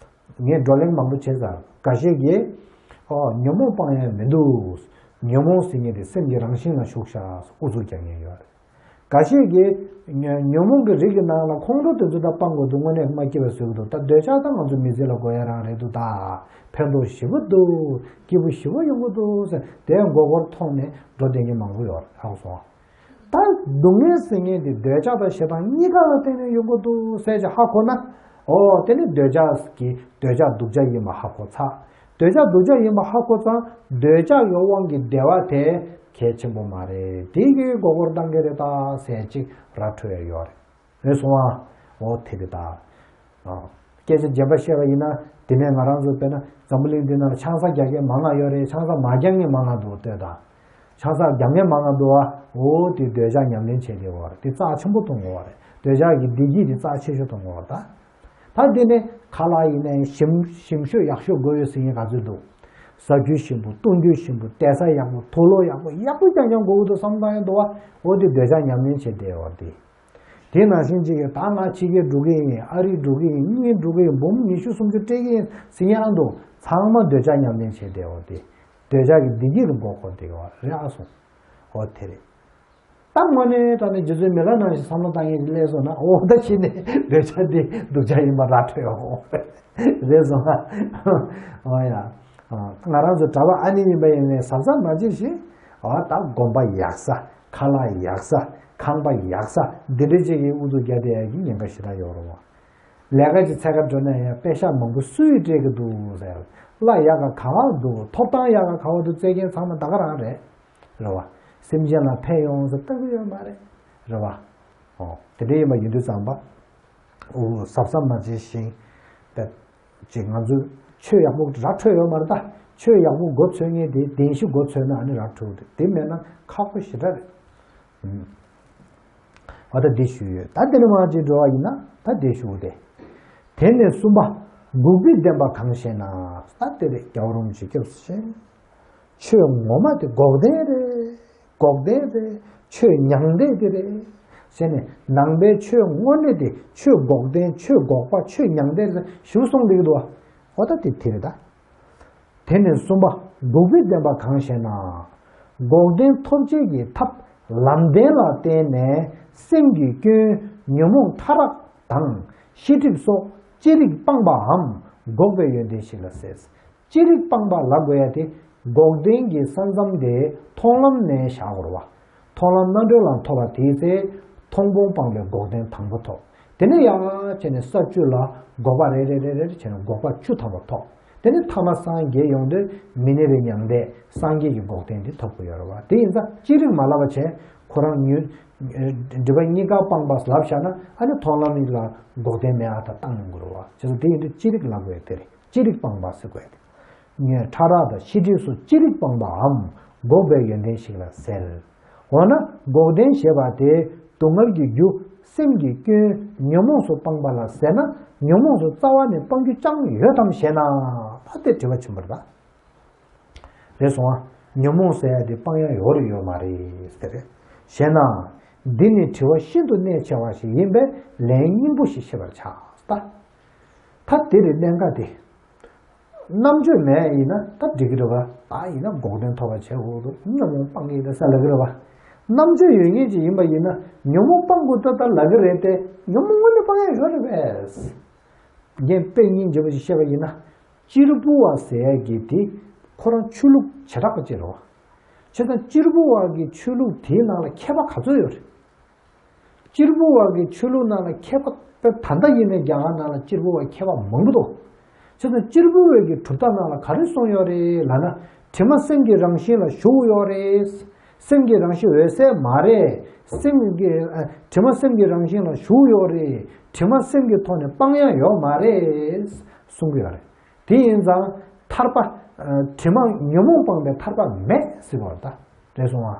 ངས་བགྲོ་གླེང་མང་པོ་བྱས་ཚར། འགའ་ཤས་ཀྱིས། ཨོ་ཉོན་མོངས་སྤང་ཡ་མི་འདུག་ཉོན་མོངས་ཟེར་མཁན་དེ་སེམས་ཀྱི་རང་བཞིན་ལ་ཞུགས་ཤག་ཨུ་ཚུགས་རྒྱག་མཁན་ཡོད་རེད། འགའ་ཤས་ཀྱིས་ཉོན་ཉོན་མོངས་ཀྱི་རིགས་ཀྱི་ནང་ལ་ཁོང་ཁྲོ་དེ་ཚོ་ད་སྤང་དགོས་འདུག་དངོས་གནས་མ་སྐྱིད་པ་བཟོ་གི་འདུག་ད་འདོད་ཆགས་ད་ང་ཚོ་མི་ཚེ་ལ་དགོས་ཡ་རང་རེད་འདུག་ད་ཕན་ཐོགས་ཞེ་པོ་འདུག་སྐྱིད་པོ་ཞེ་པོ་ཡོང་གི་འདུག་ཟེར་དེ་མགོ་སྐོར་ཐོག་ནས་འགྲོ་བསྡད་མཁན་མང་པོ་ཡོད་རེད། ཧ་གོ་སོང་ཨ། ད་སྡུག་བསྔལ་ཟེར་མཁན་དེ་འདོད་ཆགས་དང་ཞེ་སྡང་གཉིས་ཀ་ལ་བརྟེན་ནས་ཡོང་གི་འདུག་ཟེར་ཅིག་ཧ་གོ་ན། ཨོ་དེ་ནི་འདོད་ཆགས་ཀྱི་འདོད་ཆགས་སྡུག་ཅག་ཡིན་པ་ཧ་གོ་ཚར། འདོད་ཆགས་སྡུག་ཅག་ཡིན་པ་ཧ་གོ་ཙང་འདོད་ཆགས་ཀྱི་དབང་གིས་བདེ་བ་དེ་གལ་ཆེན་པོ་མ་རེད། དེ་གི་མགོ་སྐོར་བཏང་གི་རེད་ད་ཟེར་ཅིག་ར་འཕྲོད་ཡ་ཡོད་རེད། རེད་སོང་ཨ། འོ་དེ་རེད་ད། ཨ། སྐད་ཆ་རྗེན་པ་བཤད་པ་ཡིན་ན་དེ་ནས་ང་རང་ཚོ་དཔེར་ན་འཛམ་བུ་གླིང་འདི་ནང་ལ་ཆང་ས་རྒྱག་མཁན་མང་ང་ཡོད་རེད། ཆང་ས་མ་རྒྱག་མཁན་མང་ང་འདུག་ལྟོས་དང་། ཆང་ས་རྒྱག་མཁན་མང་ང་འདུག་བ། འོ་དེ་འདོད་ཆགས་ཉམས་ལེན་བྱས་ཏེ་འོ་རེད། དེ་རྩ་ཆེན་པོ་གཏོང་དགོས་བ་རེད། འདོད་ཆགས་ཀྱི་བདེ་སྐྱིད་དེ་རྩ་ཆེ་ཤོས་གཏོང་དགོས་བ་རེད་ད། ད་འདི་ནས་ཁ་ལག་ཡིན་ནའི་ཞིམ་ཞིམ་ཤོས་ཡག་ཤོས་དགོས་ཡོད་ཟེར་མཁན་ག་ཚོད་འདུག་ཟ་རྒྱུ་ཞིམ་པོ། བཏུང་རྒྱུ་ཞིམ་པོ། བསྡད་ས་ཡག་པོ། དུག་ལོག་ཡག་པོ། ཡག་པོ་རྐྱང་རྐྱང་དགོས་ཀྱི་འདུག་བསམ་བཏང་ཡོད་འདུག་བ། འོ་དེ་འདོད་ཆགས་ཉམས་ལེན་བྱེད་བསྡད་ཡོད་དེ། དེ་ནང་བཞིན་གཅིག་གིས་ད་ང་ཕྱི་རྒྱལ་འགྲོ་གི་ཡིན། ཨ་རི་འགྲོ་གི་ཡིན། གཉིས་འགྲོ་གི་ཡིན། འབུམ་ཉི་ཤུ་སུམ་ཅུ་སྤྲད་ཀྱི་ཡིན་ཟེར་མཁན་ཨ་འདུག་ཚང་མ་འདོད་ཆགས་ཉམས་ལེན་བྱེད་བསྡད་ཡོད་དེ། འདོད་ཆགས་ཀྱི་བདེ་སྐྱིད་ལ་མགོ་འཁོར་བསྡད་ཡོད་རེད་ཨ་སོང་། འོ་དེ་རེད། ད་དངོས་གནས་དྲང་གནས་རྗེ་བཙུན་མི་ལ་ནང་བཞིན་བསམ་བློ་བཏང་ཡས་ཀྱི་སླེབས་སོང་ན། འོ་ད་ཕྱི་ནས་འདོད་ཆགས་འདི་སྡུག་ཅག་ཡིན་པ་ར་འཕྲོད་ཡོང་རེད་སོང་ཨ། འོ་ཡ། ང་རང་ཚོ་གྲྭ་པ་ཨ་ནེ་ཡིན་པ་ཡིན་ནའི་གཟབ་གཟབ་མ་བྱེད་ཞིག་འོ་ད་དགོན་པ་ཡག་ས། ཁ་ལག་ཡག་ས། ཁང་པ་ཡག་ས། འདི་འདྲ་ཅིག་གི་ཨུ་ཚུགས་རྒྱག་བསྡད་ཡས་ཀྱི་ཉེན་ཁ་ཞེ་དྲག་ཡོད་རེད་བ། ལས་ཀ་ཅིག་འཚོལ་ག་འགྲོ་ན་ཡང་པེ་ཤག་མང་པོ་སུས་སྤྲད་ཀྱི་འདུག་ཟེར། གླ་ཡག་ག་ག་བ་འདུག་ཐོབ་ཐང་ཡག་ག་ག་བ་འདུག་བཙལ་མཁན་ཚང་མ་ད་ག་རང་རེད། རེད་བ། སེམས་ཅན་ལ་ཕན་ཡོང་ཟེར་ལྟ་གི་ཡོད་མ་རེད། རེད་བ། ཨོ། དེ་འདྲ་ཡིན་པ་ཡིན་དུས་ཙམ་པ། ཨོ། གཟབ་གཟབ་མ་བྱས་ཤིང་། པས། ཅིག་ང་ཚོས་ཆོས་ཡག་པོ་ར་འཕྲོད་ཡོད་མ་རེད་ད། ཆོས་ཡག་པོ་མགོ་ཚོས་མཁན་དེ་བདེན་བཞི་མགོ་ཚོས་ན་ཨ་ནི་ར་འཕྲོད་དེ། དེ་མེད་ན་ཁག་པོ་ཞེ་དྲག་རེད། ཨུམ། འོ་ད་འདི་ཞུས་ཡོད། ད་དེ་ནས་མར་ཅིག་འགྲོ་བ་ཡིན་ན་ད་འདི་ཞུ་དེ། དེ་ནས་གསུམ་པ། འགུགས་པའི་བདེན་པ་གང་ཞེ་ན། ད་དེ་རེད། རྒྱལ་བ་རིན་པོ་ཆེས་སྐྱབས་སུ་མཆི། ཆོས་ངོ་མ་དེ་འགོག་བདེན་རེད། འགོག་བདེན་རེད། ཆོས་མྱང་འདས་དེ་རེད། ཟེར་ནས་ནང་པའི་ཆོས་དངོས་གནས་དེ་ཆོས་འགོག་བདེན། ཆོས་འགོག་པ། ཆོས་མྱང་འདས་རེད་ཞུ་སོང་འདུག་གི་འདུག་བ། འོ་ད་དེ་དེ་རེད་ད། དེ་ནས་གསུམ་པ། འགུགས་པའི་བདེན་པ་གང་ཞེ་ན། འགོག་བདེན་ཐོབ་བྱེད་ཀྱི་ཐབས་ལམ་བདེན་ལ་བརྟེན་ནས་སེམས་ཀྱི་སྐྱོན་ཉོན་མོངས་ཕྲ་རགས་དང་ཤེས་སྒྲིབ་སོགས་ཅི་རིགས་སྤངས་པའམ་འགོག་པའི་ཡོན་ཏན་ཞིག་ལ་ཟེར། ཅི་རིགས་སྤངས་པ་ལབ་དགོས་ཡ་དེ། འགོག་བདེན་གྱི་ས་མཚམས་དེ་མཐོང་ལམ་ནས་བཞག་དགོས་རེད་བ། མཐོང་ལམ་རྣམ་གྲོལ་ལམ་ཐོབ་པ་དེའི་ཚེ། མཐོང་སྤང་སྤངས་པའི་འགོག་བདེན་དང་པོ་ཐོབ། དེ་ནས་ཡར་བྱས་ནས་ས་བཅུ་ལ་འགོག་པ་རེ་རེ་རེ་རེ་བྱས་ནས་འགོག་པ་བཅུ་ཐམ་པ་ཐོབ། དེ་ནས་ཐ་མ་སངས་རྒྱས་ཡོང་དུས་མི་གནས་པའི་མྱང་འདས་སངས་རྒྱས་ཀྱི་འགོག་བདེན་དེ་ཐོབ་དགོས་ཡོད་རེད་བ། དེ་ཡིན་ཙང་ཅི་རིགས་མ་ལབ་པ་བྱས་ཁོ་རང་ཉོན། སྒྲིབ་པ་གཉིས་ཀ་སྤངས་པ་ལབ་བཞག་ན་ཨ་ནི་མཐོང་ལམ་ལ་འགོག་བདེན་མེད་ཨ་ད་བཏང་ཡོང་དགོས་རེད་བ། བྱས་ཙང་དེ་ཡིན་དུས་ཅི་རིགས་ལབ་དགོས་དེ་རེད། ཅི་རིགས་སྤངས་པ་ཟེར་དགོས་དེ། ཉོན་ཕྲ་རགས་དང་ཤེས་སྒྲིབ་སོགས་ཅི་རིགས་སྤངས་པའམ་འགོག་པའི་ཡོན་ཏན་ཞིག་ལ་ཟེར། འོ་ན་འགོག་བདེན་ཞེས་པ་དེ་སྡུག་བསྔལ་གྱི་རྒྱུ་སེམས་ཀྱི་སྐྱོན་ཉོན་མོངས་སུ་སྤངས་པ་ལ་ཟེར་ན། ཉོན་མོངས་སུ་རྩ་བ་ནས་སྤང་རྒྱུ་ཅང་ཡོད་དམ་ཞེ་ན། ད་དེ་དྲི་བ་ཆེན་པོ་རེད་ད། རེད་སོང་ཨ། ཉོན་མོངས་ཟེར་ཡ་དེ་སྤང་ཡ་ཡོད་རེད་ཡོད་མ་རེད་ཟེར། ཞེ་ན། འདི་ནི་དྲི་བ་ཤིན་ཏུ་གནད་ཆེ་བ་ཞིག་ཡིན་པས་ལན་སྙིང་པོ་ཞིག་བཤད་པར་བྱ་ད། ད་དེ་རེད་གནད་འགག་དེ། རྣམ་དཔྱོད་མེད་ཡིན་ན་ད་འགྲིག་གི་རེད་བ། ད་ཡིན་ན་འགོག་བདེན་ཐོབ་པ་བྱེད་དགོས་འདུག་ཉོན་མོངས་སྤང་གི་ཡིན་ད་ཟེར་ལབ་ཀྱི་རེད་བ། རྣམ་དཔྱོད་ཡོད་མཁན་ཅིག་ཡིན་པ་ཡིན་ན་ཉོན་མོངས་སྤང་དགོས་ད་ད་ལབ་ཀྱི་རེད་དེ། ཉོན་མོངས་དངོས་གནས་སྤང་ཡ་ཡོད་རེད་པས། རྒན་དཔེ་སྙིང་རྗེ་པོ་ཞིག་བཤད་པ་ཡིན་ན། གཅེར་བུ་བ་ཟེར་ཡ་གི་དེ་ཁོ་རང་ཆོས་ལུགས་བྱེ་བྲག་པ་ཅིག་རེད་བ། བྱས་ཙང་གཅེར་བུ་བ་གི་ཆོས་ལུགས་དེའི་ནང་ལ་མཁས་པ་ག་ཚོད་ཡོད་རེད། གཅེར་བུ་བ་གི་ཆོས་ལུགས་ནང་ལ་མཁས་པ་དཔེ་ད་ལྟ་ཡིན་ནའི་རྒྱ་གར་ནང་ལ་གཅེར་བུ་བ་མཁས་པ་མང་པོ་འདུག་བྱས་ཙང་གཅེར་བུ་བའི་གི་གྲུབ་མཐའ་ནང་ལ་ག་རེ་གསུངས་ཡོད་རེད་ལབ་ན། དྲི་མ་སེམས་ཀྱི་རང་བཞིན་ལ་ཞུགས་ཡོད་རེད། སེམས་ཀྱི་རང་བཞིན་འོད་གསལ་མ་རེད། སེམས་ཀྱི་ཨ། དྲི་མ་སེམས་ཀྱི་རང་བཞིན་ལ་ཞུགས་ཡོད་རེད། དྲི་མ་སེམས་ཀྱི་ཐོག་ནས་སྤང་ཡ་ཡོད་མ་རེད་གསུང་གི་ཡོད་རེད། དེ་ཡིན་ཙང་ཐར་པ། ཨ། དྲི་མ་ཉོན་མོངས་སྤངས་པའི་ཐར་པ་མེད་ཟེར་བ་རེད་ད། རེད་སོང་ཨ།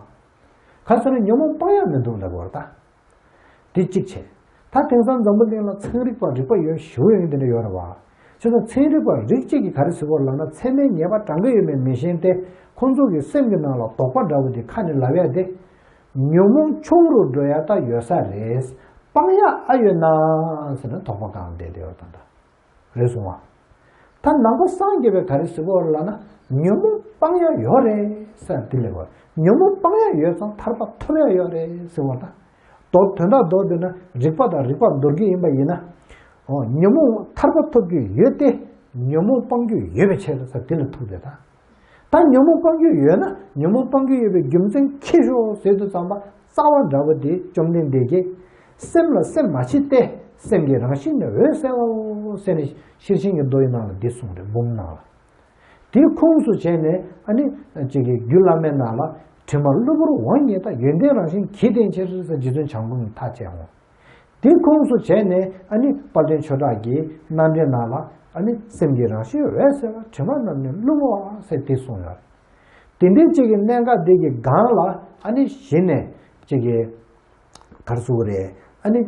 ག་ཟེར་ན་ཉོན་མོངས་སྤང་ཡ་མི་འདུག་ལབ་པ་རེད་ད། དེ་གཅིག་བྱས། ད་དེང་སང་འཛམ་བུ་གླིང་ལ་ཚན་རིག་པ་རིག་པ་ཡོད་ཞུ་ཡོང་དེ་འདྲ་ཡོད་རེད་བ། བྱས་ཙང་ཚན་རིག་པ་རིགས་གཅིག་གིས་ག་རེ་ཟེར་གྱི་ཡོད་རེད་ལབ་ན། ཚད་མའི་ཉེས་པ་དྲང་གི་ཡོད་མེད་མི་ཤེས་ཏེ། ཁོང་ཚོ་གི་སེམས་ཀྱི་ནང་ལ་དོགས་པ་འདྲ་བོ་དེ་ཁ་ནས་ལབ་ཡ་དེ། ཉོན་མོངས་ཆུང་རུ་འགྲོ་ཡ་ད་ཡོད་ས་རེད། སྤང་ཡ་ཨ་ཡོད་ན་ཟེར་ན་དོགས་པ་གང་བསྡད་དེ་ཡོད་ད་ད། རེད་སོང་བ། ད་ནང་པ་སངས་རྒྱས་པས་ག་རེ་ཟེར་གྱི་ཡོད་རེད་ལབ་ན། ཉོན་མོངས་སྤང་ཡ་ཡོད་རེད་ཟེར་དེ་ལས་བར། ཉོན་མོངས་སྤང་ཡ་ཡོད་ཙང་ཐར་པ་ཐོབ་ཡ་ཡོད་རེད་ཟེར་བ་ད། མདོར་དོན་དག་མདོར་བསྡུས་ན་རིགས་པ་དང་རིགས་པ་མདོར་བསྡུས་ཡིན་པ་ཡིན་ན། འོ། ཉོན་མོངས་ཐར་པ་ཐོབ་རྒྱུ་ཡོད་དེ། ཉོན་མོངས་སྤང་རྒྱུ་ཡོད་པའི་ཕྱིར་ཟེར་དེ་ལ་ཐུག་དེ་ད། ད་ཉོན་མོངས་སྤང་རྒྱུ་ཡོད་ན་ཉོན་མོངས་སྤང་རྒྱུ་ཡོད་པའི་རྒྱུ་མཚན་ཁྱེར་ཤོག་ཟེར་དུས་ཙམ་པ་རྩ་བ་འདྲ་བོ་དེ་བཅོམ་ལྡན་འདས་ཀྱིས། སེམས་ལ་སེམས་མ་མཆིས་ཏེ། སེམས་ཀྱི་རང་བཞིན་ནི་འོད་གསལ་ལོ། ཟེར་ནས་ཤེར་ཕྱིན་གྱི་མདོ་ཡི་ནང་ལ་འདི་གསུངས་རེད། འབུམ་ནང་ལ། དེའི་ཁོངས་སུ་བྱས་ནས་ཨ་ནི་ཅིག་གི་རྒྱུད་བླ་མའི་ནང་ལ་དྲི་མ་གློ་བུར་འོང་ཉིད་དང་ཡོན་ཏན་རང་བཞིན་གྱིས་བརྟེན་ཕྱིར་ཟེར་རྗེ་བཙུན་བྱམས་མགོན་གྱིས་ཐག་བཅད་འོང་། དེའི་ཁོངས་སུ་བྱས་ནས་ཨ་ནི་དཔལ་ལྡན་ཆོས་གྲགས་ཀྱི་རྣམ་འགྲེལ་ནང་ལ་ཨ་ནི་སེམས་ཀྱི་རང་བཞིན་འོད་གསལ་བ་དྲི་མ་རྣམས་ནི་བསླུ་བ་ཟེར་དེ་གསུངས་ཡོད་རེད། དེ་འདྲའི་ཅིག་གི་གནད་འགག་དེ་གི་སྒང་ལ་ཨ་ནི་གཞི་ནས་ཅིག་གི་གར་སུ་རེད། ཨ་ནི་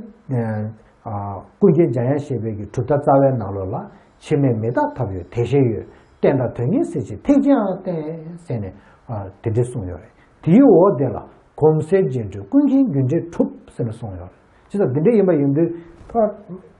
ཨ་ཀུན་མཁྱེན་འཇམ་དབྱངས་བཞད་པའི་གི་གྲུབ་མཐའ་རྩ་བའི་ནང་ལོགས་ལ་ཕྱི་མས་མི་རྟག་ཐབས་ཡོད་དེ་ཤེས་ཡོད། རྟེན་དང་དོན་གཉིས་གསལ་བྱེད་ཐེག་ཆེན་ཡང་བསྟན་ཟེར་ནས་ཨ་དེ་འདྲ་གསུངས་ཡོད་རེད། དེའི་འོག་དེ་ལ་གོང་གསལ་རྗེས་འགྲོའི་ཀུན་མཁྱེན་རྒྱུ་འབྲས་གྲུབ་ཟེར་ནས་གསུངས་ཡོད་རེད། ཅི་ལྟར་འདི་འདྲ་ཡིན་པ་ཡིན་དུས་ཕར་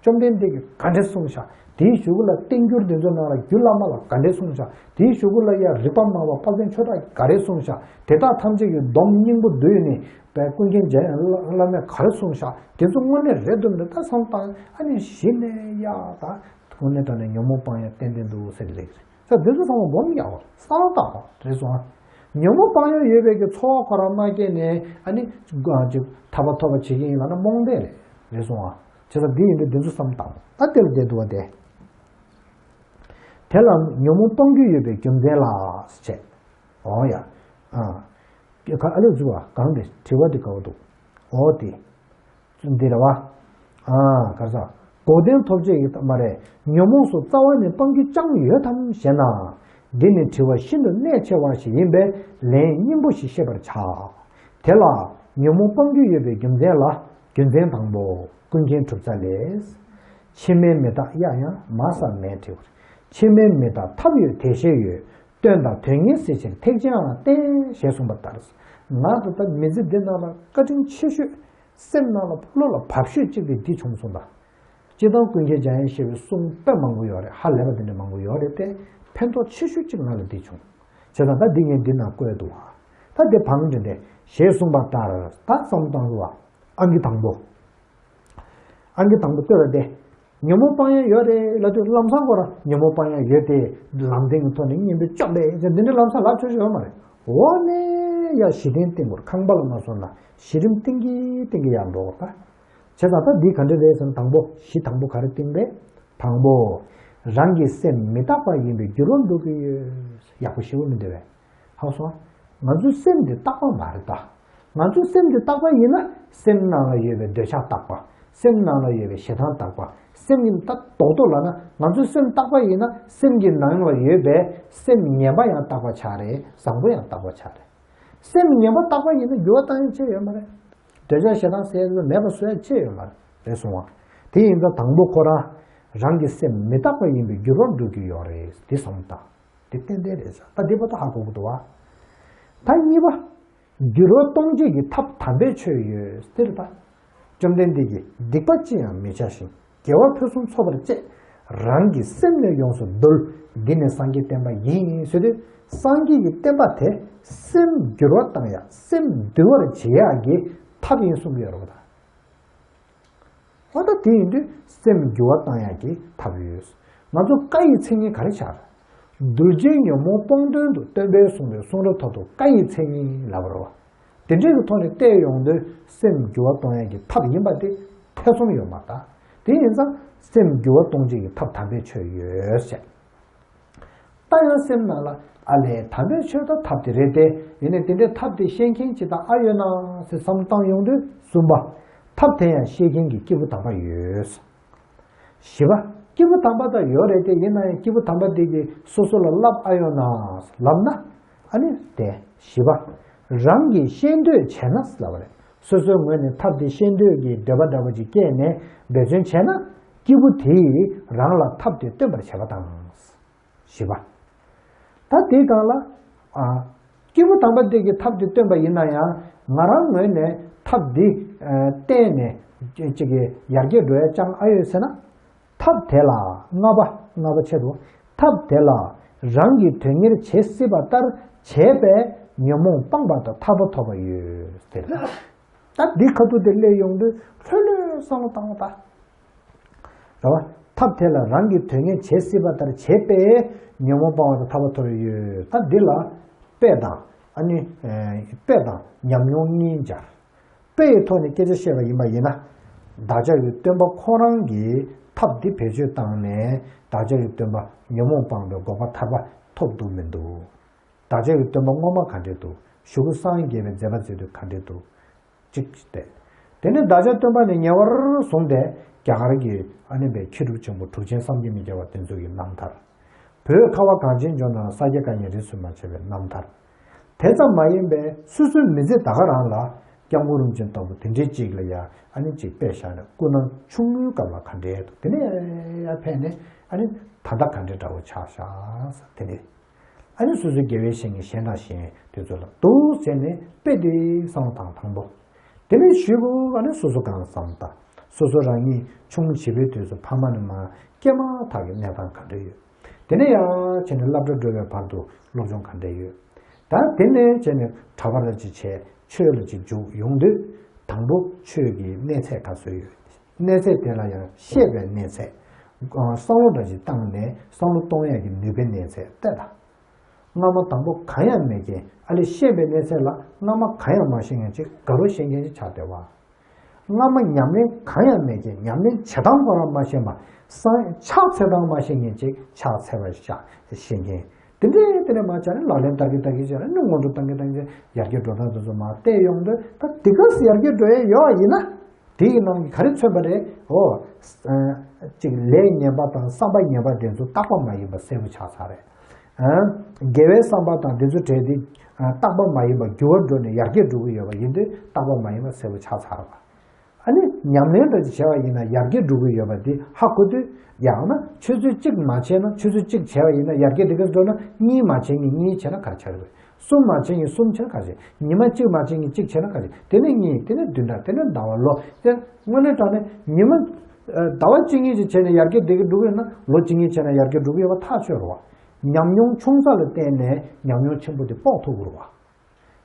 བཅོམ་ལྡན་འདས་ཀྱིས་ག་འདྲ་གསུངས་ཤག་དེའི་གཞུག་གུ་ལ་བསྟན་འགྱུར་འདི་ཚོ་ནང་ལ་རྒྱུད་བླ་མ་ལ་ག་འདྲ་གསུངས་ཤག་དེའི་གཞུག་གུ་ལ་ཡང་རིག་པ་སྨྲ་བ་དཔལ་ལྡན་ཆོས་གྲགས་ཀྱིས་ག་རེ་གསུངས་ཤག་དེ་དག་ཐམས་ཅད་ཀྱི་སྡོམ་སྙིང་པོ་བསྡུས་ནས་པའི་ཀུན་མཁྱེན་འཇམ་དབྱངས་བླ་མས་ག་རེ་གསུངས་ཤག་དེ་ཚོ་དངོས་གནས་རེད་འདུག་མི་འདུག་ད་བསམ་བཏང་ཨ་ནི་གཞི་ནས་ཡག་ད་དངོས་གནས་དྲང་གནས་ཉོན་མོངས་སྤང་ཡག་ཏན་ཏན་འདུག་ཟེར་ལེགས་རེད། ས་འདི་ཚོ་ཚང་མ་སྒོམ་ཡག་པ་བསམ་བཏང་བ་རེད་སོང་ཨ། ཉོན་མོངས་སྤང་ཡག་ཡོད་པའི་གི་ཚོར་བ་ཁོ་རང་མ་སྐྱེས་ནས་ཨ་ནི་ཅིག་ཐར་པ་ཐོབ་པ་བྱེད་ཀྱི་ཡིན་ལབ་ན་རྨོངས་དད་རེད་རེད་སོང་ཨ། བྱས་ཙང་འདི་ཡིན་དུས་འདི་ཚོ་བསམ་བཏང་ད་དེ་ལ་བསྡད་འདུག་བ་དེ། དེ་ལ་ཉོན་མོངས་སྤང་རྒྱུ་ཡོད་པའི་རྒྱུ་མཚན་ལ་བྱས། འོང་ཡ། ཨ། ཁ་ཨ་ལོ་ཟུ་བ་གང་དེ་དྲི་བ་དེ་ག་བ་འདུག་འོ་དེ། འདི་རེད་བ། ཨ་ག་ས། འགོག་བདེན་ཐོབ་བྱེད་ཀྱི་མ་རེད། ཉོན་མོངས་སུ་རྩ་བ་ནས་སྤང་རྒྱུ་ཅང་ཡོད་དམ་ཞེ་ན། འདི་ནི་དྲི་བ་ཤིན་ཏུ་གནད་ཆེ་བ་ཞིག་ཡིན་པས་ལན་སྙིང་པོ་ཞིག་བཤད་པར་བྱ། དེ་ལ་ཉོན་མོངས་སྤང་རྒྱུ་ཡོད་པའི་རྒྱུ་མཚན་ལ་རྒྱུ་མཚན་དང་པོ་ཀུན་མཁྱེན་གྲུབ་རྩ་ལས། ཕྱི་མའི་མི་རྟག་ཡ་ཡང་མ་ས་མེད་དྲི་བར། ཕྱི་མའི་མི་རྟག་ཐབས་ཡོད་དེ་ཤེས་ཡོད། རྟེན་དང་དོན་གཉིས་གསལ་ཕྱིར་ཐེག་ཆེན་ཡང་བསྟན་ཞེས་གསུངས་པ་ལྟར། ང་ཚོ་ད་མི་ཚེ་འདི་ནང་ལ་བཀའ་དྲིན་ཆེ་ཤོས། སེམས་ནང་ལ་བློ་ལ་བབས་ཤོས་གཅིག་དེ་འདི་བྱུང་སོང་ད། སྤྱིར་བཏང་ཀུན་མཁྱེན་འཇམ་དབྱངས་བཞད་པའི་གསུང་དཔེ་མང་པོ་ཡོད་རེད། ཧ་ལས་པ་དེ་འདྲ་མང་པོ་ཡོད་རེད་དེ། ཕན་ཐོགས་ཆེ་ཤོས་གཅིག་ང་ལ་འདི་བྱུང་། བྱས་ཙང་ད་འདི་ངས་འདི་ནང་བཀོད་འདུག་བ། ད་འདི་བང་འདྲེན་དེ་ཞེས་གསུངས་པ་ལྟར་ད་བསམ་བཏང་རུ་བ། ཨང་ཀི་དང་པོ། ཨང་ཀི་དང་པོ་ལྟོས་ར་དེ། ཉོན་མོངས་སྤང་ཡག་ཡོད་རེད་ལབ་དུས་ལམ་སང་ཁོ་རང་ཉོན་མོངས་སྤང་ཡག་ཡོད་དེ། ལམ་བདེན་གྱི་ཐོག་ནས་གཉེན་པོས་བཅོམ་པས་ཟེར་འདི་འདྲའི་ལམ་སང་ལབ་ཆོག་ཆོག་ཡོད་མ་རེད། འོ་ནས་ཡ་གཞི་རྟེན་བརྟེན་དགོས་རེད། ཁང་པ་ལ་མ་སོང་ན་གཞི་རིམ་བརྟེན་གྱིན་བརྟེན་གྱིན་ཡར་འགྲོ་དགོས་རེད། བྱས་ཙང་ད་འདི་ག་འདྲ་རེད་ཟེར་ན་དང་པོ་གཞི་དང་པོ་ག་རེ་བརྟེན་པས། དང་པོ། རང་གི་སེམས་མི་རྟག་པ་ཡིན་པས་འགྱུར་བ་འགྲོ་གི་ཡོད། ཡག་པོ་ཞེ་པོ་མི་འདུག་བས། ཧ་གོ་སོང་། ང་ཚོའི་སེམས་འདི་རྟག་པ་མ་རེད་ད། ང་ཚོའི་སེམས་འདི་རྟག་པ་ཡིན་ན་སེམས་ནང་ལ་ཡོད་པའི་འདོད་ཆགས་རྟག་པ། སེམས་ནང་ལ་ཡོད་པའི་ཞེ་སྡང་རྟག་པ། སེམས་ཀྱི་ད་རྡོག་རྡོག་ལབ་ན་ང་ཚོའི་སེམས་རྟག་པ་ཡིན་ན་སེམས་ཀྱི་ནང་ལ་ཡོད་པའི་སེམས་ངན་པ་ཡང་རྟག་པ་ཆགས་རེད། བཟང་པོ་ཡང་རྟག་པ་ཆགས་རེད། སེམས་ངན་པ་རྟག་པ་ཡིན་ན་འགྱུར་བ་བཏང་ཡག་ཅི་ཡོད་མ་རེད། འདོད་ཆགས་ཞེ་སྡང་ཟེར་ཡག་མེད་པ་བཟོ་ཡག་ཅི་ཡོད་མ་རེད། རེད་སོང་བ། དེ་ཡིན་ཙང་དང་པོ་ཁོ་རང་རང་གི་སེམས་མི་རྟག་པ་ཡིན་པས་འགྱུར་བ་འགྲོ་གི་ཡོད་རེད་དེ་བསམ་བཏང་། དེ་ཏན་ཏན་རེད་ཟེར། ད་འདི་བར་དུ་ཧ་གོ་གི་འདུག་བ། ད་གཉིས་པ། འགྱུར་བ་གཏོང་བྱེད་ཀྱི་ཐབས་དམ་པའི་ཆོས་ཡོད་ཟེར་ད། བཅོམ་ལྡན་འདས་ཀྱིས་སྡིག་པ་ཅི་ཡང་མི་བྱ་ཞིང་དགེ་བ་ཕུན་སུམ་ཚོགས་པར་སྤྱད། རང་གི་སེམས་ནི་ཡོངས་སུ་འདུལ། འདི་ནི་སངས་རྒྱས་བསྟན་པ་ཡིན་ཟེར་དུས་སངས་རྒྱས་ཀྱི་བསྟན་པ་དེ་སེམས་འགྱུར་བ་བཏང་ཡག་སེམས་འདུལ་བར་བྱེད་ཡག་གི་ཐབས་ཡིན་གསུང་གི་ཡོད་རེད་པ་ད། འོ་ད་དེ་ཡིན་དུས་སེམས་འགྱུར་བ་བཏང་ཡག་གི་ཐབས་ཡོད། ང་ཚོ་བཀའ་ཡི་མཚན་ཉིད་ག་རེ་ཆགས། གདུལ་བྱའི་ཉོན་མོངས་སྤོང་དོན་དུ་སྟོན་པས་གསུངས་པའི་གསུང་རབ་ཐོག་ཏུ་བཀའ་ཡི་མཚན་ཉིད་ལབ་པ་རེད་བ། དེ་འདྲའི་གི་ཐོག་ནས་བལྟས་ཡོང་དུས་སེམས་འགྱུར་བ་གཏོང་ཡག་གི་ཐབས་ཡིན་པ་དེ་ཐེ་ཚོམ་ཡོད་མ་རེད་ད། དེ་ཡིན་ཙང་སེམས་འགྱུར་བ་གཏོང་བྱེད་ཀྱི་ཐབས་དམ་པའི་ཆོས་ཡོད་ཟེར། ད་ཡང་སེམས་ནང་ལ་ཨ་ལས་དམ་པའི་ཆོས་དང་ཐབས་དེ་རེད་དེ། ཡིན་ནའི་དེ་འདྲའི་ཐབས་དེ་ཤེས་མཁན་ཅིག་དང་ཨ་ཡོད་ན་ཟེར་བསམ་བཏང་ཡོང་དུས་གསུམ་པ། ཐབས་དེ་ཡང་ཤེས་མཁན་གྱི་སྐྱེས་བུ་དམ་པ་ཡོད། བཞི་པ། སྐྱེས་བུ་དམ་པ་དང་ཡོད་རེད་དེ་ཡིན་ན་ཡང་སྐྱེས་བུ་དམ་པ་དེ་གིས་སོ་སོ་ལ་བསླབ་ཨ་ཡོད་ན་ལབ་ན། ཨ་ནི་དེ་བཞི་པ། རང་གིས་ཤེས་འདོད་བྱས་ན་ལབ་པ་རེད། སོ་སོའི་ངོས་ནས་ཐབས་དེ་ཤེས་འདོད་ཀྱི་འདོད་པ་འདྲ་པོ་ཅིག་སྐྱེས་ནས་འབད་བརྩོན་བྱས་ན་སྐྱེས་བུ་དེས་རང་ལ་ཐབས་དེ་སྟོན་པར་བྱེད་པ་དང་། བཞི་པ། ད་དེའི་སྒང་ལ། ཨ། སྐྱེས་བུ་དམ་པ་དེ་གིས་ཐབས་དེ་སྟོན་པ་ཡིན་ན་ཡང་ང་རང་ངོས་ནས་ཐབས་འདི་ཨ་བརྟེན་ནས་ཅིག་གི་ཡར་རྒྱས་འགྲོ་ཡ་ཅང་ཨ་ཡོད་ཟེར་ན། ཐབས་དེ་ལ་ལྔ་པ་ལྔ་པ་ཆེད་དུ་ཐབས་དེ་ལ་རང་གི་དོན་གཉེར་བྱེད་སྲིད་པ་ལྟར་བྱས་པས་ཉོན་མོངས་སྤངས་པ་དང་ཐར་པ་ཐོབ་པ་ཡོད་ཟེར། ད་འདི་ཁ་ཐུག་དེ་སླེབས་ཡོང་དུས་ལྷོད་ལྷོད་བསམ་བློ་བཏང་བ་ད། རེད་བ། ཐབས་དེ་ལ་རང་གི་དོན་གཉེར་བྱེད་སྲིད་པ་ལྟར་བྱས་པས་ཉོན་མོངས་སྤང་བ་དང་ཐར་པ་ཐོབ་ཡོད། ད་འདི་ལ་དཔེ་དང་ཨ་ནི་དཔེ་དང་ཉམས་མྱོང་གཉིས་སྦྱར། དཔེ་ཡི་ཐོག་ནས་སྐད་ཆ་བཤད་པ་ཡིན་པ་ཡིན་ན། བདག་ཅག་གི་སྟོན་པ་ཁོང་རང་གིས་ ཐབས་འདི་བེད་སྤྱོད་བཏང་ནས་བདག་ཅག་གི་སྟོན་པ་ཉོན་མོངས་སྤངས་པའི་འགོག་པ་ཐར་པ་ཐོབ་འདུག་མི་འདུག་བདག་ཅག་གི་སྟོན་པ་སྔོན་མ་ག་འདྲས་འདུག་གཞུག་གུ་སངས་རྒྱས་པའི་མཛད་པ་མཛད་དུས་ག་འདྲས་འདུག་གཅིག་སྟེ། དེ་ནས་བདག་ཅག་སྟོན་པ་ནི་ཉེ་བར་བཟུང་སྟེ་རྒྱ་གར་གྱི་ཨ་ནི་པའི་མཁས་གྲུབ་ཆེན་པོ་གྲུབ་ཆེན་བསམ་གྱིས་མི་ཁྱབ་པ་དེ་ཚོ་གི་རྣམ་ཐར། བོད་ཁ་བ་གངས་ཅན་ལྗོངས་ན་ས་སྐྱ་བཀའ་རྙིང་རིས་སུ་མ་ཆད་པའི་རྣམ་ཐར། དེ་ཙམ་མ་ཡིན་པའི་སོ་སོའི་མི་ཚེ་ད་ག་རང་ལ་སྐྱབས་མགོན་རིན་པོ་ཆེ་ལྟ་བུ་དེ་འདྲའི་ཅིག་ལ་ཡ་ཨ་ནི་ཅིག་དཔེ་བཞག་ནས་སྐུ་ན་ཆུང་ངུའི་སྐབས་ལ་ག་འདྲས་འདུག་དེ་ནས་ཡ་ཕན་ནས་ཨ་ནི་ད་ལྟ་ག་འདྲས་འདྲ་བོ་ཆགས་ཤག་དེ་འདྲས། ཨ་ནི་སོ་སོའི་དགེ་བའི་བཤེས་གཉེན་གཞན་དང་གཞན་དེ་ཚོ་ལ་འདུག་ཟེར་ནས་དཔེ་དེ་བསམ་བློ་བཏང་དང་པོ། དེ་ནས་ཞུས་པོ་ཨ་ནི་སོ་སོ་གང་བསམ་དང་། སོ་སོ་རང་ཉིད་ཆུང་བྱིས་པའི་དུས་སུ་ཕ་མ་ནས་མར་སྐྱེས་མ་ཐག་གི་གནས་སྟངས་ག་འདྲ་ཡོད། དེ་ནས་ཡང་བྱས་ནས་སློབ་གྲྭ་འགྲོ་བའི་བར་དུ་སློབ་སྦྱོང་ག་འདྲ་ཡོད། ད་དེ་ནས་བྱས་ནས་གྲྭ་པ་ལ་ཅིག་བྱས་ཆོས་ལ་ཅིག་འཇུག་ཡོང་དུས་དང་པོ་ཆོས་ཀྱི་གནས་ཚད་ག་ཚོད་ཡོད། གནས་ཚད་དེ་ལ་ཡང་ཤེས་པའི་གནས་ཚད། བསམ་བློ་འདྲ་ཞིག་བཏང་ནས་བསམ་བློ་གཏོང་ཡས་ཀྱི་ནུས་པའི་གནས་ཚད་བལྟས་དང་། སྔ་མ་དང་པོ་གང་ཡང་མེད་མཁན་ཨ་ལས་ཤེས་པའི་གནས་ཚད་ལ་སྔ་མ་གང་ཡང་མ་ཤེས་མཁན་ཅིག་དགའ་རབ་ཤེས་མཁན་ཅིག་ཆགས་བསྡད་པ། སྔ་མ་ཉམས་ལེན་གང་ཡང་མེད་མཁན་ཉམས་ལེན་བྱེད་སྟངས་ཁོ་རང་མ་ཤེས་པ། སང་ཕྱག་འཚལ་སྟངས་མ་ཤེས་མཁན་ཅིག་ཕྱག་འཚལ་བ་ཤ་ཤེས་མཁན། དེ་འདྲའི་དེ་ནས་མ་བྱས་ནས་ལག་ལེན་བསྟར་གི་བསྟར་གི་བྱས་ནས་སྔོན་འགྲོ་བཏང་གི་བཏང་གི་ཡར་རྒྱས་འགྲོ་སྟངས་དེ་ཚོ་མར་བལྟས་ཡོང་དུས་ད་དེ་ག་སེ་ཡར་རྒྱས་འགྲོ་ཡས་ཡོད་པ་ཡིན་ན། དེ་ཡི་ནང་གི་ག་རེ་མཚོན་པ་རེད། འོ། ཅིག་ལས་ངན་པ་དང་བསམ་པ་ངན་པ་དེ་ཚོ་རྟག་པ་མ་ཡིན་པ་གསལ་པོ་ཆགས་ཚར་རེད། དགེ་བའི་བསམ་པ་དང་དེ་ཚོ་བྲལ་ཏེ་རྟག་པ་མ་ཡིན་པ་འགྱུར་བ་འགྲོ་ནས་ཡར་རྒྱས་འགྲོ་གི་ཡོད་པ་ཡིན་དུས་རྟག་པ་མ་ཡིན་པ་གསལ་པོ་ཆགས་ཚར་བ། ཨ་ནི་ཉམས་ལེན་འདྲ་ཅིག་བྱས་པ་ཡིན་ན་ཡར་རྒྱས་འགྲོ་གི་ཡོད་པ་འདི་ཧ་གོ་དུས་ཡང་ན་ཆུ་ཚོད་གཅིག་མ་བྱས་ན་ཆུ་ཚོད་གཅིག་བྱས་པ་ཡིན་ན་ཡར་རྒྱས་དེ་ག་འགྲོ་ན་གཉིས་མ་བྱས་ནས་གཉིས་བྱས་ན་ག་རེ་ཆགས་རེད། གསུམ་མ་བྱས་ནས་གསུམ་བྱས་ན་ག་རེ་ཆགས། ཉི་མ་གཅིག་མ་བྱས་ནས་གཅིག་བྱས་ན་ག་རེ་ཆགས། དེ་ནས་གཉིས་དེ་ནས་བདུན་ཕྲག་དེ་ནས་ཟླ་བ་ལོ་དེ་དངོས་གནས་དྲང་གནས་ཉི་མ་ཟླ་བ་གཅིག་གཉིས་ཅིག་བྱས་ནས་ཡར་རྒྱས་དེ་ག་འགྲོ་གི་ཡོད་ན་ལོ་གཅིག་གཉིས་བྱས་ན་ཡར་རྒྱས་འགྲོ་གི་ཡོད་པ་ཐག་ཆོད་རེད་བ། ཉམས་མྱོང་ཆུང་ས་ལ་བརྟེན་ནས་ཉམས་མྱོང་ཆེན་པོ་དེ་དཔོག་ཐུབ་ཀྱི་རེད་བ།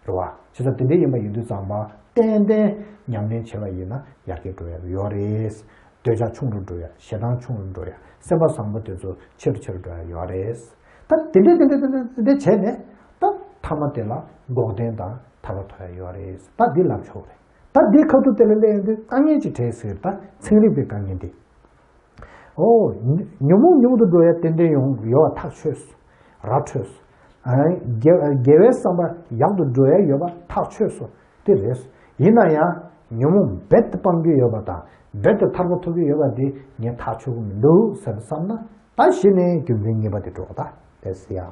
རེད་བ། བྱས་ཙང་དེ་འདྲའི་ཡིན་པ་ཡིན་དུས་ཙམ་པ་ཏན་ཏན་ཉམས་ལེན་བྱས་པ་ཡིན་ན་ཡར་རྒྱས་འགྲོ་ཡ་ཡོད་རེད། འདོད་ཆགས་ཆུང་རུ་འགྲོ་ཡ་ཞེ་སྡང་ཆུང་རུ་འགྲོ་ཡ་སེམས་པ་བཟང་པོ་དེ་ཚོ་ཆེ་རུ་ཆེ་རུ་འགྲོ་ཡ་ཡོད་རེད། ད་དེ་འདྲའི་དེ་འདྲའི་དེ་འདྲའི་དེ་འདྲའི་བྱས་ནས་ད་ཐ་མ་དེ་ལ་འགོག་བདེན་དང་ཐར་པ་ཐོབ་ཡ་ཡོད་རེད། ད་འདི་ལབ་ཆོག་རེད། ད་འདི་ཁ་ཐུག་དེ་ལ་སླེབས་ཡོང་དུས་དཀའ་ངལ་ཅིག་འཕྲད་ཟེར། ད་ཚན་རིག་པའི་དཀའ་ངལ་འདི། ཨོ། ཉོན་མོངས་ཉུང་དུ་འགྲོ་ཡ་ཏན་ཏན་ཡོང་ཡོད་པ་ཐག་ཆོད་སོང་། ར་འཕྲོད་སོང་། ཨ། དགེ་དགེ་བའི་བསམ་པ་ཡག་ཏུ་འགྲོ་ཡ་ཡོད་པ་ཐག་ཆོད་སོང་། དེ་རེད། ཡིན་ན་ཡང་ཉོན་མོངས་རྦད་དེ་སྤང་གི་ཡོད་པ་དང་རྦད་དེ་ཐར་པ་ཐོབ་ཀྱི་ཡོད་པ་དེ་ངས་ཐག་ཆོད་ཀྱི་མི་འདུག་ཟེར་བསམ་ན་ད་གཞི་ནས་རྒྱུ་མཚན་གཉིས་པ་དེ་འགྲོ་གི་ད་དེ་ཟེར་ཡ།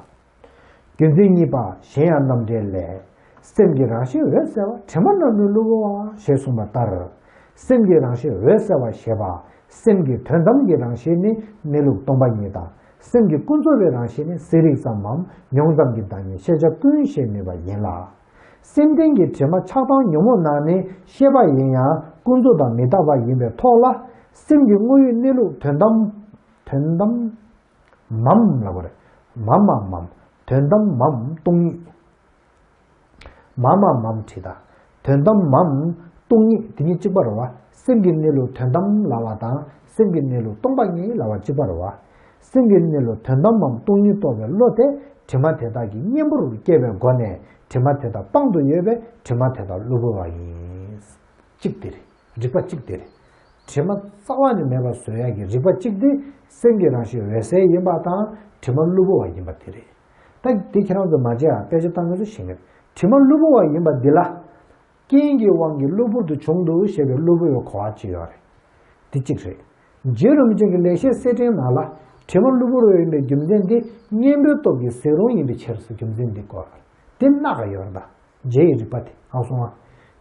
རྒྱུ་མཚན་གཉིས་པ་གཞན་ཡང་རྣམ་འགྲེལ་ལས། སེམས་ཀྱི་རང་བཞིན་འོད་གསལ་བ་དྲི་མ་རྣམས་ནི་བློ་བུར་བ་ཞེས་གསུངས་པ་ལྟར། སེམས་ཀྱི་རང་བཞིན་འོད་གསལ་བ་ཞེས་པ་སེམས་ཀྱི་དོན་དམ་གྱི་རང་བཞིན་ནི་གནས་ལུགས་སྟོང་པ་ཉིད་དང་སེམས་ཀྱི་ཀུན་རྫོབ་པའི་རང་བཞིན་ནི་གསལ་རིག་ཙམ་མམ་མྱོང་ཙམ་གྱི་བདག་ཉིད་ཤེས་བྱ་ཀུན་ཞེས་ནུས་པ་ཡིན་ལ། སེམས་ལྡན་གྱི་དྲི་མ་ཆགས་སྡང་ཉོན་མོངས་རྣམས་ནི་ཤེས་པ་ཡིན་ཡང་ཀུན་རྫོབ་དང་མི་རྟག་པ་ཡིན་པའི་ཐོག་ལ་སེམས་ཀྱི་དངོས་ཡོད་གནས་ལུགས་དོན་དམ་དོན་དམ། མམ་ལབ་དགོས་རེད། མ་མ་མམ། དོན་དམ་མམ་སྟོང་ཉིད། མ་མ་མམ་བྲིས་དང་། དོན་དམ་མམ་སྟོང་ཉིད་དེ་གཉིས་གཅིག་པ་རེད་བ། སེམས་ཀྱི་གནས་ལུགས་དོན་དམ་ལབ་པ་དང་སེམས་ཀྱི་གནས་ལུགས་སྟོང་པ་ཉིད་ལབ་པ་གཅིག་པ་རེད་བ། སེམས་ཀྱི་གནས་ལུགས་དོན་དམ་མམ་སྟོང་ཉིད་རྟོགས་པའི་བློ་དེ་དྲི་མ་དེ་དག་གི་གཉེན་པོར་སྐྱེས་པའི་སྒོ་ནས་དྲི་མ་དེ་དག་སྤང་དུ་ཡོད་པས་དྲི་མ་དེ་དག་གློ་བུར་བ་ཡིན། གཅིག་དེ་རེད། རིག་པ་གཅིག་དེ་རེད། དྲི་མ་རྩ་བ་ནས་མེད་པ་བཟོ་ཡག་གི་རིག་པ་གཅིག་དེ་སེམས་ཀྱི་རང་བཞིན་འོད་གསལ་ཡིན་པ་དང་དྲི་མ་གློ་བུར་བ་ཡིན་པ་དེ་རེད། ད་འདི་ཁྱེད་རང་ཚོ་མ་བརྗེད་ཨ་དཔེ་ཆ་བཏང་མཁན་ཚོ་ཤེས་ངེས། དྲི་མ་གློ་བུར་བ་ཡིན་པ་འདི་ལ། རྐྱེན་གྱི་དབང་གིས་གློ་བུར་དུ་བྱུང་འདུག་ཞེས་པའི་གློ་བུར་བའི་གོ་བ་གཅིག་ཡོད་རེད། འདི་གཅིག་རེད། རྗེ་རིན་པོ་ཆེ་གི་ལེགས་བཤད་གསེར་ཕྲེང་ནང་ལ་དྲི་མ་གློ་བུར་བ་ཡིན་པའི་རྒྱུ་མཚན་འདི་གཉེན་པོའི་སྟོབས་ཀྱིས་ཟད་རུང་ཡིན་པའི་ཕྱིར་ཟེར་རྒྱུ་མཚན་འདི་བཀོད་རེད། དེ་སྣ་ཁ་ཡོད་རེད་ད། རྗེ་ཡི་རིག་པ་དེ་ཨ་སོང་ཨ།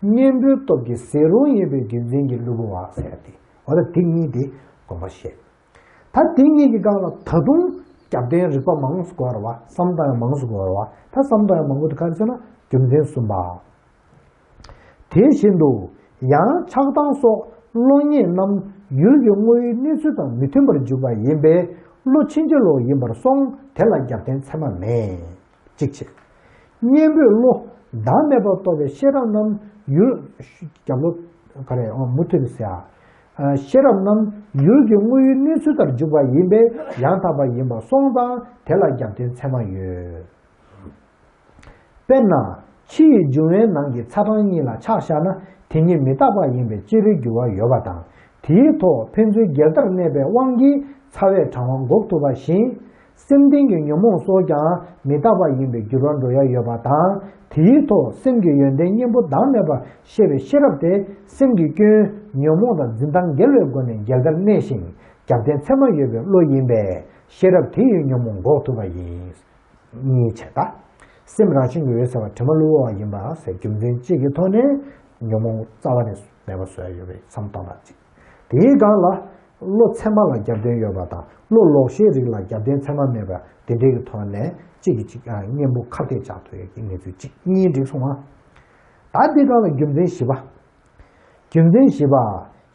གཉེན་པོའི་སྟོབས་ཀྱིས་ཟད་རུང་ཡིན་པའི་རྒྱུ་མཚན་གྱིས་གློ་བུར་བ་ཟེར་ཡ་དེ། འོ་ད་དེ་གཉིས་དེ་དགོངས་པ་བཞེས། ད་དེ་གཉིས་ཀྱི་སྒང་ལ་ད་དུང་རྒྱབ་རྟེན་རིགས་པ་མང་སུ་དགོས་རེད་བ། བསམ་བཏང་ཡ་མང་སུ་དགོས་རེད་བ། ད་བསམ་བཏང་ཡ་མང་པོ་དེ་ག་རེ་ཟེར་ན་རྒྱུ་མཚན་གསུམ་པ། དེ་བཞིན་དུ་ཡང་ཆགས་སྡང་སོགས་བློ་ངན་རྣམས་ཡུལ་གྱི་དངོས་ཡོད་གནས་ཚུལ་དང་མི་མཐུན་པར་འཇུག་པ་ཡིན་པས་བློ་ཕྱིན་ཅི་ལོག་ཡིན་པར་སོང་དེ་ལ་རྒྱབ་རྟེན་ཚད་མ་མེད། གཅིག་བྱས། གཉེན་པོས་བློ་བདག་མེད་པར་རྟོགས་པའི་ཤེས་རབ་རྣམས་ཡུལ། རྒྱབ་ལོགས་ག་རེ་ཨང་མུ་མཐུད་དུ་ཟེར་ཨ། ཤེས་རབ་རྣམས་ཡུལ་གྱི་དངོས་ཡོད་གནས་ཚུལ་ལྟར་འཇུག་པ་ཡིན་པས་ཡང་དག་པ་ཡིན་པར་སོང་ཙང་དེ་ལ་རྒྱབ་རྟེན་ཚད་མ་ཡོད། དཔེར་ན། ཕྱི་ཡི་འབྱུང་བའི་ནང་གི་ཚ་གྲང་གཉིས་ལ་ཆ་བཞག་ན་དེ་གཉིས་མི་རྟག་པ་ཡིན་པས་སྐྱེ་བའི་འགྱུར་བ་ཡོད་པ་དང་ དེའི་ཐོག་ཕན་ཚུན་རྒྱལ་དར་གནས་པའི་དབང་གིས་ཚ་བས་གྲང་བ་འགོག་ཐུབ་པ་བཞིན། སེམས་ལྡན་གྱི་ཉོན་མོངས་སོགས་ཀྱང་མི་རྟག་པ་ཡིན་པས་འགྱུར་བ་འགྲོ་ཡ་ཡོད་པ་དང་། དེའི་ཐོག་སེམས་ཀྱི་ཡོན་ཏན་གཉེན་པོ་བདག་མེད་པར་ཤེས་པའི་ཤེས་རབ་དེ། སེམས་ཀྱི་སྐྱོན་ཉོན་མོངས་དང་འཛིན་སྟངས་འགལ་བའི་སྒོ་ནས་རྒྱལ་དར་གནས་ཤིང་རྒྱབ་རྟེན་ཚད་མ་ཡོད་པའི་བློ་ཡིན་པས། ཤེས་རབ་དེ་ཡིས་ཉོན་མོངས་འགོག་ཐུབ་པ་ཡིན། གཉིས་བྱས་ད། སེམས་རང་བཞིན་གྱིས་འོད་གསལ་བ་དྲི་མ་བསླུ་བ་ཡིན་པ་ཟེར་རྒྱུ་མཚན་གཅིག་གི་ཐོག་ནས་ཉོན་མོངས་རྩ་བ་ནས་མེད་པ་བཟོ་ཡ་ཡོད་པའི་བསམ་བློ་གཏོང་སྟངས་གཅིག་དེའི་སྒང་ལ། བློ་ཚད་མ་ལ་རྒྱབ་རྟེན་ཡོད་པ་དང་བློ་ལོག་ཤེས་རིག་ལ་རྒྱབ་རྟེན་ཚད་མ་མེད་པ་དེ་འདྲའི་གི་ཐོག་ནས་གཅིག་གིས་གཅིག་གཉེན་པོ་ཁ་གཏད་བཅག་ཐུབ་ཡ་གི་གནས་ཚུལ་གཅིག་གཉིས་འགྲིག་སོང་ང་། ད་འདི་སྒང་ལ་རྒྱུ་མཚན་བཞི་པ། རྒྱུ་མཚན་བཞི་པ།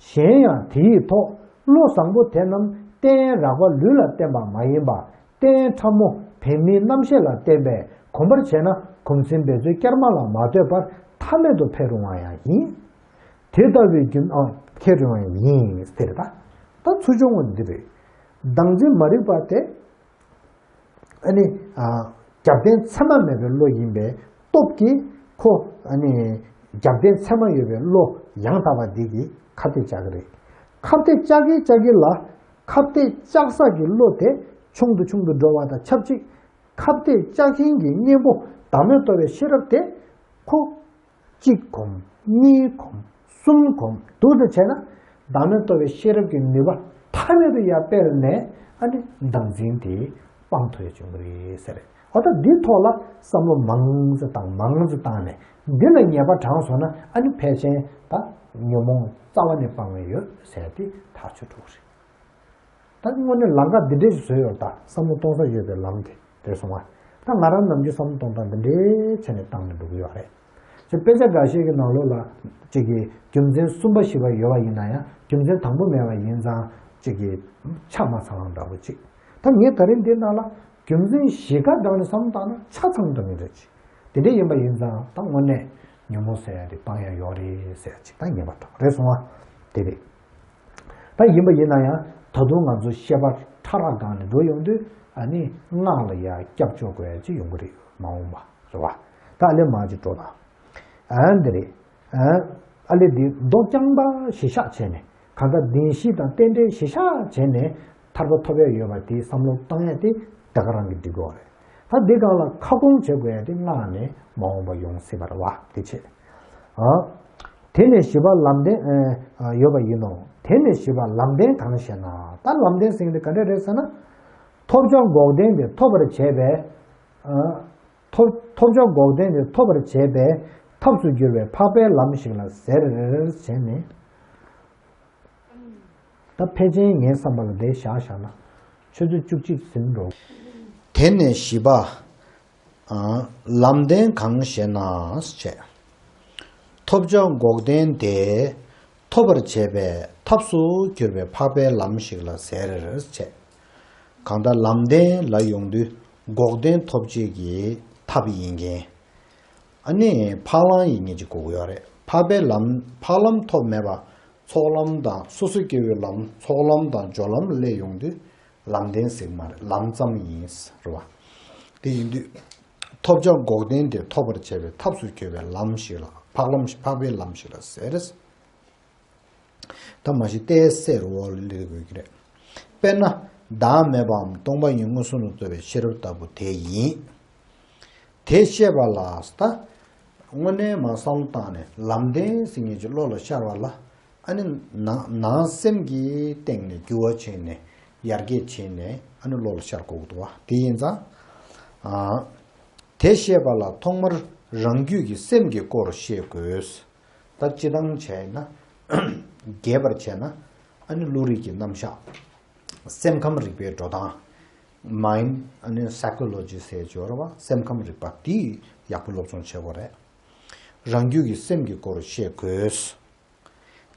གཞན་ཡང་དེ་ཡི་ཐོག་བློ་བཟང་པོ་དེ་རྣམས་རྟེན་རགས་པ་ལུས་ལ་བརྟེན་པ་མ་ཡིན་པ། རྟེན་ཕྲ་མོ་བེམ་མིན་རྣམ་ཤེས་ལ་བརྟེན་པས་གོམས་པར་བྱས་ན་གོམས་སེམས་འབད་རྩོལ་བསྐྱར་མ་ལ་མ་ལྟོས་པར་མཐའ་མེད་དུ་འཕེལ་རུང་བ་ཡང་ཡིན། དེ་ལྟ་བུའི་རྒྱུ་ཨ་འཕེལ་རུང་བ་ཡང་ཡིན་ཟེར་ད། ད་ཚུར་སྦྱོང་བ་འདི་རེད། བདག་འཛིན་མ་རིག་པ་དེ། ཨ་ནི། རྒྱབ་རྟེན་ཚད་མ་མེད་པའི་བློ་ཡིན་པའི་སྟོབས་ཀྱིས་ཁོ་ཨ་ནི། རྒྱབ་རྟེན་ཚད་མ་ཡོད་པའི་བློ་ཡང་དག་པ་འདི་གིས་ཁ་གཏད་བཅག་གི་རེད། ཁ་གཏད་བཅག་གིན་བཅག་གིན་ལ། ཁ་གཏད་བཅག་ས་ཀྱི་བློ་དེ་ཆུང་དུ་ཆུང་དུ་འགྲོ་བ་དང་ཆབས་ཅིག་ཁ་གཏད་བཅག་མཁན་གྱི་གཉེན་པོ་བདག་མེད་རྟོགས་པའི་ཤེས་རབ་དེ་ཁོ། གཅིག་གོམས། གཉིས་གོམས། གསུམ་གོམས། བསྡུ་དུ་བྱས་ན། བདག་མེད་རྟོགས་པའི་ཤེས་རབ་ཀྱི་ནུས་པ་མཐའ་མེད་དུ་ཡར་སྤེལ་ནས་ཨ་ནི་བདག་འཛིན་དེ་སྤང་ཐུབ་ཡ་བྱུང་གི་རེད་ཟེར། འོ་ད་འདིའི་ཐོག་ལ་བསམ་བློ་མང་ཙམ་བཏང་མང་ཙམ་བཏང་ནས་འདི་ལ་ངེས་པ་དྲངས་སོང་ན་ཨ་ནི་ཕལ་ཆེར་ད་ཉོན་མོངས་རྩ་བ་ནས་སྤང་བའི་ཡོད་ཟེར་ཏེ་ཐག་ཆོད་འགྲོ་གི་རེད། ད་དངོས་གནས་ལམ་ཁ་འདི་འདྲས་ཞིག་བཟོས་ཡོད་ད་བསམ་བློ་གཏོང་ས་ཡོད་པའི་ལམ་དེ་རེད་སོང་བ། ད་ང་རང་ནམ་རྒྱུན་བསམ་བློ་གཏོང་སྟངས་འདི་འདྲས་བྱས་ནས་བཏང་ནས་འགྲོ་གི་ཡོད་རེད། ཅེས་དཔེ་ཆ་འགའ་ཤས་ཀྱི་ནང་ལོགས་ལ་གཅིག་གིས་རྒྱུ་མཚན་གསུམ་པ་བཞི་པ་ཡོད་པ་ཡིན་ན་ཡང་རྒྱུ་མཚན་དང་པོ་མེད་པ་ཡིན་ཙང་གཅིག་གིས་ཆ་མ་ཚང་བ་འདྲ་པོ་གཅིག་ད་ངས་ད་རིང་འདི་ནང་ལ་རྒྱུ་མཚན་བཞི་ཀ་བཏང་ནས་བསམ་བློ་བཏང་ན་ཆ་ཚང་འགྲོ་ངེས་རེད་ཅིག་དེ་འདྲས་ཡིན་པ་ཡིན་ཙང་ད་དངོས་གནས་ཉོན་མོངས་ཟེར་ཡ་དེ་སྤང་ཡ་ཡོད་རེད་ཟེར་ཡ་ཅིག་ད་ངེས་པ་དང་རེད་སོང་བ། དེ་རེད། ད་ཡིན་པ་ཡིན་ན་ཡང་ད་དུང་ང་ཚོ་ཤེས་པ་ཕྲ་རགས་སྒང་ནས་འགྲོ་ཡོང་དུས་ཨ་ནི་སྔགས་ལ་ཡ་སྐྱབས་བཅོལ་དགོས་ཡ་ཅིག་ཡོང་གི་རེད་མ་འོངས་པ་རེད་བ། ད་ཨ་ལེ་མ་ཅིག་འགྲོ་དང་། ཨ་འདི་རེད། ཨ་ཨ་ལེ་འདི་མདོ་རྐྱང་པ་གཞི་བཞག་བྱས་ནས་གང་ལྟར་བདེན་བཞི་དང་རྟེན་འབྲེལ་གཞི་བཞག་བྱས་ནས་ཐར་པ་ཐོབ་ཡ་ཡོད་པ་དེ་བསམ་བློ་བཏང་ཡ་དེ་ད་ག་རང་གི་འགྲིག་གི་རེད། ད་འདི་སྒང་ལ་ཁ་སྐོང་བྱེད་དགོས་ཡ་དེ་སྔགས་ནས་མ་འོངས་པ་ཡོང་སྲིད་པ་རེད་བ་དེ་བྱས། ཨ། དེ་ནས་བཞི་པ་ལམ་བདེན་ཨ་ཡོད་པ་ཡིན་ནོ། དེ་ནས་བཞི་པ་ལམ་བདེན་གང་ཞེ་ན། ད་ལམ་བདེན་ཟེར་མཁན་དེ་ག་འདྲ་རེད་ཟེར་ན། ཐོབ་བྱ་འགོག་བདེན་དེ་ཐོབ་པར་བྱེད་པའི། ཨ། ཐོབ་ཐོབ་བྱ་འགོག་བདེན་དེ་ཐོབ་པར་བྱེད་པའི་ཐབས་སུ་གྱུར་པའི་འཕགས་པའི་ལམ་ཞིག་ལ་ཟེར་བྱས་ནས། ད་ཕལ་ཆེར་ངའི་བསམ་པ་ལ་དེ་བཞག་བཞག་ན་ཆུ་ཚོད་བཅུ་གཅིག་ཟིན་འགྲོ། དེ་ནས་བཞི་པ། ཨ། ལམ་བདེན་གང་ཞེ་ན། བྱས། ཐོབ་བྱ་འགོག་བདེན་དེ་ཐོབ་པར་བྱེད་པའི་ཐབས་སུ་གྱུར་པའི་འཕགས་པའི་ལམ་ཞིག་ལ་ཟེར། བྱས། གང་ལྟར་ལམ་བདེན་ལ་ཡོང་དུས་འགོག་བདེན་ཐོབ་བྱེད་ཀྱི་ཐབས་ཡིན་མཁན། ཨ་ནི་འཕགས་ལམ་ཡིན་མཁན་ཅིག་དགོས་ཀྱི་ཡོད་རེད། འཕགས་པའི་ལམ་འཕགས་ལམ་ཐོབ་མེད་པ་ཚོགས་ལམ་དང་སོ་སོ་སྐྱེ་བོའི་ལམ་ཚོགས་ལམ་དང་སྦྱོར་ལམ་ལ་སླེབས་ཡོང་དུས་ལམ་བདེན་ཟེར་གྱི་མ་རེད། ལམ་ཙམ་ཡིན་ཟེར་བ། དེ་ཡིན་དུས་ཐོབ་བྱ་འགོག་བདེན་དེ་ཐོབ་པར་བྱེད་པའི་ཐབས་སུ་གྱུར་པའི་ལམ་ཞིག་ལ་འཕགས་ལམ་ཞིག་འཕགས་པའི་ལམ་ཞིག་ལ་ཟེར། ད་མ་གཞི་ཏོག་ཙམ་རུ་འོག་ལ་སླེབས་དགོས་ཀྱི་རེད། དཔེར་ན། བདག་མེད་པའམ་སྟོང་པ་ཉིད་མངོན་སུམ་དུ་རྟོགས་པའི་ཤེས་རབ་ལྟ་བུ་དེ་ཡིན། དེ་ཤེས་པ་ལ་ད། དངོས་གནས་མ་བསམ་བློ་བཏང་ནས་ལམ་བདེན་ཟེར་མཁན་ཅིག་བློ་ལ་ཤར་བ་ལ་ཨ་ནི་ནང་ནང་སེམས་ཀྱི་སྟེང་ནས་འགྱུར་བ་ཕྱིན་ནས་ཡར་རྒྱས་ཕྱིན་ནས་ཨ་ནི་བློ་ལ་ཤར་དགོས་ཀྱི་འདུག་བ། དེ་ཡིན་ཙང་། ཨ། དེ་ཤེས་པ་ལ་ཐོག་མར་རང་རྒྱུད་ཀྱི་སེམས་ཀྱི་སྐོར་ཤེས་དགོས། ད་སྤྱིར་བཏང་བྱས་ན། རྒྱས་པར་བྱས་ན། ཨ་ནི་བློ་རིག་གི་རྣམ་གཞག་སེམས་ཁམས་རིག་པའི་འགྲོ་སྟངས། མའིན་ཌི་ཨ་ནི་སའི་ཀོ་ལོ་ཇི་ཟེར་གྱི་ཡོད་རེད་བ། སེམས་ཁམས་རིག་པ་དེ་ཡག་པོ་སློབ་སྦྱོང་བྱེད་དགོས་རེད། རང་རྒྱུད་ཀྱི་སེམས་ཀྱི་སྐོར་ཤེས་དགོས།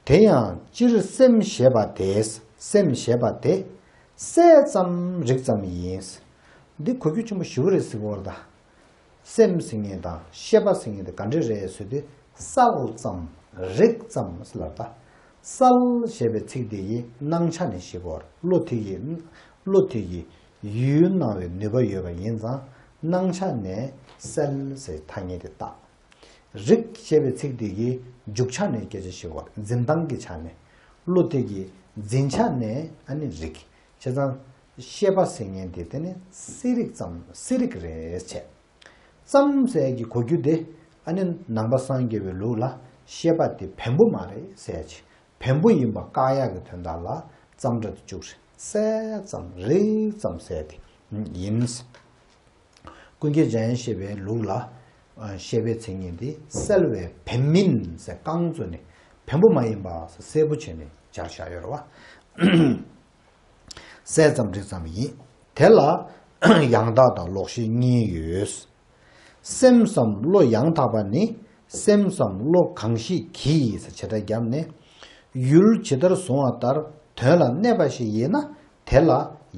དེ་ཡང་སྤྱིར་སེམས་ཞེས་པ་དེ། སེམས་ཞེས་པ་དེ། གསལ་ཙམ་རིག་ཙམ་ཡིན། འདི་གོ་རྒྱུ་ཆེན་པོ་ཞེ་པོ་རེད་ཟེར་གྱི་ཡོད་རེད་ད། སེམས་ཟེར་མཁན་དང་ཤེས་པ་ཟེར་མཁན་དེ་ག་འདྲ་རེད་ཟེར་དུས་གསལ་ཙམ་རིག་ཙམ་ཟེར་ལབ་ད། གསལ་ཞེས་པའི་ཚིག་དེ་ཡི་སྣང་ཆ་ནས་ཤེས་དགོས། བློ་དེ་ཡི་བློ་དེ་ཡི་ཡུལ་སྣང་བའི་ནུས་པ་ཡོད་པ་ཡིན་ཙང་སྣང་ཆ་ནས་གསལ་ཟེར་ཐ་སྙད་དེ་བཏགས། རིག་ཅེས་པའི་ཚིག་འདི་གིས་འཇུག་ཆ་ནས་སྐད་ཆ་བཤད་པ་འཛིན་སྟངས་ཀྱི་ཆ་ནས། བློ་དེ་གི་འཛིན་ཆ་ནས་ཨ་ནི་རིག་བྱས་ཙང་ཤེས་པ་ཟེར་མཁན་དེ་དེ་ནི་གསལ་རིག་ཙམ་གསལ་རིག་རེད་བྱས། ཙམ་ཟེར་གྱི་གོ་རྒྱུ་དེ་ཨ་ནི་ནང་པ་སངས་རྒྱས་པའི་ལུགས་ལ་ཤེས་པ་དེ་བེམ་པོ་མ་རེད་ཟེར་གྱི། བེམ་པོ་ཡིན་པ་བཀག་ཡག་གི་དོན་དག་ལ་ཙམ་སྒྲ་དེ་བཅུག་རེད། གསལ་ཙམ་རིག་ཙམ་ཟེར་དེ་ཡིན། ཀུན་མཁྱེན་འཇམ་དབྱངས་བཞད་པའི་ལུགས་ལ་ཤེས་པའི་མཚན་ཉིད་དེ་གསལ་བའི་བེམ་མིན་ཟེར་རྐང་བཙུགས་ནས་བེམ་པོ་མ་ཡིན་པ་ཟེར་གསལ་པོ་བྱས་ནས་སྦྱར་བཞག་ཡོད་རེད་བ། གསལ་ཙམ་རིག་ཙམ་ཡིན། དེ་ལ་ཡང་དག་དང་ལོག་ཤེས་གཉིས་ཡོད། སེམས་སམ་བློ་ཡང་དག་པ་ནི་སེམས་སམ་བློ་གང་ཞིག་གིས་ཟེར་བྱེ་བྲག་བརྒྱབ་ནས། ཡུལ་ཇི་ལྟར་བཟུང་བ་ལྟར་དོན་ལ་གནས་པ་ཞིག་ཡིན་ན་དེ་ལ་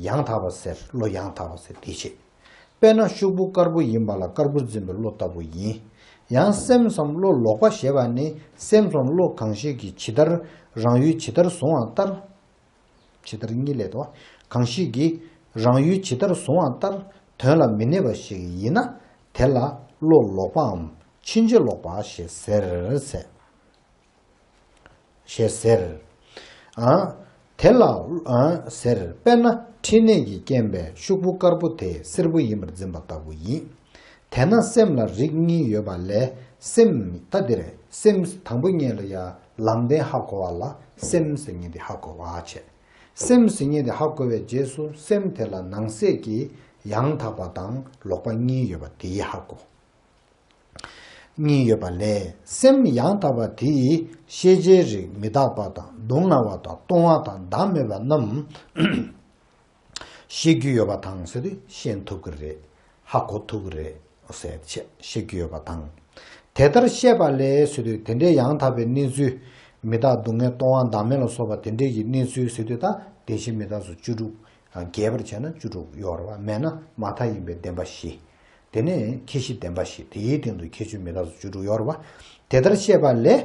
ཡང་དག་པ་ཟེར། བློ་ཡང་དག་པ་ཟེར་དེ་བྱེད། དཔེར་ན་ཤོག་བུ་དཀར་པོ་ཡིན་པ་ལ་དཀར་པོར་འཛིན་པའི་བློ་ལྟ་བུ་ཡིན། ཡང་སེམས་སམ་བློ་ལོག་པ་ཞེས་པ་ནི་སེམས་སམ་བློ་གང་ཞིག་གིས་ཇི་ལྟར་རང་ཡུལ་ཇི་ལྟར་བཟུང་བ་ལྟར། ཇི་ལྟར་གཉིས་ལས་དོ། གང་ཞིག་གིས་རང་ཡུལ་ཇི་ལྟར་བཟུང་བ་ལྟར་དོན་ལ་མི་གནས་པ་ཞིག་ཡིན་ན་དེ་ལ་བློ་ལོག་པའམ་ཕྱིན་ཅི་ལོག་པ་ཞེས་ཟེར་ཟེར། ཞེས་ཟེར། ཨ། དེ་ལ་ཨ་ཟེར། དཔེར་ན་མཁྲིས་ནད་ཀྱི་རྐྱེན་པས་ཤོག་བུ་དཀར་པོ་དེ་སེར་པོ་ཡིན་པར་འཛིན་པ་ལྟ་བུ་ཡིན། དེས་ན་སེམས་ལ་རིགས་གཉིས་ཡོད་པ་ལས་སེམས་ད་འདིར་སེམས་དང་པོ་ཉིད་ལ་ཡང་ལམ་བདེན་ཧ་གོ་བ་ལ་སེམས་ཟེར་མཁན་དེ་ཧ་གོ་བ་བྱས། སེམས་ཟེར་མཁན་དེ་ཧ་གོ་བའི་རྗེས་སུ་སེམས་དེ་ལ་ནང་གསེས་ཀྱི་ཡང་དག་པ་དང་ལོག་པ་གཉིས་ཡོད་པ་དེ་ཧ་གོ། གཉིས་ཡོད་པ་ལས་སེམས་ཡང་དག་པ་དེ་ཡི་ཤེས་བྱའི་རིགས་མི་རྟག་པ་དང་སྡུག་བསྔལ་བ་དང་སྟོང་བ་དང་བདག་མེད་པ་རྣམས་ཤེས་རྒྱུ་ཡོད་པ་དང་ཟེར་དུས་ཤེས་ཐུབ་ཀྱི་རེད། ཧ་གོ་ཐུབ་ཀྱི་རེད་ཟེར་བྱས་ཤེས་རྒྱུ་ཡོད་པ་དང་། དེ་ལྟར་ཤེས་པ་ལས་ཟེར་དུས་དེ་འདྲའི་ཡང་དག་པའི་གནས་ཚུལ་མི་རྟག་སྡུག་བསྔལ་སྟོང་བ་བདག་མེད་ལ་སོགས་པ་དེ་འདྲའི་གི་གནས་ཚུལ་ཟེར་དུས་ད་བདེན་བཞི་མི་རྟག་སོགས་བཅུ་དྲུག་རྒྱས་པར་བྱས་ན་བཅུ་དྲུག་ཡོད་རེད་བ། མེད་ན་མ་མཐའ་ཡིན་པའི་བདེན་པ་བཞི། དེ་ནས་ཁྱད་གཞི་བདེན་པ་བཞི། དེའི་སྟེང་དུ་ཁྱད་ཆོས་མི་རྟག་སོགས་བཅུ་དྲུག་ཡོད་རེད་བ། དེ་ལྟར་ཤེས་པ་ལས་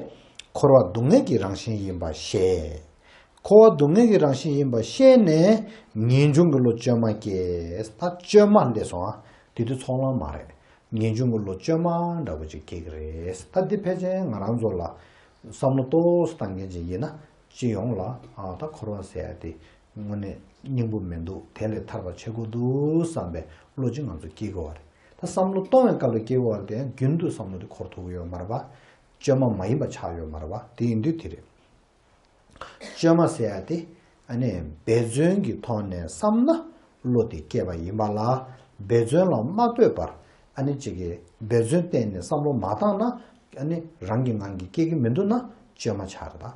འཁོར་བ་སྡུག་བསྔལ་གྱི་རང་བཞིན་ཡིན་པ་ཤེས། འཁོར་བ་སྡུག་བསྔལ་གྱི་རང་བཞིན་ཡིན་པ་ཤེས་ནས་ངེས་འབྱུང་གི་བློ་བཅོས་མ་སྐྱེས། ད་བཅོས་མ་འདས་སོང་ཨ། དེ་དུས་ཚོགས་ལམ་མ་རེད། ངེས་འབྱུང་གི་བློ་བཅོས་མ་འདྲ་པོ་ཅིག་སྐྱེ་གི་རེད། ད་འདི་ཕལ་ཆེར་ང་རང་ཚོ་ལ་བསམ་བློ་ཏོག་ཙམ་བཏང་མཁན་ཅིག་ཡིན་ན་སྤྱི་ཡོངས་ལ་ཨ་ད་འཁོར་བ་ཟེར་ཡ་དེ་དངོས་གནས་སྙིང་པོ་མི་འདུག་དེ་ལས་ཐར་པ་བྱེད་དགོས་འདུག་བསམ་པའི་བློ་ཅིག་ང་ཚོ་སྐྱེ་གི་བ་རེད། ད་བསམ་བློ་གཏོང་བའི་སྐབས་ལ་སྐྱེ་གི་བ་རེད་དེ་རྒྱུན་དུ་བསམ་བློ་དེ་འཁོར་ཐུབ་ཀྱི་ཡོད་མ་རེད་པ། བཅོས་མ་མ་ཡིན་པ་ཆགས་ཡོད་མ་རེད་པ། དེ་ཡིན་དུས་དེ་རེད། བཅོས་མ་ཟེར་ཡ་དེ་ཨ་ནི་འབད་བརྩོན་གྱི་ཐོག་ནས་བསམ་ན་བློ་དེ་སྐྱེས་པ་ཡིན་པ་ལ་འབད་བརྩོན་ལ་མ་ལྟོས་པར་ཨ་ནི་གཅིག་གིས་འབད་བརྩོན་བསྟེན་ནས་བསམ་བློ་མ་བཏང་ན་ཨ་ནི་རང་གི་ངང་གིས་སྐྱེ་གི་མི་འདུག་ན་བཅོས་མ་ཆགས་རེད་ད།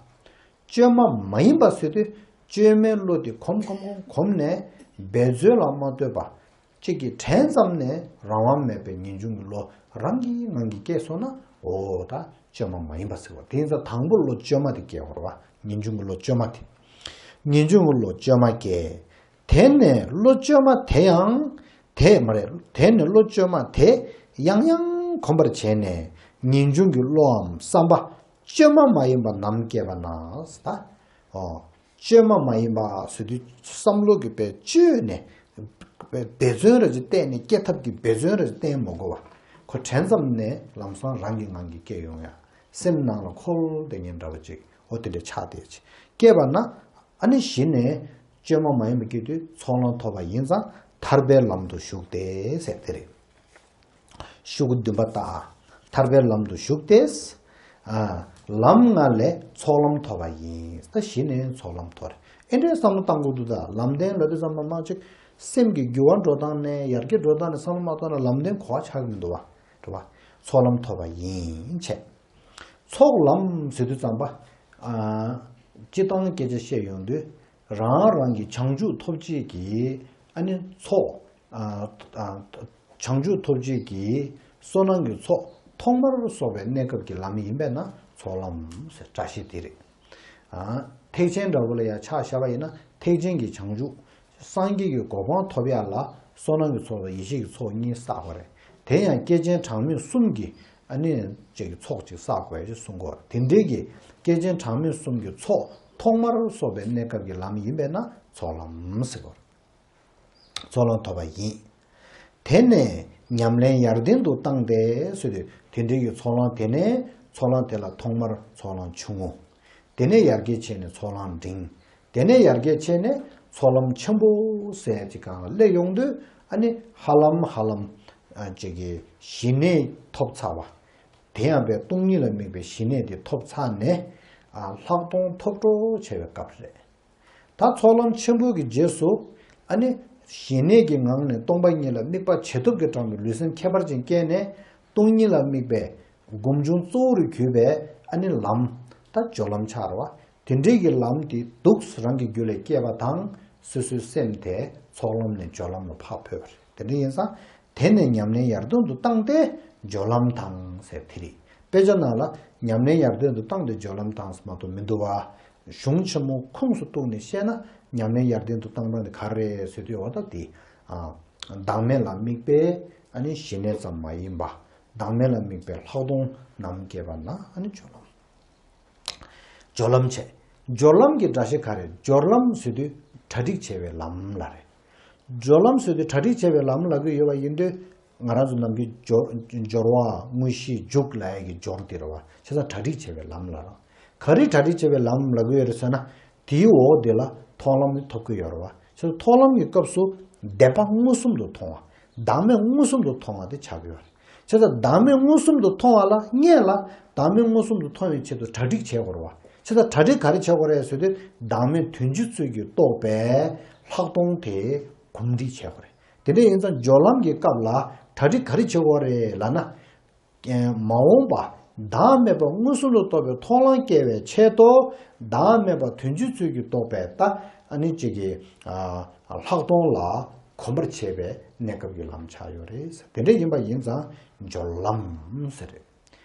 བཅོས་མ་མ་ཡིན་པ་ཟེར་དུས་བཅོས་མའི་བློ་དེ་གོམས་གོམས་གོམས་གོམས་ནས་འབད་བརྩོན་ལ་མ་ལྟོས་པ། གཅིག་གིས་དྲན་ཙམ་ནས་རང་དབང་མེད་པའི་ངེས་འབྱུང་གི་བློ་རང་གི་ངང་གིས་སྐྱེས་སོང་ན་འོ་ད་བཅོས་མ་མ་ཡིན་པ་ཟེར་བ་དེ་ཡིན་ཙང་དང་པོ་བློ་བཅོས་མ་དེ་སྐྱེ་བ་རེད་བ། ངེས་འབྱུང་གི་བློ་བཅོས་མ་དེ། ངེས་འབྱུང་གི་བློ་བཅོས་མ་སྐྱེ། དེ་ནས་བློ་བཅོས་མ་དེ་ཡང་དེ་མ་རེད། དེ་ནས་བློ་བཅོས་མ་དེ་ཡང་ཡང་གོམས་པར་བྱས་ནས་ངེས་འབྱུང་གི་བློའམ་བསམ་པ་བཅོས་མ་མ་ཡིན་པ་ནམ་སྐྱེས་པ་ན་ད། ཨོ། བཅོས་མ་མ་ཡིན་པ་ཟེར་དུས་བསམ་བློ་གི་དཔེ་བཅོས་ནས་དཔེ་འབད་བརྩོན་ར་ཅིག་བསྟན་ནས་སྐྱེ་ཐབས་ཀྱི་འབད་བརྩོན་ར་ཅིག་བསྟན་མ་དགོས་པ། ཁོ་དྲན་ཙམ་ནས་ལམ་སང་རང་གི་ངང་གིས་སྐྱེ་ཡོང་ཡ། སེམས་ནང་ལ་འཁོར་བསྡད་མཁན་འདྲ་བ་ཅིག་འོ་དེ་འདྲ་ཆགས་བསྡད་ཅིག་སྐྱེས་པ་ན་ཨ་ནི་གཞི་ནས་བཅོས་མ་མ་ཡིན་པ་སྐྱེ་དུས་ཚོགས་ལམ་ཐོབ་པ་ཡིན་ཙང་ཐར་པའི་ལམ་དུ་ཞུགས་ཏེ་ཟེར་དེ་རེད། ཤོག་གུ་བདུན་པ་ལྟ། ཐར་པའི་ལམ་དུ་ཞུགས་ཏེ། ཨ། ལམ་ལྔ་ལས་ཚོགས་ལམ་ཐོབ་པ་ཡིན། ད་གཞི་ནས་ཚོགས་ལམ་ཐོབ་རེད། ཨེ་འདྲའི་བསམ་བློ་བཏང་དགོས་འདུག་ད་ལམ་བདེན་ལབ་དུས་ཙམ་པ་མ་གཅིག་སེམས་ཀྱི་འགྱུར་བ་འགྲོ་སྟངས་ནས་ཡར་རྒྱས་འགྲོ་སྟངས་ནས་བསམ་བློ་མ་བཏང་ན་ལམ་བདེན་གོ་བ་ཆགས་ཀྱི་མི་འདུག་བ། རེད་བ། ཚོགས་ལམ་ཐོབ་པ་ཡིན་བྱས། ཚོགས་ལམ་ཟེར་དུས་ཙམ་པ། ཨ། སྤྱིར་བཏང་སྐད་ཆ་བཤད་ཡོང་དུས། རང་རང་གི་བྱང་ཆུབ་ཐོབ་བྱེད་ཀྱི་ཨ་ནི་ཚོགས། ཨ། ཨ། བྱང་ཆུབ་ཐོབ་བྱེད་ཀྱི་བསོད་ནམས་ཀྱི་ཚོགས་ཐོག་མར་གསོག་པའི་གནས་སྐབས་ཀྱི་ལམ་ཡིན་པས་ན་ཚོགས་ལམ་ཟེར་བཀྲ་ཤིས་དེ་རེད། ཨ། ཐེག་ཆེན་འདྲ་བོ་ལ་ཡང་ཆ་བཞག་པ་ཡིན་ན་ཐེག་ཆེན་གྱི་བྱང་ཆུབ། སངས་རྒྱས་ཀྱི་གོ་འཕང་ཐོབ་ཡག་ལ་བསོད་ནམས་ཀྱི་ཚོགས་དང་ཡེ་ཤེས་ཀྱི་ཚོགས་གཉིས་བསགས་པ་རེད། དེ་ཡང་སྐྱེས་ཆེན་གྲངས་མེད་གསུམ་གྱི་ཨ་ནི་ཅིག་གི་ཚོགས་ཅིག་བསགས་དགོས་ཞེས་གསུང་གོ། དེ་འདྲའི་གི་སྐྱེས་ཆེན་གྲངས་མེད་གསུམ་གྱི་ཚོགས་ཐོག་མར་གསོག་པའི་གནས་སྐབས་ཀྱི་ལམ་ཡིན་པས་ན་ཚོགས་ལམ་ཟེར་གོ། ཚོགས་ལམ་ཐོབ་པ་ཡིན། དེ་ནས་ཉམས་ལེན་ཡར་ལྡན་དུ་བཏང་སྟེ་ཟེར་དུས་དེ་འདྲའི་གི་ཚོགས་ལམ་དེ་ནས་ཚོགས་ལམ་དེ་ལ་ཐོག་མར་ཚོགས་ལམ་ཆུང་ངུ། དེ་ནས་ཡར་རྒྱས་བྱས་ནས་ཚོགས་ལམ་འབྲིང་། དེ་ནས་ཡར་རྒྱས་བྱས་ནས་ཚོགས་ལམ་ཆེན་པོ་ཟེར་ཅིག་གང་ལ་སླེབས་ཡོང་དུས་ཨ་ནི་ཧ་ལམ་ཧ་ལམ་ཅིག་གི་ཞི་གནས་ཐོབ་ཚར་བ། དེ་ཡང་པའི་སྟོང་ཉིད་ལ་དམིགས་པའི་ཞི་གནས་དེ་ཐོབ་ཚར་ནས་ལྷག་མཐོང་ཐོབ་འགྲོ་བྱས་པའི་སྐབས་རེད། ད་ཚོགས་ལམ་ཆེན་པོ་གི་རྗེས་སུ་ཨ་ནི་ཞི་གནས་ཀྱི་ངང་ནས་སྟོང་པ་ཉིད་ལ་དམིགས་པ་ཇེ་ཐུབ་ཀྱི་གྲངས་སུ་ལུས་སེམས་ཁྱད་པར་ཅན་སྐྱེས་ནས་སྟོང་ཉིད་ལ་དམིགས་པའི་སྒོམ་བྱུང་གཙོ་བོ་རུ་གྱུར་པའི་ཨ་ནི་ལམ་ད་སྦྱོར་ལམ་ཆགས་རེད་བ། དེ་འདྲའི་གི་ལམ་དེ་འདུག་རང་གི་རྒྱུད་ལ་སྐྱེས་པ་དང་སོ་སོའི་སེམས་དེ་ཚོགས་ལམ་ནས་སྦྱོར་ལམ་ལ་ཕར་འཕོས་པ་རེད། དེ་འདྲ་ཡིན་ཙང་དེ་ནས་ཉམས་ལེན་ཡར་ཐོན་དུ་བཏང་སྟེ་སྦྱོར་ལམ་དང་ཟེར་དེ་རེད། དཔེ་ཆ་ནང་ལ་ཉམས་ལེན་ཡར་ཐོན་དུ་བཏང་སྟེ་སྦྱོར་ལམ་དང་ཟེར་མ་གཏོགས་མི་འདུག་བ། གཞུང་ཆེན་མོ་ཁུངས་སུ་གཏུགས་ནས་བཤད་ན་ཉམས་ལེན་ཡར་ཐོན་དུ་བཏང་སྟངས་དེ་ག་རེ་རེད་ཟེར་དུས་འོ་ད་དེ། བདག་མེད་ལ་དམིགས་པའི་ཨ་ནི་ཞི་གནས་ཙམ་མ་ཡིན་པ། བདག་མེད་ལ་དམིགས་པའི་ལྷག་མཐོང་ནམ་སྐྱེས་པ་ན་ཨ་ནི་སྦྱོར་ལམ། སྦྱོར་ལམ་བྱས། སྦྱོར་ལམ་གྱི་སྒྲ་གཞི་ག་རེ། སྦྱོར་ལམ་ཟེར་དུས་གྲ་སྒྲིག་བྱས་པའི་ལམ་ལ་རེད། སྦྱོར་ལམ་ཟེར་དུས་གྲ་སྒྲིག་བྱས་པའི་ལམ་ལབ་ཀྱི་ཡོད་པ་ཡིན་དུས་ང་རང་ཚོ་ནམ་རྒྱུན་སྦྱོར་སྦྱོར་བ་དངོས་གཞི་འཇུག་ལབ་ཡ་གི་སྦྱོར་དེ་རེད་བ། བྱས་ཙང་གྲ་སྒྲིག་བྱས་པའི་ལམ་ལ་རེད། ག་རེ་གྲ་སྒྲིག་བྱས་པའི་ལམ་ལབ་ཀྱི་ཡོད་རེད་ཟེར་ན། དེའི་འོག་དེ་ལ་མཐོང་ལམ་ནི་ཐོབ་ཀྱི་ཡོད་རེད་བ། བྱས་ཙང་མཐོང་ལམ་གྱི་སྐབས་སུ་བདེན་པ་མངོན་སུམ་དུ་མཐོང་བ། བདག་མེད་མངོན་སུམ་དུ་མཐོང་བ་དེ་ཆགས་ཀྱི་ཡོད་རེད། བྱས་ཙང་བདག་མེད་མངོན་སུམ་དུ་མཐོང་བ་ལ་སྔོན་ལ་བདག་མེད་མངོན་སུམ་དུ་མཐོང་བའི་ཆེད་དུ་གྲ་སྒྲིག་བྱེད་དགོས་རེད་བ། བྱས་ཙང་གྲ་སྒྲིག་ག་རེ་བྱེད་དགོས་རེད་ཟེར་དུས་བདག་མེད་དོན་སྤྱི་ཚུལ་གྱིས་རྟོགས་པའི་ལྷག་མཐོང་དེ་གོམས་འདྲིས་བྱེད་དགོས་རེད། དེ་འདྲ་ཡིན་ཙང་སྦྱོར་ལམ་གྱི་སྐབས་ལ་གྲ་སྒྲིག་ག་རེ་བྱེད་དགོས་རེད་ལབ་ན། མ་འོངས་པ་བདག་མེད་པ་མངོན་སུམ་དུ་རྟོགས་པའི་མཐོང་ལམ་སྐྱེ་བའི་ཆེད་དུ་བདག་མེད་པ་དོན་སྤྱི་ཚུལ་གྱིས་རྟོགས་པའི་ད་ཨ་ནི་གཅིག་གི་ལྷག་མཐོང་ལ་གོམས་པར་བྱེད་པའི་གནས་སྐབས་ཀྱི་ལམ་ཆགས་ཡོད་རེད། དེ་འདྲ་ཡིན་པ་ཡིན་ཙང་སྦྱོར་ལམ་ཟེར་རེད།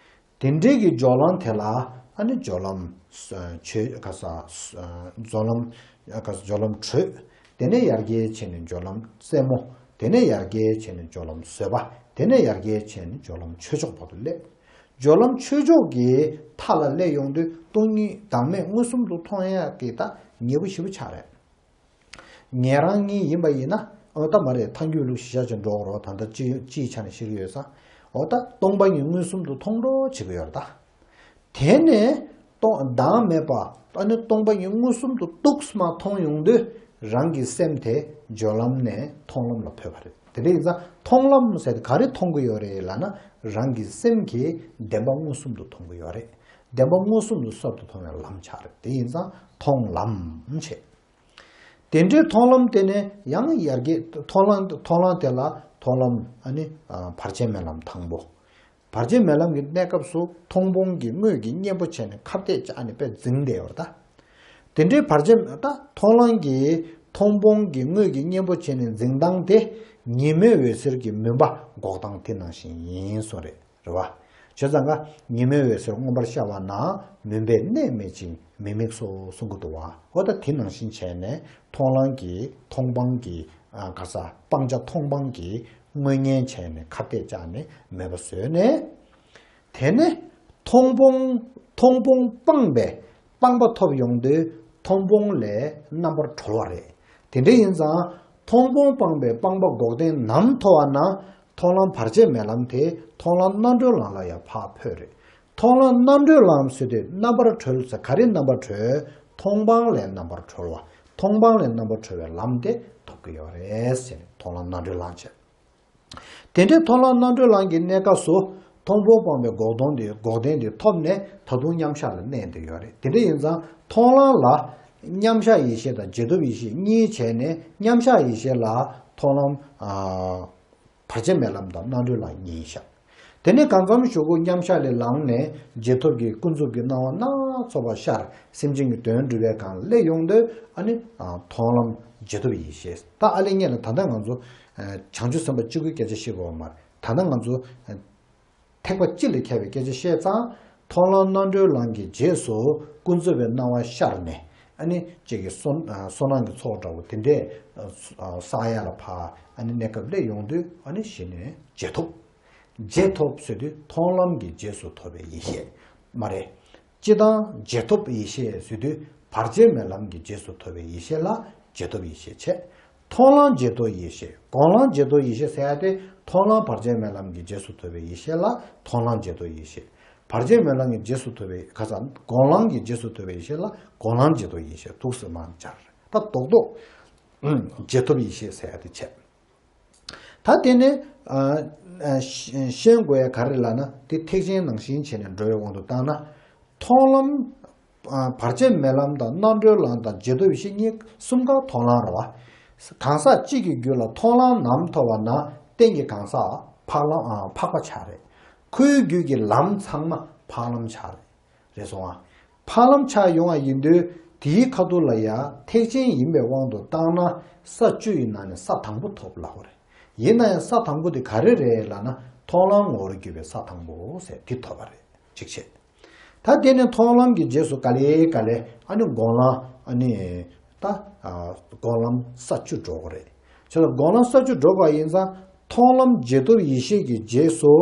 དེ་འདྲའི་གི་སྦྱོར་ལམ་དེ་ལ་ཨ་ནི་སྦྱོར་ལམ་ཆོས་ག་ས་སྦྱོར་ལམ་ག་ས་སྦྱོར་ལམ་དྲོད། དེ་ནས་ཡར་རྒྱས་བྱས་ནས་སྦྱོར་ལམ་རྩེ་མོ། དེ་ནས་ཡར་རྒྱས་བྱས་ནས་སྦྱོར་ལམ་བཟོད་པ། དེ་ནས་ཡར་རྒྱས་བྱས་ནས་སྦྱོར་ལམ་ཆོས་མཆོག་བར་དུ་སླེབས། སྦྱོར་ལམ་ཆོས་མཆོག་གི་མཐའ་ལ་སླེབས་ཡོང་དུས་སྟོང་ཉིད་བདག་མེད་མངོན་སུམ་དུ་མཐོང་ཡག་གི་ད་ཉེ་པོ་ཞེ་པོ་ཆགས་རེད། ཉན་རང་གཉིས་ཡིན་པ་ཡིན་ན་འོ་ད་མ་རེད། ཐལ་འགྱུར་ལུགས་གཞི་བཞག་ཅིག་འགྲོ་དགོས་རེད་བ། ད་ལྟ་སྤྱི་སྤྱིའི་ཆ་ནས་བཤད་ཀྱི་ཡོད་ཙང་འོ་ད་སྟོང་པ་ཉིད་མངོན་སུམ་དུ་མཐོང་འགྲོ་བྱེད་ཀྱི་ཡོད་རེད་ད། དེ་ནས་སྟོང་བདག་མེད་པ་ཨ་ནི་སྟོང་པ་ཉིད་མངོན་སུམ་དུ་ཏོག་ཙམ་མཐོང་ཡོང་དུས་རང་གི་སེམས་དེ་སྦྱོར་ལམ་ནས་མཐོང་ལམ་ལ་འཕོས་པ་རེད། དེ་འདྲ་ཡིན་ཙང་མཐོང་ལམ་ཟེར་དེ་ག་རེ་མཐོང་གི་ཡོད་རེད་ལབ་ན་རང་གི་སེམས་ཀྱིས་བདེན་པ་མངོན་སུམ་དུ་མཐོང་གི་ཡོད་རེད། བདེན་པ་མངོན་སུམ་དུ་གསར་དུ་མཐོང་བའི་ལམ་ཆགས་རེད། དེ་ཡིན་ཙང་མཐོང་ལམ་བྱེད། དེ་འདྲའི་མཐོང་ལམ་དེ་ནས་ཡང་ཡར་རྒྱས་མཐོང་ལམ་མཐོང་ལམ་དེ་ལ་མཐོང་ལམ་ཨ་ནི་བར་ཆད་མེད་ལམ་དང་པོ། བར་ཆད་མེད་ལམ་གྱི་གནས་སྐབས་སུ་མཐོང་སྤང་གི་དངོས་ཀྱི་གཉེན་པོ་བྱས་ནས་ཁ་གཏད་བཅག་ནས་དཔེ་འཛིང་བསྡད་ཡོད་རེད་ད། དེ་འདྲའི་བར་ཆད་ད་མཐོང་ལམ་གྱི་མཐོང་སྤང་གི་དངོས་ཀྱི་གཉེན་པོ་བྱས་ནས་འཛིང་སྟངས་དེ་ཉིན་མོའི་འོད་ཟེར་གྱི་མུན་པ་འགོག་སྟངས་དེ་ནང་བཞིན་ཡིན་གསུངས་རེད། རེད་བ། བྱས་ཙང་ཀ་ཉི་མའི་འོད་ཟེར་མངོན་པར་ཤར་བ་ན་མུན་པས་གནས་མེད་ཅིང་མི་དམིགས་སོ་གསུང་གི་འདུག་བ། འོ་ད་དེ་ནང་བཞིན་བྱས་ནས་མཐོང་ལམ་གྱི་མཐོང་སྤང་གི་ག་ས་སྤང་བྱ་མཐོང་སྤང་གི་དངོས་གཉེན་བྱས་ནས་ཁ་གཏད་བཅག་ནས་མེད་པ་བཟོས་ནས། དེ་ནས་མཐོང་སྤང་མཐོང་སྤང་སྤངས་པས་སྤངས་པ་ཐོབ་ཡོང་དུས་མཐོང་སྤང་ལས་རྣམ་པར་གྲོལ་བ་རེད། དེ་འདྲ་ཡིན་ཙང་མཐོང་སྤང་སྤངས་པས་སྤངས་པ་འགོག་བདེན་ནམ་ཐོབ་པ་ན། མཐོང་ལམ་བར་ཆད་མེད་ལམ་དེ་མཐོང་ལམ་རྣམ་གྲོལ་ལམ་ལ་ཡང་ཕར་འཕོས་རེད། མཐོང་ལམ་རྣམ་གྲོལ་ལམ་ཟེར་དུས་རྣམ་པར་གྲོལ་ཟེར་ག་རེ་རྣམ་པར་གྲོལ། མཐོང་སྤང་ལས་རྣམ་པར་གྲོལ་བ། མཐོང་སྤང་ལས་རྣམ་པར་གྲོལ་བའི་ལམ་དེ་ཐོབ་ཀྱི་ཡོད་རེད་ཟེར་མཐོང་ལམ་རྣམ་གྲོལ་ལམ་བྱས། དེ་འདྲའི་མཐོང་ལམ་རྣམ་གྲོལ་ལམ་གྱི་གནས་སྐབས་སུ་མཐོང་སྤང་སྤངས་པའི་འགོག་དོན་དེ་འགོག་བདེན་དེ་ཐོབ་ནས་ད་དུང་མཉམ་གཞག་ལ་གནས་བསྡད་ཡོད་རེད། དེ་འདྲ་ཡིན་ཙང་མཐོང་ལམ་ལ་མཉམ་གཞག་ཡེ་ཤེས་དང་རྗེས་ཐོབ་ཡེ་ཤེས་གཉིས་བྱས་ནས་མཉམ་གཞག་ཡེ་ཤེས་ལ་མཐོང་ལམ། བར་ཆད་མེད་ལམ་དང་རྣམ་གྲོལ་ལམ་གཉིས་བཞག་དེ་ནས་གང་འཚམ་གཞུག་གུ་མཉམ་གཞག་ལས་ལངས་ནས་རྗེས་ཐོབ་ཀྱི་ཀུན་རྫོབ་ཀྱི་སྣང་བ་སྣ་ཚོགས་པ་ཤར་སེམས་ཅན་གྱི་དོན་སྒྲུབ་པའི་སྒང་སླེབས་ཡོང་དུས་ཨ་ནི་མཐོང་ལམ་རྗེས་ཐོབ་ཡེ་ཤེས། ད་ཨ་ལེ་ཉེ་ལ་ད་ལྟ་ང་ཚོ་བྱང་ཆུབ་སེམས་དཔའ་གཅིག་པུའི་སྐད་ཆ་བཤད་དགོས་པ་མ་རེད། ད་ལྟ་ང་ཚོ་ཐེག་པ་སྤྱི་ལ་ཁྱབ་པའི་སྐད་ཆ་བཤད་ཙང་མཐོང་ལམ་རྣམ་གྲོལ་ལམ་གྱི་རྗེས་སུ་ཀུན་རྫོབ་པའི་སྣང་བ་ཤར་ནས་ཨ་ནི་གཅིག་གི་བསོད་བསོད་ནམས་ཀྱི་ཚོགས་འདྲ་བོ་དེ་འདྲས་བསགས་ཡ་ལ་ཕར་ཨ་ནི་གནས་སྐབས་སླེབས་ཡོང་དུས་ཨ་ནི་གཞི་ནས་རྗེས་ཐོབ། རྗེས་ཐོབ་ཟེར་དུས་མཐོང་ལམ་གྱི་རྗེས་སུ་ཐོབ་པའི་ཡེ་ཤེས་མ་རེད། སྤྱིར་བཏང་རྗེས་ཐོབ་ཡེ་ཤེས་ཟེར་དུས་བར་ཆད་མེད་ལམ་གྱི་རྗེས་སུ་ཐོབ་པའི་ཡེ་ཤེས་ལ་རྗེས་ཐོབ་ཡེ་ཤེས་བྱས། མཐོང་ལམ་རྗེས་ཐོབ་ཡེ་ཤེས། སྒོམ་ལམ་རྗེས་ཐོབ་ཡེ་ཤེས་ཟེར་ཡ་དེ་མཐོང་ལམ་བར་ཆད་མེད་ལམ་གྱི་རྗེས་སུ་ཐོབ་པའི་ཡེ་ཤེས་ལ་མཐོང་ལམ་རྗེས་ཐོབ་ཡེ་ཤེས། བར་ཆད་མེད་ལམ་གྱི་རྗེས་སུ་ཐོབ་པའི་ཁ་ས་སྒོམ་ལམ་གྱི་རྗེས་སུ་ཐོབ་པའི་ཡེ་ཤེས་ལ་སྒོམ་ལམ་རྗེས་ཐོབ་ཡེ་ཤེས་འདུག་སེ་མར་སྦྱར། ད་རྡོག་རྡོག་རྗེས་ཐོབ་ཡེ་ཤེས་ཟེར་ཡ་དེ་བྱས། ད་དེ་ནས་ཨ་ཨ་ཤེས་དགོས་ཡ་ག་རེ་ལབ་ན། དེ་ཐེག་ཆེན་ནང་བཞིན་བྱས་ནས་འགྲོ་བའི་དབང་དུ་བཏང་ན། མཐོང་ལམ། ཨ་བར་ཆད་མེད་ལམ་དང་རྣམ་གྲོལ་ལམ་དང་རྗེས་ཐོབ་ཡེ་ཤེས་གཉིས། གསུམ་ཀ་མཐོང་ལམ་རེད་བ། གང་ཟག་གཅིག་གི་རྒྱུད་ལ་མཐོང་ལམ་ནམ་ཐོབ་པ་ན་རྟེན་གྱི་གང་ཟག་འཕགས་ལམ་ཨ་འཕགས་པ་ཆགས་རེད། ཁོའི་རྒྱུད་ཀྱི་ལམ་ཚང་མ་འཕགས་ལམ་ཆགས་རེད། རེད་སོང་ང་། འཕགས་ལམ་ཆགས་ཡོང་བ་ཡིན་དུས་དེའི་ཁ་ཐུག་ལ་ཡ་ཐེག་ཆེན་ཡིན་པའི་དབང་དུ་བཏང་ན་ས་བཅུ་ཡི་ནང་ནས་ས་དང་པོ་ཐོབ་ལབ་དགོས་རེད། ཡིན་ན་ཡང་ས་དང་པོ་དེ་ག་རེ་རེད་ལབ་ན། མཐོང་ལམ་ངོ་བོར་གྱུར་པའི་ས་དང་པོ་ཟེར་དེ་ཐོབ་པ་རེད། གཅིག་བྱས། ད་དེ་ནས་མཐོང་ལམ་གྱི་རྗེས་སུ་ག་ལེ་ག་ལེ་ཨ་ནི་སྒོམ་ལམ། ཨ་ནི་ད་ཨ་སྒོམ་ལམ་ས་བཅུ་འགྲོ་དགོས་རེད། བྱས་ཙང་སྒོམ་ལམ་ས་བཅུ་འགྲོ་དགོས་ཡིན་ཙང་མཐོང་ལམ་རྗེས་ཐོབ་ཡེ་ཤེས་ཀྱི་རྗེས་སུ་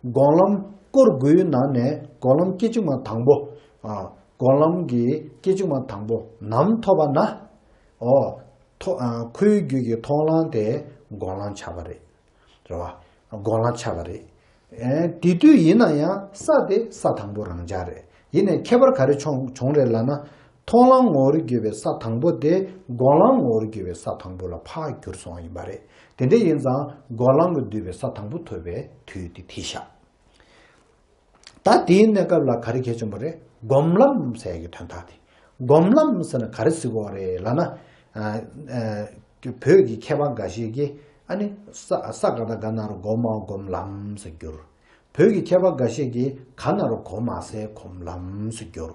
སྒོམ་ལམ་སྐོར་དགུའི་ནང་ནས་སྒོམ་ལམ་སྐད་ཅིག་མ་དང་པོ། ཨ་སྒོམ་ལམ་གྱི་སྐད་ཅིག་མ་དང་པོ་ནམ་ཐོབ་པ་ན། ཨོ། ཐོ་ཨ་ཁོའི་རྒྱུད་ཀྱི་མཐོང་ལམ་དེ་སྒོམ་ལམ་ཆགས་པ་རེད། རེད་བ། སྒོམ་ལམ་ཆགས་པ་རེད། ཨེ་དེ་དུས་ཡིན་ན་ཡང་ས་དེ་ས་དང་པོ་རང་འཇགས་རེད། ཡིན་ནའི་ཁྱད་པར་ག་རེ་བྱུང་བྱུང་རེད་ལབ་ན། མཐོང་ལམ་ངོ་བོར་གྱུར་པའི་ས་དང་པོ་དེ་སྒོམ་ལམ་ངོ་བོར་གྱུར་པའི་ས་དང་པོ་ལ་ཕར་གྱུར་སོང་བ་ཡིན་པ་རེད། དེ་འདྲ་ཡིན་ཙང་སྒོམ་ལམ་གྱིས་བསྡུས་པའི་ས་དང་པོ་ཐོབ་པའི་དུས་དེ་དེ་ཤག་ད་དེའི་གནས་སྐབས་ལ་ག་རེ་གལ་ཆེན་པོ་རེད། སྒོམ་ལམ་ཟེར་ཡ་གི་དོན་དག་དེ། སྒོམ་ལམ་ཟེར་ན་ག་རེ་ཟེར་དགོས་རེད་ལབ་ན། ཨ་ཨ་བོད་ཀྱི་མཁས་པ་འགའ་ཤས་ཀྱིས་ཨ་ནི་ས་ས་ག་བཏགས་སྒ་ན་རོ་སྒོ་མ་སྒོམ་ལམ་ཟེར་བསྒྱུར། བོད་ཀྱི་མཁས་པ་འགའ་ཤས་ཀྱིས་ག་ན་རོ་གོ་མ་ས་སྒོམ་ལམ་ཟེར་བསྒྱུར།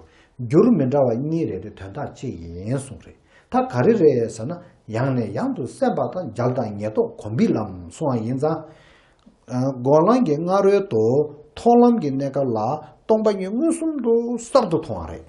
འགྱུར་མི་འདྲ་བ་གཉིས་རེད་དེ་དོན་དག་གཅིག་ཡིན་གསུངས་རེད། ད་ག་རེ་རེད་ཟེར་ན། ཡང་ནས་ཡང་དུ་སེམས་པ་དང་འཇལ་དང་ཉེར་བསྡོགས་གོམས་པའི་ལམ་གསུངས་པ་ཡིན་ཙང་། ཨ་སྒོམ་ལམ་གྱི་སྔ་རོལ་དུ་མཐོང་ལམ་གྱི་གནས་སྐབས་ལ་སྟོང་པ་ཉིད་མངོན་སུམ་དུ་གསར་དུ་མཐོང་བ་རེད།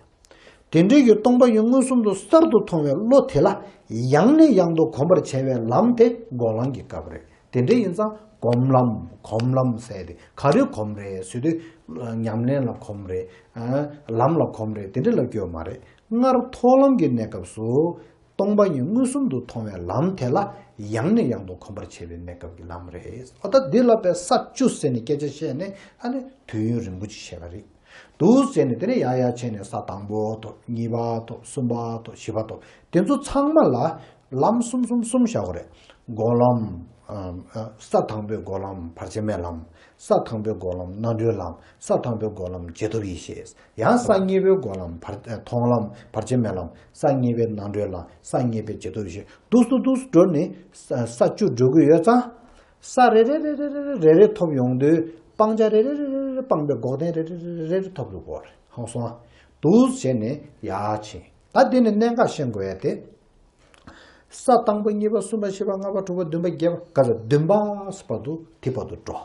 དེ་འདྲའི་གི་སྟོང་པ་ཉིད་མངོན་སུམ་དུ་གསར་དུ་མཐོང་བའི་བློ་དེ་ལ་ཡང་ནས་ཡང་དུ་གོམས་པར་བྱ་བའི་ལམ་དེ་སྒོམ་ལམ་གྱི་སྐབས་རེད། དེ་འདྲ་ཡིན་ཙང་སྒོམ་ལམ་གོམས་ལམ་ཟེར་ཏེ་ག་རེ་གོམས་རེད་ཟེར་དུས། ཉམས་ལེན་ལ་གོམས་རེད། ཨ་ལམ་ལ་གོམས་རེད། དེ་འདྲ་ལབ་རྒྱུ་ཡོད་མ་རེད། སྔར་མཐོང་ལམ་གྱི་གནས་སྐབས་སུ། སྟོང་པ་ཉིད་མངོན་སུམ་དུ་མཐོང་བའི་ལམ་དེ་ལ་ཡང་ནས་ཡང་དུ་གོམས་པར་བྱེད་པའི་གནས་སྐབས་ཀྱི་ལམ་རེད། ཨ་ད་འདི་ལ་དཔེ་ས་བཅུ་ཟེར་ནས་སྐད་ཆ་བཤད་ནས་ཨ་ནི་དུས་ཡུན་རིང་པོ་ཅིག་བྱས་པ་རེད། འདུག་ཟེར་ནས་དེ་ནས་ཡར་ཡར་བྱས་ནས་ས་དང་པོ་ཐོབ། གཉིས་པ་ཐོབ། གསུམ་པ་ཐོབ། བཞི་པ་ཐོབ། དེ་ཚོ་ཚང་མ་ལ་ལམ་གསུམ་གསུམ་གསུམ་བཞག་དགོས་རེད། སྒོམ་ལམ། ཨ་ཨ་ས་དང་པོའི་སྒོམ་ལམ་བར་ཆད་མེད་ལམ། ས་དང་པོའི་སྒོམ་ལམ་རྣམ་གྲོལ་ལམ། ས་དང་པོའི་སྒོམ་ལམ་རྗེས་ཐོབ་ཡེ་ཤེས། ཡང་ས་གཉིས་པའི་སྒོམ་ལམ་བར་ཨ་མཐོང་ལམ་བར་ཆད་མེད་ལམ། ས་གཉིས་པའི་རྣམ་གྲོལ་ལམ། ས་གཉིས་པའི་རྗེས་ཐོབ་ཡེ་ཤེས། འདུག་སེ་འདུག་སེ་འགྲོ་ནས་ས་ས་བཅུ་འགྲོ་གི་ཡོད་ཙང་། ས་རེ་རེ་རེ་རེ་ཐོབ་ཡོང་དུས་སྤང་བྱ་རེ་རེ་རེ་རེ་རེ་སྤངས་པའི་འགོག་བདེན་རེ་རེ་རེ་རེ་ཐོབ་འགྲོ་གི་ཡོད་རེད། ཧང་སོང་། འདུག་སེ་བྱས་ནས་ཡར་ཕྱིན། ད་འདི་ནས་གནད་འགག་ཤེས་དགོས་ཡ་དེ། ས་དང་པོ་གཉིས་པ་གསུམ་པ་བཞི་པ་ལྔ་པ་དྲུག་པ་བདུན་པ་བརྒྱད་པ་ག་ཚོད་བདུན་པ་བར་དུ་དེ་བར་དུ་འགྲོ།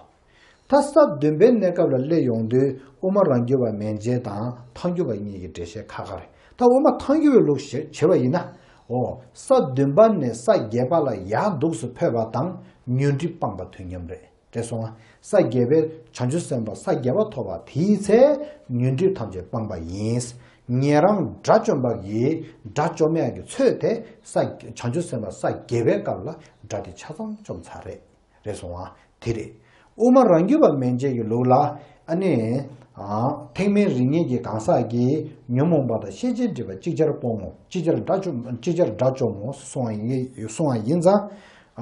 ད་ས་བདུན་པའི་གནས་སྐབས་ལ་སླེབས་ཡོང་དུས་དབུ་མ་རང་རྒྱུད་པ་མན་ཆད་དང་ཐལ་འགྱུར་བ་གཉིས་ཀྱི་འགྲེལ་བཤད་ཁག་ཁག་རེད། ད་དབུ་མ་ཐལ་འགྱུར་བའི་ལུགས་བྱས་པ་ཡིན་ན། འོ་ས་བདུན་པ་ནས་ས་བརྒྱད་པ་ལ་ཡར་འདུག་སེ་འཕོས་པ་དང་ཉོན་སྒྲིབ་སྤངས་པ་དུས་མཉམ་རེད། རེད་སོང་ང་། ས་བརྒྱད་པའི་བྱང་ཆུབ་སེམས་དཔའ་ས་བརྒྱད་པ་ཐོབ་པ་དེའི་ཚེ་ཉོན་སྒྲིབ་ཐམས་ཅད་སྤངས་པ་ཡིན། ཉན་རང་དགྲ་བཅོམ་པ་ཡི་དགྲ་བཅོམ་ཡག་གི་ཚོད་དེ་ས་བྱང་ཆུབ་སེམས་དཔའ་ས་བརྒྱད་པའི་སྐབས་ལ་དགྲ་དེ་ཆ་ཚང་བཅོམ་ཚར་རེད། རེད་སོང་ང་། དེ་རེད། དབུ་མ་རང་རྒྱུད་པ་མན་ཆད་ཀྱི་ལུགས་ལ་ཨ་ནི། ཨ་ཐེག་དམན་རིགས་ངེས་ཀྱི་གང་ཟག་གིས་ཉོན་མོངས་པ་དང་ཤེས་བྱའི་སྒྲིབ་པ་ཅིག་ཅར་སྤོང་ངོ་། ཅིག་ཅར་དགྲ་བཅོམ་ཅིག་ཅར་དགྲ་བཅོམ་ངོ་གསུངས་པ་ཡིན་གསུངས་པ་ཡིན་ཙང་།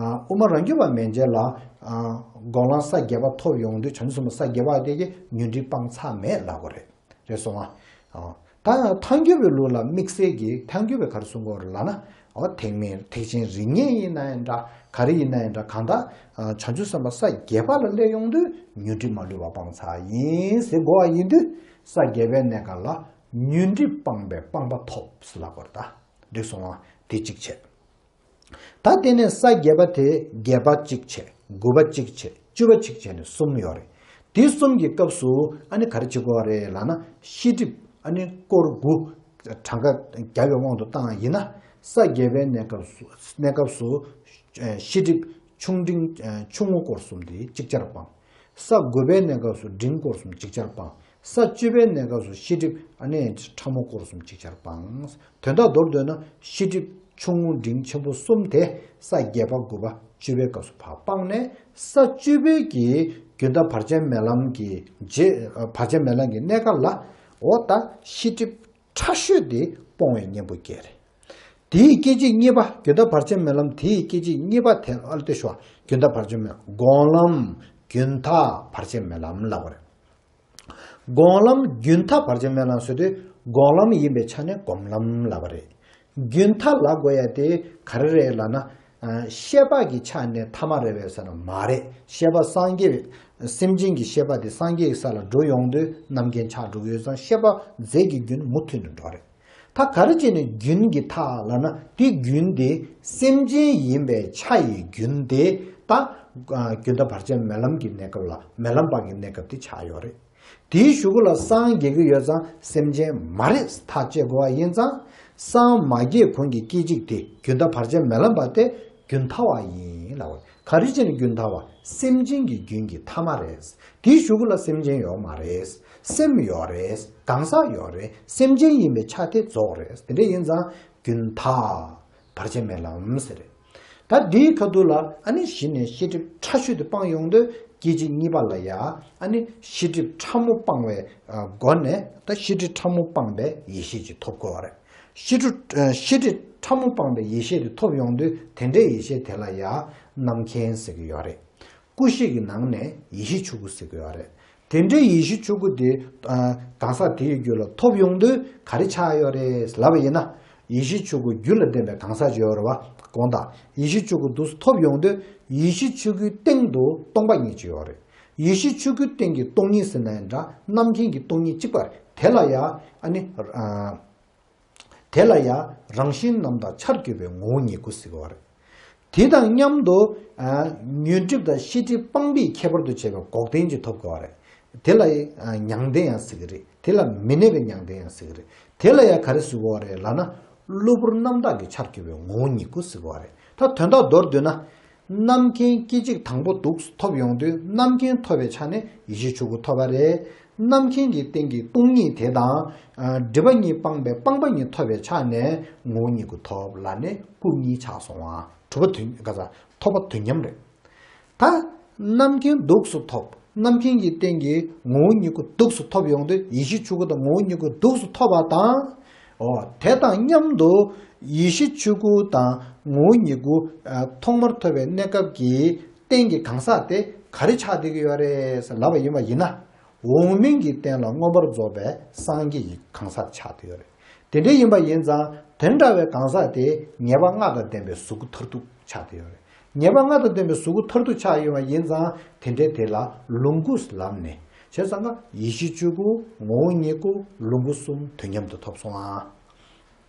ཨ་དབུ་མ་རང་རྒྱུད་པ་མན་ཆད་ལ་ཨ་སྒོམ་ལམ་ས་བརྒྱད་པ་ཐོབ་ཡོང་དུས་བྱང་ཆུབ་སེམས་དཔའ་ས་བརྒྱད་པ་དེ་གིས་ཉོན་སྒྲིབ་སྤངས་ཚར་མེད་ལབ་དགོས་རེད། རེད་སོང་ང་། ཨ་ད་ཐལ་འགྱུར་བའི་ལུགས་ལ་དམིགས་བསལ་གྱི་ཐལ་འགྱུར་བས་ག་རེ་གསུང་གི་ཡོད་རེད་ལབ་ན། འོ་ཐེག་དམན་ཐེག་ཆེན་རིགས་ངེས་ཡིན་ན་ཡང་འདྲ། ག་རེ་ཡིན་ན་ཡང་འདྲ། གང་ལྟར་ཨ་བྱང་ཆུབ་སེམས་དཔའ་ས་བརྒྱད་པ་ལ་སླེབས་ཡོང་དུས་ཉོན་སྒྲིབ་མ་ལུས་པ་སྤངས་ཚར་ཡིན་ཟེར་དགོས་པ་ཡིན་དུས་ས་བརྒྱད་པའི་གནས་སྐབས་ལ་ཉོན་སྒྲིབ་སྤངས་པའི་སྤངས་པ་ཐོབ་ཟེར་ལབ་དགོས་རེད་ད། འགྲིག་སོང་ང་། དེ་གཅིག་བྱས། ད་དེ་ནས་ས་བརྒྱད་པ་དེ་བརྒྱད་པ་གཅིག་བྱས། དགུ་པ་གཅིག་བྱས། བཅུ་པ་གཅིག་བྱས་ནས་གསུམ་ཡོད་རེད། དེ་གསུམ་གྱི་སྐབས་སུ་ཨ་ནི་ག་རེ་བྱེད་དགོས་རེད་ལབ་ན། ཤེས་སྒྲིབ་ཨ་ནི་སྐོར་དགུ་གྲངས་ཀ་བརྒྱབ་པའི་དབང་དུ་བཏང་ཡིན་ན། ས་བརྒྱད་པའི་གནས་སྐབས་སུ་གནས་སྐབས་སུ་ཨ་ཤེས་སྒྲིབ་ཆུང་འབྲིང་ཨ་ཆུང་ངུ་སྐོར་གསུམ་དེ་ཅིག་ཅར་སྤངས། ས་དགུ་པའི་གནས་སྐབས་སུ་འབྲིང་སྐོར་གསུམ་ཅིག་ཅར་སྤངས། ས་བཅུ་པའི་གནས་སྐབས་སུ་ཤེས་སྒྲིབ་ཨ་ནི་ཕྲ་མོ་སྐོར་གསུམ་ཅིག་ཅར་སྤངས། དོན་དག་མདོར་བསྡུས་ན་ཤེས་སྒྲིབ་ཆུང་ངུ་འབྲིང་ཆེན་པོ་གསུམ་དེ་ས་བརྒྱད་པ་དགུ་པ་བཅུ་པའི་སྐབས་སུ་ཕར་སྤངས་ནས་ས་བཅུ་པའི་གི་ རྒྱུན་མཐའ་བར་ཆད་མེད་ལམ་གྱི་རྗེས་བར་ཆད་མེད་ལམ་གྱི་གནས་སྐབས་ལ་འོ་ད་ཤེས་སྒྲིབ་ཕྲ་ཤོས་དེ་སྤོང་བའི་གཉེན་པོ་སྐྱེ་རེད། དེའི་སྐད་ཅིག་གཉིས་པ་རྒྱུན་མཐའ་བར་ཆད་མེད་ལམ་དེའི་སྐད་ཅིག་གཉིས་པ་དེ་ཨ་ལྟོས་ཤོག་རྒྱུན་མཐའ་བར་ཆད་མེད་སྒོམ་ལམ་རྒྱུན་མཐའ་བར་ཆད་མེད་ལམ་ལབ་པ་རེད། སྒོམ་ལམ་རྒྱུན་མཐའ་བར་ཆད་མེད་ལམ་ཟེར་དུས་སྒོམ་ལམ་ཡིན་པའི་ཆ་ནས་སྒོམ་ལམ་ལབ་པ་རེད། རྒྱུན་མཐའ་ལབ་དགོས་ཡ་དེ་ག་རེ་རེད་ལབ་ན། ཨ། ཤེས་པ་གི་ཆ་ནས་ཐ་མ་རེད་པས་ཟེར་ན་མ་རེད། ཤེས་པ་སངས་རྒྱས་པའི་སེམས་ཅན་གྱི་ཤེས་པ་དེ་སངས་རྒྱས་ཀྱི་ས་ལ་འགྲོ་ཡོང་དུས་རྣམ་མཁྱེན་ཆགས་འགྲོ་གི་ཡོད་ཙང་ཤེས་པ་རྫས་ཀྱི་རྒྱུན་མུ་མཐུད་ནས་འགྲོ་རེད། ད་ག་རེ་བྱས་ནས་རྒྱུན་གྱི་མཐའ་ལབ་ན་དེ་རྒྱུན་དེ་སེམས་ཅན་ཡིན་པའི་ཆ་ཡི་རྒྱུན་དེ་ད་རྒྱུན་མཐའ་བར་ཆད་མེད་ལམ་གྱི་གནས་སྐབས་ལ་མེད་ལམ་པ་གི་གནས་སྐབས་དེ་ཆགས་ཡོད་རེད། དེའི་གཞུག་གུ་ལ་སངས་རྒྱས་ཀྱི་ཡོད་ཙང་སེམས་ཅན་མ་རེད་ཐག་བཅད་དགོས་པ་ཡིན་ཙང་སངས་མ་རྒྱས་གོང་གི་སྐད་ཅིག་དེ་རྒྱུན་མཐའ་བར་ཆད་མེད་ལམ་པ་དེ་རྒྱུན་མཐའ་བ་ཡིན་ལབ། ག་རེ་བྱས་ནས་རྒྱུན་མཐའ་བ། སེམས་ཅན་གྱི་རྒྱུན་གྱི་ཐ་མ་རེད། དེའི་གཞུག་གུ་ལ་སེམས་ཅན་ཡོད་མ་རེད། སེམས་ཡོད་རེད། གང་ཟག་ཡོད་རེད། སེམས་ཅན་ཡིན་པའི་ཆ་དེ་རྫོགས་རེད། དེ་འདྲ་ཡིན་ཙང་རྒྱུན་མཐའ་བར་ཆད་མེད་ལམ་ཟེར་རེད། ད་འདིའི་ཁ་ཐུག་ལ་ཨ་ནི་གཞི་ནས་ཤེས་སྒྲིབ་ཕྲ་ཤོས་དེ་སྤང་ཡོང་དུས་སྐད་ཅིག་གཉིས་པ་ལ་ཡ་ཨ་ནི་ཤེས་སྒྲིབ་ཕྲ་མོ་སྤང་བའི་སྒོ་ནས་ད་ཤེས་སྒྲིབ་ཕྲ་མོ་སྤངས་པའི་ཡེ་ཤེས་ཅིག་ཐོབ་དགོས་པ་རེད། ཤེས་སྒྲིབ་ཤེས་སྒྲིབ་ཕྲ་མོ་སྤངས་པའི་ཡེ་ཤེས་དེ་ཐོབ་ཡོང་དུས་དེ་འདྲའི་ཡེ་ཤེས་དེ་ལ་ཡ་རྣམ་མཁྱེན་ཟེར་གྱི་ཡོད་རེད། ཀུན་ཤེས་ཀྱི་ནང་ནས་ཡེ་ཤེས་ཆོས་སྐུ་ཟེར་གྱི་ཡོད་རེད། དེ་འདྲའི་ཡེ་ཤེས་ཆོས་སྐུ་དེ་གང་ཟག་དེའི་རྒྱུད་ལ་ཐོབ་ཡོང་དུས་ག་རེ་ཆགས་ཡོད་རེད་ལབ་པ་ཡིན་ན། ཡེ་ཤེས་ཆོས་སྐུ་རྒྱུད་ལ་ལྡན་པའི་གང་ཟག་ཅིག་ཡོད་རེད་བ། དགོངས་དག་ཡེ་ཤེས་ཆོས་སྐུ་འདུག་སེ་ཐོབ་ཡོང་དུས་ཡེ་ཤེས་ཆོས་སྐུའི་སྟེང་དུ་སྟོང་པ་ཉིད་ཅིག་ཡོད་རེད། ཡེ་ཤེས་ཆོས་སྐུའི་སྟེང་གི་སྟོང་ཉིད་ཟེར་ན་ཡང་འདྲ་རྣམ་མཁྱེན་གྱི་སྟོང་ཉིད་གཅིག་པ་རེད། དེ་ལ་ཡང་ཨ་ནི། དེ་ལ་ཡང་རང་བཞིན་རྣམ་དག་འཆར་གྱུར་པའི་ངོ་བོ་ཉིད་སྐུ་ཟེར་གྱི་ཡོད་རེད། དེ་དང་མཉམ་དུ་ཉོན་སྒྲིབ་དང་ཤེས་སྒྲིབ་སྤངས་པས་ཁྱད་པར་དུ་བྱས་པའི་འགོག་བདེན་གྱི་ཐོབ་དགོས་པ་རེད། དེ་ལ་མྱང་བདེན་ཡང་ཟེར་གྱི་རེད། དེ་ལ་མི་གནས་པའི་མྱང་བདེན་ཡང་ཟེར་གྱི་རེད། དེ་ལ་ཡང་ག་རེ་ཟེར་དགོས་པ་རེད་ལབ་ན། གློ་བུར་རྣམ་དག་གི་འཆར་གྱུར་པའི་ངོ་བོ་ཉིད་སྐུ་ཟེར་གྱི་ཡོད་རེད། ད་དོན་དག་མདོར་བསྡུས་ན། རྣམ་མཁྱེན་སྐད་ཅིག་དང་པོ་འདུག་སེ་ཐོབ་ཡོང་དུས་རྣམ་མཁྱེན་ཐོབ་པའི་ཆ་ནས་ཡེ་ཤེས་ཆོས་སྐུ་ཐོབ་པ་རེད། རྣམ་མཁྱེན་གྱི་སྟེང་གི་སྟོང་ཉིད་དེ་དང་། ཨ། སྒྲིབ་པ་གཉིས་སྤངས་པའི་སྤངས་པ་ཉིད་ཐོབ་པའི་ཆ་ནས་ངོ་བོ་ཉིད་སྐུ་ཐོབ་ལབ་ནས་སྐུ་གཉིས་ཆགས་སོང་བ། གྲུབ་པ་དོན་ག་ས་ཐོབ་པ་དོན་མཉམ་རེད། ད་རྣམ་མཁྱེན་འདུག་སེ་ཐོབ། རྣམ་མཁྱེན་གྱི་སྟེང་གི་ངོ་བོ་ཉིད་སྐུ་འདུག་སེ་ཐོབ་ཡོང་དུས་ཡེ་ཤེས་ཆོས་སྐུ་དང་ངོ་བོ་ཉིད་སྐུ་འདུག་སེ་ཐོབ་པ་དང་། འོ། དེ་དང་མཉམ་དུ་ཡེ་ཤེས་ཆོས་སྐུ་དང་ངོ་བོ་ཉིད་སྐུ། ཨ། ཐོག་མར་ཐོབ་པའི་གནས་སྐབས་ཀྱི་སྟེང་གི་གང་ཟག་དེ་ག་རེ་ཆགས་བསྡད་ཀྱི་ཡོད་རེད་ཟེར་ལབ་པ་ཡིན་པ་ཡིན་ན། འོག་མིན་གྱི་སྟེང་ལ་མངོན་པར་རྫོགས་པའི་སངས་རྒྱས་ཀྱི་གང་ཟག་ཆགས་བསྡད་ཡོད་རེད། དེ་འདྲ་ཡིན་པ་ཡིན་ཙང་དེ་འདྲ་བའི་གང་ཟག་དེ་ངེས་པ་ལྔ་དང་ལྡན་པའི་གཟུགས་སྐུ་མཐར་ཐུག་ཆགས་བསྡད་ཡོད་རེད། ངེས་པ་ལྔ་དང་ལྡན་པའི་གཟུགས་སྐུ་མཐར་ཐུག་ཆགས་ཡོད་པ་ཡིན་ཙང་དེ་འདྲའི་དེ་ལ་ལོངས་སྐུ་ལབ་ནས། བྱས་ཙང་ཀ་ཡེ་ཤེས་ཆོས་སྐུ། ངོ་བོ་ཉིད་སྐུ། ལོངས་སྐུ་གསུམ་དུས་མཉམ་དུ་ཐོབ་སོང་ཨ།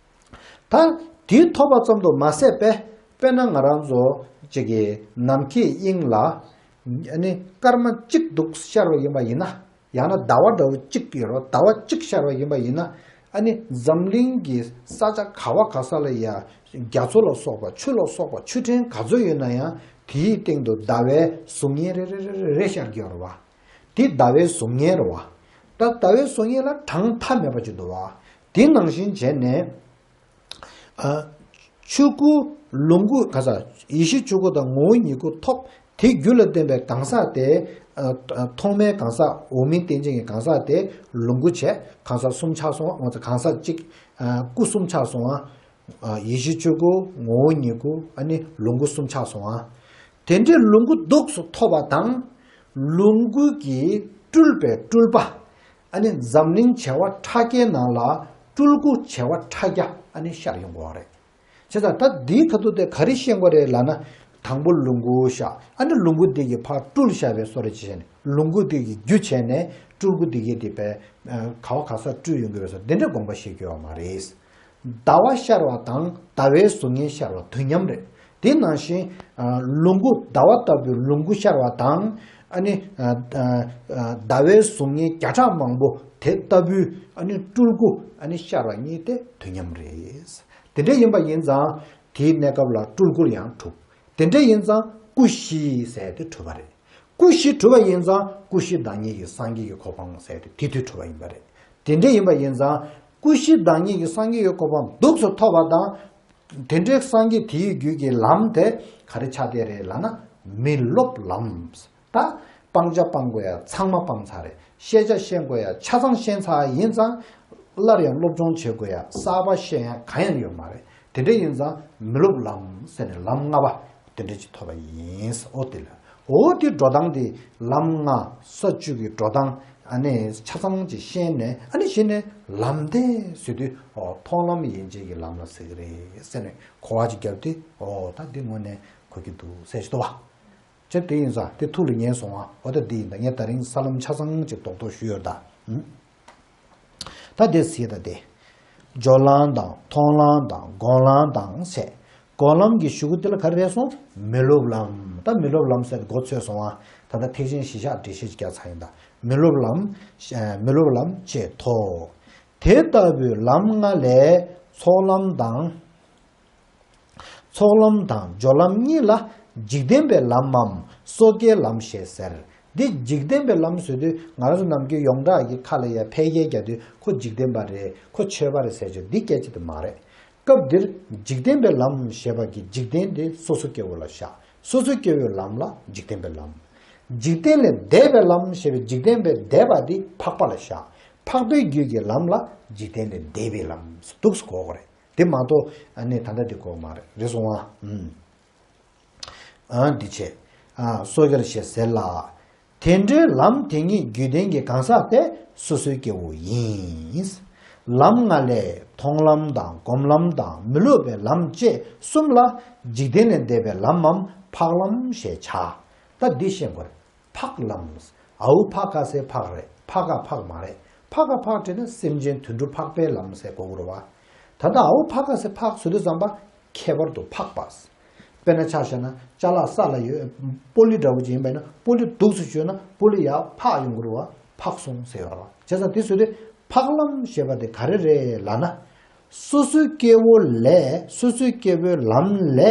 ད་དེ་ཐོབ་པ་ཙམ་དུ་མ་ཟད་པས། དཔེར་ན་ང་རང་ཚོ་གཅིག་གི་ནམ་མཁའི་དབྱིངས་ལ་ཨ་ནི་སྐར་མ་གཅིག་འདུག་ཤར་བ་ཡིན་པ་ཡིན་ན། ཡང་ན་ཟླ་བ་འདྲ་བོ་གཅིག་ཡོད་རོ། ཟླ་བ་གཅིག་ཤར་བ་ཡིན་པ་ཡིན་ན། ཨ་ནི་འཛམ་གླིང་གི་ས་ཆ་ག་བ་ག་ས་ལ་ཡ་རྒྱ་མཚོ་ལ་སོགས་པ་ཆུ་ལ་སོགས་པ་ཆུ་ཕྲན་ག་ཚོད་ཡོད་ན་ཡང་དེའི་སྟེང་དུ་ཟླ་བའི་གཟུགས་བརྙན་རེ་རེ་རེ་རེ་ཤར་གྱི་ཡོད་རེད་བ། དེ་ཟླ་བའི་གཟུགས་བརྙན་རེད་བ། ད་ཟླ་བའི་གཟུགས་བརྙན་ལ་གྲངས་མཐའ་མེད་པ་ཅིག་འདུག་བ། དེ་ནང་བཞིན་བྱས་ནས། ཨ། ཆོས་སྐུ། ལོངས་སྐུ། ག་ས། ཡེ་ཤེས་ཆོས་སྐུ་དང་ངོ་བོ་ཉིད་སྐུ་ཐོབ། དེ་རྒྱུད་ལ་ལྡན་པའི་གང་ཟག་དེ། ཨ། ཐོག་མའི་གང་ཟག་འོག་མིན་རྟེན་ཅན་གྱི་གང་ཟག་དེ་ལོངས་སྐུ་བྱས། གང་ཟག་གསུམ་ཆགས་སོང་བ། གང་ཟག་གཅིག་ཨ། སྐུ་གསུམ་ཆགས་སོང་བ། ཨ། ཡེ་ཤེས་ཆོས་སྐུ། ངོ་བོ་ཉིད་སྐུ། ཨ་ནི་ལོངས་སྐུ་གསུམ་ཆགས་སོང་བ། དེ་འདྲའི་ལོངས་སྐུ་འདུག་སེ་ཐོབ་པ་དང་། ལོངས་སྐུ་གིས་སྤྲུལ་པའི་སྤྲུལ་པ། ཨ་ནི་འཛམ་གླིང་བྱེ་བ་ཕྲག་བརྒྱའི་ནང་ལ་སྤྲུལ་སྐུ་བྱེ་བ་ཕྲག་བརྒྱ་ཨ་ནི་ཤར་ཡོང་གི་ཡོད་རེད། བྱས་ཙང་ད་འདིའི་ཁ་ཐུག་དེ་ག་རེ་ཤེས་དགོས་རེད་ལབ་ན། དང་པོ་ལོངས་སྐུ་ཤར། ཨ་ནི་ལོངས་སྐུ་དེ་གིས་ཕར་སྤྲུལ་བཞག་པའི་བཟོ་འདྲ་ཅིག་བྱས་ནས། ལོངས་སྐུ་དེ་གིས་རྒྱུ་བྱས་ནས་སྤྲུལ་སྐུ་དེ་གིས་དེ་ཕར། ཨ། ག་བ་ག་ས་སྤྲུལ་ཡོང་གི་རེད་ཟེར་དེ་འདྲའི་དགོངས་པ་བཞེས་རྒྱུ་ཡོད་མ་རེད། ཟླ་བ་ཤར་བ་དང་ཟླ་བའི་གཟུགས་བརྙན་ཤར་བ་དུས་མཉམ་རེད། དེ་ནང་བཞིན། ཨ། ལོངས་སྐུ། ཟླ་བ་ལྟ་བུའི་ལོངས་སྐུ་ཤར་བ་དང་། ཨ་ནི། ཨ། ཟླ་བའི་གཟུགས་བརྙན་བརྒྱ་ཕྲག་མང་པོ་དེ་ལྟ་བུའི། ཨ་ནི་སྤྲུལ་སྐུ། ཨ་ནི་ཤར་བ་གཉིས་དེ་དུས་མཉམ་རེད། དེ་འདྲ་ཡིན་པ་ཡིན་ཙང་དེའི་གནས་སྐབས་ལ་སྤྲུལ་སྐུ་ཡང་གྲུབ། དེ་འདྲ་ཡིན་ཙང་སྐུ་བཞི་ཟེར་དེ་གྲུབ་པ་རེད། སྐུ་བཞི་གྲུབ་པ་ཡིན་ཙང་སྐུ་བཞི་བདག་ཉིད་ཀྱི་སངས་རྒྱས་ཀྱི་གོ་འཕང་ཟེར་དེ་དེ་དུས་གྲུབ་པ་ཡིན་པ་རེད། དེ་འདྲ་ཡིན་པ་ཡིན་ཙང་སྐུ་བཞི་བདག་ཉིད་ཀྱི་སངས་རྒྱས་ཀྱི་གོ་འཕང་འདུག་སེ་ཐོབ་པ་དང་། དེ་འདྲའི་སངས་རྒྱས་དེའི་རྒྱུད་ཀྱི་ལམ་དེ་ག་རེ་ཆགས་བསྡད་རེད་ལབ་ན། མི་སློབ་ལམ། ད་ སྤང་བྱ་སྤང་དགོས་ཡ་ཚང་མ་སྤང་ཚར་རེད། ཤེས་བྱ་ཤེས་དགོས་ཡ་ཆ་ཚང་ཤེས་ཚར་ཡིན་ཙང་། སླར་ཡང་སློབ་སྦྱོང་བྱེད་དགོས་ཡ་གསར་པ་ཤེས་ཡ་གང་ཡང་ཡོད་མ་རེད། དེ་འདྲ་ཡིན་ཙང་མི་སློབ་ལམ་ཟེར་ནས་ལམ་ལྔ་པ་དེ་འདྲ་ཅིག་ཐོབ་པ་ཡིན། འོ་དེ་ལ་འོ་དེ་འགྲོ་སྟངས་དེ་ལམ་ལྔ་ས་བཅུ་གི་འགྲོ་སྟངས་ཨ་ནི་ཆ་ཚང་ཅིག་ཤེས་ནས་ཨ་ནི་གཞི་ནས་ལམ་བདེན་ཟེར་དུས་འོ་མཐོང་ལམ་ཡན་ཆད་ཀྱི་ལམ་ལ་ཟེར་གི་རེད་ཟེར་ནས་གོ་བ་ཅིག་བརྒྱབ་དུས་འོ་ད་འདི་དངོས་གནས་གོ་གི་འདུག་ཟེར་ཞིག་འདུག་བ། ཅེས་དེ་ཡིན་ཙང་དེ་ཐུགས་ལ་ངེས་སོང་ང་། འོ་ད་འདི་ཡིན་ད། ངས་ད་རིང་ས་ལམ་ཆ་ཚང་ཅིག་རྡོག་རྡོག་ཞུས་ཡོད་ད། ཨུམ། ད་དེ་ཟེར་ད་དེ། སྦྱོར་ལམ་དང་མཐོང་ལམ་དང་སྒོམ་ལམ་དང་ཟེར། སྒོམ་ལམ་གྱི་གཞུག་གུ་དེ་ལ་ག་རེ་རེད་སོང་། མི་སློབ་ལམ། ད་མི་སློབ་ལམ་ཟེར་མགོ་ཚོས་སོང་ང་། ད་ལྟ་ཐེག་ཆེན་གཞི་བཞག་འགྲེལ་བཤད་ཅིག་རྒྱག་ཚར་ཡིན་ད། མི་སློབ་ལམ། མི་སློབ་ལམ་ཅེས་ཐོབ། དེ་ལྟ་བུའི་ལམ་ལྔ་ལས་ཚོགས་ལམ་དང་། ཚོགས་ལམ་དང་སྦྱོར་ལམ་གཉིས་ལ་འཇིག་རྟེན་པའི་ལམ་མམ་སོ་སྐྱེའི་ལམ་ཞེས་ཟེར། འདི་འཇིག་རྟེན་པའི་ལམ་ཟེར་དུས་ང་རང་ཚོ་ནམ་རྒྱུན་ཡོངས་གྲགས་ཀྱི་ཁ་ལ་ཡ་ཕལ་སྐད་རྒྱག་དུས་ཁོ་འཇིག་རྟེན་པ་རེད། ཁོ་ཆོས་པ་རེད་ཟེར་ཆོག་འདི་སྐད་ཆ་དེ་མ་རེད། སྐབས་འདིར་འཇིག་རྟེན་པའི་ལམ་ཞེས་པ་གི་འཇིག་རྟེན་དེ་སོ་སོ་སྐྱེ་བོ་ལ་བཞག་སོ་སོ་སྐྱེ་བོའི་ལམ་ལ་འཇིག་རྟེན་པའི་ལམ། འཇིག་རྟེན་ལས་འདས་པའི་ལམ་ཞེས་པའི་འཇིག་རྟེན་པའི་འདས་པ་དེ་འཕགས་པ་ལ་བཞག་འཕགས་པའི་རྒྱུད་ཀྱི་ལམ་ལ་འཇིག་རྟེན་ལས་འདས་པའི་ལམ་འདུག་སེ་གོ་དགོས་རེད། དེ་མ་གཏོགས་ཨ་ནི་ད་ལྟ་དེ་གོ་མ་རེད། རེད་སོང་ང་། ཨ་འདི་བྱས། ཨ་སོ་སྐྱེར་ཞེས་ཟེར་ལ། དེ་འདྲའི་ལམ་དེ་ཉིད་རྒྱུད་ལྡན་གྱི་གང་ཟག་དེ་སོ་སོའི་སྐྱེ་བོ་ཡིན། ལམ་ལྔ་ལས་མཐོང་ལམ་དང་སྒོམ་ལམ་དང་མི་སློབ་པའི་ལམ་བཅས་གསུམ་ལ་འཇིག་རྟེན་ལས་འདས་པའི་ལམ་མམ་འཕགས་ལམ་ཞེས་བྱ། ད་འདི་ཤེས་དགོས་རེད། འཕགས་ལམ། ཨའུ་འཕགས་ཀ་སའི་འཕགས་རེད། འཕགས་ཀ་འཕགས་མ་རེད། འཕགས་ཀ་འཕགས་བྲིས་ན་སེམས་ཅན་དོན་གྲུབ་འཕགས་པའི་ལམ་ཟེར་གོ་དགོས་རེད་བ། ད་ལྟ་ཨའུ་འཕགས་ཀ་སའི་འཕགས་ཟེར་དུས་ཙམ་པ་ཁྱད་པར་དུ་འཕགས་པ། དཔེར་ན་ཆ་བཞག་ན་ཅ་ལག་ས་ལ་ཡོད་པོ་ལི་འདྲ་བོ་ཅིག་ཡིན་པ་ཡིན་ན་པོ་ལི་འདུག་སེ་བཅོས་ན་པོ་ལི་ཡར་འཕགས་ཡོང་གི་རེད་བ། འཕགས་སོང་ཟེར་བ་རེད་བ། བྱས་ཙང་དེ་ཟེར་དུས་འཕགས་ལམ་ཞེས་པ་དེ་ག་རེ་རེད་ལབ་ན། སོ་སོའི་སྐྱེ་བོ་ལས་སོ་སོའི་སྐྱེ་བོའི་ལམ་ལས་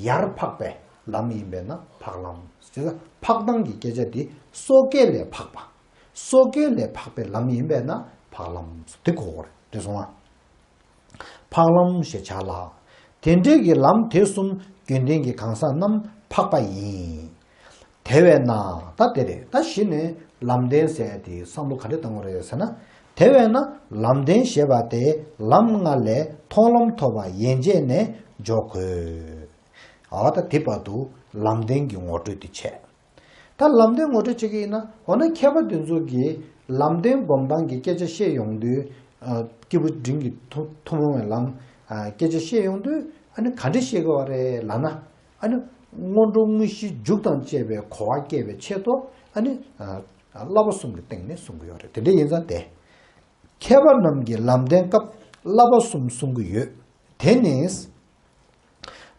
ཡར་འཕགས་པའི་ལམ་ཡིན་པས་ན་འཕགས་ལམ། བྱས་ཙང་འཕགས་སྟངས་ཀྱི་སྐད་ཆ་དེ་སོ་སྐྱེ་ལས་འཕགས་པ། སོ་སྐྱེ་ལས་འཕགས་པའི་ལམ་ཡིན་པས་ན་འཕགས་ལམ་དེ་གོ་དགོས་རེད། རེད་སོང་ང་། འཕགས་ལམ་ཞེས་བྱ་ལ། དེ་འདྲའི་གི་ལམ་དེ་གསུམ་རྒྱུད་ལྡན་གྱི་གང་ཟག་རྣམས་འཕགས་པ་ཡིན། དེ་བས་ན། ད་དེ་རེད། ད་གཞི་ནས་ལམ་བདེན་ཟེར་ཡ་དེ་བསམ་བློ་ག་འདྲ་བཏང་དགོས་རེད་ཟེར་ན། དེ་བས་ན་ལམ་བདེན་ཞེས་པ་དེ་ལམ་ལྔ་ལས་མཐོང་ལམ་ཐོབ་པ་ཡན་ཆད་ནས་འཇོག་དགོས། ཨ་ད་དེ་བར་དུ་ལམ་བདེན་གྱི་ངོ་སྤྲོད་དེ་བྱས། ད་ལམ་བདེན་ངོ་སྤྲོད་བྱེད་ཀྱི་ཡིན་ན། འོ་ན་མཁས་པ་དེ་ཚོ་གིས་ལམ་བདེན་སྒོམ་སྟངས་ཀྱི་སྐད་ཆ་བཤད་ཡོང་དུས། ཨ་སྐྱེས་བུ་འབྲིང་གི་ཐུན་ཐུན་མོང་བའི་ལམ། ཨ་སྐད་ཆ་བཤད་ཡོང་དུས་ཨ་ནི་ག་འདྲ་བཤད་དགོས་པ་རེད་ལབ་ན། ཨ་ནི་སྔོན་འགྲོ་དངོས་གཞི་འཇུག་དང་བཅས་པའི་གོ་བ་སྐྱེད་པའི་ཆེད་དུ་ཨ་ནི་ཨ་བསླབ་པ་གསུམ་གྱི་སྟེང་ནས་གསུང་གི་ཡོད་རེད། དེ་འདྲ་ཡིན་ཙང་དེ། མཁས་པ་རྣམས་ཀྱིས་ལམ་བདེན་སྐབས་བསླབ་པ་གསུམ་གསུང་གི་ཡོད། དེ་ནི།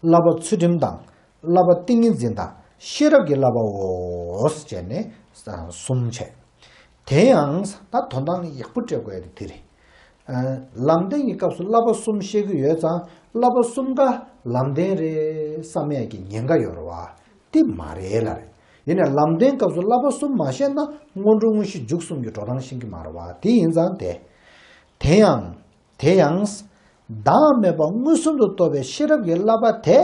བསླབ་པ་ཚུལ་ཁྲིམས་དང་། བསླབ་པ་ཏིང་ངེ་འཛིན་དང་ཤེས་རབ་ཀྱི་བསླབ་པའོ། ཅེས་ནས་གསུམ་བྱས། དེ་ཡང་ད་དོན་དག་ཡག་པོ་སྤྲད་དགོས་ཡ་དེ་དེ་རེད། ལམ་བདེན་གྱི་སྐབས་སུ་བསླབ་པ་གསུམ་བཤད་ཀྱི་ཡོད་ཙང་བསླབ་པ་གསུམ་ཀ་ལམ་བདེན་རེད་བསམ་ཡ་གི་ཉེན་ཁ་ཡོད་རེད་བ། དེ་མ་རེད་ལ་རེད། ཡིན་ནའི་ལམ་བདེན་སྐབས་སུ་བསླབ་པ་གསུམ་མ་བཤད་ན་སྔོན་འགྲོ་དངོས་གཞི་འཇུག་གསུམ་གྱི་འགྲོ་སྟངས་ཤེས་ཀྱི་མ་རེད་བ། དེ་ཡིན་ཙང་དེ། དེ་ཡང་། དེ་ཡང་། བདག་མེད་པ་མངོན་སུམ་དུ་རྟོགས་པའི་ཤེས་རབ་ཀྱི་བསླབ་པ་དེ་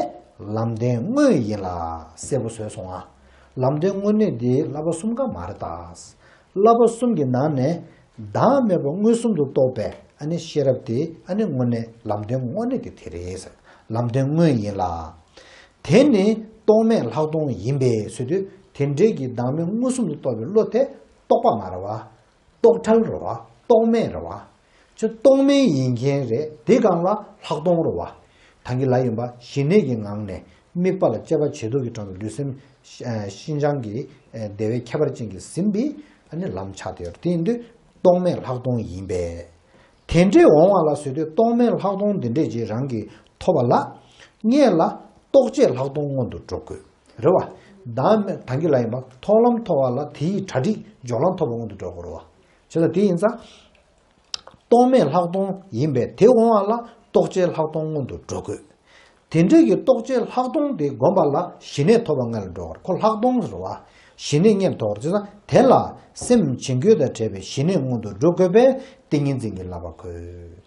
ལམ་བདེན་དངོས་ཡིན་ལ་གསལ་པོ་བཟོས་སོང་ང་། ལམ་བདེན་དངོས་གནས་འདི་བསླབ་པ་གསུམ་ཀ་མ་རེད་ད། བསླབ་པ་གསུམ་གྱི་ནང་ནས་བདག་མེད་པ་མངོན་སུམ་དུ་རྟོགས་པའི་ཨ་ནི་ཤེས་རབ་དེ་ཨ་ནི་དངོས་གནས་ལམ་བདེན་དངོས་གནས་དེ་དེ་རེད། ལམ་བདེན་དངོས་ཡིན་ལ། དེ་ནི་རྟོག་མེད་ལྷག་མཐོང་ཡིན་པས་ཟེར་དུས་དེ་འདྲའི་གི་བདག་མེད་མངོན་སུམ་དུ་རྟོགས་པའི་བློ་དེ་རྟོག་པ་མ་རེད་བ། རྟོག་བྲལ་རེད་བ། རྟོག་མེད་རེད་བ། ཅི་རྟོག་མེད་ཡིན་མཁན་རེད། དེ་སྒང་ལ་ལྷག་མཐོང་རེད་བ། ད་གིན་ལབ་ཡིན་པ་ཞི་གནས་ཀྱི་ངང་ནས་དམིགས་པ་ལ་དཔྱད་པ་བྱེད་ལུགས་ཀྱི་དྲང་དུ་ལུས་སེམས་ཤིན་སྦྱངས་ཀྱི་བདེ་བའི་ཁྱད་པར་ཅན་གྱིས་ཟིན་པའི་ལམ་ཆགས་བསྡད་ཡོད་རེད། དེ་ཡིན་དུས་རྟོག་མེད་ལྷག་མཐོང་ཡིན་པས། དེ་འདྲའི་འོང་བ་ལ་ཟེར་དུས་རྟོག་མེད་ལྷག་མཐོང་འདི་འདྲས་ཅིག་རང་གིས་ཐོབ་པ་ལ་སྔོན་ལ་རྟོག་བཅས་ལྷག་མཐོང་སྔོན་དུ་འགྲོ་དགོས་རེད་བ། ད་གིན་ལབ་ཡིན་པ་མཐོང་ལམ་ཐོབ་པ་ལ་དེའི་གྲ་སྒྲིག་སྦྱོར་ལམ་ཐོབ་པ་སྔོན་དུ་འགྲོ་དགོས་རེད་བ། བྱས་ཙང་དེ་ཡིན་ཙང་། རྟོག་མེད་ལྷག་མཐོང་ཡིན་པས་དེ་འོང་བ་ལ་རྟོག་བཅས་ལྷག་མཐོང་སྔོན་དུ་འགྲོ་དགོས། དེ་འདྲའི་གི་རྟོག་བཅས་ལྷག་མཐོང་དེ་བསྒོམ་པ་ལ་ཞི་གནས་ཐོབ་པ་སྔོན་ལ་འགྲོ་བར་ཁོ་ལྷག་མཐོང་ཟེར་བ། ཞི་གནས་སྔོན་ཐོབ་བར་བྱས་ཙང་དེ་ལ་སེམས་བྱིང་རྒོད་དང་བྲལ་བའི་ཞི་གནས་སྔོན་དུ་འགྲོ་དགོས་པས་ཏིང་ངེ་འཛིན་གྱི་བསླབ་པ་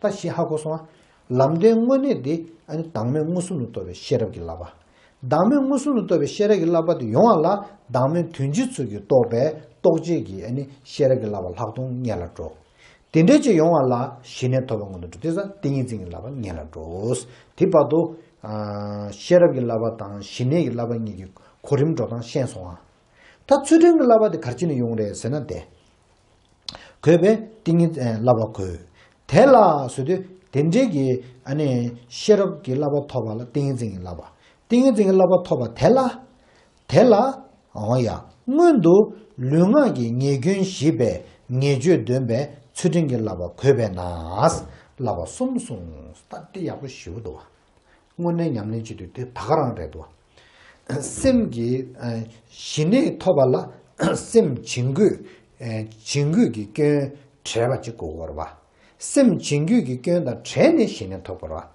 དགོས། ད་ཞི་ཧ་གོ་སོང་ང་། ལམ་བདེན་དངོས་གནས་དེ་ཨ་ནི་བདག་མེད་མངོན་སུམ་དུ་རྟོགས་པའི་ཤེས་རབ་ཀྱི་བསླབ་པ། བདག་མེད་མངོན་སུམ་དུ་རྟོགས་པའི་ཤེས་རབ་ཀྱི་བསླབ་པ་དེ་ཡོང་བ་ལ་བདག་མེད་དོན་སྤྱིའི་ཚུལ་གྱིས་རྟོགས་པའི་རྟོགས་བྱེད་ཀྱི་ཨ་ནི་ཤེས་རབ་ཀྱི་བསླབ་པ་ལྷག་མཐོང་རྙེད་ལ་འགྲོ། དེ་འདྲའི་ཅིག་ཡོང་བ་ལ་ཞི་གནས་ཐོབ་པའི་སྔོན་དུ་འགྲོ་དུས་ཙམ་ཏིང་ངེ་འཛིན་གྱི་བསླབ་པ་རྙེད་ལ་འགྲོ། དེ་བར་དུ་ཨ་ཤེས་རབ་ཀྱི་བསླབ་པ་དང་ཞི་གནས་ཀྱི་བསླབ་པ་གཉིས་ཀྱི་གོ་རིམ་འགྲོ་སྟངས་ཤེས་སོང་ཨ། ད་ཚུལ་ཁྲིམས་ཀྱི་བསླབ་པ་དེ་ག་རེ་བྱས་ནས་ཡོང་རེད་ཟེར་ན་དེ། དགོས་པའི་ཏིང་ངེ་འཛིན་བསླབ་པ་དགོས། དེ་ལ་ཟེར་དུས་དེ་འདྲའི་གི་ཨ་ནི་ཤེས་རབ་ཀྱི་བསླབ་པ་ཐོབ་པ་ལ་ཏིང་ངེ་འཛིན་གྱི་བསླབ་པ། ཏིང་ངེ་འཛིན་གྱི་བསླབ་པ་ཐོབ་པ་དེ་ལ། དེ་ལ། འོ་ཡ། སྔོན་དུ་ལུས་ངག་གི་ཉེས་སྐྱོན་ཞི་བའི་ཉེས་སྤྱོད་འདོན་པའི་ཚུལ་ཁྲིམས་ཀྱི་བསླབ་པ་དགོས་པས་ན། བསླབ་པ་གསུམ་གསུངས། ད་འདི་ཡག་པོ་ཞེ་པོ་འདུག་བ། དངོས་གནས་ཉམས་ལེན་བྱེད་དུས་དེ་ད་ག་རང་རེད་དོ། སེམས་ཀྱི་ཨ་ཞི་གནས་ཐོབ་པ་ལ་སེམས་བྱིང་རྒོད་ཨ་བྱིང་རྒོད་ཀྱི་སྐྱོན་བྲལ་བ་ཅིག་དགོས་པ་རེད་བ། སེམས་བྱིང་རྒོད་ཀྱི་སྐྱོན་དང་བྲལ་ནས་ཞི་གནས་ཐོབ་པ་རེད་བ།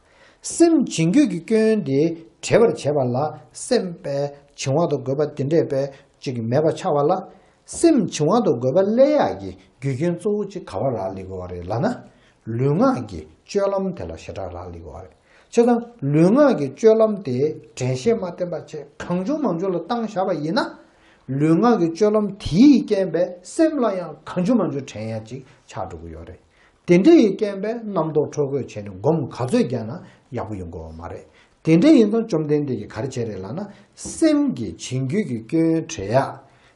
སེམས་བྱིང་རྒོད་ཀྱི་སྐྱོན་དེ་བྲལ་བར་བྱེད་པ་ལ་སེམས་པའི་བྱིང་བ་དང་རྒོད་པ་དེ་འདྲས་པའི་ཅིག་མེད་པ་ཆགས་པ་ལ། སེམས་བྱིང་བ་དང་རྒོད་པ་སླེབས་ཡག་གི་རྒྱུ་རྐྱེན་གཙོ་བོ་གཅིག་ག་བ་རག་ལས་དགོས་པ་རེད་ལབ་ན། ལུས་ངག་གི་སྤྱོད་ལམ་དེ་ལ་ཞེ་དྲག་རག་ལས་དགོས་པ་རེད། བྱས་ཙང་ལུས་ངག་གི་སྤྱོད་ལམ་དེ་དྲན་ཤེས་མ་བསྟེན་པ་བྱས་གང་བྱུང་མང་བྱུང་ལ་བཏང་བཞག་པ་ཡིན་ན། ལུས་ངག་གི་སྤྱོད་ལམ་དེའི་རྐྱེན་པས་སེམས་ལ་ཡང་གང་བྱུང་མང་བྱུང་དྲན་ཡག་ཅིག་ཆགས་འགྲོ་གི་ཡོད་རེད། དེ་འདྲ་ཡི་རྐྱེན་པས་རྣམ་རྟོག་འཕྲོ་རྒོད་བྱས་ནས་སྒོམ་ག་ཚོད་རྒྱག་ན་ཡག་པོ་ཡོང་གི་ཡོད་མ་རེད། དེ་འདྲ་ཡིན་ཙང་བཅོམ་ལྡན་འདས་ཀྱིས་ག་རེ་བྱས་རེད་ལབ་ན། སེམས་ཀྱི་བྱིང་རྒོད་ཀྱི་སྐྱོན་བྲལ་ཡག་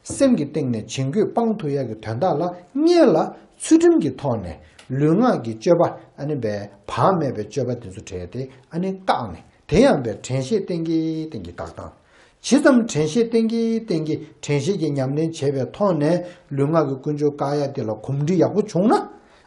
སེམས་ཀྱི་སྟེང་ནས་བྱིང་རྒོད་སྤང་ཐུབ་ཡག་གི་དོན་དག་ལ་སྔོན་ལ་ཚུལ་ཁྲིམས་ཀྱི་ཐོག་ནས་ལུས་ངག་གི་སྤྱོད་པ་ཨ་ནི་བས་བག་མེད་པའི་སྤྱོད་པ་དེ་ཚོ་བྲལ་ཏེ་ཨ་ནི་བཀག་ནས་དེ་ཡང་བས་དྲན་ཤེས་བསྟེན་གྱིན་བསྟེན་གྱིན་བཀག་སྟངས། ཇི་ཙམ་དྲན་ཤེས་བསྟེན་གྱིན་བསྟེན་གྱིན་དྲན་ཤེས་ཀྱི་ཉམས་ལེན་བྱེད་པའི་ཐོག་ནས་ལུས་ངག་གི་ཀུན་སྤྱོད་བཀག་ཡ་དེ་ལ་གོམས་འདྲིས་ཡག་པོ་བྱུང་ན།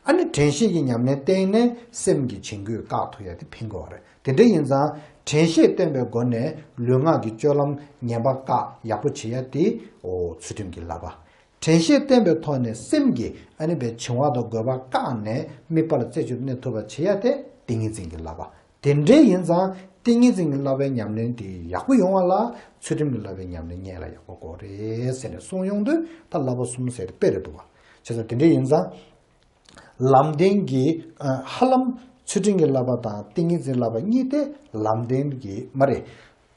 ཨ་ནི་དྲན་ཤེས་ཀྱི་ཉམས་ལེན་བསྟེན་ནས་སེམས་ཀྱི་བྱིང་རྒོད་བཀག་ཐུབ་ཡ་དེ་ཕན་གྱི་ཡོད་རེད། དེ་འདྲ་ཡིན་ཙང་དྲན་ཤེས་བསྟེན་པའི་སྒོ་ནས་ལུས་ངག་གི་སྤྱོད་ལམ་ངན་པ་བཀག་ཡག་པོ་བྱེད་ཡ་དེ་འོ་ཚུལ་ཁྲིམས་ཀྱི་བསླབ་པ། དྲན་ཤེས་བསྟེན་པའི་ཐོག་ནས་སེམས་ཀྱི་ཨ་ནི་བའི་བྱིང་བ་དང་རྒོད་པ་བཀག་ནས་དམིགས་པ་ལ་རྩེ་གཅིག་ཏུ་གནས་ཐུབ་པ་བྱེད་ཡ་དེ་ཏིང་ངེ་འཛིན་གྱི་བསླབ་པ། དེ་འདྲའི་ཡིན་ཙང་ཏིང་ངེ་འཛིན་གྱི་བསླབ་པའི་ཉམས་ལེན་དེ་ཡག་པོ་ཡོང་བ་ལ་ཚུལ་ཁྲིམས་ཀྱི་བསླབ་པའི་ཉམས་ལེན་སྔོན་ལ་ཡག་པོ་དགོས་རེད་ཟེར་ནས་གསུངས་ཡོང་དུས་ད་བསླབ་པ་གསུམ་ཟེར་དེ་དཔེ་རེད་འདུག་བ། བྱས་ཙང་དེ་འདྲའི་ཡིན་ཙང་ལམ་བདེན་གྱི་ཨ་ཧ་ལམ་ཚུལ་ཁྲིམས་ཀྱི་བསླབ་པ་དང་ཏིང་ངེ་འཛིན་བསླབ་པ་གཉིས་དེ་ལམ་བདེན་གྱི་མ་རེད།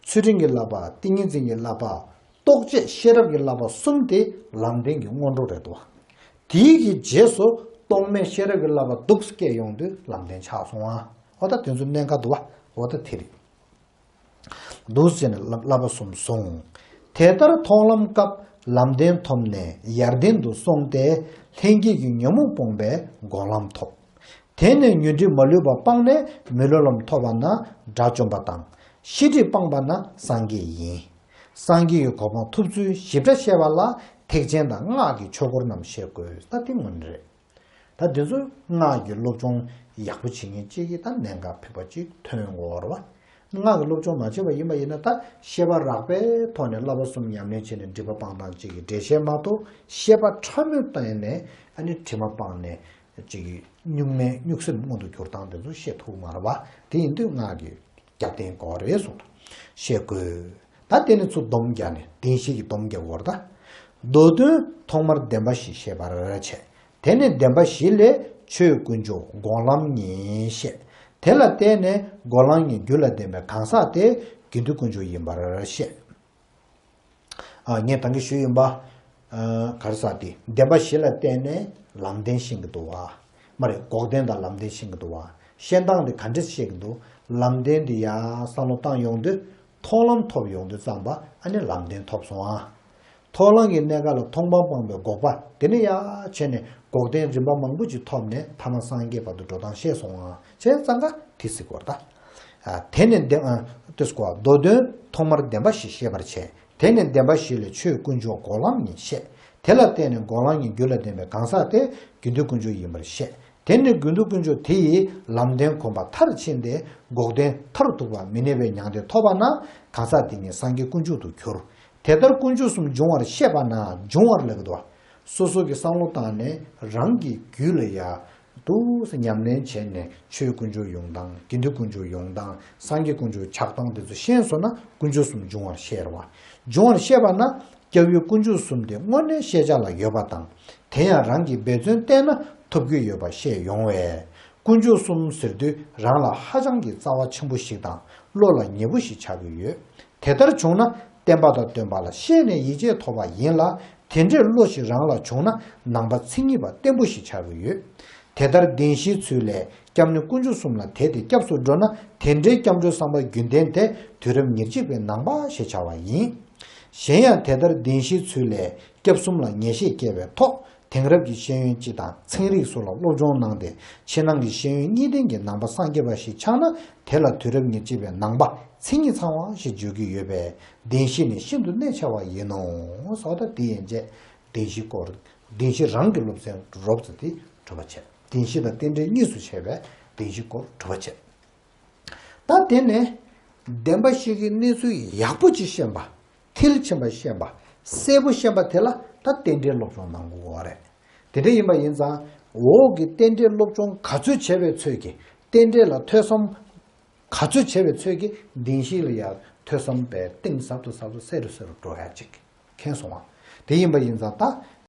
ཚུལ་ཁྲིམས་ཀྱི་བསླབ་པ་ཏིང་ངེ་འཛིན་གྱི་བསླབ་པ། རྟོག་བཅས་ཤེས་རབ་ཀྱི་བསླབ་པ་གསུམ་དེ་ལམ་བདེན་གྱི་སྔོན་འགྲོ་རེད་དོ། དེའི་གི་རྗེས་སུ་རྟོག་མེད་ཤེས་རབ་ཀྱི་བསླབ་པ་འདུག་སེ་སྐྱེས་ཡོང་དུས་ལམ་བདེན་ཆགས་སོང་ཨ། འོ་ད་དེ་ཚོ་གནད་འགག་འདུག་བ། འོ་ད་དེ་རེད། འདུག་ཟེར་ནས་བསླབ་བསླབ་པ་གསུམ་གསུངས། དེ་ལྟར་མཐོང་ལམ་སྐབས་ལམ་བདེན་ཐོབ་ནས་ཡར་ལྡན་དུ་སོང་སྟེ་ལྷན་སྐྱེས་ཀྱི་ཉོན་མོངས་སྤོང་བའི་སྒོམ་ལམ་ཐོབ། དེ་ནས་ཉོན་སྒྲིབ་མ་ལུས་པ་སྤངས་ནས་མི་སློབ་ལམ་ཐོབ་པ་ན་དགྲ་བཅོམ་པ་དང་། ཤེས་སྒྲིབ་སྤངས་པ་ན་སངས་རྒྱས་ཡིན། སངས་རྒྱས་ཀྱི་གོ་འཕང་ཐོབ་ཚུལ་ཞིབ་ཕྲ་བཤད་པ་ལ་ཐེག་ཆེན་དང་སྔགས་ཀྱི་ཆོས་སྐོར་རྣམས་བཤད་དགོས། ད་དེ་དངོས་གནས་རེད། ད་དེ་ཚོ་སྔགས་ཀྱི་སློབ་སྦྱོང་ཡག་པོ་བྱེད་མཁན་གཅིག་གིས་ད་གནད་འགག་ཕལ་པ་གཅིག་ཐོན་དགོས་རེད་བ། སྔགས་ཀྱི་སློབ་སྦྱོང་མ་བྱས་པ་ཡིན་པ་ཡིན་ན་ད་ཤེས་པ་རགས་པའི་ཐོག་ནས་བསླབ་པ་གསུམ་ཉམས་ལེན་བྱས་ནས་སྒྲིབ་པ་སྤང་སྟངས་གཅིག་གི་འགྲེལ་བཤད་མ་གཏོགས་ཤེས་པ་ཕྲ་མོའི་སྟེང་ནས་ཨ་ནི་དྲི་མ་སྤངས་ནས་གཅིག་གི་གཉུག་མའི་གཉུག་སེམས་མངོན་དུ་གྱུར་སྟངས་དེ་ཚོ་ཤེས་ཐུབ་མ་རེད་བ། དེ་ཡིན་དུས་སྔགས་ཀྱི་རྒྱབ་རྟེན་དགོས་རེད་གསུངས་འདུག། ཤེས་དགོས། ད་དེ་ནས་ཚུར་སྡོམ་རྒྱག་ནས་བདེན་བཞི་གི་སྡོམ་རྒྱག་དགོས་རེད་ད། མདོ་དོན་ཐོག་མར་བདེན་པ་བཞི་ཤེས་པར་བྱ། དེ་ནས་བདེན་པ་བཞི་ལས་ཆོས་དཀོན་མཆོག་སྒོམ་ལམ་གཉིས་བཤད། དེ་ལ་བརྟེན་ནས་སྒོམ་ལམ་གཉིས་རྒྱུད་ལ་ལྡན་པའི་གང་ཟག་དེ་དགེ་འདུན་དཀོན་མཆོག་ཡིན་པར་བཤད། ཨ་ངས་ད་གིན་ཞུས་ཡིན་པ། ཨ་ག་རེ་ཟེར་དེ་བདེན་པ་བཞི་ལ་བརྟེན་ནས་ལམ་བདེན་ཤེས་ཀྱི་འདུག་བ། མ་རེད་འགོག་བདེན་དང་ལམ་བདེན་ཤེས་ཀྱི་འདུག་བ། ཤེས་སྟངས་དེ་ག་འདྲས་ཤེས་ཀྱི་འདུག། ལམ་བདེན་དེ་ཡར་བསམ་བློ་བཏང་ཡོང་དུས་མཐོང་ལམ་ཐོབ་ཡོང་དུས་ཙམ་པ་ཨ་ནི་ལམ་བདེན་ཐོབ་སོང་ཨ། མཐོང་ལམ་གྱི་གནས་སྐབས་ལ་མཐོང་སྤང་སྤངས་པའི་འགོག་པ་དེ་ནས་ཡར་བྱས་ནས་འགོག་བདེན་རིམ་པ་མང་པོ་ཅིག་ཐོབ་ནས་ཐ་མ་སངས་རྒྱས་བར་དུ་འགྲོ་སྟངས་ཤེས་སོང་ཨ། བྱས་ཙང་ཀ་དེ་སྲིད་སྐོར་ད། ཨ་དེ་ནས་བདེན་ཨ་དེ་སྐོར་མདོ་དོན་ཐོག་མར་བདེན་པ་བཞི་ཤེས་པར་བྱེད། དེ་ནས་བདེན་པ་བཞི་ལས་ཆོས་དཀོན་མཆོག་སྒོམ་ལམ་གཉིས་བཤད། དེ་ལ་བརྟེན་ནས་སྒོམ་ལམ་གཉིས་རྒྱུད་ལ་ལྡན་པའི་གང་ཟག་དེ་དགེ་འདུན་དཀོན་མཆོག་ཡིན་པར་བཤད། དེ་ནས་དགེ་འདུན་དཀོན་མཆོག་དེ་ཡིས་ལམ་བདེན་གོམས་པ་མཐར་ཕྱིན་ཏེ་འགོག་བདེན་མཐར་ཐུག་པ་མི་གནས་པའི་མྱང་འདས་ཐོབ་པ་ན་གང་ཟག་དེ་ཉིད་སངས་རྒྱས་དཀོན་མཆོག་ཏུ་གྱུར། དེ་ལྟར་དཀོན་མཆོག་གསུམ་འབྱུང་བར་བཤད་པ་ན་འབྱུང་བར་ལབ་ཀྱི་འདུག་བ། སོ་སོ་གི་བསམ་བློ་བཏང་ནས་རང་གི་རྒྱུད་ལ་ཡ། འདུག་སེ་ཉམས་ལེན་བྱས་ནས་ཆོས་དཀོན་མཆོག་ཡོང་སྟངས་དགེ་འདུན་དཀོན་མཆོག་ཡོང་སྟངས་སངས་རྒྱས་དཀོན་མཆོག་ཆགས་སྟངས་དེ་ཚོ་ཤེས་སོང་ན་དཀོན་མཆོག་གསུམ་འབྱུང་བར་བཤད་རེད་བ། འབྱུང་བར་བཤད་པ་ན་སྐྱབས་ཡུལ་དཀོན་མཆོག་གསུམ་དེ་དངོས་གནས་ཤེས་བྱ་ལ་ཡོད་པ་དང་། དེ་ཡང་རང་གིས་འབད་བརྩོན་བསྟེན་ན་ཐོབ་ཀྱི་ཡོད་པ་ཤེས་ཡོང་བས། དཀོན་མཆོག་གསུམ་ཟེར་དུས་རང་ལ་ཧ་ཅང་གི་རྩ་བ་ཆེན་པོ་ཞིག་དང་བློ་ལ་ཉེ་པོ་ཞིག་ཆགས་ཀྱི་ཡོད། དེ་ལྟར་བྱུང་ན་བསྟན་པ་དང་སྟོན་པ་ལ་ཤེས་ནས་ཡིད་ཆེས་ཐོབ་པ་ཡིན་ལ། དེ་འདྲའི་བློ་ཞིག་རང་ལ་བྱུང་ན་ནང་པ་མཚན་ཉིད་པ་བརྟན་པོ་ཞིག་ཆགས་ཀྱི་ཡོད། དེ་ལྟར་བདེན་བཞིའི་ཚུལ་ལས་སྐྱབས་གནས་དཀོན་མཆོག་གསུམ་ལ་དད་དེ་སྐྱབས་སུ་འགྲོ་ན། དེ་འདྲའི་སྐྱབས་འགྲོའི་བསམ་པ་རྒྱུན་ལྡན་དེ་དུས་རབས་ཉེར་གཅིག་པའི་ནང་པ་ཞེས་བྱ་བ་ཡིན། གཞན་ཡང་དེ་ལྟར་བདེན་བཞིའི་ཚུལ་ལས་སྐྱབས་གསུམ་ལ་ངེས་ཤེས་སྐྱེ་བའི་ཐོག་དེང་རབས་ཀྱི་ཤེས་ཡོན་སྤྱི་དང་ཚན་རིག་སོགས་ལ་སློབ་སྦྱོང་གནང་སྟེ། ཕྱི་ནང་གི་ཤེས་ཡོན་གཉིས་ལྡན་གྱི་ནང་པ་སངས་རྒྱས་པ་ཞིག་ཆགས་ན། དེ་ལ་དུས་རབས་ཉེར་གཅིག་པའི་ནང་པ་མཚན་ཉིད་ཚང་བ་ཞེས་བརྗོད་ཀྱི་ཡོད་པས། བདེན་བཞི་ནི་ཤིན་ཏུ་གནད་ཆེ་བ་ཡིན་ནོ། ཟེར་བ་དང་། དེ་ཡན་ཆད་བདེན་བཞི་སྐོར། བདེན་བཞི་རང་གི་སློབ་ཚན་རོབ་ཙམ་དེ་གྲུབ་པ་བྱས། བདེན་བཞི་དང་རྟེན་འབྲེལ་གཉིས་སུ་ཕྱེ་བའི་བདེན་བཞི་སྐོར་གྲུབ་པ་བྱས། ད་དེ་ནས་བདེན་པ་བཞི་གི་གནས་ཚུལ་ཡག་པོ་ཅིག་ཤེས་པ། མཐིལ་ཕྱིན་པ་ཤེས་པ། གསལ་པོ་ཤེས་པ་དེ་ལ་ད་རྟེན་འབྲེལ་སློབ་སྦྱོང་གནང་དགོས་པ་རེད། དེ་འདྲ་ཡིན་པ་ཡིན་ཙང་། འོག་གི་རྟེན་འབྲེལ་སློབ་སྦྱོང་ག་ཚོད་བྱས་པའི་ཚོད་ཀྱིས་རྟེན་འབྲེལ་ལ་ཐོས་བསམ། ག་ཚོད་བྱས་པའི་ཚོད་ཀྱིས་བདེན་བཞི་ལ་ཡང་ཐོས་བསམ་པའི་གཏིང་ཟབ་ཏུ་ཟབ་ཏུ་གསལ་རུ་གསལ་རུ་འགྲོ་ཡ་ཅིག་མཁྱེན་སོང་བ། དེ་ཡིན་པ་ཡིན་ཙང་ད།